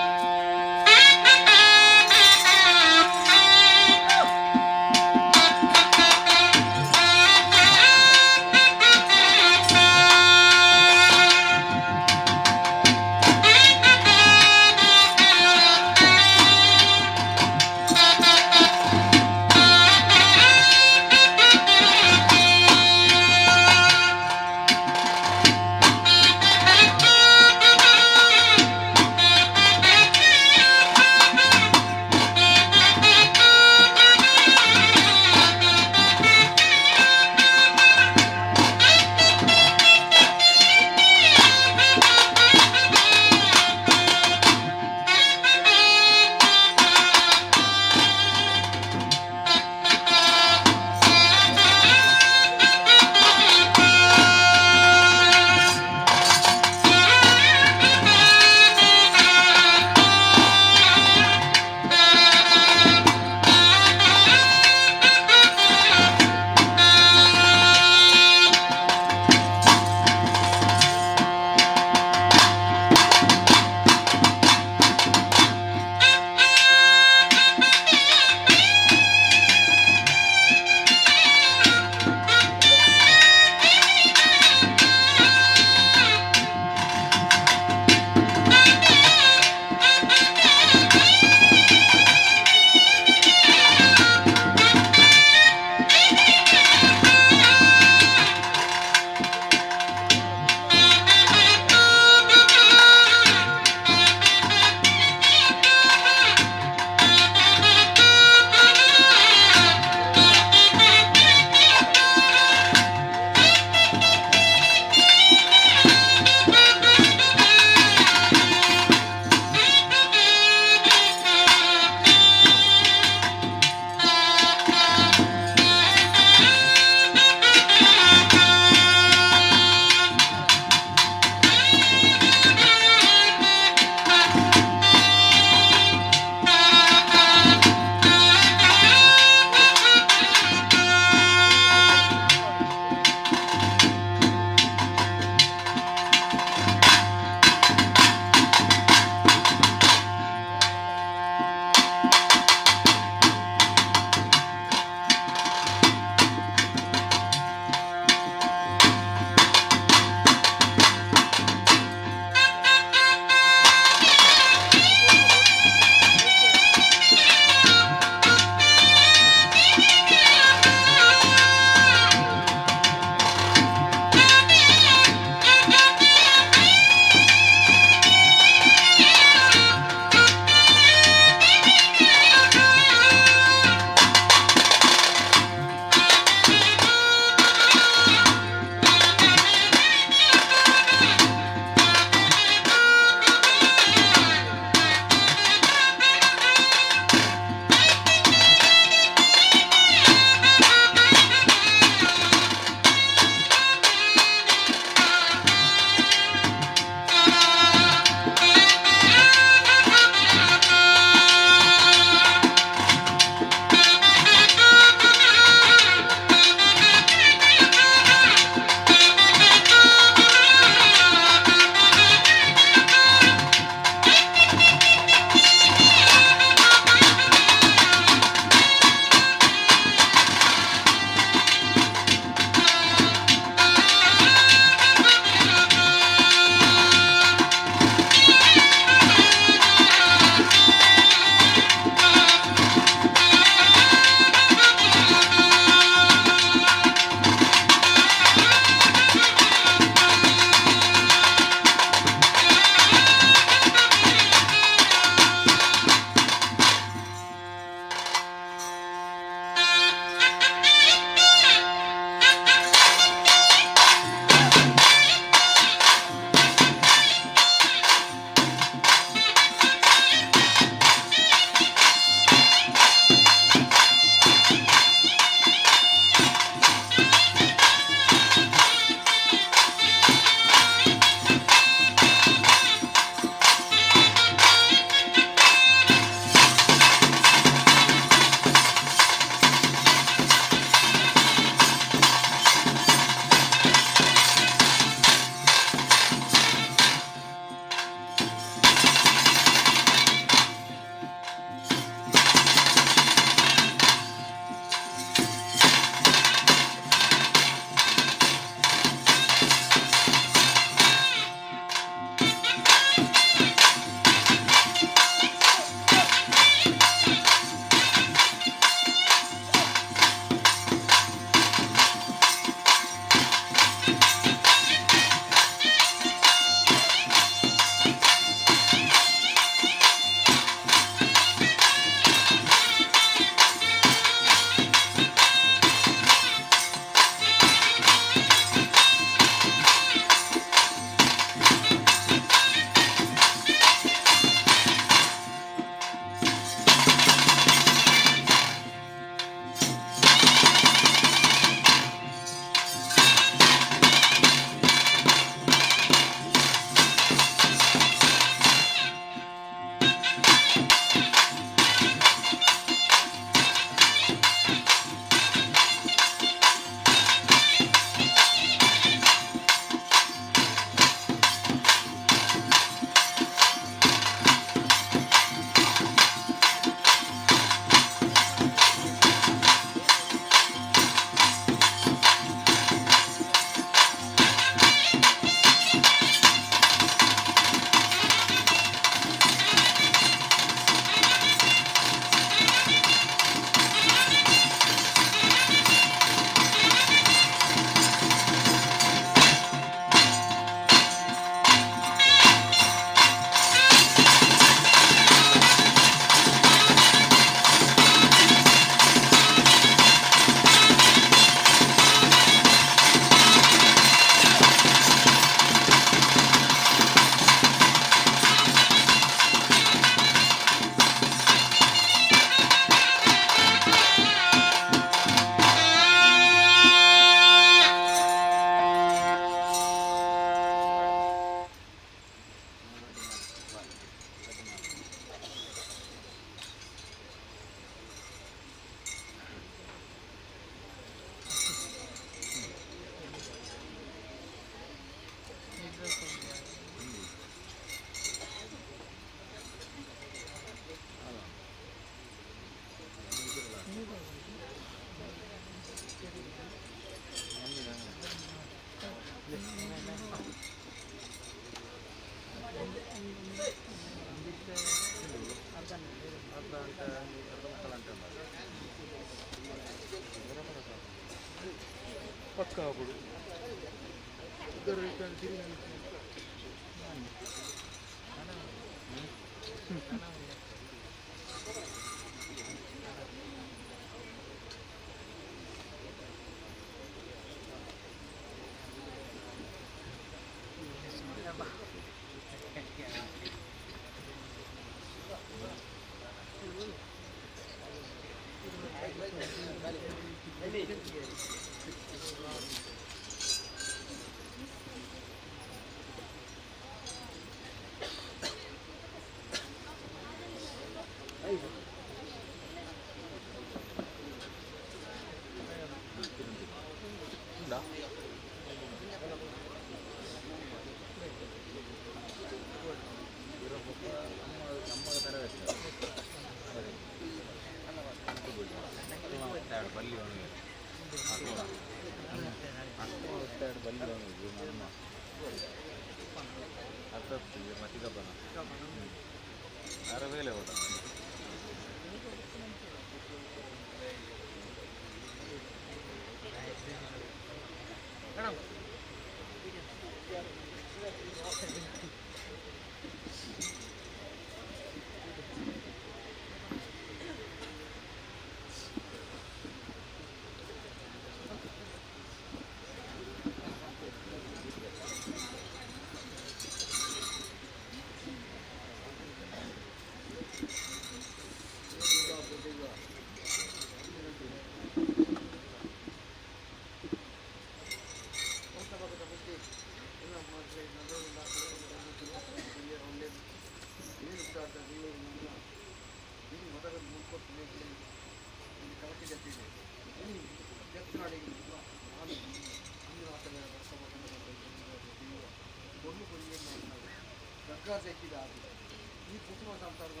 ಈ ಕುಟುಂಬ ಸಂಸಾರದ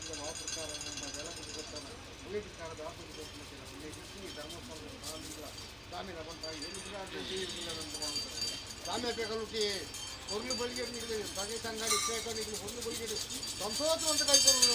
ಧರ್ಮ ಪ್ರಕಾರ ಹೊರ್ಲು ಬಳಿಗೆ ಬಗೆ ಸಂಗಡಿ ಹೊರ್ಲು ಬಳಿಗೆ ಸಂಸೋತು ಅಂತ ಕೈಕೊಂಡು.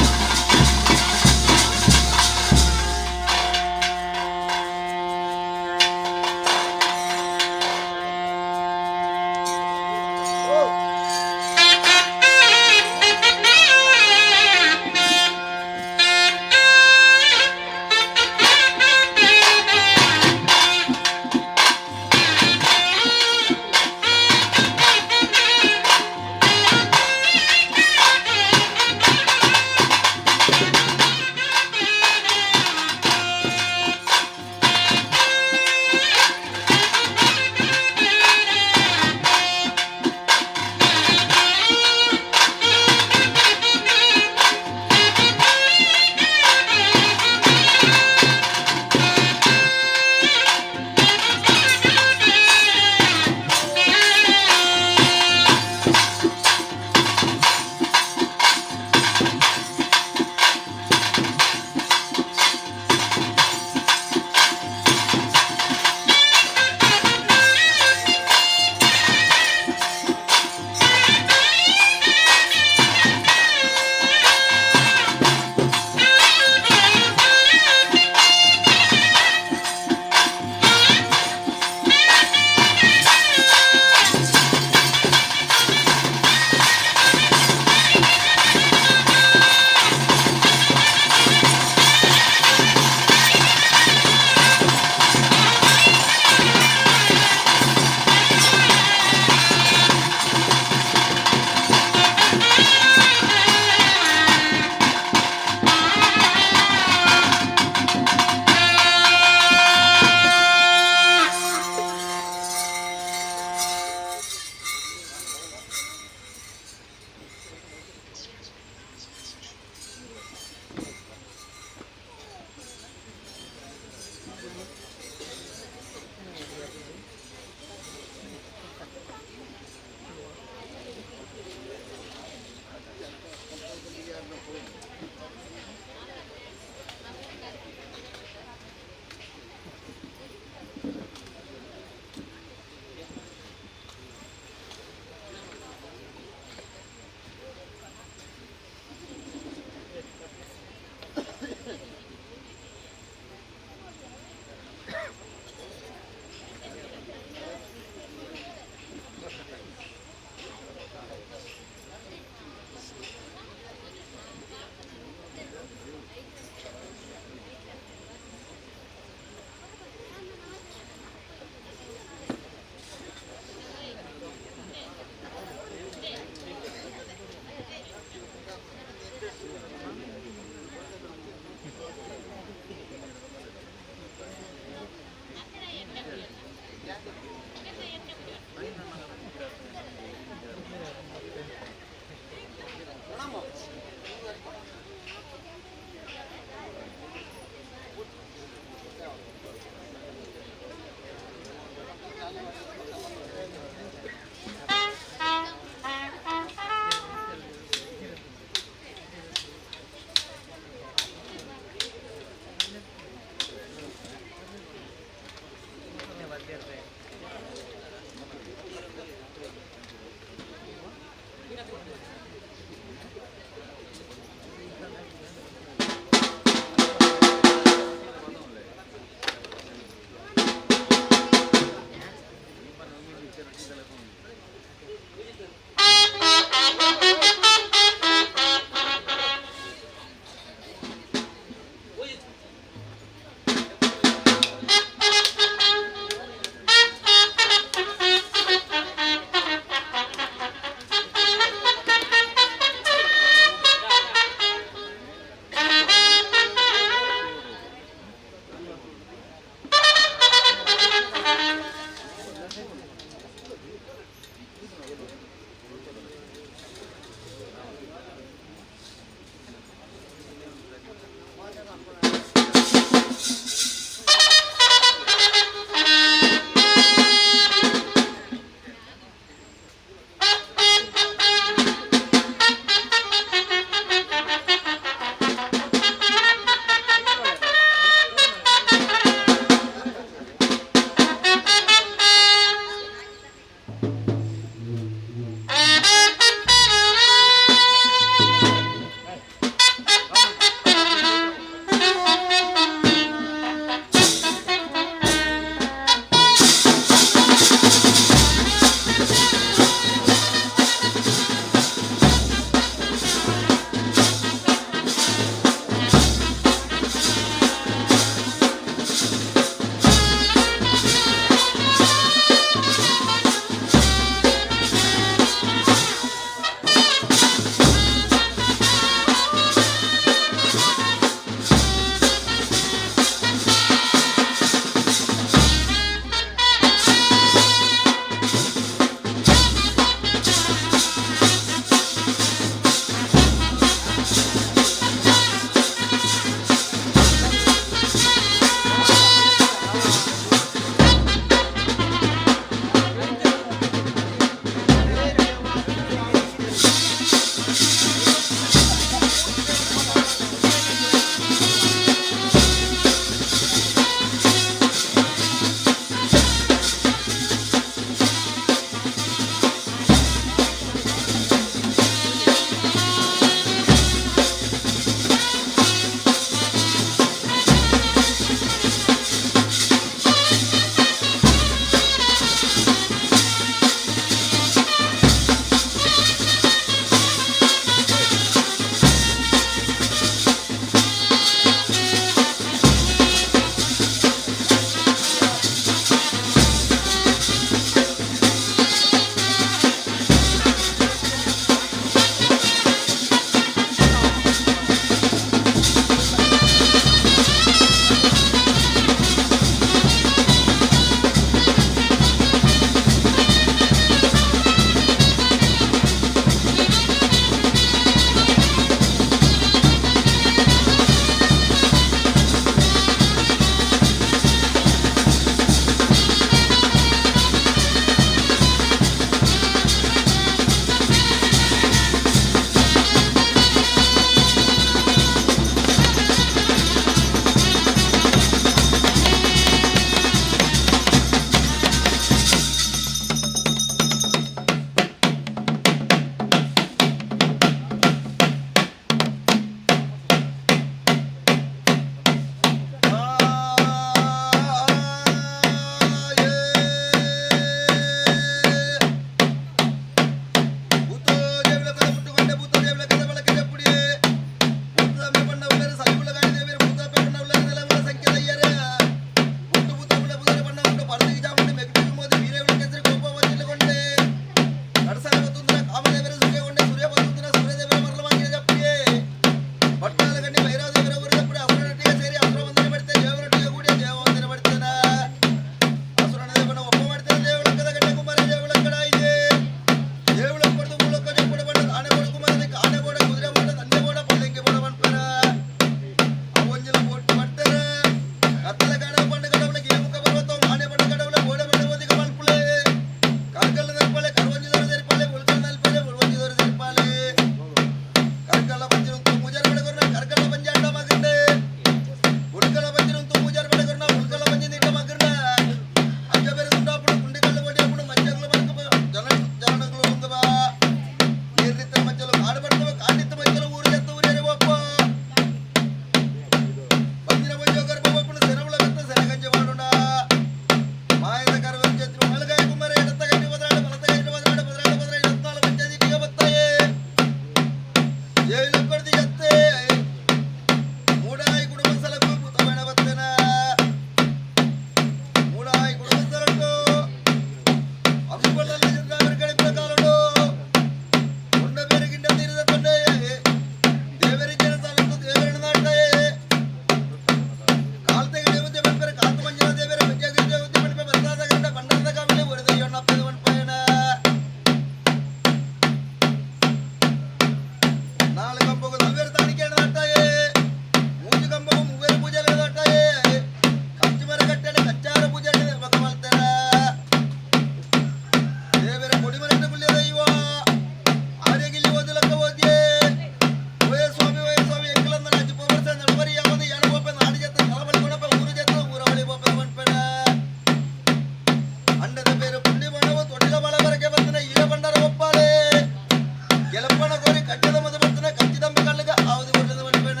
ಕಟ್ಟದ ಮದ ಬರ್ತಾನೆ ಕಂಚಿದಂಬೆ ಕಳ್ಳಿಗ ಆವದಿ ಕೊಟ್ಟದ ಮನ್ಪೇಣ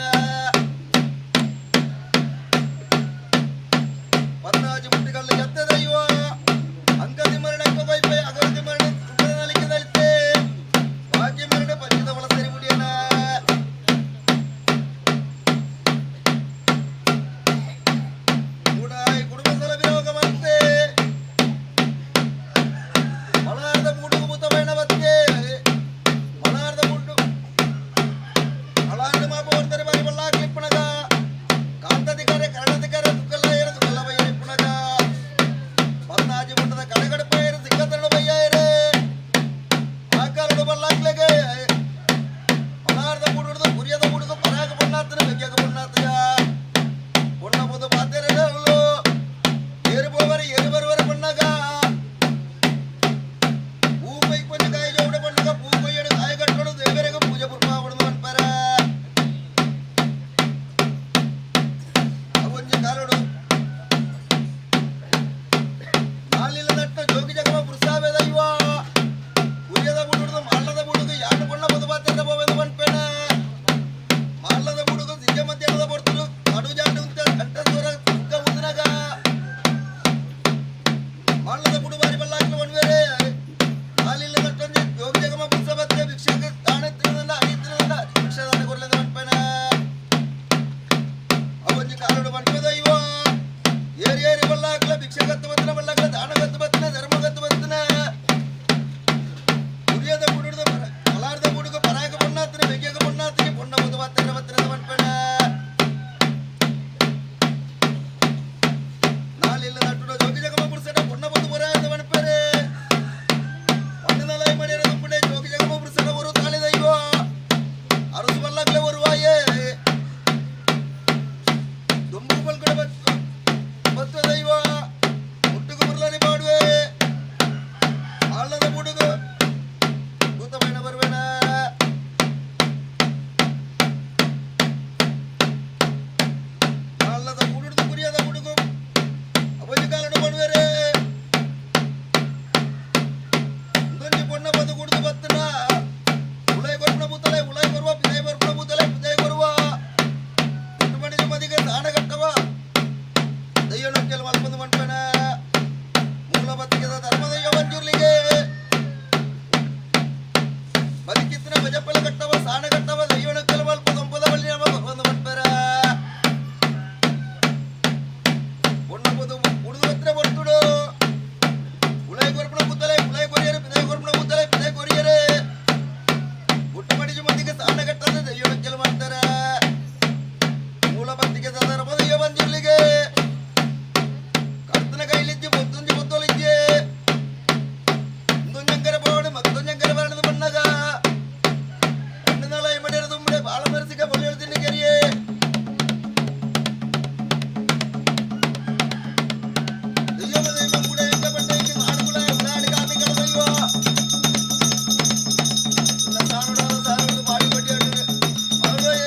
ಪನ್ನಾಜಿ ಮುಟ್ಟಿ ಕಳ್ಳಿ ಎತ್ತ ದೈವ ಅಂಕದಿ ಮರಣ ಬೈಪೈ ಅಗರದಿ ಮರಣ ನಲಿಕೆ ನಲಿತೆ ಬಾಕಿ ಮರಣ ಪಂಚದ ಒಳ ಸರಿ ಮುಡಿಯನ ಕೂಡಾಯಿ ಕುಡುಂಬ ಸಲ ವಿರೋಗ ಮತ್ತೆ ಮಲಾರ್ದ ಮೂಡುಗು ಭೂತ ಬೈಣ ಬತ್ತೆ ಮಲಾರ್ದ ಮೂಡು ಮಲಾರ್ದ ಮಾಪ ಬರ್ತಾರೆ ಬಾರಿ ಬಲ್ಲ ಕ್ಲಿಪ್ಪಣಗ ಕಾಂತಧಿಕಾರ ಕರಣಧಿಕಾರ ತುಕ್ಕಲ್ಲ ಏರು ತುಕ್ಕಲ್ಲ ಬಯ್ಯರಿ ಪುಣಗ ಪನ್ನಾಜಿ ಮುಟ್ಟದ ಕಡೆಗಡಪಯ್ಯರು ಸಿಕ್ಕತರಣ ಬಯ್ಯಾಯರೇ ಆಕಾರಡು ಬಲ್ಲಾಕ್ಲೆಗೆ ಮಲಾರ್ದ ಮೂಡುಡ್ದು ಕುರಿಯದ ಮೂಡುಗು ಪರಾಗ ಪೊನ್ನಾತನ ಬೆಗ್ಗಗ ಪೊನ್ನಾತಗ பொண்ண போது பாத்திரோ ஏறு போவாரு ஏறு வருவாரு பொண்ணாக்கா பூ கொய் கொஞ்சம் காய ஜோட பண்ணுங்க பூ கொய்யடு காய கட்டணும் தேவரக பூஜை புஷ்பாவணும் அன்பர கொஞ்சம் காலோடு நாளில நட்ட ஜோகி ஜகம புருஷாவே தெய்வா உரியத முடுது மல்லத முடுது யாரு பொண்ண போது பாத்திர போவது பண்பேன ಮಲ್ಲದ ಬುಡುಗು ಸಿಂಗ ಮಧ್ಯಾಹ್ನದ ಬರ್ತರು ಕಡು ಜಾಡು ಅಂತ ಕಂಠ ಸ್ವರ ಸುಕ್ಕ ಉಂದನಗ ಮಲ್ಲದ ಬುಡು ಬಾರಿ ಬಲ್ಲಾಕ್ಲು ಒಣ್ವೇರೆ ಕಾಲಿಲ್ಲ ನಟ್ಟೊಂದು ಜೋಗಿ ಜಗಮ ಪುರುಷ ಬತ್ತೆ ಭಿಕ್ಷಕ ತಾಣ ತಿನ್ನದ ಅಡಿ ತಿನ್ನದ ಭಿಕ್ಷದಾನ ಕೊರ್ಲೆಂದ ಮನ್ಪೇನ ಅವೊಂಜಿ ಕಾಲುಡು ಮನ್ಪೆ ದೈವ ಏರಿ ಏರಿ ಬಲ್ಲಾಕ್ಲ ಭಿಕ್ಷಕತ್ತು ಬತ್ತನ ಬಲ್ಲಾಕ್ಲ ದಾನಗತ್ತು ಬತ್ತನ ಧರ್ಮಗತ್ತು ಬತ್ತನ ಉರಿಯದ ಬುಡುದ ಮಲಾರ್ದ ಬುಡುಗು ಪರಾಗ பொண்ணாத்திரி வெய்யக பொண்ணாத்திரி பொண்ண பொது பாத்திர பத்திர மண்பெண நாளில் நட்டுட ஜோகி ஜகம புருஷட பொண்ண பொது பொறாத மண்பேரு பன்னெண்டு மணி துப்புடே ஜோகி ஜகம புருஷட ஒரு தாலி தெய்வம் அரசு வல்லாக்கள ஒரு வாயே தும்பு பல்கட பத்து தெய்வம் முட்டுக்கு முருளானி பாடுவே ஆளத புடுகு ಭೂತಮೈನ ಬರುವೆನ ಅಲ್ಲದ ಉಡುದು ಕುರಿಯದ ಹುಡುಗು ಅವಜಿ ಕಾಲಡು ಬಡುವೆರೆ ಇಂದೊಂಜಿ ಪೊಣ್ಣ ಬದು ಕುಡಿದು ಬತ್ತನ ಉಳೈ ಕೊರ್ಪಣ ಬೂತಲೆ ಉಳೈ ಬರುವ ಪಿದೈ ಬರ್ಪಣ ಬೂತಲೆ ಪಿದೈ ಬರುವ ಮಣಿಜ ಮದಿಗೆ ದಾನ ಕಟ್ಟವ ದಯ್ಯನೊಕ್ಕೆಲ್ ಮಲ್ಪಂದು ಮಣ್ಪೆನ ಮೂಲ ಬತ್ತಿಗೆದ ಧರ್ಮದಯ್ಯ ಮಂಜೂರ್ಲಿಗೆ ಬದುಕಿತ್ತಿನ ಬಜಪ್ಪಲ ಕಟ್ಟವ ಸಾಣ ಕಟ್ಟವ ದೈವಣಕ್ಕಲ್ ಮಲ್ಪ ದೊಂಪದ ಬಳ್ಳಿ ನಮ್ಮ ಬಂದು ಮಟ್ಪೆರ பொண்ண பொது உடுது பத்திர பொறுத்துடு உலை கொரப்பன புத்தலை உலை கொரியரு பிதை கொரப்பன புத்தலை பிதை கொரியரு புட்டு மடிச்சு மத்திக்கு சாண கட்டது தெய்வக்கல் ಮಾಡ್ತಾರ ಮೂಲ ಬತ್ತಿಗೆ ತದರ ಪದಯ್ಯ ಬಂದಿರ್ಲಿಗೆ ಕರ್ತನ ಕೈಲಿಜ್ಜಿ ಬೊತ್ತೊಂಜಿ ಬೊತ್ತೊಲಿಜ್ಜಿ ಇಂದೊಂಜಂಕರ ಪವಣೆ ಮತ್ತೊಂಜಂಕರ ಬರಣದ ಬಣ್ಣಗ ಕಣ್ಣು ಮಡಿಯರ ತುಂಬಡೆ ಬಾಳ ಮರಸಿಕ ಬೊಳ್ಳಿ ತಿನ್ನಿ ಕೆರಿಯೇ ದೈವ ದೈವ ಕೂಡ ಎಂತ ಪಟ್ಟಕ್ಕೆ ನಾಡುಗಳ ನಾಡಿಗ ಆಮಿಗಳ ದೈವ ಸಾರುಡ ಸಾರುಡು ಬಾಡಿ ಬಡ್ಡಿ ಅರುಳೇ.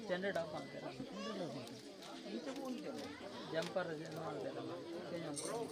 ಸ್ಟ್ಯಾಂಡರ್ಡ್ ಆಫ್ ಮಾಡ್ತಾರೆ, ಜಂಪರ್ ಮಾಡ್ತಾರೆ, ಚೇಂಜ್ ಮಾಡ್ತಾರೆ.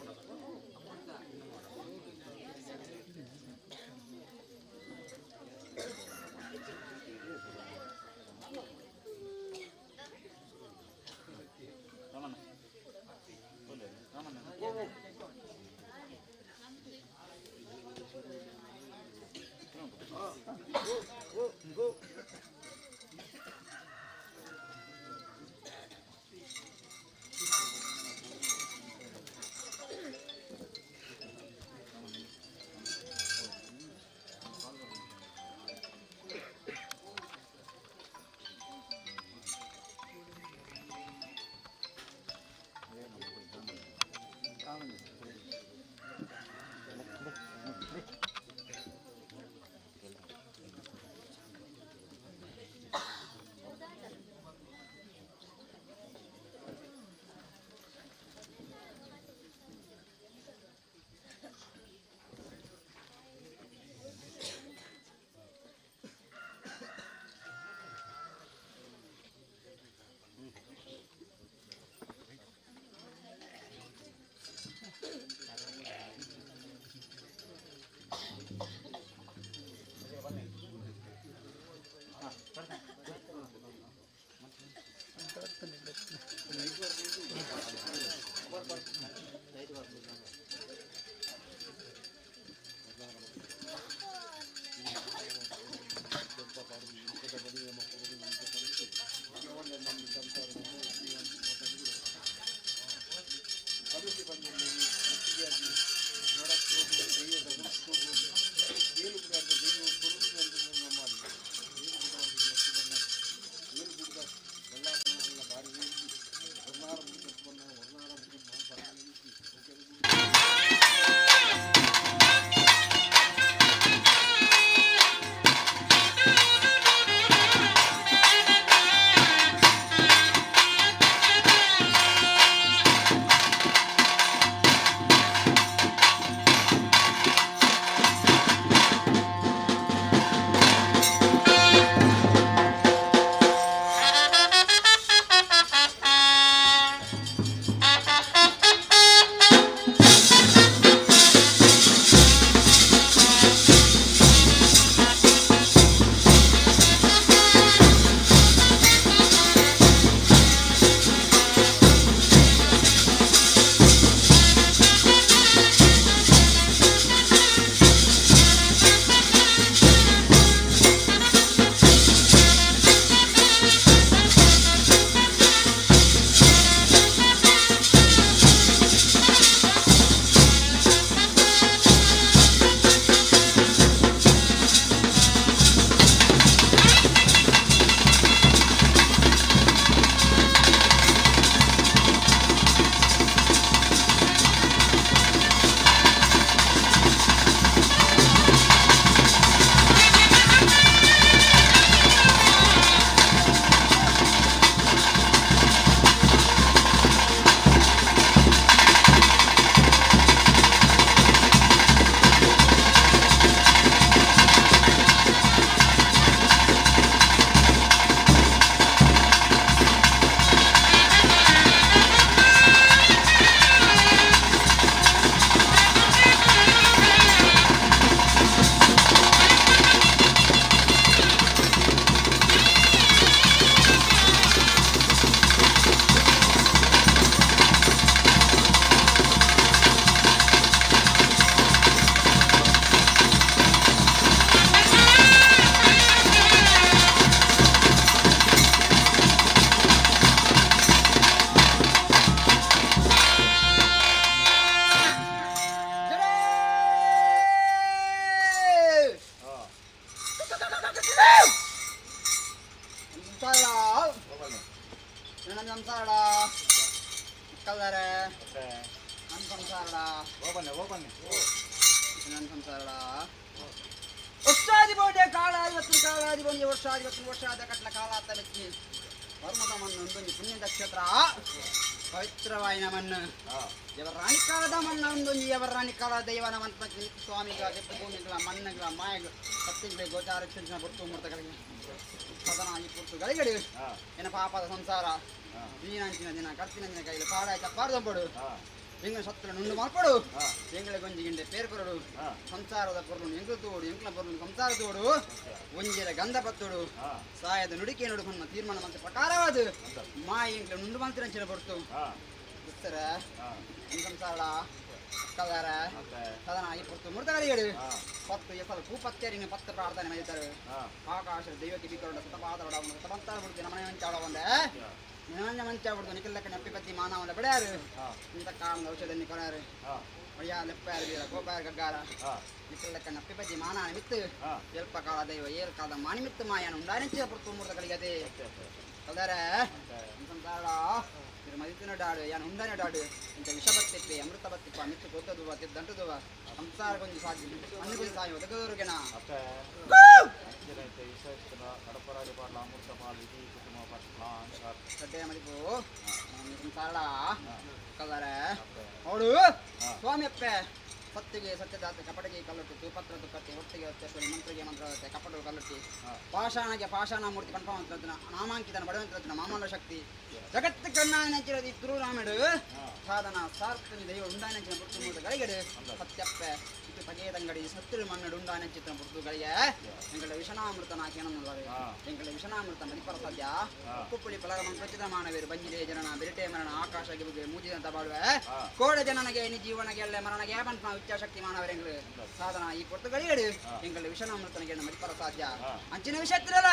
ಸಂಸಾರಡ. ಓಪನ್ನೆ ಓಪನ್ನೆ. ನನ್ನ ಸಂಸಾರಡ ವರ್ಷಾಧಿಪತಿ ಕಾಲಾಧಿಪತಿ ಕಾಲಾಧಿಪತಿ ವರ್ಷಾಧಿಪತಿ ವರ್ಷಾದ ಕಟ್ಲ ಕಾಲಾತ ಮೆಚ್ಚಿ ಧರ್ಮದ ಮಣ್ಣು ಒಂದೊಂದು ಪುಣ್ಯದ ಕ್ಷೇತ್ರ ಪವಿತ್ರವಾಯಿನ ಮಣ್ಣು ಯವರಾಣಿ ಕಾಲದ ಮಣ್ಣ ಒಂದೊಂದು ಯವರಾಣಿ ಕಾಲ ದೈವನ ಮಂತ್ರ ಸ್ವಾಮಿಗಳ ದೆಪ್ಪ ಭೂಮಿಗಳ ಮಣ್ಣುಗಳ ಮಾಯಗಳು ಸತ್ಯಗಳ ಗೋಚಾರ ಕ್ಷಣ ಗುರುತು ಮೂರ್ತಗಳಿಗೆ ಸದನ ಈ ಪುರ್ತುಗಳಿಗೆ ಏನ ಪಾಪದ ಸಂಸಾರ ದೀನಾಂಚಿನ ದಿನ ಕರ್ತಿನ ದಿನ ಕೈಲಿ ಪಾಡಾಯ್ತ ಪಾಡ್ದಂಪಡು ಎಂಗಳ ಸತ್ರ ನುಂಡು ಮಾರ್ಪಡು ಎಂಗಳ ಗೊಂಜಿ ಗಿಂಡೆ ಪೇರ್ ಕೊರಡು ಸಂಸಾರದ ಪೊರ್ಲು ಎಂಗ್ಲ ತೋಡು ಎಂಕ್ಲ ಪೊರ್ಲು ಸಂಸಾರ ತೋಡು ಒಂಜಿರ ಗಂಧ ಪತ್ತೋಡು ಸಾಯದ ನುಡಿಕೆ ನೋಡು ಬಣ್ಣ ತೀರ್ಮಾನ ಮಂತ್ರ ಪ್ರಕಾರವಾದ ಮಾಯ ಎಂಕ್ಲ ನುಂಡು ಮಂತ್ರಂಚಿನ ಪೊರ್ತು ದುಸ್ತರ ಸಂಸಾರ ಕದಾರ ಸದನ ಈ ಪೊರ್ತು ಮುರ್ತಗಳಿಗಳು ಪತ್ತು ಎಸಲು ಪೂಪತ್ತೇರಿನ ಪತ್ತು ಪ್ರಾರ್ಥನೆ ಮಾಡಿದ್ದಾರೆ ಆಕಾಶ ದೈವಕ್ಕೆ ಬಿಕ್ಕರೊಡ ಸತಪಾದರೊಡ ಸತಪಂತಾರ ಬಿಡ್ತೀನಿ ನಮನೆ ಮಂಚಾಡ ಒಂದೆ ನಿನಂಜ ಮಂಚ ಬಿಡ್ತು ನಿಖಿಲ್ಲಕ್ಕ ನೆಪ್ಪಿಪತಿ ಮಾನವನ ಬಿಡ್ಯಾರು ಇಂಥ ಕಾರಣದ ಔಷಧಿ ಕೊರಾರು ಒಯ್ಯ ಲೆಪ್ಪಾರು ವೀರ ಗೋಪಾರ ಗಗ್ಗಾರ ನಿಖಿಲ್ಲಕ್ಕ ನಪ್ಪಿಪತಿ ಮಾನ ನಿಮಿತ್ತು ಎಲ್ಪ ಕಾಲ ದೈವ ಏಲ್ ಕಾಲದ ಮಾನಿಮಿತ್ತು ಮಾಯನ ಉಂಡಾನಿಂಚ ಪುರ್ತು ಮೂರ್ತಗಳಿಗೆ ಕಲ್ದಾರ ಸಂಸಾರ ಮದಿತಿನ ಡಾಡು ಯಾನ್ ಉಂಡಾನೆ ಡಾಡು ಇಂಥ ವಿಷ ಬತ್ತಿಪ್ಪೆ ಅಮೃತ ಬತ್ತಿಪ್ಪ ಮಿತ್ತು ಗೊತ್ತದುವ ತಿದ್ದಂಟದುವ ಸಂಸಾರ ಕೊಂಜಿ ಸಾಧ್ಯ ಅನ್ನು ಕೊಂಜಿ ಸಾಯಿ ಒದಗದೋರುಗೆನ. ಕಡ್ಡೆ ಮದಿಪು ಸಂಸಾರ ಕಲ್ದಾರ ನೋಡು ಸ್ವಾಮಿಯಪ್ಪೆ ಸತ್ತಿಗೆ ಸತ್ಯದಾತ ಕಪಟಿಗೆ ಕಲ್ಲುಟ್ಟಿ ತೂಪತ್ರ ತುಪ್ಪತ್ತಿ ಹೊಟ್ಟಿಗೆ ಹೊತ್ತೆ ಮಂತ್ರಿಗೆ ಮಂತ್ರ ಕಪಟು ಕಲ್ಲುಟ್ಟಿ ಪಾಷಾಣಗೆ ಪಾಷಾಣ ಮೂರ್ತಿ ಪಂಪಮಂತ್ರನ ನಾಮಾಂಕಿತನ ಬಡವಂತ್ರನ ಮಾಮೂಲ ಶಕ್ತಿ ಜಗತ್ತು ಕಣ್ಣಾಯನಂಚಿರದಿ ತಿರುರಾಮೆಡು ಸಾಧನ ಸಾರ್ಥನಿ ದೈವ ಉಂಡಾನಂಚಿನ ಪುರ್ತು ಮೂರ್ತ ಗಳಿಗೆಡು ಸತ್ಯಪ್ಪೆ ಇತ್ತು ತಗೇದಂಗಡಿ ಸತ್ತಿರು ಮಣ್ಣಡು ಉಂಡಾನಂಚಿತನ ಪುರ್ತುಗಳಿಗೆ ಎಂಗಳ ವಿಷಣಾಮೃತನ ಕೇನನ್ನುಳ್ಳವೆ ಎಂಗಳ ವಿಷಣಾಮೃತ ಮದಿಪರ ಸಾಧ್ಯ ಉಪ್ಪುಪುಳಿ ಫಲಗ ಮಂತ್ರಚಿತ ಮಾನವೇರು ಬಂಜಿಲೆ ಜನನ ಬೆರಿಟೆ ಮರಣ ಆಕಾಶ ಗಿಬುಗೆ ಮೂಜಿದಂತ ಬಾಳುವೆ ಕೋಡ ಜನನಗೆ ನಿ ಜೀವನಗೆ ಅಲ್ಲೇ ಮರಣಗೆ ಪಂಪ ಇಚ್ಛಾಶಕ್ತಿ ಮಾನವರೆಂಗಳು ಸಾಧನ ಈ ಪೊರ್ತುಗಳಿಗೆಡು ಎಂಗಳ ವಿಷಣಾಮೃತನಿಗೆ ಮದಿಪರ ಸಾಧ್ಯ ಅಂಚಿನ ವಿಷಯತ್ತಿರಲ್ಲ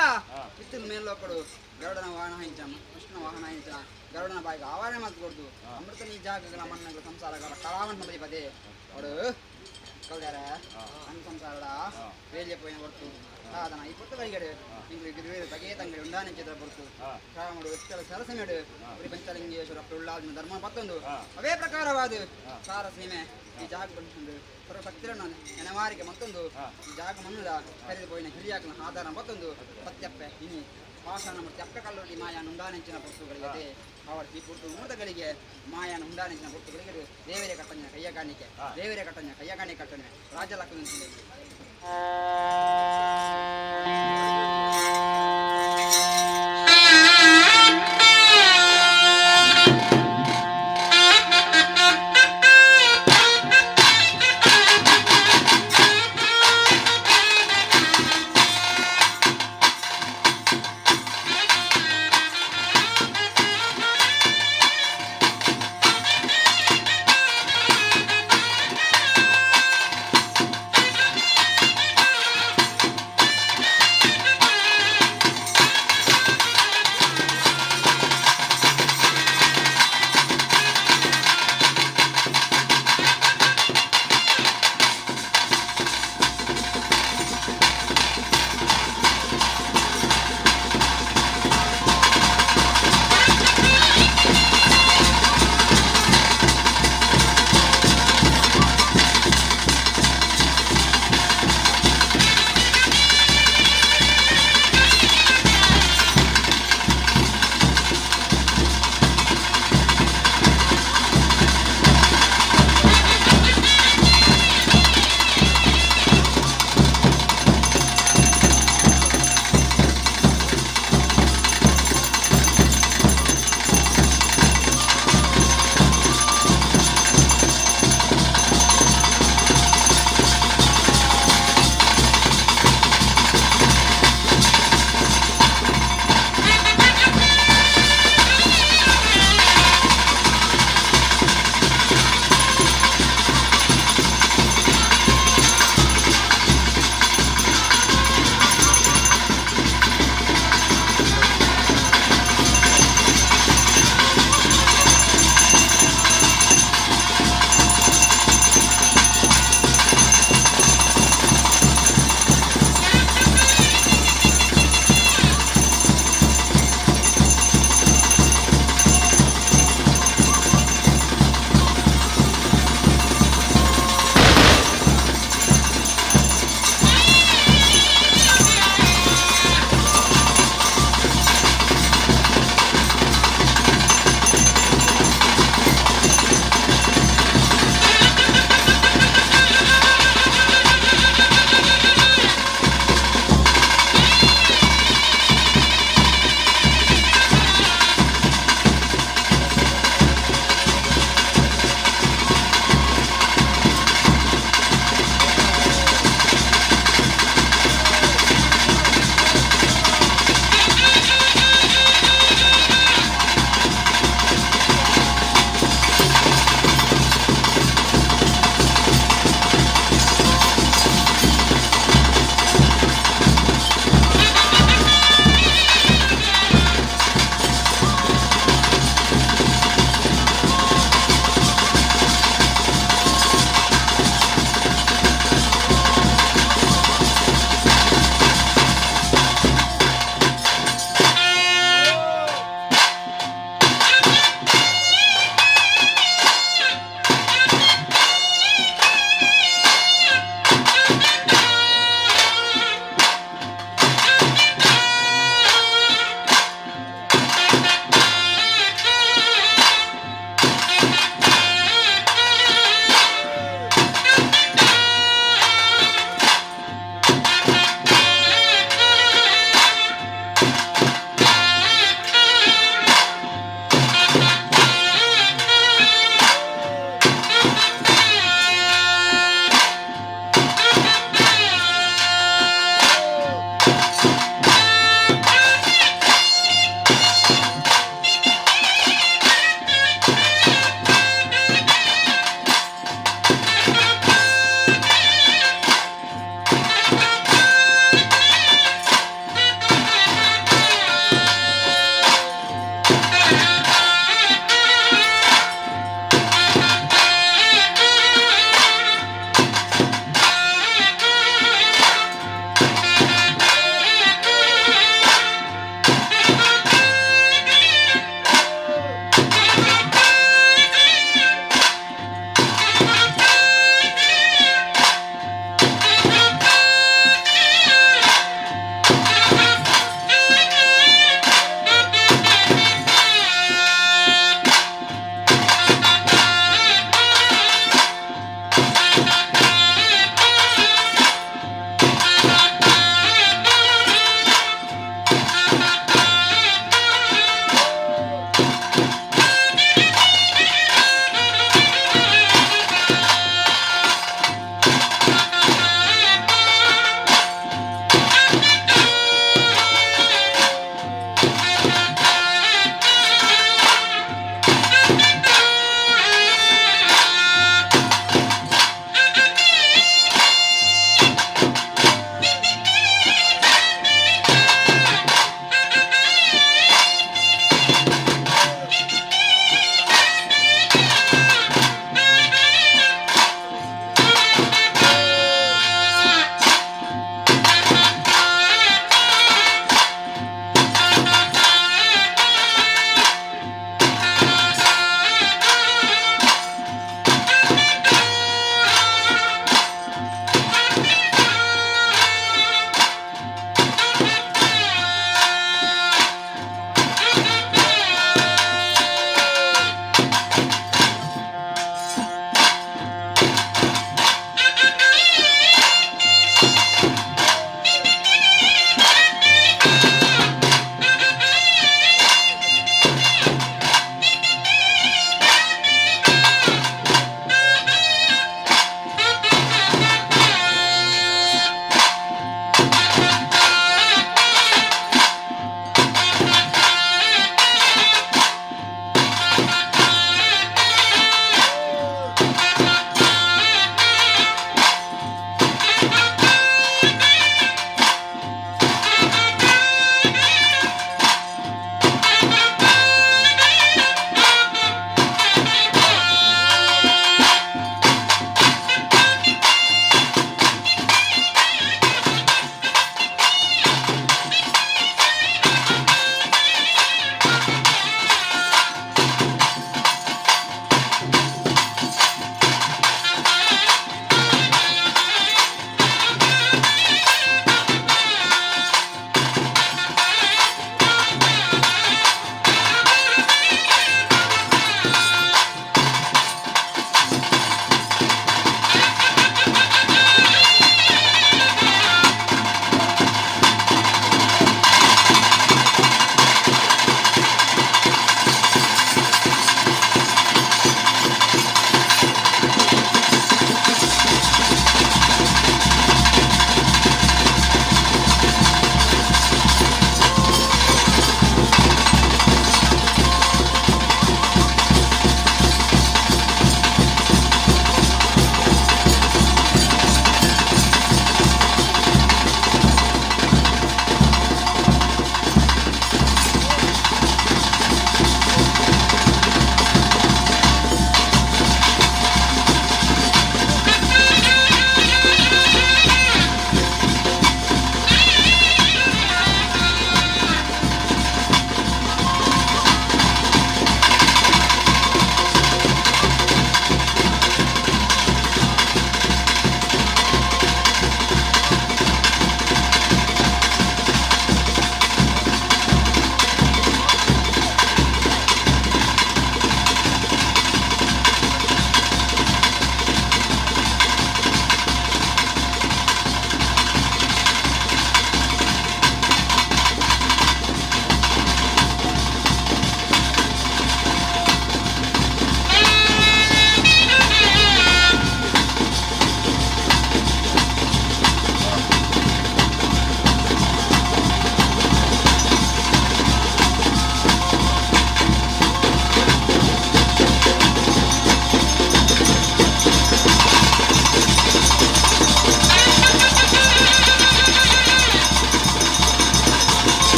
ಇತ್ತು ಮೇಲ್ಲೋಕಡು ಗರುಡನ ವಾಹನ ಹಿಂಚ ವಿಷ್ಣು ವಾಹನ ಹಿಂಚ ಗರುಡನ ಬಾಯಿಗೆ ಆವಾರಣೆ ಮಾತು ಕೊಡ್ದು ಅಮೃತ ನೀ ಜಾಗಗಳ ಮಣ್ಣಗಳ ಸಂಸಾರಗಳ ಕಳಾವನ್ ಪದೇ ಪದೇ ಅವಡು ಕಲ್ದಾರ ಅನ್ ಸಂಸಾರಡ ವೇಲ್ಯ ಪೋಯಿನ ಹೊರ್ತು ಸಾಧನ ಈ ಪೊರ್ತುಗಳಿಗೆಡು ಎಂಗ್ಳು ಗಿರುವೇರು ತಗೇ ತಂಗಡಿ ಉಂಡಾನೆ ಚಿತ್ರ ಪೊರ್ತು ರಾಮಡು ಎತ್ತಲ ಸರಸಮೇಡು ಉರಿ ಪಂಚಲಿಂಗೇಶ್ವರ ಉಳ್ಳಾದಿನ ಧರ್ಮ ಪತ್ತೊಂದು ಅವೇ ಪ್ರಕಾರವಾದ ಸಾರ ಸೀಮೆ ಈ ಜಾಗ ಬಂದು ಸರ್ವಶಕ್ತಿರನ್ನು ನೆನವಾರಿಗೆ ಮತ್ತೊಂದು ಈ ಜಾಗ ಮಣ್ಣುದ ಕರೆದು ಪೋಯಿನ ಹಿರಿಯಾಕನ ಆಧಾರ ಮತ್ತೊಂದು ಸತ್ಯಪ್ಪೆ ಇನಿ ಪಾಷಾಣ ಮೂರ್ತಿ ಅಕ್ಕ ಕಲ್ಲುಡಿ ಮಾಯಾನ ಉಂಡಾನೆಂಚಿನ ಪುರ್ತುಗಳಿಗೆ ಅವರ ಈ ಪುರ್ತು ಮೂರ್ತಗಳಿಗೆ ಮಾಯಾನ ಉಂಡಾನೆಂಚಿನ ಪುರ್ತುಗಳಿಗೆ ದೇವರೇ ಕಟ್ಟಂಜನ ಕೈಯ ಕಾಣಿಕೆ ದೇವರೇ ಕಟ್ಟಂಜನ ಕೈಯ ಕಾಣಿಕೆ ಕಟ್ಟನೆ ರಾಜಲಕ್ಷ್ಮಿ.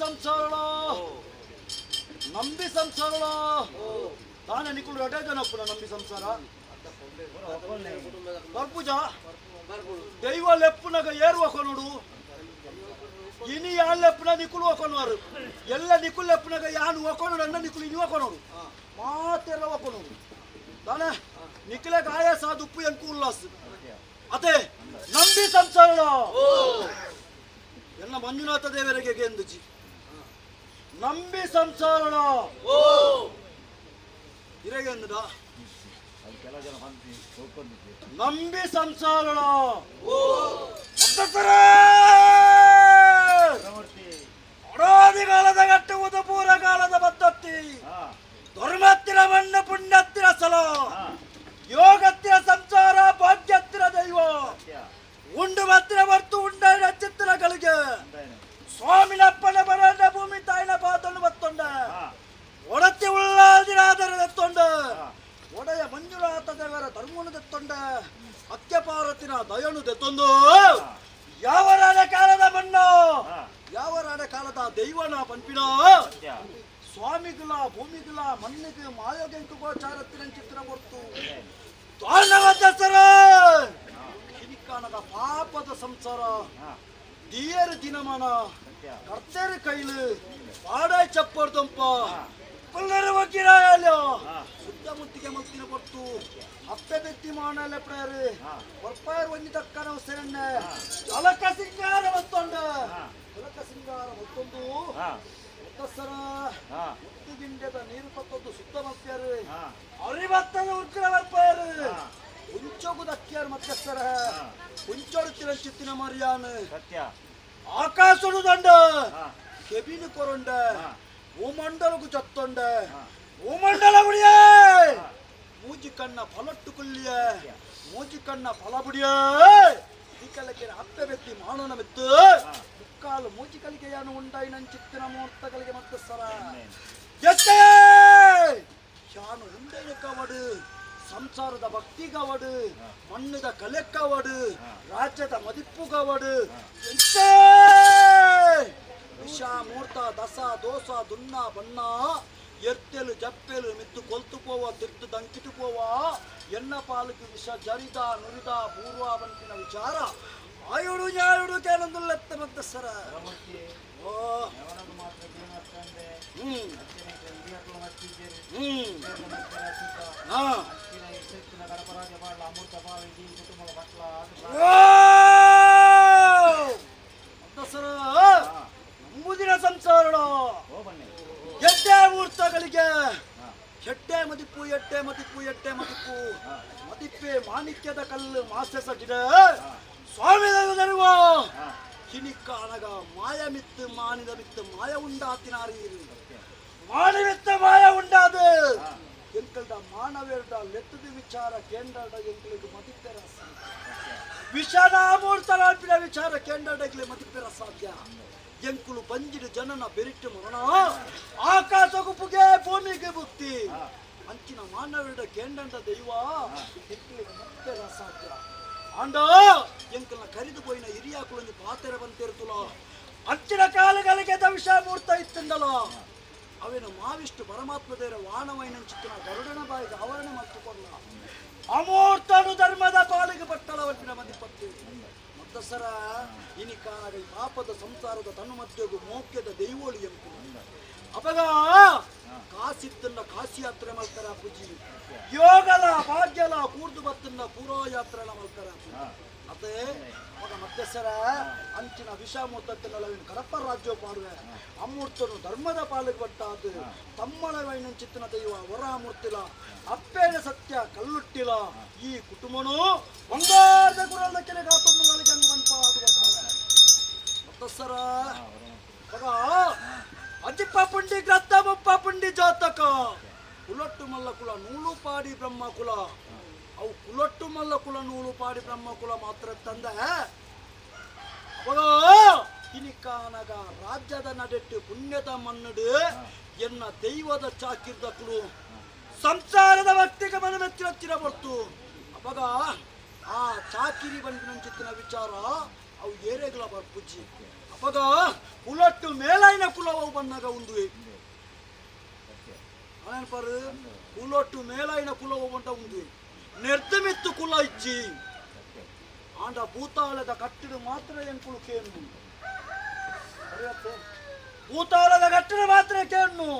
ಸಂಸಾರಳ ನಂಬಿ ಸಂಸಾರಳ ತಾನೆ ನಿಕುಲು ರಡೆ ಜನಪ್ಪನ ನಂಬಿ ಸಂಸಾರ ಬರ್ಪುಜ ದೈವ ಲೆಪ್ಪುನಗ ಏರುವ ಕೊನುಡು ಇನಿ ಯಾನ್ ಲೆಪ್ಪುನ ನಿಕುಲು ಒಕೊನುವರು ಎಲ್ಲ ನಿಕುಲು ಲೆಪ್ಪುನಗ ಯಾನ್ ಒಕೊನು ಅನ್ನ ನಿಕುಲು ಇನಿ ಒಕೊನುಡು ಮಾತೆಲ್ಲ ಒಕೊನುಡು ತಾನೆ ನಿಖಿಲ ಗಾಯ ಸಾದುಪ್ಪು ಎಂಕು ಉಲ್ಲಾಸ್ ಅದೇ ನಂಬಿ ಸಂಸಾರ ಎಲ್ಲ ಮಂಜುನಾಥ ದೇವರಿಗೆ ಗೆಂದುಜಿ ನಂಬಿ ಸಂಸಾರಣ ಇರೆಗೆಂದುದ ನಂಬಿ ಸಂಸಾರಣ ಅನಾದಿಕಾಲದ ಕಟ್ಟುವುದು ಪೂರ್ವಕಾಲದ ಪದ್ಧತಿ ಧರ್ಮತ್ತಿರ ಮಣ್ಣು ಪುಣ್ಯತ್ತಿರ ಸಲ ಯೋಗತ್ತಿರ ಸಂಸಾರ ಭಾಗ್ಯತ್ತಿರ ದೈವ ಉಂಡು ಮಾತ್ರ ಹೊರ್ತು ಉಂಡ ಚಿತ್ರಗಳಿಗೆ ಸ್ವಾಮಿನಪ್ಪನ ಬರണ്ട ಭೂಮಿ ತಾಯಿನ ಪಾತನ್ನು ಬತ್ತೊಂಡ ಒಡತಿ ಉಳ್ಳಾದಿರಾದರ ದತ್ತೊಂಡ ಒಡೆಯ ಮಂಜುನಾಥ ದೇವರ ಧರ್ಮನು ದತ್ತೊಂಡ ಅತ್ಯಪಾರತಿನ ದಯನು ದತ್ತೊಂದು ಯಾವ ಕಾಲದ ಮಣ್ಣು ಯಾವ ಕಾಲದ ದೈವನ ಪಂಪಿನ ಸ್ವಾಮಿಗಳ ಭೂಮಿಗಳ ಮಣ್ಣಿಗೆ ಮಾಯೋಗೆಂಕು ಗೋಚಾರತ್ತಿನ ಚಿತ್ರ ಕೊಡ್ತು ದಾನವ ಕಿರಿಕಾಣದ ಪಾಪದ ಸಂಸಾರ ದಿಯರ್ ದಿನಮಾನ ಕರ್ತೇರು ಕೈಲು ಪಾಡಾಯ್ ಚಪ್ಪರ್ದಂಪ ಪಿಲ್ಲರು ವಕೀರಾಯಲು ಸುತ್ತಮುತ್ತಿಗೆ ಮಲ್ತಿನ ಕೊಡ್ತು ಅಪ್ಪೆ ಬೆತ್ತಿ ಮಾನಲೆ ಪ್ರೇರು ಒರ್ಪಾಯರ್ ಒಂಜಿ ತಕ್ಕನ ಅವಸರನ್ನೆ ಜಲಕ ಸಿಂಗಾರ ಮತ್ತೊಂಡ ಜಲಕ ಸಿಂಗಾರ ಮತ್ತೊಂದು ಮುತ್ತಸರ ಮುತ್ತು ಗಿಂಡದ ನೀರು ಪತ್ತೊಂದು ಸುತ್ತ ಮಲ್ತಿಯಾರು ಅರಿಬತ್ತದ ಉಗ್ರ ಬರ್ಪಾಯರು ಉಂಚೋಗು ದಕ್ಕಿಯಾರು ಮತ್ತಸರ ಉಂಚೋಡು ಚಿತ್ತಿನ ಮರಿಯಾನು ಆಕಾಶಡು ದಂಡ ಕೆಬಿನು ಕೊರೊಂಡ ಭೂಮಂಡಲಗು ಚತ್ತೊಂಡ ಭೂಮಂಡಲ ಬುಡಿಯೇ ಮೂಜಿ ಕಣ್ಣ ಫಲಟ್ಟು ಕುಲ್ಲಿಯ ಮೂಜಿ ಕಣ್ಣ ಫಲ ಬುಡಿಯೇ ಈ ಕಲಕ್ಕೆ ಅಪ್ಪೆ ಬೆತ್ತಿ ಮಾನನ ಮೆತ್ತು ಮುಕ್ಕಾಲು ಮೂಜಿ ಕಲಿಕೆಯನ್ನು ಉಂಡಾಯಿನ ಚಿತ್ತಿನ ಮುಹೂರ್ತಗಳಿಗೆ ಮತ್ತೆ ಸರ ಎತ್ತೇ ಶಾನು ಉಂಡೈನ ಕವಡು ಸಂಸಾರದ ಭಕ್ತಿಗವಡು ಮಣ್ಣದ ಕಲೆಕ್ಕವಡು ರಾಜ್ಯದ ಮದಿಪ್ಪುಗವಡು ಎಂತೇ ವಿಷ ಮೂರ್ತ ದಸ ದೋಸ ದುನ್ನ ಬಣ್ಣ ಎರ್ತೆಲು ಜಪ್ಪೆಲು ಮಿತ್ತು ಕೊಲ್ತು ಪೋವ ತಿರ್ತು ದಂಕಿತು ಪೋವ ಎನ್ನ ಪಾಲುಕು ವಿಷ ಜರಿದ ನುರಿದ ಪೂರ್ವ ಬಂತಿನ ವಿಚಾರ ಆಯುಡು ನ್ಯಾಯುಡು ಕೇಳಂದುಲ್ಲೆತ್ತ ಮತ್ತೆ ಸರ ಓ ಹ್ಮ್ ಹ್ಮ್ ಹಾ ದಸರ ನಂಬುದಿನ ಸಂಸಾರ ಎಡ್ಡೆ ಮುಹೂರ್ತಗಳಿಗೆ ಎಡ್ಡೆ ಮದಿಪ್ಪು ಎಡ್ಡೆ ಮದಿಪ್ಪು ಎಡ್ಡೆ ಮದಿಪ್ಪು ಮದಿಪ್ಪೆ ಮಾಣಿಕ್ಯದ ಕಲ್ಲು ಮಾಸೆಸ ಗಿಡ ಸ್ವಾಮಿ ದೈವ ಕಿಣಿಕಾನಗ ಮಾಯ ಮಿತ್ತು ಮಾನಿದ ಮಿತ್ತು ಮಾಯ ಉಂಡಾತಿನಾರಿ ಮಾನಿಮಿತ್ತ ಮಾಯ ಉಂಡಾದು ಎಂಕಲ್ದ ಮಾನವೇರ್ದ ಲೆತ್ತದ ವಿಚಾರ ಕೇಂದ್ರದ ಎಂಕಲಿಗೆ ಮದಿಪ್ಪೆರ ವಿಷನಾಮೂರ್ತರಾಲ್ಪಿನ ವಿಚಾರ ಕೇಂದ್ರಡಗ್ಲೆ ಮದಿಪ್ಪೆರ ಸಾಧ್ಯ ಎಂಕುಲು ಬಂಜಿಡು ಜನನ ಬೆರಿಟ್ಟು ಮರಣ ಆಕಾಶ ಗುಪ್ಪುಗೆ ಭೂಮಿಗೆ ಬುಕ್ತಿ ಅಂಚಿನ ಮಾನವೀರ ಕೇಂದ್ರದ ದೈವ ಎಂಕಲಿಗೆ ಮದಿಪ್ಪೆರ ಸಾಧ್ಯ ಆಂಡ ಎಂಕಲ್ನ ಕರಿದು ಪೋಯಿನ ಹಿರಿಯಾಕುಲೊಂದು ಪಾತೆರ ಬಂತಿರ್ತುಲ ಅಂಚಿನ ಕಾಲಗಳಿಗೆ ವಿಷ ಮೂರ್ತ ಇತ್ತಂದಲ ಅವೇನು ಮಾವಿಷ್ಟು ಪರಮಾತ್ಮ ದೇವರ ವಾಣವೈನಂಚಿತ್ತಿನ ಗರುಡನ ಬಾಯಿಗೆ ಆವರಣ ಮಲ್ತುಕೊಂಡ ಅಮೂರ್ತನು ಧರ್ಮದ ಪಾಲಿಗೆ ಪಟ್ಟಳವಲ್ಪಿನ ಮದಿಪತ್ತಿ ಮತ್ತಸರ ಇನಿ ಕಾನಗ ಈ ಪಾಪದ ಸಂಸಾರದ ತನ್ನು ಮಧ್ಯಗೂ ಮೋಕ್ಯದ ದೈವೋಳಿ ಎಂಕು ಅಪಗ ಕಾಸಿತ್ತನ್ನ ಕಾಶಿ ಯಾತ್ರೆ ಮಲ್ತರ ಪೂಜಿ ಯೋಗಲ ಭಾಗ್ಯಲ ಕೂರ್ದು ಬತ್ತನ್ನ ಪೂರಾ ಯಾತ್ರೆ ಮಲ್ತರ ಅದೇ ಮಗ ಮಧ್ಯಸ್ಥರ ಅಂಚಿನ ವಿಷಮೂರ್ತತ್ತಿನಲವಿನ ಕಡಪ್ಪ ರಾಜ್ಯ ಪಾಡುವೆ ಅಮೂರ್ತನು ಧರ್ಮದ ಪಾಲಿಗೆ ಬಟ್ಟಾದು ತಮ್ಮಳವೈನ ಚಿತ್ತನ ದೈವ ವರಾಮೂರ್ತಿಲ ಅಪ್ಪೇನ ಸತ್ಯ ಕಲ್ಲುಟ್ಟಿಲ ಈ ಕುಟುಂಬನು ಬಂಗಾರದ ಗುರಲ್ದ ಕೆರೆ ಗಾತೊಂದು ನನಗೆ ಅಂದು ಅದು ಮತ್ತಸರ ಮಗ ಅಜಿಪ್ಪ ಪುಂಡಿ ಗ್ರದ್ದ ಮುಪ್ಪ ಪುಂಡಿ ಜಾತಕ ಕುಲಟ್ಟು ಮಲ್ಲ ಕುಲ ನೂಲು ಪಾಡಿ ಬ್ರಹ್ಮ ಕುಲ ಅವು ಕುಲಟ್ಟು ಮಲ್ಲ ಕುಲ ನೂಲು ಪಾಡಿ ಬ್ರಹ್ಮ ಕುಲ ಮಾತ್ರ ತಂದ ಅವಾಗ ಇನಿಕಾನಗ ರಾಜ್ಯದ ನಡೆಟ್ಟು ಪುಣ್ಯದ ಮಣ್ಣುಡು ಎನ್ನ ದೈವದ ಚಾಕಿರ್ದ ಕುಲು ಸಂಸಾರದ ಭಕ್ತಿಗೆ ಮನ ಮೆಚ್ಚಿನ ಬರ್ತು ಅವಾಗ ಆ ಚಾಕಿರಿ ಬಂದಿನ ವಿಚಾರ ಅವು ಏರೆಗಳ ಬರ್ಪುಜ್ಜಿ ಅಪಗ ಕುಲಟ್ಟು ಮೇಲಾಯಿನ ಕುಲವು ಬನ್ನಾಗ ಉಂದುವೆ ಪರ್ ಕುಲೊಟ್ಟು ಮೇಲಾಯಿನ ಕುಲವು ಬಂಟ ಉಂದುವೆ ನೆರ್ದಮಿತ್ತು ಕುಲ ಇಚ್ಚಿ ಆಂಡ ಭೂತಾಳದ ಕಟ್ಟಿಡು ಮಾತ್ರ ಎಂಕುಲು ಕೇನು ಭೂತಾಳದ ಕಟ್ಟಿಡು ಮಾತ್ರ ಕೇನು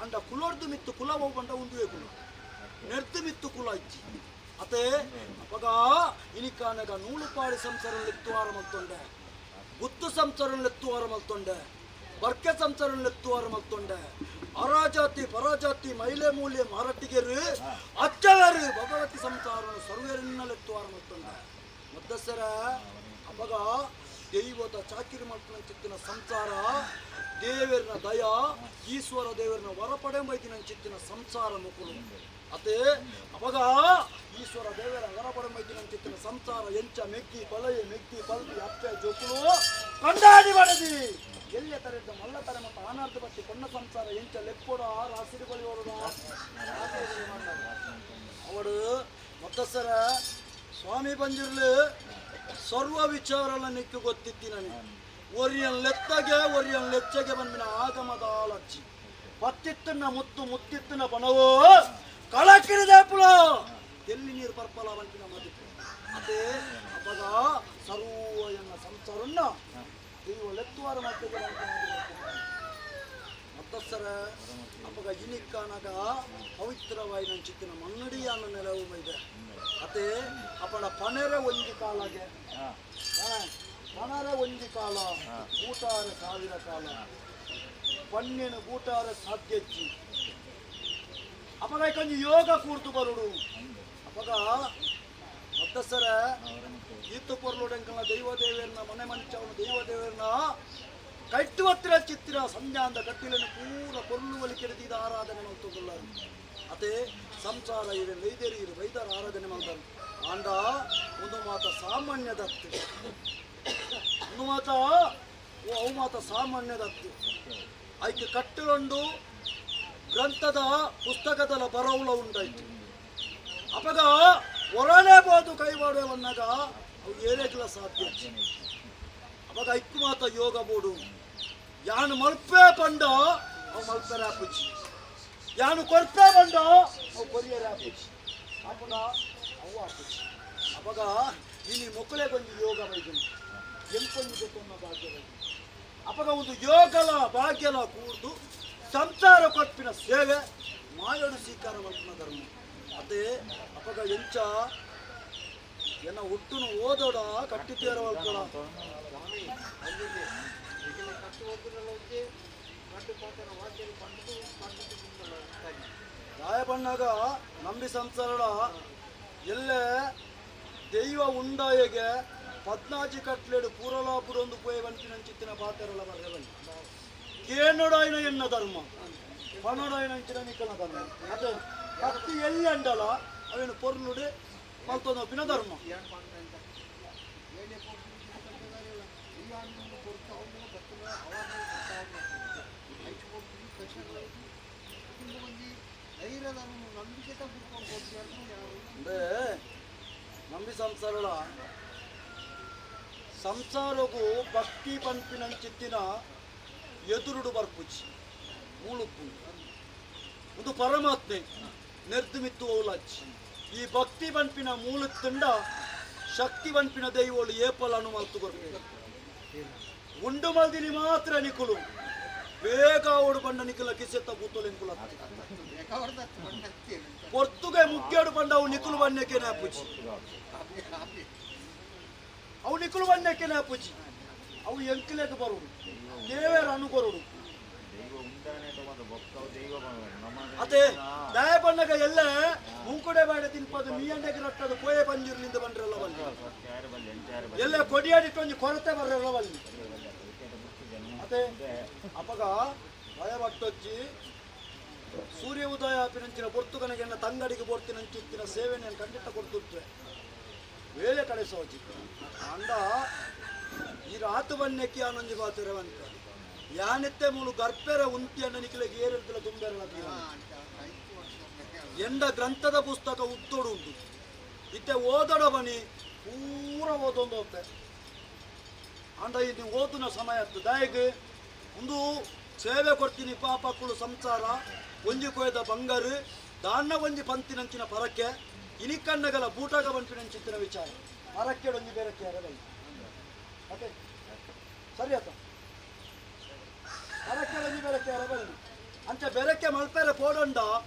ಆಂಡ ಕುಲೊರ್ದು ಮಿತ್ತು ಕುಲವು ಬಂಟ ಉಂದುವೆ ಕುಲ ನೆರ್ದು ಮಿತ್ತು ಕುಲ ಇಚ್ಚಿ ಅತೆ ಅಪಗ ಇನಿಕಾನಗ ನೂಲುಪಾಡಿ ಸಂಸಾರ ಮಲ್ತೊಂಡೆ ಗುತ್ತು ಸಂಸಾರ ಎತ್ತುವಾರ ಮಲ್ತೊಂಡೆ ಬರ್ಕೆ ಸಂಸಾರ ಎತ್ತುವಾರ ಮಲ್ತೊಂಡೆ ಅರಾಜಾತಿ ಪರಾಜಾತಿ ಮೈಲೆ ಮೂಲೆ ಮಾರಟ್ಟಿಗೆರು ಅಚ್ಚವರು ಭಗವತಿ ಸಂಸಾರ ಸರ್ವೇರನ್ನೆತ್ತುವಾರ ಮಲ್ತೊಂಡೆ ಮದ್ದಸರ ಅಪಗ ದೈವದ ಚಾಕಿರಿ ಮಲ್ಪನ ಚಿತ್ತಿನ ಸಂಸಾರ ದೇವರನ ದಯ ಈಶ್ವರ ದೇವರನ ವರಪಡೆಂಬೈತಿನ ಚಿತ್ತಿನ ಸಂಸಾರ ಮುಕುಲು ಅತೆ ಅಪಗ ಈಶ್ವರ ದೇವರ ವರಪಡೆಂಬೈತಿನ ಚಿತ್ತಿನ ಸಂಸಾರ ಎಂಚ ಮೆಗ್ಗಿ ಪಲಯ ಮೆಗ್ಗಿ ಪಲ್ದಿ ಅಪ್ಪೆ ಜೋಕುಲು ಕಂಡಾಡಿ ಬಡದಿ ಎಲ್ಲೆ ತರೆದ ಮಲ್ಲ ತರ ಮತ್ತು ಆನಾರ್ಧ ಬತ್ತಿ ಕೊನ್ನ ಸಂಸಾರ ಎಂಚ ಲೆಪ್ಪೊಡ ರಾಸಿರಿ ಬಳಿ ಅವಡು ಮತ್ತಸರ ಸ್ವಾಮಿ ಬಂದಿರ್ಲು ಸರ್ವ ವಿಚಾರಲ ನಿಕ್ಕು ಗೊತ್ತಿತ್ತಿ ನನಗೆ ಒರಿಯನ್ ಲೆತ್ತಗೆ ಒರಿಯನ್ ಲೆಚ್ಚಗೆ ಬಂದಿನ ಆಗಮದ ಆಲಚ್ಚಿ ಪತ್ತಿತ್ತನ್ನ ಮುತ್ತು ಮುತ್ತಿತ್ತನ ಬಣವೋ ಕಳಕಿರಿದೇಪುಲ ತೆಲ್ಲಿ ನೀರು ಪರ್ಪಲ ಬಂತಿನ ಮದಿಪು ಅದೇ ಅಪಗ ಸರ್ವ ಎನ್ನ ಸಂಸಾರನ್ನ ದೈವ ಲೆತ್ತುವಾರ ಮಟ್ಟಿಗೆ ಮತ್ತಸರ ಅಪಗ ಇನಿಕ್ಕಾನಗ ಪವಿತ್ರವಾಯಿನ ಚಿತ್ತಿನ ಮನ್ನಡಿಯಾನ ನೆಲವು ಇದೆ ಅತೆ ಅಪಣ ಪನೆರೆ ಒಂಜಿ ಕಾಲಗೆ ಪನರೆ ಒಂಜಿ ಕಾಲ ಬೂಟಾರ ಸಾವಿರ ಕಾಲ ಪನ್ನೆನು ಬೂಟಾರ ಸಾಧ್ಯಜ್ಜಿ ಅಪಗ ಕೊಂಚ ಯೋಗ ಕೂರ್ತು ಬರುಡು ಅಪಗ ಮತ್ತಸರ ಈತು ಪೊರ್ಲುಡೆಂಕಲ್ನ ದೈವ ದೇವರನ್ನ ಮನೆ ಮಂಚವನ ದೈವ ದೇವರನ್ನ ಕಟ್ಟುವತ್ತಿರ ಚಿತ್ತಿರ ಸಂಧ್ಯಾಂದ ಕಟ್ಟಿಲನ್ನು ಪೂರ ಪೊರ್ಲು ಕೆರೆದಿದ ಆರಾಧನೆ ಮಲ್ತುಕೊಳ್ಳಾರು ಅತೆ ಸಂಸಾರ ಇರು ವೈದ್ಯರು ಇರು ವೈದ್ಯರ ಆರಾಧನೆ ಮಾಡ್ತಾರೆ ಆಂಡ ಒಂದು ಮಾತ ಸಾಮಾನ್ಯದತ್ತು ಒಂದು ಮಾತ ಓ ಅವು ಮಾತ ಸಾಮಾನ್ಯದತ್ತು ಐಕೆ ಕಟ್ಟಲೊಂಡು ಗ್ರಂಥದ ಪುಸ್ತಕದ ಬರವುಲ ಉಂಡಾಯ್ತು ಅಪಗ ಹೊರನೇ ಬೋದು ಕೈವಾಡುವನ್ನಾಗ ಅವು ಏರೇಕ್ಲ ಸಾಧ್ಯ ಅವಾಗ ಐಕ್ಕು ಮಾತ ಯೋಗ ಬೋಡು ಯಾನು ಮಲ್ಪೆ ಪಂಡ ಅವು ಮಲ್ಪೆರ ಆಪುಜಿ ಯಾನು ಕೊರ್ಪೆ ಬಂಡ ಅವು ಕೊರಿಯರ ಆಪುಜಿ ಅಪಗ ಅವು ಆಪುಜಿ ಅವಾಗ ಇನಿ ಮೊಕ್ಕಳೆ ಕೊಂಜಿ ಯೋಗ ಬೈದನು ಎಂಕೊಂಜಿ ಗೊತ್ತೊನ್ನ ಭಾಗ್ಯ ಬೈದು ಅಪಗ ಒಂದು ಯೋಗಲ ಭಾಗ್ಯಲ ಕೂರ್ದು ಸಂಸಾರ ಕೊಪ್ಪಿನ ಸೇವೆ ಮಾಯೋಡು ಸ್ವೀಕಾರ ಮಲ್ಪನ ಧರ್ಮ ಅದೇ ಅಪಗ ಎಂಚ ಎನ್ನ ಹುಟ್ಟುನು ಓದೋಡ ಕಟ್ಟಿತೀರ ಮಲ್ಪಡ ದಾಯ ಬಣ್ಣಾಗ ನಂಬಿ ಸಂಸಾರಡ ಎಲ್ಲೆ ದೈವ ಉಂಡಾಯಗೆ ಪದ್ನಾಜಿ ಕಟ್ಲೇಡು ಪೂರಲಾ ಬುಡೊಂದು ಪೋಯೆ ಬಂತಿನ ಪಾತೆರಲ ಬರ್ರೆ ಬನ್ನಿ ಕೇನೊಡಾಯಿನ ಎನ್ನ ಧರ್ಮ ಪನೊಡಾಯಿನ ಅಂಚಿನ ನಿಕ್ಕನ ಧರ್ಮ ಅದೇ ಕತ್ತಿ ಎಲ್ಲಿ ಅಂಡಲ ಅವೇನು ಪೊರ್ಲುಡೆ ಮಲ್ತೊಂದು ಧರ್ಮ ಅಂದ್ರೆ ನಂಬಿ ಸಂಸಾರಳ ಸಂಸಾರಗು ಭಕ್ತಿ ಪನ್ಪಿನಂಚಿತ್ತಿನ ಎದುರುಡು ಬರ್ಪುಜಿ ಮೂಲುಪ್ಪು ಒಂದು ಪರಮಾತ್ಮೆ ನೆರ್ದು ಓಲಾಚಿ ಈ ಭಕ್ತಿ ಪನ್ಪಿನ ಮೂಲತ್ತಂಡ ಶಕ್ತಿ ಪನ್ಪಿನ ದೈವೋಳು ಏಪಲ ಅನು ಕೊರ್ಪೆ ಉಂಡು ಮಲ್ದಿನಿ ಮಾತ್ರ ನಿಕುಲು. ಬೇಗ ಓಡು ಬಂಡ ನಿಕುಲ ಕಿಸೆತ್ತ ಕೂತೋಲು ಇಂಕುಲ ಪೊರ್ತುಗೆ ಮುಖ್ಯಡು ಬಂಡ ಅವು ನಿಕುಲು ಬಣ್ಣಕ್ಕೆ ಅಪ್ಪುಜಿ ಅವು ನಿಕುಲು ಬಣ್ಣಕ್ಕೆ ಅಪ್ಪುಜಿ ಅವು ಎಂಕಿಲೆಗ್ ಬರುಡು ದೇವೇರ ಅನುಕೊರುಡು ಅದೇ ದಾಯ ಬಣ್ಣಗ ಎಲ್ಲ ಮುಂಕುಡೆ ಬಾಡೆ ತಿನ್ಪದು ಮೀಯಂಡೆಗೆ ರಟ್ಟದು ಪೋಯೆ ಬಂದಿರ್ಲಿಂದ ಬಂದ್ರಲ್ಲ ಬಲ್ಲಿ ಎಲ್ಲ ಕೊಡಿಯಾಡಿಟ್ಟೊಂದು ಕೊರತೆ ಬರ್ರಲ್ಲ ಬಲ್ಲಿ ಅದೇ ಅಪಗ ಭಯ ಪಟ್ಟೊಚ್ಚಿ ಸೂರ್ಯ ಉದಯ ಪಿನಂಚಿನ ಪೊರ್ತುಗನಿಗೆನ್ನ ತಂಗಡಿಗೆ ಪೊರ್ತಿನಂಚಿತ್ತಿನ ಸೇವೆಯನ್ನು ಖಂಡಿತ ಕೊಡ್ತಿರ್ತವೆ ವೇಳೆ ಕಡೆ ಸೋಜಿ ಅಂಡ ಈ ರಾತು ಬನ್ನೆಕ್ಕಿ ಆನೊಂಜಿ ಬಾತಿರವಂತ ಯಾನೆತ್ತೆ ಮೂಲು ಗರ್ಪೆರ ಉಂತಿಯನ್ನ ನಿಖಿಲಗೆ ಏರಿರ್ತಿಲ್ಲ ತುಂಬೆರಲ ಎಂಡ ಗ್ರಂಥದ ಪುಸ್ತಕ ಉತ್ತೋಡು ಉಂಟು. ಇತ್ತೆ ಓದಡ ಬನಿ ಪೂರ ಓದೊಂದು ಹೋಗ್ತೆ. ಆಂಡ ಇದು ಓದುನ ಸಮಯ ದಾಯಗ್ ಉಂದು ಸೇವೆ ಕೊಡ್ತೀನಿ ಪಾಪಕ್ಕಳು ಸಂಸಾರ ಒಂಜಿ ಕೊಯ್ದ ಬಂಗಾರು ದಾನ್ನ ಒಂಜಿ ಪಂತಿನಂಚಿನ ಪರಕ್ಕೆ ಇನಿಕಣ್ಣಗಲ ಬೂಟಾಗ ಬಂಪಿನಂಚಿತ್ತಿನ ವಿಚಾರ ಪರಕ್ಕೆ ಒಂಜಿ ಬೇರೆ ಕೇರಲ್ಲ ಓಕೆ ಸರಿ ಆತ ಪರಕ್ಕೆ ಒಂಜಿ ಬೇರೆ ಕೇರ ಅಂಚ ಬೆರಕೆ ಮಲ್ಪೆರೆ ಪೋಡೊಂಡ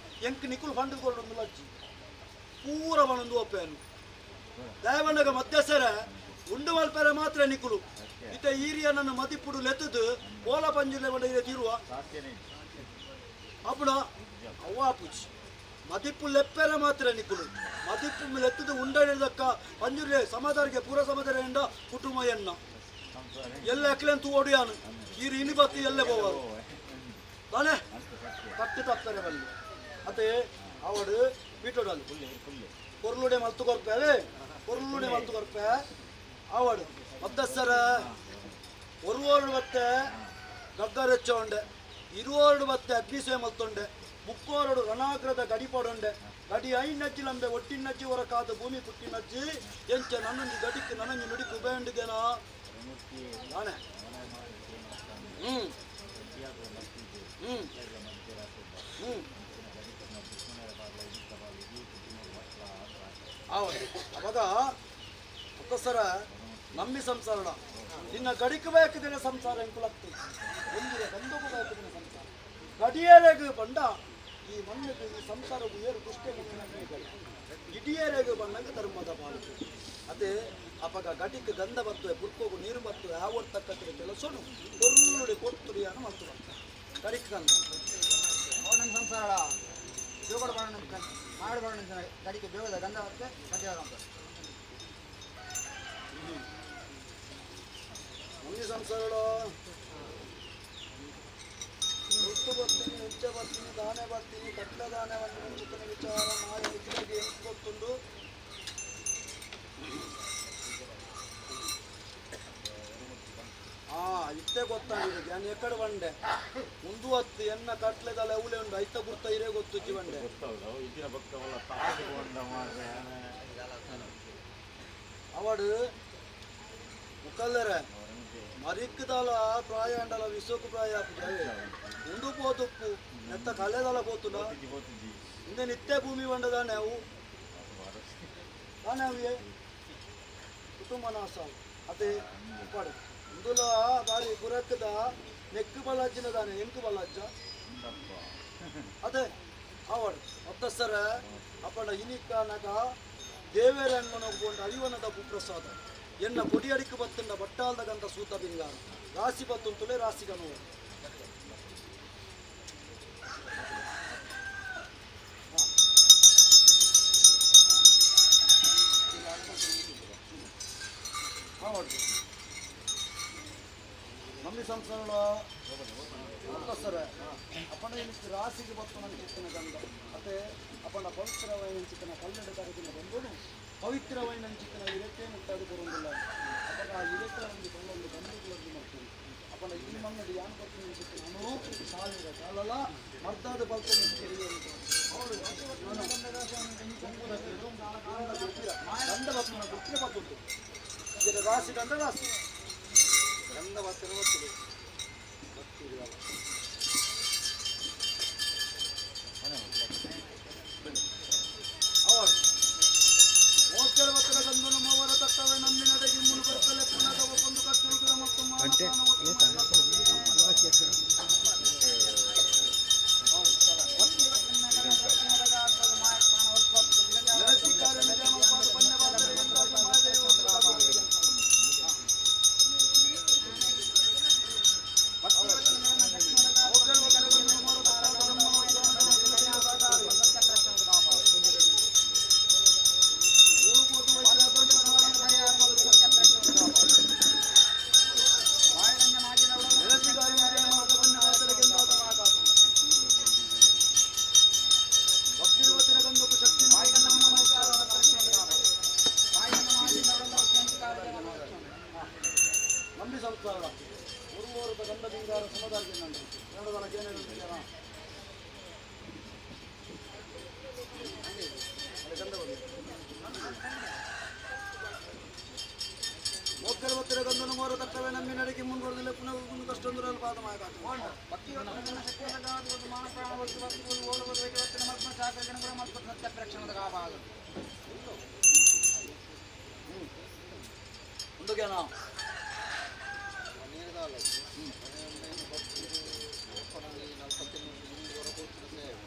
ಎಂಕ್ ನಿಕುಲು ಫಂಡ್ ಕೊಡೊಂದು ಲಜ್ಜಿ ಪೂರ ಬಣೊಂದು ಒಪ್ಪೇನು ದಯವಣ್ಣಗ ಮಧ್ಯಸರ ಉಂಡು ಮಲ್ಪೆರೆ ಮಾತ್ರ ನಿಕುಲು ಇತ್ತ ಈರಿಯ ನನ್ನ ಮದಿಪುಡು ಲೆತ್ತದು ಓಲ ಪಂಜುಲೆ ಬಂಡ ಇರೆ ತಿರುವ ಅಪ್ಪಣ ಅವ್ವ ಪೂಜಿ ಮದಿಪ್ಪು ಲೆಪ್ಪೆರೆ ಮಾತ್ರ ನಿಕುಲು ಮದಿಪ್ಪು ಲೆತ್ತದು ಉಂಡ ಪಂಜುರ್ಲೆ ಸಮಾಧಾನಕ್ಕೆ ಪೂರ ಸಮಾಧಾನ ಎಂಡ ಕುಟುಂಬ ಎನ್ನ ಎಲ್ಲ ಅಕ್ಲೆಂತು ಓಡಿಯಾನು ಈರು ಇನಿ ಬತ್ತಿ ಎಲ್ಲೆ ಪೋವರು ತಾನೆ ತಟ್ಟು ತಪ್ಪರೆ ಬಲ್ಲಿ ಅದೇ ಅವಡು ಬೀಟೋಡಲ್ಲಿ ಕೊರ್ಲುಡೆ ಮಲ್ತು ಕೊರ್ಪೆ ಕೊರ್ಲುಡೆ ಮಲ್ತು ಕೊರ್ಪೆ ಅವಡು ಮದ್ದಸರ ಒರುವೋರು ಬತ್ತೆ ಗಗ್ಗರೆಚ್ಚ ಉಂಡೆ ಇರುವೋರುಡು ಬತ್ತೆ ಅಗ್ನಿಸೇ ಮಲ್ತೊಂಡೆ ಮುಕ್ಕೋರಡು ರಣಾಗ್ರದ ಗಡಿ ಪಡೊಂಡೆ ಗಡಿ ಐನಜ್ಜಿ ಲಂಬೆ ಒಟ್ಟಿನಜ್ಜಿ ಹೊರ ಕಾದ ಭೂಮಿ ಪುಟ್ಟಿನಜ್ಜಿ ಎಂಚ ನನ್ನೊಂಜಿ ಗಡಿಕ್ ನನ್ನೊಂಜಿ ನುಡಿಕ್ ಉಬೆಂಡಿಗೆನಾ ನಾನೇ ಹ್ಮ್ ಹ್ಮ್ ಹ್ಮ್ ಹೌದು ಅವಾಗ ಒಕ್ಕಸರ ನಂಬಿ ಸಂಸಾರ ನಿನ್ನ ಗಡಿಕ್ ಬೇಕದಿನ ಸಂಸಾರ ಎಂಕುಲಕ್ತಿ ಒಂದಿರ ಗಂಧಕ್ಕೂ ಬೇಕದಿನ ಸಂಸಾರ ಗಡಿಯರೆಗು ಬಂಡ ಈ ಮಣ್ಣಿಗೆ ಈ ಸಂಸಾರವು ಏರು ದುಷ್ಟೆ ಇಡಿಯರೆಗು ಬಂಡಂಗ ಧರ್ಮದ ಬಾಳು ಅದೇ ಅಪಗ ಗಡಿಕ್ ಗಂಧ ಬರ್ತವೆ ಪುರ್ಕೋಗು ನೀರು ಬರ್ತವೆ ಆವರ್ತಕ್ಕಂಥ ಕೆಲಸನು ಕೊರ್ಲುಡಿ ಕೊರ್ತುಡಿಯನ್ನು ಮಾಡ್ತು ಗಡಿಕ್ ಗಂಧ ನನ್ನ ಸಂಸಾರ ಜೋಗಡ ಬಾಣ ಮಾಡಬಾರ ಗಡಿಗೆ ಜೋಗದ ಗಂಧ ಮತ್ತೆ ಕಟ್ಟಿಯಾರ ಅಂತ. ಮುಂದೆ ಸಂಸಾರಗಳು ಮುತ್ತು ಬರ್ತೀನಿ, ಹುಚ್ಚ ಬರ್ತೀನಿ, ದಾನೆ ಬರ್ತೀನಿ, ಕಟ್ಲ ದಾನೆ ಒಂದು ಮುಂಚಿತನ ವಿಚಾರ ಮಾಡಿ ನಿಖಿಲಾಗಿ ಎಂಟು ಗೊತ್ತುಂಡು. ಇತ್ತೆ ಗೊತ್ತಾಗಿದೆ ನಾನು ಎಕ್ಕಡೆ ಬಂಡೆ ಮುಂದು ಹತ್ತು ಎನ್ನ ಕಟ್ಲೆದಲ್ಲ ಅವಳೆ ಉಂಡು ಐತ ಗುರ್ತ ಇರೇ ಗೊತ್ತು ಜೀವಂಡೆ. ಅವಡು ಮುಕ್ಕಲ್ಲರೆ ಮರಿಕ್ಕದಲ ಪ್ರಾಯ ಅಂಡಲ ವಿಶ್ವಕು ಪ್ರಾಯ ಉಂಡು ಪೋತುಪ್ಪು ನೆತ್ತ ಕಲೆದಲ ಪೋತುನ ಇಂದೆ ನಿತ್ಯ ಭೂಮಿ ಬಂಡದಾನೆ ಅವು ತಾನೆ ಅವಿಯೇ ಕುಟುಂಬ ನಾಶ ಅದೇ ಉಪ್ಪಾಡು ಇಂದುಲ ಬಾರಿ ಗುರಕ್ಕದ ನೆಕ್ಕು ಬಲಾಜ್ಜಿನ ದಾನೆ ಎಂಕು ಬಲಾಜ್ಜ ಅದೇ ಅವಡು ಮತ್ತಸರ ಅಪ್ಪಣ ಇನಿಕ್ಕ ನಗ ದೇವೇರನ್ಮನ ಕೊಂಡ ಅರಿವನದ ಕುಪ್ರಸಾದ ಎನ್ನ ಕೊಡಿಯಡಿக்கு ಬತ್ತಂಡ ಬಟ್ಟಾಲ್ದ ಗಂಧ ಸೂತ ಬಿಂಗಾರ ರಾಶಿ ಬತ್ತುಂತುಲೆ ರಾಶಿಗನು. ನಂಬಿ ಸಂಸಾರ ಮತ್ತಸರ ಅಪ್ಪಣ ಎನಿಸಿ ರಾಶಿಗೆ ಬತ್ತು ನನ್ನ ಚಿತ್ತನ ಗಂಧ ಅತೆ ಅಪ್ಪಣ ಪವಿತ್ರವೈನ ಚಿತ್ತನ ಕಲ್ಲಡ ಕರಗಿನ ಬಂದನು ಪವಿತ್ರವೈನ ಚಿತ್ತನ ಇರಕ್ಕೆ ಮುಟ್ಟಾಡು ಬರುವುದಿಲ್ಲ. ಅಪ್ಪನ ಆ ಇರಕ್ಕೆ ಒಂದು ಕಲ್ಲೊಂದು ಗಂಧಗಳನ್ನು ಮಾಡ್ತೀನಿ ಅಪ್ಪನ ಈ ಮಣ್ಣಲ್ಲಿ ಯಾನು ಬರ್ತೀನಿ ಚಿತ್ತನ ನಾನು ಸಾವಿರ ಕಾಲಲ್ಲ ಮರ್ದಾದ ಬಲ್ತನ ಅವಳು ಗಂಧ ಬತ್ತನ ಗುತ್ತಿನ ಬತ್ತುಂಟು ಇದರ ರಾಶಿ ಗಂಧ ರಾಶಿ ಗಂಧ ಬತ್ತಿನ ಬರ್ತದೆ ಬತ್ತಿರಲ್ಲ. ಅವಳು ಮೋಚರ ಬತ್ತದ ಗಂಧನು ಮೂವರ ತತ್ತವೆ ನಮ್ಮಿನಡೆಗೆ ಮುನು ಬರ್ತಲೆ ಪುನಃ ಒಂದು ಕಟ್ಟುರುಗಳ ಮತ್ತು ನಂಬಿ ಸಂಸಾರ ಉರ್ವೋರದ ಗಂಧ ಬಿಂಗಾರ ಸಮುದಾಯ ಎರಡದಲ್ಲ ಏನೇನು ಗಂಧ ಕೆಲವತ್ತರ ಗಂಧನ ಮೋರ ತಕ್ಕವೇ ನಮ್ಮಿ ನಡಕ್ಕೆ ಮುಂದುವರೆದಿಲ್ಲ ಪುನಃ ಕಷ್ಟೊಂದರಲ್ಲಿ ಪಾದ ಮುಂದಕ್ಕೆ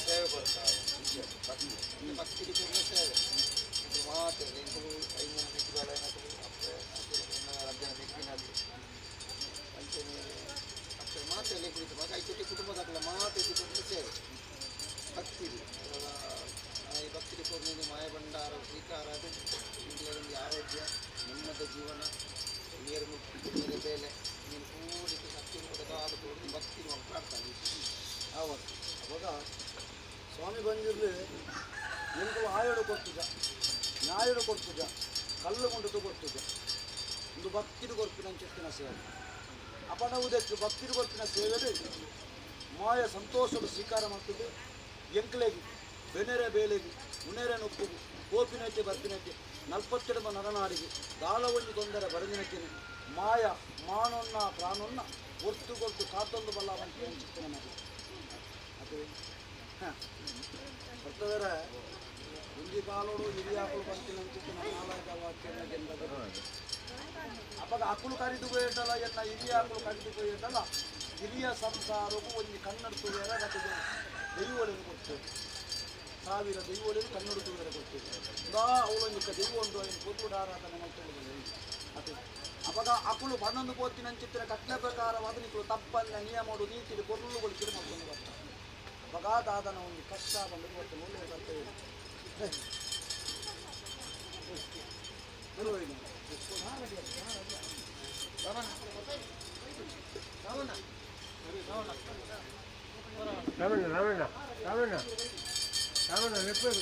ಸೇವೆ ಕೊಡ್ತಾರೆ ಭಕ್ತಿ ಸೇವೆ ಇದು ಮಾತ್ರ ಇಂದು ಐದು ಮಿಕ್ಕಿ ಅಪ್ಪೆ ರಜ್ಜನ ಮಿಕ್ಕಿನಲ್ಲಿ ಅಂಚನೆ ಅಪ್ಪೆ ಮಾತ್ರ ಕುರಿತು ಮಗ ಐಚುಟಿ ಕುಟುಂಬದಾಗಲ ಮಾತ್ರ ಇದು ಸೇವೆ ಭಕ್ತಿ ಈ ಭಕ್ತಿ ಕೊರ್ನಿಂದ ಮಾಯ ಭಂಡಾರ ಸ್ವೀಕಾರ ಅದು ಇಂಗ್ಲೆಂಡ್ ಆರೋಗ್ಯ ನೆಮ್ಮದ ಜೀವನ ನೀರು ನೀರು ಬೇಲೆ ನೀನು ಪೂರ್ತಿ ಶಕ್ತಿ ಕೊಡದಾದ ಕೊಡೋದು ಭಕ್ತಿ ಪ್ರಾರ್ಥನೆ ಆವತ್ತು ಅವಾಗ ಸ್ವಾಮಿ ಬಂದಿರಲಿ ಎಂಕುಲು ಆಯಡು ಕೊರ್ತುಜ ನ್ಯಾಯಡು ಕೊರ್ತುಜ ಕಲ್ಲು ಮುಂಡುದು ಕೊರ್ತುಜ ಒಂದು ಭಕ್ತಿಡು ಕೊರ್ಪಿನ ಅಂಚಿತ್ತಿನ ಸೇವೆ ಅಪನ ಉದಕ್ಕೆ ಭಕ್ತಿಡು ಕೊರ್ಪಿನ ಸೇವೆಡು ಮಾಯ ಸಂತೋಷಡು ಸ್ವೀಕಾರ ಮಾಡ್ತದೆ ಎಂಕ್ಲೆಗಿ ಬೆನೆರೆ ಬೇಲೆಗಿ ಉಣೆರೆ ನೊಪ್ಪುಗು ಕೋಪಿನೈತೆ ಬರ್ಪಿನೈತೆ ನಲ್ಪತ್ತೆಡುಮ ನರನಾಡಿಗೆ ದಾಳ ಒಂದು ತೊಂದರೆ ಬರದಿನಕ್ಕೆನೆ ಮಾಯ ಮಾನೊನ್ನ ಪ್ರಾಣೊನ್ನ ಒರ್ತು ಕೊರ್ತು ಕಾತೊಂದು ಬಲ್ಲ ಅಂತ ಅಂಚಿತ್ತಿನ ಮಗ ಅದು ಹಾಂ ಬರ್ತದರೆ ಒಂಜಿ ಕಾಲೋಡು ಹಿರಿಯಾಕುಲು ಬರ್ತೀನಿ ಅಂಚಿತ್ತಿನ ನಾಲಾಯಕ ವಾಕ್ಯನ ಗೆಲ್ಲದ ಅಪಗ ಅಕುಲು ಕರಿದು ಪೋಯೇಟಲ್ಲ ಎನ್ನ ಹಿರಿಯಾಕುಲು ಕರಿದು ಪೋಯೇಟಲ್ಲ ಹಿರಿಯ ಸಂಸಾರಕ್ಕೂ ಒಂಜಿ ಕನ್ನಡ ತುವೇರ ಕತೆಗೆ ದೈವೊಲೆನು ಕೊಡ್ತೇವೆ ಸಾವಿರ ದೈವೊಲೆನು ಕನ್ನಡ ತುವೇರ ಕೊಡ್ತೇವೆ ದಾ ಅವಳೊಂಜಿ ದೈವ ಉಂಟು ಐನ್ ಪೊತುಡ ಆರಾಧನೆ ಮಲ್ತೊಂದು ಅತೆ ಅಪಗ ಅಕುಲು ಪನ್ನೊಂದು ಪೋತಿನ ಅಂಚಿತ್ತಿನ ಕಟ್ಲೆ ಪ್ರಕಾರವಾದ ನಿಕುಲು ತಪ್ಪನ್ನ ನಿಯಮೋಡು ನೀತಿಡು ಕೊರ್ಲುಗಳು ಕಿರು ಮಲ್ತೊಂದು ಬರ್ತಾರೆ ಅಪಗ ದಾದನ ಒಂದು ಕಷ್ಟ ಬಂದು ಗೊತ್ತು ಮುಳ್ಳು ಬರ್ತೇವೆ ರಾಮಣ್ಣ ರಾಮಣ್ಣ ರಾಮಣ್ಣ ರಾಮಣ್ಣ ರೆಪ್ಪೇರು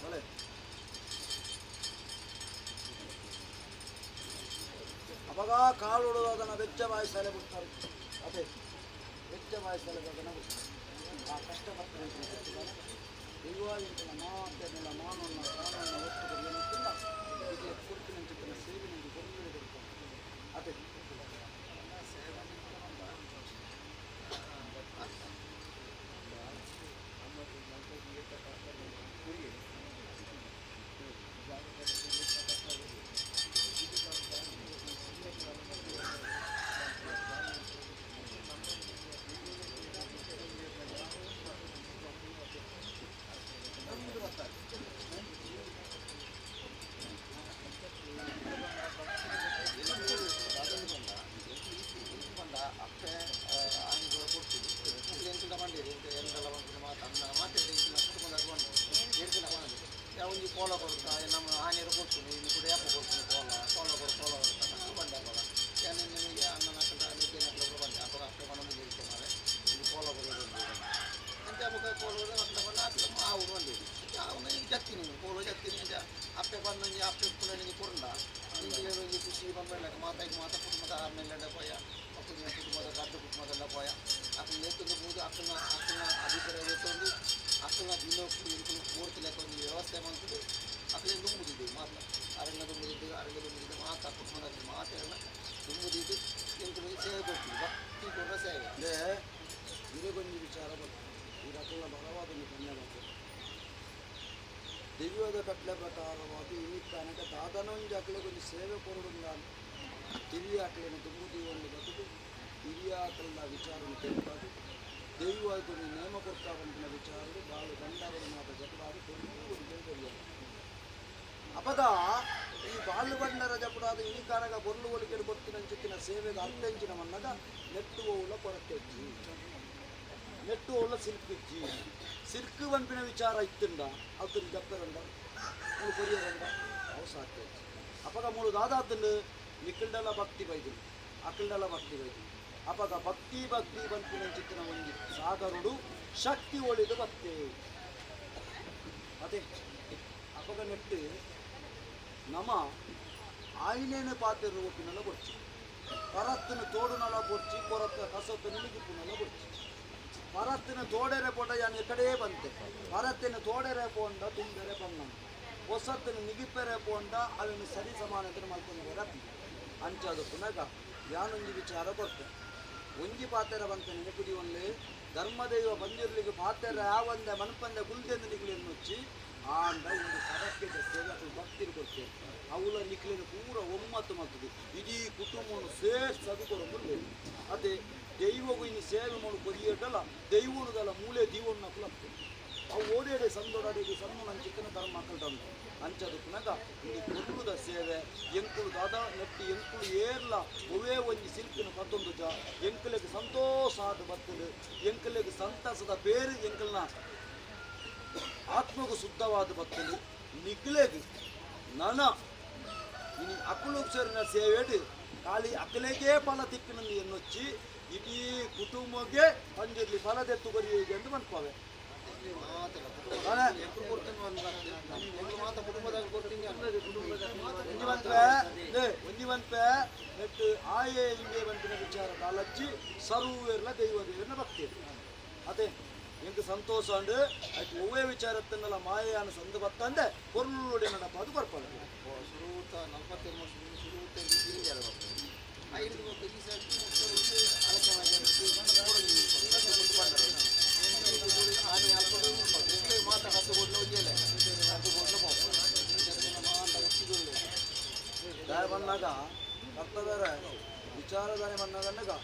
ಒಳ್ಳೆ ಅವಾಗ ಕಾಲು ಅದನ್ನು ಬೆಚ್ಚ ಬಾಯಿ ಸೆಲೆ ಬಿಡ್ತಾರೆ ಅದೇ ಬೆಚ್ಚ ಬಾಯಿ ಸೆಲೆ ಅದನ್ನು ಬಿಡ್ತಾರೆ ಆ ಕಷ್ಟ ಬರ್ತದೆ ಅಂತ ಗೊತ್ತಿಲ್ಲ. ದೈವ ಇಂತಿನ ಮಾತೆಲ್ಲ ಮಾನವನ್ನ ಪ್ರಾಣವನ್ನ ಒತ್ತು ಬರೆಯಲಿಕ್ಕಿಲ್ಲ ಇದಕ್ಕೆ ಕೊಡ್ತೀನಂಚಿತ್ತಿನ ಸೇವೆ ನಿಮಗೆ ಕೊಡಲೇ ಕೊಡ್ತಾರೆ ಅದೇ ಅಪ್ಪೆ ಆನೆಗಳು ಕೊಡ್ತೀವಿ ಎಂತೆಲ್ಲ ಬಂದಿರಿ ಎಂತೆಲ್ಲ ಬಂದು ಮಾತು ಅನ್ನ ಮಾತಾಡಿ ಕುಟುಂಬದಾಗ ಬಂದು ಹೇಳ್ತಿಲ್ಲ ಬಂದು ಒಂಜಿ ಕೋಲ ಕೊಡ್ತಾ ನಮ್ಮ ಆನೆಯರು ಕೊಡ್ತೀನಿ ಇನ್ನು ಕೂಡ ಯಾಪ ಕೊಡ್ತೀನಿ ಕೋಲ ಕೋಲ ಕೊಡು ಕೋಲ ಕೊಡ್ತಾ ನಾನು ಬಂದೆ ಅವಾಗ ನಾನು ನಿಮಗೆ ಅಣ್ಣನ ಅಕ್ಕನ ಅಕ್ಕ ಬಂದೆ ಅಪ್ಪ ಅಪ್ಪೆ ಬಂದು ಹೇಳ್ತಾರೆ ಇಲ್ಲಿ ಕೋಲ ಕೊಡೋದು ಅಂತ ಅವಾಗ ಕೋಲ ಅಕ್ಕ ಬಂದು ಅಕ್ಕ ಆವು ಬಂದಿರಿ ಅವನು ಈಗ ಜತ್ತೀನಿ ಕೋಲ ಜತ್ತೀನಿ ಅಂತ ಅಪ್ಪೆ ಬಂದು ಅಪ್ಪೆ ಕೂಡ ನಿಮಗೆ ಕೊರಂಡ ನಿಮಗೆ ಒಂಜಿ ಖುಷಿ ಬಂದ ಮಾತಾಗಿ ಮಾತಾ ಕುಟುಂಬದ ಆಮೇಲೆ ಪೋಯ ಅಪ್ಪನ ಕುಟುಂಬದ ಗಡ್ಡ ಕುಟುಂಬದಲ್ಲ ಪೋಯ ಅಕ್ಕನ ನೇತೊಂದು ಬೋದು ಅಕ್ಕನ ಅಕ್ಕನ ಅಭಿಪ್ರಾಯ ನೇತೊಂದು ಅಕ್ಕನ ದಿನಕ್ಕೂ ಇಂಕುಲು ಪೂರ್ತಿ ಲೆಕ್ಕ ಒಂದು ವ್ಯವಸ್ಥೆ ಮಾಡ್ತದೆ ಅಕ್ಕನ ದುಂಬುದಿದ್ದು ಮಾತ್ರ ಅರಣ್ಯ ದುಂಬುದಿದ್ದು ಅರಣ್ಯ ದುಂಬುದಿದ್ದು ಮಾತಾ ಕುಟುಂಬದಲ್ಲಿ ಮಾತೆಲ್ಲ ದುಂಬುದಿದ್ದು ಇಂಕುಲು ಸೇವೆ ಕೊಡ್ತೀವಿ ಭಕ್ತಿ ಕೊಡುವ ಸೇವೆ ಅಂದರೆ ಇದಕ್ಕೊಂದು ವಿಚಾರ ಬರ್ತದೆ ಈ ಅಕುಲ ಬಲವಾದ ಒಂದು ಪುಣ್ಯ ಬರ್ತದೆ ದಿವ್ಯದ ಕಟ್ಲೆ ಪ್ರಕಾರವಾದ ಈ ಕನಕ ದಾದನೊಂಜಿ ಅಕ್ಲೆಗೊಂಜಿ ಸೇವೆ ಕೊರಡುಂದ ಹಿರಿಯ ಅಕ್ಲೆನ ತುಂಬುದೀವೊಂದು ಬದುಕು ಹಿರಿಯ ಆಕಲ್ನ ವಿಚಾರವನ್ನು ಕೇಳ್ಪಾದು ದೈವ ನೇಮ ನೇಮ ಕೊಡ್ತಾ ಬಂದಿನ ವಿಚಾರಡು ಬಾಳು ಬಂಡಾರದ ಮಾತ ಜಪಡಾದು ಕೊರ್ಲು ಕೇಳ್ಕೊಳ್ಳಿ ಅಪಗ ಈ ಬಾಳು ಬಂಡರ ಜಪಡಾದ ಈ ಕಾರಗ ಕೊರ್ಲು ಒಲಿಕೆಡು ಗೊತ್ತಿನಂಚಿತ್ತಿನ ಸೇವೆಗೆ ಅರ್ಥಂಚಿನ ಮನ್ನಗ ನೆಟ್ಟುವವುಲ ಕೊರತೆಜ್ಜಿ ನೆಟ್ಟುವವುಲ ಸಿಲ್ಕಿಜ್ಜಿ ಸಿಲ್ಕ್ ಪನ್ಪಿನ ವಿಚಾರ ಇತ್ತುಂಡ ಅಲ್ತು ಜಪ್ಪರಂಡ ಮೂಳು ಕೊರಿಯರಂಡ ಅವು ಸಾಧ್ಯ ಅಪಗ ಮೂಳು ದಾದಾತಂಡು ನಿಕ್ಕಲ್ಡಲ ಭಕ್ತಿ ಬೈದು ಅಕ್ಕಲ್ಡಲ ಭಕ್ತಿ ಬೈದು ಅಪಗ ಭಕ್ತಿ ಭಕ್ತಿ ಪನ್ಪಿನ ಚಿತ್ತಿನ ಒಂಜಿ ಸಾಗರುಡು ಶಕ್ತಿ ಒಳಿದು ಬತ್ತೆ ಅದೇ ಅಪಗ ನೆಟ್ಟು ನಮ ಆಯ್ನೇನು ಪಾತೆರು ಒಪ್ಪಿನಲ್ಲ ಕೊಡ್ಚಿ ಕರತ್ತನ ತೋಡುನಲ ಕೊರ್ಚಿ ಕೊರತ್ತ ಕಸತ್ತು ನಿಲುಗಿಪ್ಪುನಲ್ಲ ಕೊಡ್ಚಿ. ಪರತ್ತಿನ ತೋಡೆರೆ ಪೋಟ ಯಾನ್ ಎಕಡೇ ಬಂತೆ ಪರತ್ತಿನ ತೋಡೆರೆ ಪೋಂಡ ತುಂಬೆರೆ ಪನ್ನ ಹೊಸತ್ತಿನ ನಿಗಿಪೆರೆ ಪೋಂಡ ಅವಿನ ಸರಿ ಸಮಾನತೆ ಮಲ್ತೊಂದು ಅಂಚಾದ ಪುನಗ ಯಾನೊಂಜಿ ವಿಚಾರ ಕೊರ್ತೆ ಒಂಜಿ ಪಾತೆರ ಬಂತೆ ನೆನಪಿಡಿ ಒನ್ಲೆ ಧರ್ಮದೈವ ಬಂದಿರ್ಲಿಗೆ ಪಾತೆರ ಯಾವಂದೆ ಮನ್ಪಂದೆ ಗುಲ್ದೆಂದು ನಿಕ್ಲೆನ್ ಮುಚ್ಚಿ ಆಂಡ ಒಂದು ಸಡಕ್ಕೆದ ಸೇವೆ ಭಕ್ತಿರು ಕೊಡ್ತೇವೆ ಅವುಲ ನಿಕ್ಲೆನ ಪೂರ ಒಮ್ಮತ್ತು ಮತ್ತದು ಇಡೀ ಕುಟುಂಬವನ್ನು ಸೇರ್ಸಿ ಅದು ಕೊರೊಂದು ಅದೇ ದೈವಗೂ ಇನ್ನು ಸೇವೆ ಮಾಡು ಕೊರಿಯಟಲ್ಲ ದೈವನುದಲ್ಲ ಮೂಲೆ ದೀವನ್ನ ಕುಲಪ್ತೆ ಅವು ಓಡೇಡೆ ಸಂದೊಡಾಡಿಗೆ ಸಣ್ಣ ನನ್ನ ಚಿಕ್ಕನ ಧರ್ಮ ಮಕ್ಕಳು ಅಂಚದು ಪುನಗ ಇಲ್ಲಿ ಕೊರ್ಲುದ ಸೇವೆ ಎಂಕುಲು ದಾದ ನೆಟ್ಟಿ ಎಂಕುಲು ಏರ್ಲ ಒವೇ ಒಂಜಿ ಸಿಲ್ಕಿನ ಪತ್ತೊಂದು ಜ ಎಂಕುಲೆಗ್ ಸಂತೋಷ ಆದ ಬತ್ತಲು ಎಂಕುಲೆಗ್ ಸಂತಸದ ಬೇರು ಎಂಕಲ್ನ ಆತ್ಮಗೂ ಶುದ್ಧವಾದ ಬತ್ತಲು ನಿಕ್ಲೆಗ್ ನನ ಇನಿ ಅಕುಲು ಸೇರಿನ ಸೇವೆಡು ಖಾಲಿ ಅಕಲೆಗೇ ಫಲ ತಿಕ್ಕಿನಂದು ಎನ್ನೊಚ್ಚಿ ಇಡೀ ಕುಟುಂಬಕ್ಕೆ ಪಂಜುರ್ಲಿ ಫಲದೆತ್ತು ಕೊರಿಯುಗೆ ಎಂದು ಮನ್ಪವೆ. ಒಂಜಿ ಬಂತ್ವೆ ನೆಟ್ಟು ಆಯೆ ಇಂಬೆ ಬಂತಿನ ವಿಚಾರ ಕಾಲಚ್ಚಿ ಸರ್ವೇರ್ಲ ದೈವ ದೇವರನ್ನ ಭಕ್ತಿ ಅದೇ ಎಂಕ್ ಸಂತೋಷ ಅಂಡ್ ಆಯ್ತು ಒವ್ವೇ ವಿಚಾರತ್ತನ್ನೆಲ್ಲ ಮಾಯೆಯಾನ ಸಂದು ಬತ್ತಂದೆ ಕೊರ್ಲುಡೆ ನಡಪ ಅದು ಕೊರ್ಪಲ್ಲ. ಸುರೂತ 47 ವರ್ಷ ಸುರೂತ ಐದು ಈ ಸರ್ತಿ ಮಾತ 10 ಕೋಟ್ಲ ಒಂಜೇಲೆ 10 ಕೋಟ್ಲ ದಾಯ ಬಂದಾಗ ಕರ್ತವ್ಯರ ವಿಚಾರಧಾರೆ ಬಂದಾಗ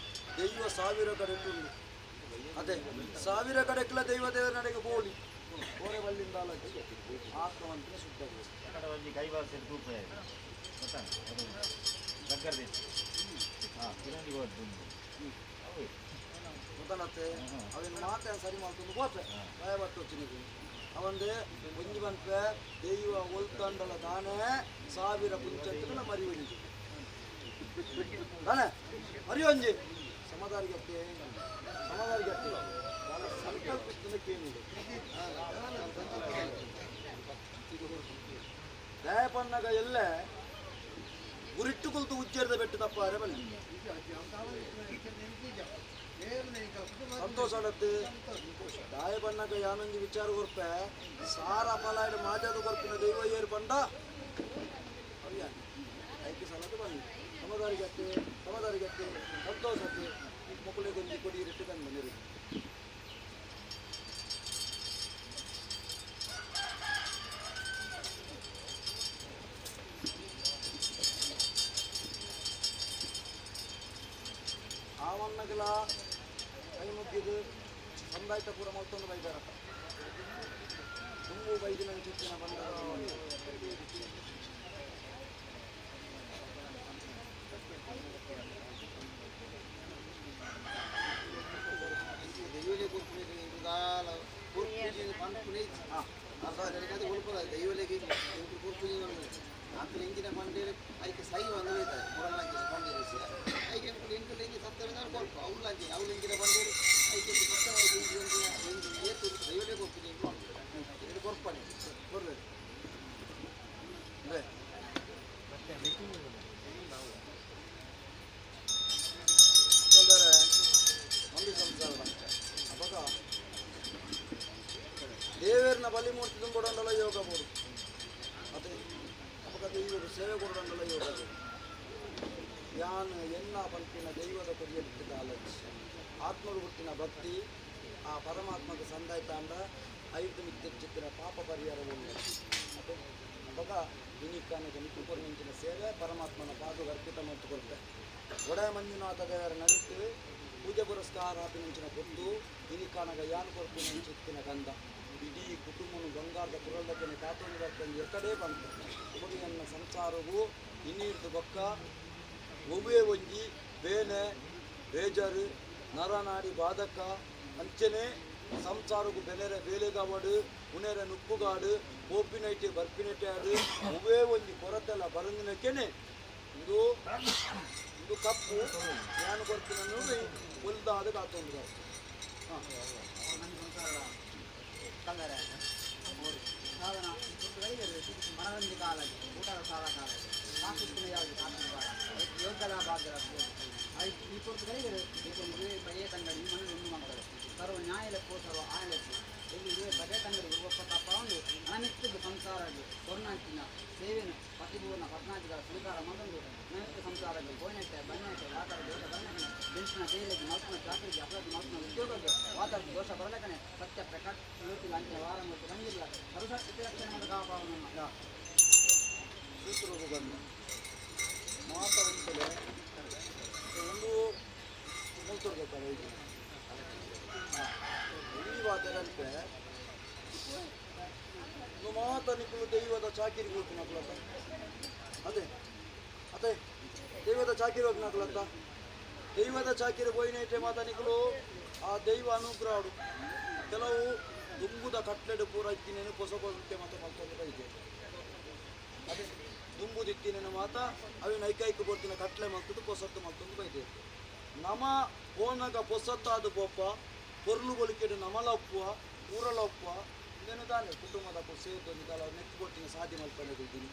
ದೈವ 1000 ಕಡೆ ಉಂಟು ಅದೇ 1000 ಕಡೆಕ್ಲ ದೈವ ದೇವರ ನಡೆಗೆ ಬೋಳಿ ಕೋರೆ ಬಲ್ಲಿಂದ ಆತ್ಮವಂತನ ಶುದ್ಧ ಒಂಜಿ ಕೈಬಾಸೆ ತೂಪ ಗೊತ್ತಾ ಅದು దగ్గర ಹಾಂ ಕಿರಂಡಿ ಹೋದ್ದು ಅವು ಗೊತ್ತನತ್ತೆ ಅವಿನ ಮಾತೆ ಸರಿ ಮಾಡ್ಕೊಂಡು ಹೋಪೆ ಭಯ ಬರ್ತೊಚ್ಚಿನಿಗೆ ಅವಂದೆ ಒಂಜಿ ಬಂಪೆ ದೈವ ಒಲ್ತಂಡಲ ದಾನೆ 1000 ಪುಂಚತ್ತುಗಳ ಮರಿ ಒಂಜಿ ದಾನೆ ಮರಿ ಒಂಜಿ ಸಮದಾರಿಗೆ ಸಮದಾರಿಗೆ ಸಂಕಲ್ಪ ಕೇಳಿದೆ ದಯಪನ್ನಗ ಎಲ್ಲೆ ಗುರಿಟ್ಟು ಕುಲ್ತು ಉಜ್ಜೇರದ ಬೆಟ್ಟು ತಪ್ಪಾರೆ ಬಲ್ಲಿ ಸಂತೋಷ ಆಡತ್ತೆ ದಾಯ ಬಣ್ಣಗ ಯಾನೊಂಜಿ ವಿಚಾರ ಕೊರ್ಪೆ ಸಾರ ಫಲ ಮಾಜಾದ ಕೊರ್ಪಿನ ದೈವ ಏರು ಬಂಡ ಐಕೆ ಸಲದ ಬನ್ನಿ ಸಮದಾರಿಗೆ ಅತ್ತೆ ಸಮದಾರಿಗೆ ಅತ್ತೆ ಸಂತೋಷ ಅತ್ತೆ ಮಕ್ಕಳಿಗೆ ಒಂಜಿ ಕೊಡಿ ರೆಟ್ಟು ತಂದು ಬಂದಿರಿ. ಆವನ್ನಗಲ ಕೈ ಮುಗ್ಗಿದು ಸಂದಾಯ್ತ ಪೂರ ಮಲ್ತೊಂದು ಬೈದಾರಪ್ಪ ತುಂಬು ಬೈದಿನ ಚಿತ್ತಿನ ಬಂದ ದೈವಲೆ ಕೊರ್ಪುನೆ ಕೊರ್ಪುಜಿ ಪನ್ಪುನೆ ದೈವಲೆಗೆ ಕೊರ್ಪುಜಿ ಆತನ ಇಂಚಿನ ಪಂಡೇರು ಐಕೆ ಸೈ ಒಂದು ಮುರಲ್ಲಂಚಿ ಪಂಡೇರು ಐಕೆ ಎಂಕುಲು ಎಂಕಿ ಸತ್ತರೆ ಕೊರ್ಪು ಅವ್ಲಂಚಿ ಅವ್ಲು ಇಂಚಿನ ಪಂಡೇರು ಐಕೆ ಸತ್ತರೆ ಏತು ದೈವಲೆ ಕೊರ್ಪುಜಿ ಎರಡು ಕೊರ್ಪಣೆ ಕೊರ್ಬೇಕು ಅವಾಗ ದೇವೇರ್ನ ಬಲಿಮೂರ್ತಿ ತುಂಬಿಡಂಡಲ ಯೋಗ ಬೋಡು ಅದೇ ಅಪಗ ದೈವದ ಸೇವೆ ಕೊಡಂಡಲ ಯೋಗ ಬೋಡು ಯಾನ್ ಎನ್ನ ಪನ್ಪಿನ ದೈವದ ಕೊರಿಯಲಿಕ್ಕೆ ಆಲೋಚನೆ ಆತ್ಮರು ಹುಟ್ಟಿನ ಭಕ್ತಿ ಆ ಪರಮಾತ್ಮದ ಸಂದಾಯ ತಾಂಡ ಐದು ಮಿತ್ತಿನ ಪಾಪ ಪರಿಹಾರ ಉಂಡು ಅದೇ ಅಪಗ ಇನಿಕ್ಕಾನಗ ನಿಕ್ಕು ಕೊರ್ನಿಂಚಿನ ಸೇವೆ ಪರಮಾತ್ಮನ ಪಾದ ಅರ್ಪಿತ ಮತ್ತು ಕೊರ್ಪೆ ಒಡೆಯ ಮಂಜುನಾಥ ದೇವರ ನಡುಟ್ಟು ಪೂಜೆ ಪುರಸ್ಕಾರ ಆಪಿನಂಚಿನ ಕೊತ್ತು ಇನಿಕ್ಕಾನಗ ಯಾನ್ ಕೊರ್ಪಿನಂಚಿತ್ತಿನ ಗಂಧ ಇಡೀ ಕುಟುಂಬನು ಬಂಗಾರದ ಕುರಲ್ದಕ್ಕೆ ಕಾತೊಂದು ಬರ್ತಂದು ಎಕ್ಕಡೇ ಬಂತು ಹುಡುಗನ್ನ ಸಂಸಾರವು ಇನ್ನೀರ್ದು ಬೊಕ್ಕ ಒವ್ವೇ ಒಂಜಿ ಬೇನೆ ಬೇಜಾರು ನರನಾಡಿ ಬಾಧಕ ಅಂಚನೆ ಸಂಸಾರಗು ಬೆನೆರೆ ಬೇಲೆಗಾವಡು ಉನೆರೆ ನುಪ್ಪುಗಾಡು ಪೋಪಿನೈಟೆ ಬರ್ಪಿನೈಟೆ ಆಡು ಒವ್ವೇ ಒಂಜಿ ಕೊರತೆಲ್ಲ ಬರಂದಿನಕ್ಕೆನೆ ಇದು ಇದು ಕಪ್ಪು ಯಾನು ಕೊರ್ಪಿನ ನೋಡಿ ಒಲ್ದಾದ ಕಾತೊಂದು ಹಾಂ ಸಾಧನ ಮನರಂಜಿ ಕಾಲ ಊಟದ ಸಾಲ ಕಾಲ ಕಾಸುತ್ತಿನ ಯಾವುದು ಕಾಸಿನ ಕಾಲ ಯೋಗದ ಭಾಗ್ಯ ಈ ಪೊರ್ತುಗಳಿಗೆ ಬಯ್ಯ ತಂಗಡಿ ಮನೆ ಒಂದು ಮಾಡ್ತಾರೆ. ಸರ್ವ ನ್ಯಾಯಲೆಪ್ಪು ಸರ್ವ ಆಯಲೆಪ್ಪು ಇಲ್ಲಿ ಇರುವೆ ಬಗೆ ತಂಗಡಿ ಗುರುವಪ್ಪ ಕಾಪಾಡೊಂದು ಅನಮಿತ್ತಿಗೆ ಸಂಸಾರಗೆ ಕೊರ್ನಾಂಚಿನ ಸೇವೆನು ಪತಿಪೂರ್ಣ ಪದ್ನಾಚಿಗಳ ಸ್ವೀಕಾರ ಮತ್ತೊಂದು ನಮಿತ್ತ ಸಂಸಾರಕ್ಕೆ ಗೋನೆಟ್ಟೆ ಬನ್ನೆಟ್ಟೆ ವಾತಾರ ದೋಷ ಬರಲಕನೆ ಬೆಂಚಿನ ಬೇಲೆಗೆ ಮಲ್ಪನ ಚಾಕರಿಗೆ ಅಪರಾಧ ಮಲ್ಪನ ಉದ್ಯೋಗಕ್ಕೆ ವಾತಾರ ದೋಷ ಬರಲಕನೆ ಸತ್ಯ ಪ್ರಕಾಶ ಅಂಚಿನ ವಾರ ಮತ್ತು ಬಂದಿಲ್ಲ ಸರ್ವಶಕ್ತಿ ರಕ್ಷಣೆ ಮತ್ತು ಕಾಪಾಡೋಣ. ಸೂತ್ರರು ಬಂದ ಮಾತ ಒಂದ್ಸಲ ಒಂದು ಮುಲ್ತೊಡ್ಬೇಕಾರೆ ಈಗ ಈ ವಾತೆರಂತೆ ಮಾತ ನಿಕ್ಕಲು ದೈವದ ಚಾಕಿರಿ ಹೋಗ್ನಕ್ಲತ್ತ. ಅದೇ ಅದೇ ದೈವದ ಚಾಕಿರಿ ಹೋಗ್ನಕ್ಲತ್ತ. ದೈವದ ಚಾಕಿರಿ ಪೋಯಿನೈಟೆ ಮಾತ ನಿಕ್ಕಲು ಆ ದೈವ ಅನುಗ್ರಹ. ಕೆಲವು ದುಂಬುದ ಕಟ್ಲೆಡ್ ಪೂರ ಇತ್ತಿನೇನು ಪೊಸ ಪೊಸಕ್ಕೆ ಮಾತ ಮಲ್ತೊಂದು ಬೈದೆ. ಅದೇ ದುಂಬುದಿತ್ತಿನ ಮಾತ ಅವಿನ ಐಕೈಕ ಕೊಡ್ತಿನ ಕಟ್ಲೆ ಮಲ್ತದ್ದು ಪೊಸತ್ತು ಮಲ್ತೊಂದು ಬೈದೆ. ನಮ ಪೋನಗ ಪೊಸತ್ತಾದ ಪೋಪ ಪೊರ್ಲು ಬೊಲಿಕೆಡು ನಮಲ ಒಪ್ಪುವ ಊರಲ ಒಪ್ಪುವ ಇಂದೇನು ತಾನೆ ಕುಟುಂಬದ ಸೇರ್ದು ನಿಕಲ ನೆಕ್ಕು ಕೊಡ್ತಿನ ಸಾಧ್ಯ ಮಲ್ಪಂಡಿದ್ದೀನಿ.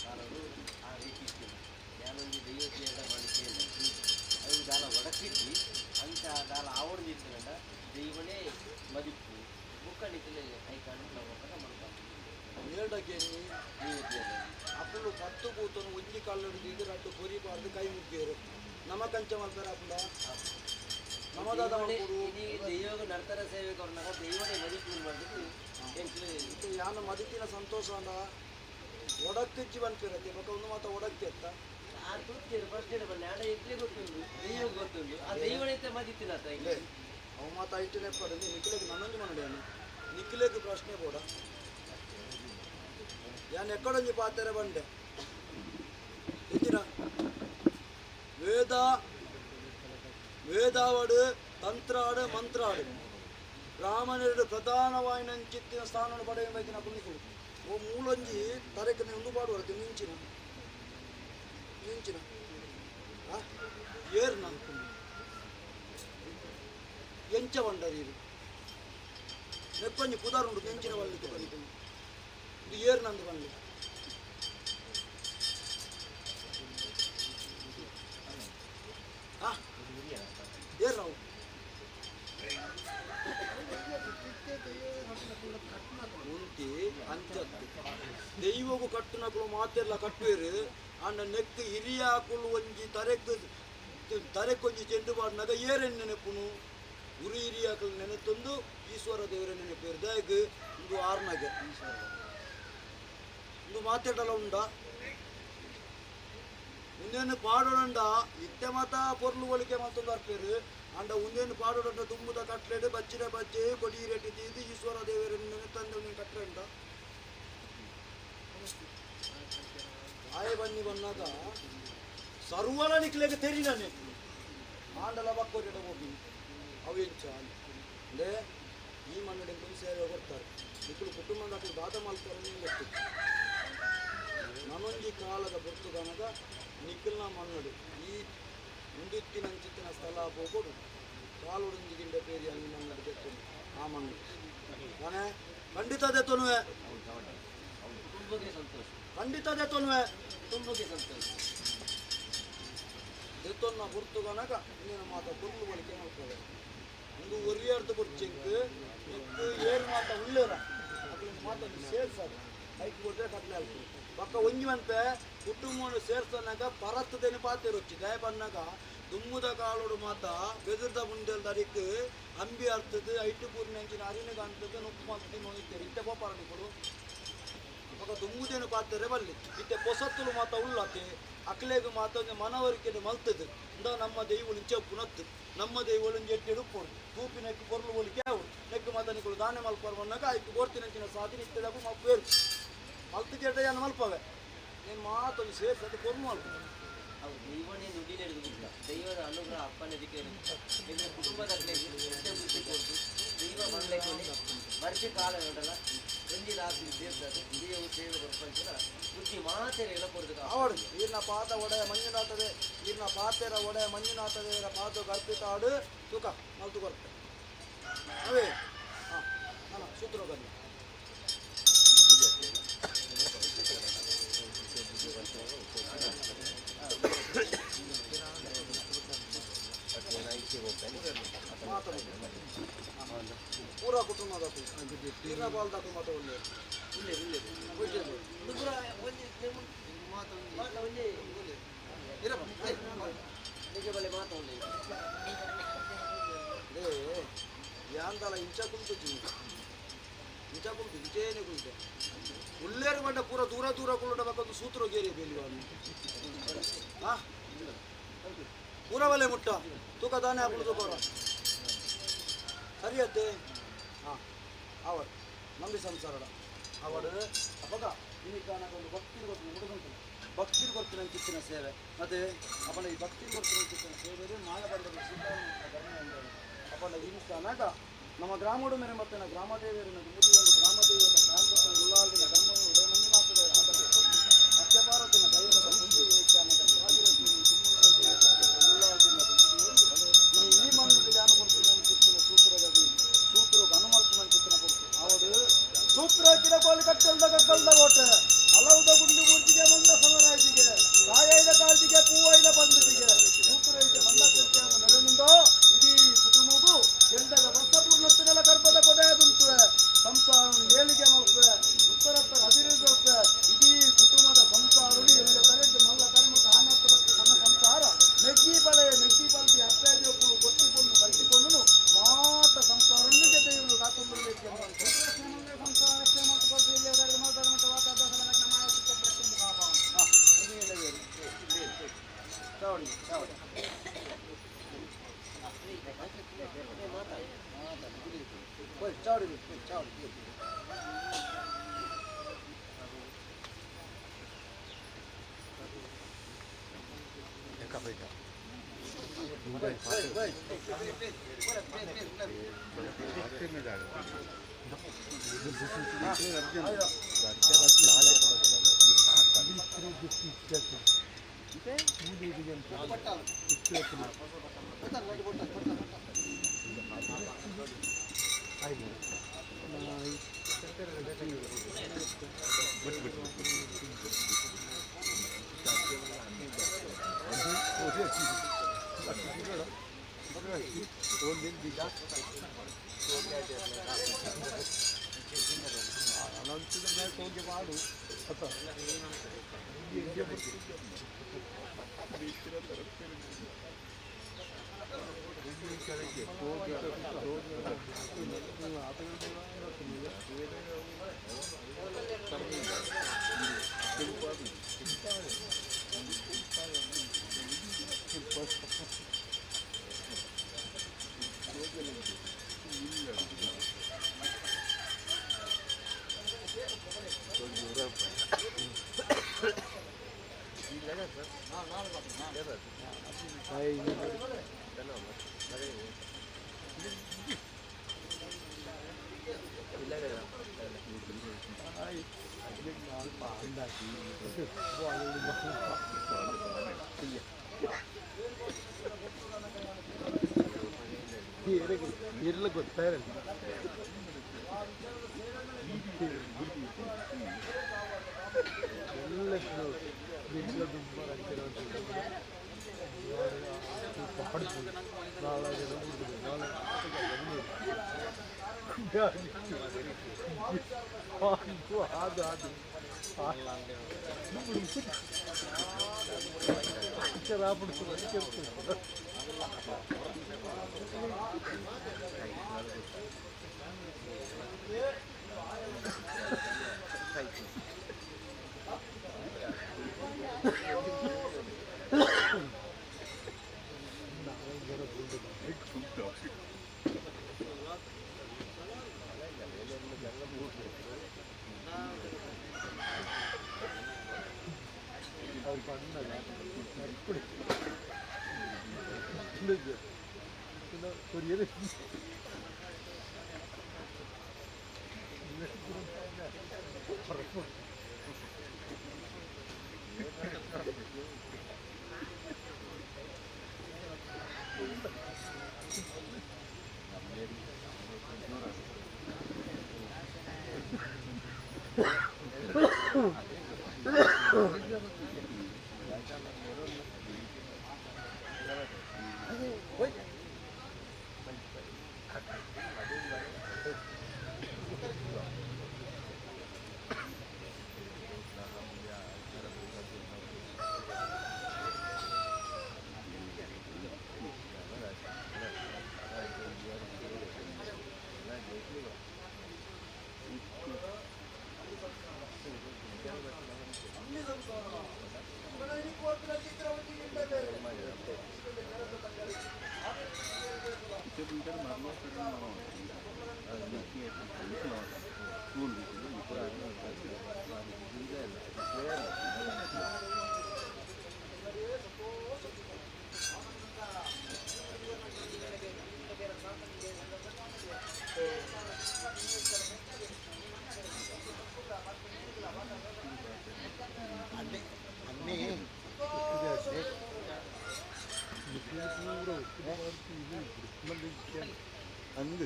ಕಾಲರು ಆ ರೀತಿ ಇತ್ತು. ಯಾನೊಂಜಿ ದೈವತೆ ಮನುಷ್ಯ ಅವು ದಾಲ ಒಡಕಿದ್ದಿ ಅಂಚ ದಾಲ ಆವೊಂದಿತ್ತಿನಂಡ ದೈವನೇ ಮದಿಪ್ಪು ಬುಕ್ಕ ನಿಕಲೆ ಐಕಾಂಡ್ ನಾವು ಮಲ್ಪ. ಏಳಕ್ಕೆ ಅಪ್ಪಲು ಪತ್ತು ಕೂತನು ಒಂಜಿ ಕಲ್ಲುಡು ದೀದ್ ರಡ್ಡು ಪೊರಿ ಪಾಡ್ದು ಕೈ ಮುಗ್ಗಿಯರು. ನಮ ಕಂಚ ಮಲ್ಪೆರ ಅಪ್ಪುಂಡ ನಮದಾದ ಮಲ್ಪೊಡು. ಇಡೀ ದೈವಗ ನರ್ತನ ಸೇವೆ ಕೊರ್ನಗ ದೈವನೇ ಮದಿಪ್ಪು ಮಾಡಿದ್ದು ಎಂಕ್ಲು. ಇತ್ತೆ ಯಾನ ಮದಿತಿನ ಸಂತೋಷ ಅಂಡ ಒಡಕ್ಕಿಜ್ಜಿ ಪನ್ಪಿರತ್ತೆ ಬೊಕ ಒಂದು ಮಾತ ಒಡಕ್ತಿ ಅತ್ತ. ಆ ತೂತಿಯರು ಫಸ್ಟ್ ಬನ್ನಿ ಆಂಡ ಎಂಕ್ಲೆ ಗೊತ್ತುಂಡು, ದೈವಗ್ ಗೊತ್ತುಂಡು, ಆ ದೈವನೇ ಮದಿತ್ತಿನ ಅತ್ತ ಎಂಕ್ಲೆ. ಅವು ಮಾತ ಐಟನೆ ಪಡಂದು ನಿಕ್ಲೆಗ್ ನನೊಂಜಿ ಮನಡೇನು ನಿಕ್ಲೆಗ್ ಪ್ರಶ್ನೆ ಬೋಡ. ಯಾನ್ ಎಕ್ಕಡೊಂಜಿ ಪಾತೆರ ಬಂಡೆ ಎಂಚಿನ ವೇದ ವೇದಾವಡು ತಂತ್ರಾಡು ಮಂತ್ರಾಡು ಬ್ರಾಹ್ಮಣರು ಪ್ರಧಾನವಾಯಿನಂಚಿತ್ತಿನ ಸ್ಥಾನವನ್ನು ಪಡೆಯಬೇಕಿನ ಕುಣಿಕುಲು ಓ ಮೂಲೊಂಜಿ ತರೆಕನೆ ಒಂದು ಪಾಡುವರತ್ತೆ ನಿಂಚಿನ ನಿಂಚಿನ ಆ ಏರ್ನ ಎಂಚ ಬಂಡರೀರು ನೆಕ್ಕೊಂಜಿ ಪುದಾರುಂಡು ನೆಂಚಿನ ಬಲ್ಲಿತ್ತು ಕಲಿತು ಇದು ಏರ್ ನಂದು ಬಲ್ಲಿ. ಆ ಏರ್ ನಾವು ಉಂತಿ ಅಂಚತ್ತು ದೈವಗು ಕಟ್ಟುನಕುಲು ಮಾತೆಲ್ಲ ಕಟ್ಟುವೆರು. ಅಂಡ ನೆಕ್ ಹಿರಿಯಾಕುಲು ಒಂಜಿ ತರೆಕ್ ತರೆಕೊಂಜಿ ಚೆಂಡು ಪಾಡ್ನಾಗ ಏರೆನ್ ನೆನಪುನು ಗುರು ಹಿರಿಯಾಕುಲು ನೆನೆತೊಂದು ಈಶ್ವರ ದೇವರ ನೆನಪೇರು ದಾಯಗ್ ಉಂದು ಆರ್ನಗೆ ಉಂದು ಮಾತೆಡಲ ಉಂಡ ಉಂದೇನು ಪಾಡೋಡಂಡ ಇತ್ತೆ ಮಾತ ಪೊರ್ಲು ಒಲಿಕೆ ಮಲ್ತೊಂದು ಬರ್ಪೇರು. ಅಂಡ ಉಂದೇನು ಪಾಡೋಡಂಡ ತುಂಬುದ ಕಟ್ಲೆಡ್ ಬಚ್ಚಿರ ಬಚ್ಚೆ ಕೊಡಿ ರೇಟಿ ತೀದು ಈಶ್ವರ ದೇವರ ನೆನೆತಂದು ನೀನು ಕಟ್ಲೆಂಡ ಆಯೆ ಬನ್ನಿ ಬನ್ನಾಗ ಸರ್ವಲ ನಿಕ್ಲೆಗ್ ತೆರಿನನೆ ಆಂಡಲ ಬಕ್ಕೋರಿಡ ಹೋಗಿ ಅವು ಎಂಚ ಅಂದ್ರೆ ಈ ಮಣ್ಣು ಸೇವೆ ಕೊಡ್ತಾರೆ ನಿಕ್ಕಲು ಕುಟುಂಬದ ದಾದ ಮಲ್ತಾರೆ ನಿಂಗೆ ಗೊತ್ತು. ನನೊಂಜಿ ಕಾಲದ ಬೊರ್ತುಗನಗ ನಿಕ್ಕಲ್ನ ಮಣ್ಣುಡು ಈ ಉಂದಿತ್ತಿನಂಚಿತ್ತಿನ ಸ್ಥಳ ಪೋಕೊಡು ಕಾಲುಡೊಂಜಿ ಗಿಂಡ ಪೇರಿ ಅಲ್ಲಿ ಮಣ್ಣು ದೆತ್ತೊನು ಆ ಮಣ್ಣು ನಾನೇ ಖಂಡಿತ ದೆತ್ತೊನುವೆ. ಕುಟುಂಬಕ್ಕೆ ಸಂತೋಷ. ಖಂಡಿತ ದೆತ್ತೊನುವೆ. ಕುಟುಂಬಕ್ಕೆ ಸಂತೋಷ. ದೆತ್ತೊನ್ನ ಗುರ್ತುಗನಗ ಇನ್ನೇನು ಮಾತ ಪೊರ್ಲು ಬಳಿಕೆ ಮಲ್ಪವೆ ಒಂದು ಒರಿಯರ್ದು ಬೊರ್ಚೆಂಕ್ ನೆಕ್ಕ್ ಏರ್ ಮಾತ ಉಳ್ಳೇರ ಅಕ್ಲೆನ್ ಮಾತ ಸೇರ್ಸದು ಐಕ್ ಕೊಟ್ರೆ ಕಟ್ಲೆ ಆಲ್ಪು ಬೊಕ್ಕ ಒಂಜಿ ಮನ್ಪೆ ಕುಟುಂಬನು ಸೇರ್ಸನಾಗ ಪರತ್ತದೇನು ಪಾತೆರೊಚ್ಚಿ ದಾಯ ಪನ್ನಾಗ ದುಮ್ಮುದ ಕಾಲೋಡು ಮಾತ ಬೆದುರ್ದ ಮುಂದೆಲ್ ದರಿಕ್ ಅಂಬಿ ಅರ್ತದ ಐಟು ಪೂರ್ಣಂಚಿನ ಅರಿನ ಕಾಣ್ತದ ನುಪ್ಪು ಮಾತ ತಿನ್ನೊಂದಿತ್ತೇರು ಇತ್ತೆ ಪೋಪಾರ ನಿಕುಲು. ಬೊಕ ದುಮ್ಮುದೇನು ಪಾತೆರೆ ಬಲ್ಲಿ ಇತ್ತೆ ಪೊಸತ್ತುಲು ಮಾತ ಉಳ್ಳತೆ ಅಕ್ಲೆಗ್ ಮಾತ ಒಂಜಿ ಮನವರಿಕೆಡ್ ಮಲ್ತದು ಇಂದ ನಮ್ಮ ದೈವಳು ಇಂಚ ಉಪ್ಪುನತ್ತು ನಮ್ಮ ದೈವಳು ಇಂಚ ಎಡ್ಡೆ ಉಪ್ಪೊಡು ತೂಪಿನೆಕ್ಕ್ ಪೊರ್ಲು ಒಲಿಕೆ ಆವು ನೆಕ್ಕ್ ಮಾತ ನಿಕುಲು ದಾನೆ ಮಲ್ಪರ ಪನ್ನಗ ಐಕ್ ಬೋರ್ತಿನಂಚಿನ ಸಾಧನೆ ಇತ್ತೆದಕು ಮಲ್ಪುವೆರ್ ಮಲ್ತ್ ಜಡ್ಡ ಯಾನ್ ಮಲ್ಪವೆ ನೀನು ಮಾತೊಂಜಿ ಸೇರ್ಸದು ಪೊರ್ಲು ಮಲ್ಪು. ಅವು ದೈವನೇ ನುಡಿಲೆಡ್ದು ಬುಕ್ಕ ದೈವದ ಅನುಗ್ರಹ ಅಪ್ಪನೇ ದಿಕ್ಕಿನ ಎಂದ್ರೆ ಕುಟುಂಬದ ಎಡ್ಡೆ ಬುದ್ಧಿ ಕೊರ್ದು ದೈವ ಮಲ್ಲೆಕೊನೆ ಬರ್ಪಿ ಕಾಲ ಉಂಡಲ ಒಂಜಿ ರಾತ್ರಿ ಸೇರ್ತದೆ ದೈವ ಸೇವೆ ಕೊರ್ಪಂಚಿನ ಬುದ್ಧಿ ಮಾತೆರೆಲ ಕೊರ್ದು. ಆವಡ್ ಈರ್ನ ಪಾತ ಒಡೆಯ ಮಂಜುನಾಥದೆ ಈರ್ನ ಪಾತೆರ ಒಡೆಯ ಮಂಜುನಾಥ ದೇವರ ಪಾದ ಕಲ್ಪಿತ ಆಡು ತೂಕ ಮಲ್ತು ಕೊರ್ಪೆ ಅವೇ ಹಾಂ ಅಲ್ಲ ಸೂತ್ರ ಬನ್ನಿ. ಮಾತ ಪೂರಾ ಕುಟುಂಬದ ತೀರ್ನ ಬಾಲ್ದಾಕು ಮಾತ ಒಳ್ಳೆ ಇಲ್ಲೇ ಇಲ್ಲೇ ಯಾಂದಲ ಇಂಚ ಕುಂತು ಇಂಚ ಕುಂತು ಇಂಚೇನೆ ಕುಂತೆ ಉಳ್ಳೇರು ಮಂಡ ಪೂರ ದೂರ ದೂರ ಕುಳ್ಳಡ ಬೇಕೊಂದು ಸೂತ್ರ ಗೇರಿ ಬೇಲಿವಾನು ಹಾ ಪೂರ ಬಲೆ ಮುಟ್ಟ ತೂಕ ದಾನೆ ಹಾಕೊಂಡು ತೂಕೋರ ಸರಿಯತ್ತೆ ಹಾಂ ಅವಳು ನಂಬಿ ಸಂಸಾರಡ ಅವಳು ಅಪಗ ಒಂದು ಭಕ್ತಿ ಗೊತ್ತು ಹುಡುಗಂತ ಭಕ್ತಿ ಕೊಡ್ತೀನಿ ಕಿತ್ತಿನ ಸೇವೆ ಮತ್ತೆ ಅವನ ಈ ಭಕ್ತಿ ಕೊಡ್ತೀನಿ ಕಿತ್ತಿನ ಸೇವೆ ಮಾಯ ಬಂದ ಅಪ್ಪನ ಇನಿಸ್ತಾನಾಗ ನಮ್ಮ ಗ್ರಾಮಡು ಮೇರೆ ಮತ್ತೆ ಗ್ರಾಮದೇವಿಯರನ್ನು ಒಂದು ಗ್ರಾಮದೇವಿಯ ಕಾಂತದ ಉಳ್ಳಾಲ್ದಿನ ಧರ್ಮವು ಉದಯ ಮಂಜುನಾಥದ ಅಕ್ಷಪಾರತಿನ ದೈವದ ಮುಂದೆ ಇನಿಸ್ತಾನಾಗ ಉಳ್ಳಾಲ್ದಿನ ಈ ಮಣ್ಣು ಯಾನು ಕೊಡ್ತೀನಿ ಕಿತ್ತಿನ ಸೂತ್ರದ ಸೂತ್ರ ಹನುಮಲ್ತನ ಕಿತ್ತಿನ ಕೊಡ್ತು ಅವಡು ಸೂತ್ರ ಕಿರಕೋಲಿ ಕಟ್ಟಲ್ದ ಕಕ್ಕಲ್ದ ಕೋಟೆ ಹಲವುದ ಗುಂಡು ಬೂರ್ಜಿಗೆ ಮಂದ ಸಮರಾಜಿಗೆ ಕಾಯೈದ ಕಾಲ್ಜಿಗೆ ಪೂವೈದ ಬಂದಿಗೆ ಸೂತ್ರ ಮಂದ ನೆರಳಿಂದ ಇಡೀ ಕುಟುಂಬವು ಎಂದದ ವರ್ಷಪೂರ್ಣತ್ತಿನೆಲ್ಲ ಗರ್ಭದ ಕೊಡೆಯದುಂಟುವೆ ಸಂಸಾರ ಏಳಿಗೆ ಮಲ್ಪೆ ಉತ್ತರತ್ತರ ಅಭಿವೃದ್ಧಿ ಮಲ್ಪೆ ಇಡೀ ಕುಟುಂಬದ ಸಂಸಾರ ಎಲ್ಲ ತಲೆದ್ದು ಮಲ್ಲ ತಲೆಮುಖ ಆನತ್ತು ಮತ್ತು ತನ್ನ ಸಂಸಾರ ಮೆಗ್ಗಿ ಬಳೆ ಮೆಗ್ಗಿ ಬಲ್ತಿ ಅಪ್ಪೇಜೋಪುಳು ಕೊಟ್ಟಿಕೊಂಡು ಕಲ್ತಿಕೊಂಡು ಮಾತ ಸಂಸಾರ ಜೊತೆ ಕಾತೊಂದು ಚಾವಡಿ ಚಾವಡಿ ಚಾವಡಿ ಚಾವಡಿ. ಇರ್ಲ ಗೊತ್ತಾಯಿರಲ್ಲ. ಎಲ್ಲ ಅದು ಅದು ಅವ್ರು ಬಣ್ಣದ ಕೊರಿಯರ್. ಅಂದು ಅಂದು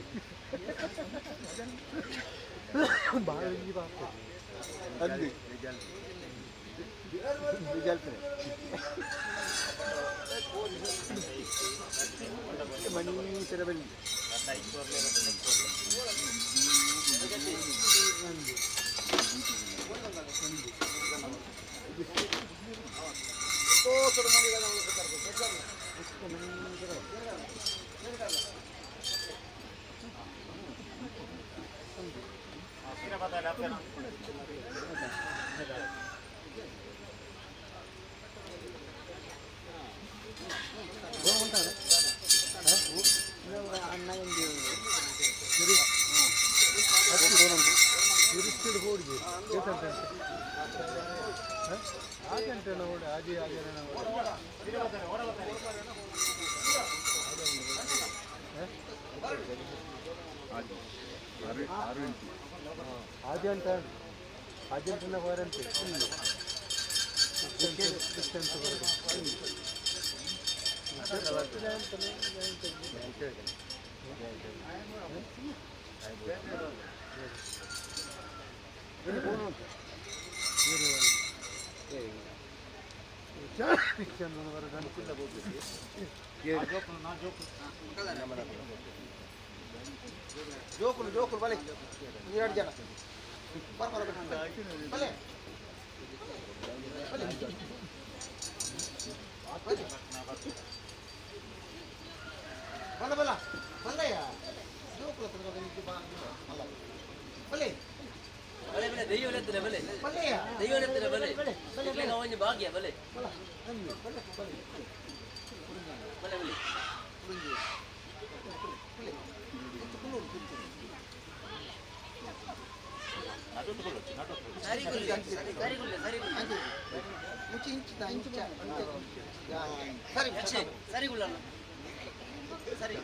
ಮನೀಸರ ಬಲ್ಲಿ. ಜೋಕುಲು ಜೋಕುಲು ಬಲೆ ಎರಡು ಜನ ಬರ್ ಬರ ಬಲೆ ಬಲೆ ಬಲ ಬಲ ಬಲ್ಲಯ್ಯ ಜೋಕುಲು ಹತ್ರ ಬಲ್ಲ ಬಲೆ ಬಲೆ ಬಲೆ ದೈವನೆತ್ತಿನ ಬಲೆ. ಬಲ್ಲೆಯ. ದೈವನೆತ್ತಿನ ಬಲೆ. ಇಕ್ಲೆಗ್ ಅವೊಂಜಿ ಭಾಗ್ಯ ಬಲೆ. ಬಲ ಬಲೆ ಬಲೆ. ಬಲೆ ಬಲೆ. ಸರಿ ಗುಲ್ಲೆ ಸರಿ ಗುಲ್ಲೆ ಸರಿ ಗುಲ್ಲೆ. ಮುಂಚೆ ಇಂಚಿನ ಇಂಚ ಸರಿ. ಯಕ್ಷೆ ಸರಿ ಗುಲ್ಲಣ್ಣ ಸರಿ.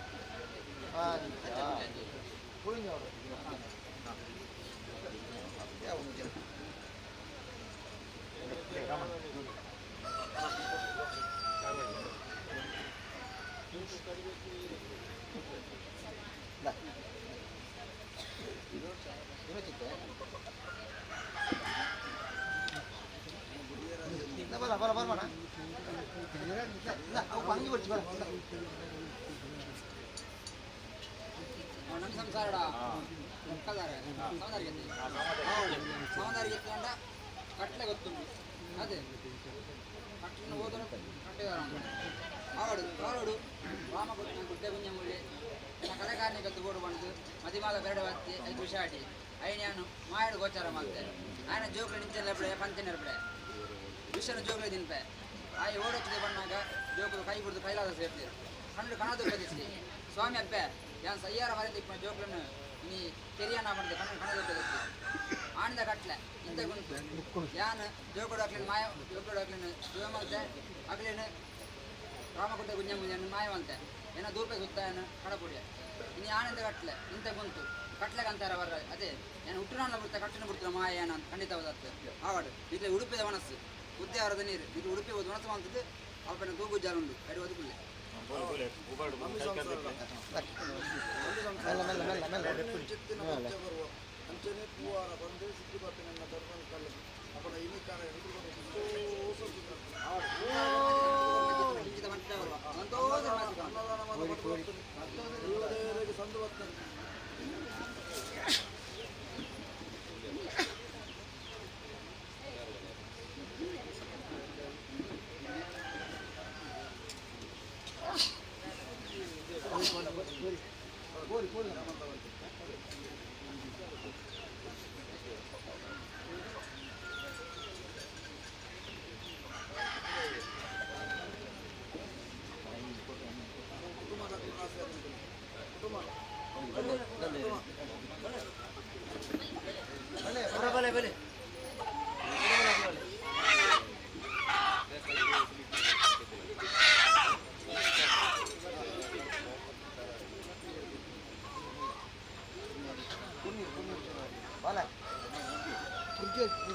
ಬಲ ಬಲ ಬಲ ಬಲ ಅವು ಅಂಗಿ ಬಚ್ಚಿ ಬಲ. ನಮ್ಮ ಸಂಸಾರ ಕಲ್ದಾರೆ ಸೌಂದರ್ಯ ಸೌಂದರ್ಯ ಕಂಡ ಕಟ್ಲೆ ಗೊತ್ತುಂಟು. ಅದೇ ಕಟ್ಲಿನ ಹೋದನು ಕಟ್ಟಿದಾರ ಆವಡು ಕಾರೋಡು ರಾಮ ಗೊತ್ತು ಗುಡ್ಡೆ ಗುಂಜಮುಳ್ಳಿ ಕಲೆಕಾರನಿಗೆ ಬೋಡು ಬಂದು ಮದಿಮಾಲ ಬೆರಡು ಹತ್ತಿ ಐದು ವಿಷಾಟಿ ಐನ್ಯಾನು ಮಾಯಡು ಗೋಚಾರ ಮಾಡ್ತೆ ಆಯನ ಜೋಕ್ಲೆ ನಿಂಚೆಲ್ಲ ಪಂಚೆ ನೆರಪಡೆ ವಿಷನ ಜೋಕ್ಲೆ ತಿನ್ಪೆ ಆಯಿ ಓಡೋಚಿದೆ ಬಣ್ಣಾಗ ಜೋಕುಲು ಕೈ ಬಿಡ್ದು ಕೈಲಾಸ ಸೇರ್ತೀರು ಕಣ್ಣು ಕಣದು ಕದಿಸಿ ಸ್ವಾಮಿ ಅಪ್ಪೆ ಯಾನ್ ಸಯ್ಯಾರ ಮರೆತ ಇಪ್ಪನ ಜೋಕ್ಲನ್ನು ನೀ ಕೆರಿಯನ್ನ ಬಂದ ಕಣ್ಣು ಕಣದು ಕದಿಸಿ ಆಣಿದ ಕಟ್ಲೆ ಇಂತ ಗುಂಪು ಯಾನ್ ಜೋಕುಡು ಅಕ್ಲಿನ ಮಾಯ ಜೋಕುಡು ಅಕ್ಲಿನ ಜೋಮಲ್ತೆ ಅಕ್ಲಿನ ರಾಮಕುಟ್ಟ ಗುಂಜ ಮಾಯವಂತೆ ಏನ ದೂಪೆ ಸುತ್ತ ಏನು ಕಡಪುಡಿಯ ಇನ್ನು ಆನಂದ ಕಟ್ಲೆ ಇಂತ ಗುಂತು ಕಟ್ಲೆ ಅಂತಾರ ಬರ ಅದೇ ಏನು ಹುಟ್ಟುನಾಳ ಬಿಡ್ತಾ ಕಟ್ಟನ ಬಿಡ್ತಾರ ಮಾಯ ಏನ ಅಂತ ಖಂಡಿತವಾದತ್ತು ಆವಾಡು ಇಲ್ಲಿ ಉಡುಪಿದ ಮನಸ್ಸು ಉದ್ಯಾವರದ ನೀರು ಇದು ಉಡುಪಿ ಹೋದ ಮನಸ್ಸು ಅಂತದ್ದು ಅಲ್ಪನ ತೂಗು ಜಾರುಂಡು ಅಡಿ ಒದುಕುಲ್ಲೆ. ಮೆಲ್ಲ ಮೆಲ್ಲ ಮೆಲ್ಲ ಮೆಲ್ಲ. ಚಿತ್ತಿನ ಬರುವ ಅಂಚನೆ ಪೂವಾರ ಬಂದು ಸಿದ್ಧಿ ಬಪ್ಪಿನ ಧರ್ಮದ ಕಲ್ಲು ಅಪ್ಪನ ಇನಿಕಾರ ಸಂದು ಬರ್ತದೆ. Thank you.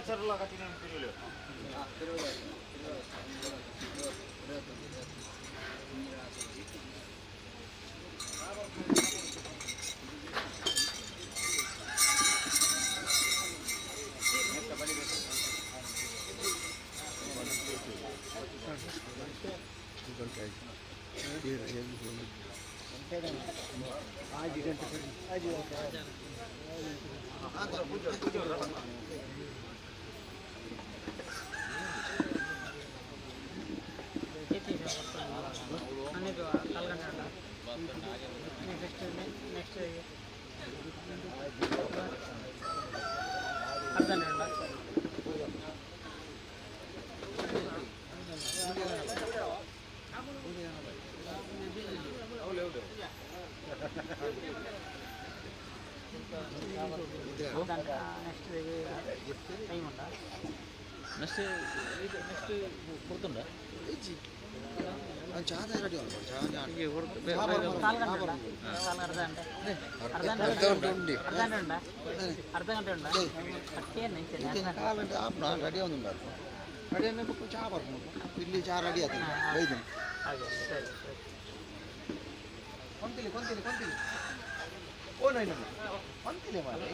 ಒಂಜಿರಾಚರ್ಲ ಕಟ್ಟಿನ ತಿರುಳು. ನೆಕ್ಸ್ಟ್ ಅರ್ಧ ನೆಕ್ಸ್ಟ್ ಟೈಮ್ ಉಂಟಾ? ನೆಕ್ಸ್ಟ್ ನೆಕ್ಸ್ಟ್ ಕೊಡ್ತುಂಡ. ಕಾಲು ಗಂಟೆ ಉಂಟಾ? ಕಾಲು ಅರ್ಧ ಗಂಟೆ, ಅರ್ಧ ಗಂಟೆ, ಅರ್ಧ ಗಂಟೆ ಉಂಟಾ? ಅರ್ಧ ಗಂಟೆ ಉಂಟಾ? ಅಷ್ಟೇನು ಇಂಚನೆ. ಕಾಲು ಗಂಟೆ ಆಪ್ ರೆಡಿ ಒಂದು ರೆಡಿ ಅನ್ನಬೇಕು. ಚಾ ಬರ್ಬೋದು, ಇಲ್ಲಿ ಚಾ ರೆಡಿ ಆಯ್ತು ಬೈದು. ಹಾಗೆ, ಸರಿ ಸರಿ. ಕೊಂತಿಲಿ ಕೊಂತಿಲಿ ಕೊಂತಿಲಿ ಓ ನೈನ್ ಕೊಂತಿಲಿ ಮಾರ್ರೆ.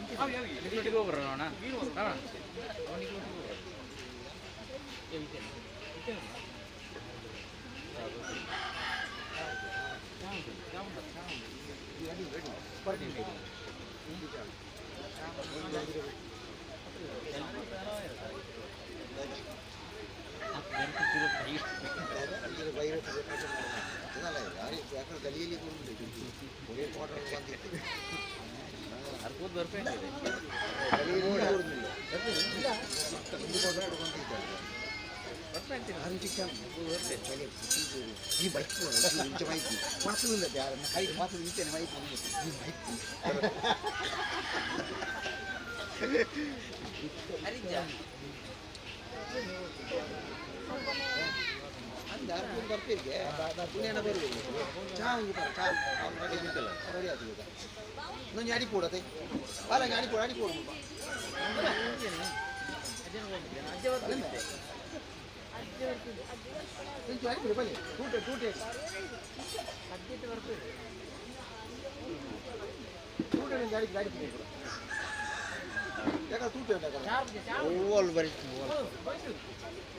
ಈ ಬೈಕ್ ಇಂಚ ಬೈಕ್ ಮಾತು ಕೈ ಮಾತು ಇಂಚನೆ ಬೈಕ್ ಈ ಬೈಕ್. ಅಂದ ಬರ್ಪಿರ್ಗೆ ಪುಣ್ಯನ ಬರುವುದು ಚಾ ಒಂಜಿ ಪರ ಚಾ ರೆಡಿ ರೆಡಿ ಆಯ್ತು. ಈಗ ಇನ್ನೊಂದು ಅಡಿ ಪೂಡತೆ ಬಾಲ ಅಡಿ ಪೂಡ ಅಡಿ ಪೂಡು. ಅಡಿ ಬಲೆ ಟೂಟೆ ಟೂಟೆ ಟೂಟೆ ಗಾಡಿ ಗಾಡಿ ಪೂಡ ಯಾಕಂದ್ರೆ ತೂಟೆ ಓಲ್ ಬರಿ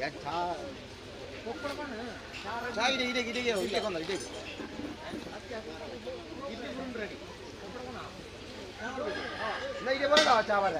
ಯಾಕೆ ಚಾ ಚಾ ಇದೆ ಇದೆ ಇದೆ ಇದೆ ಕೊಂದ ಇದೆ ರೆಡಿ ಇದೆ ಬರೋಣ ಚಾ ಬರ.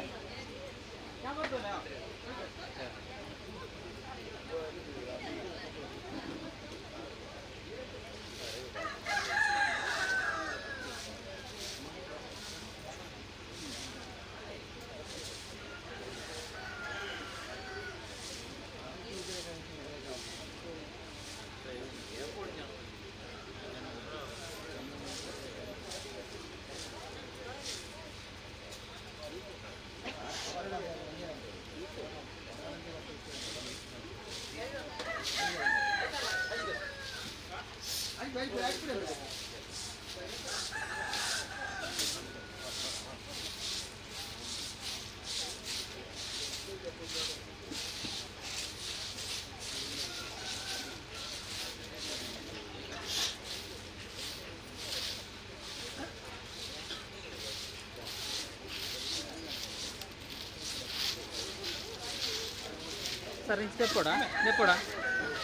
ಸರ್, ಇಂಚ್ ತೆಪ್ಪೋಡ ತೆಪ್ಪೋಡ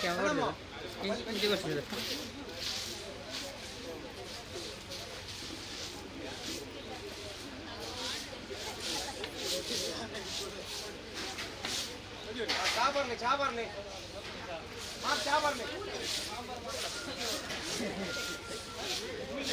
ಕ್ಯಾಮ್ರಾ ಇಂಚ್ ಇಂಚ್ ಬರ್ತಿದೆ. ಚಾ ಬರ್ಲಿ, ಚಾ ಬರ್ಲಿ, ಚಾ ಬರ್ಲಿ.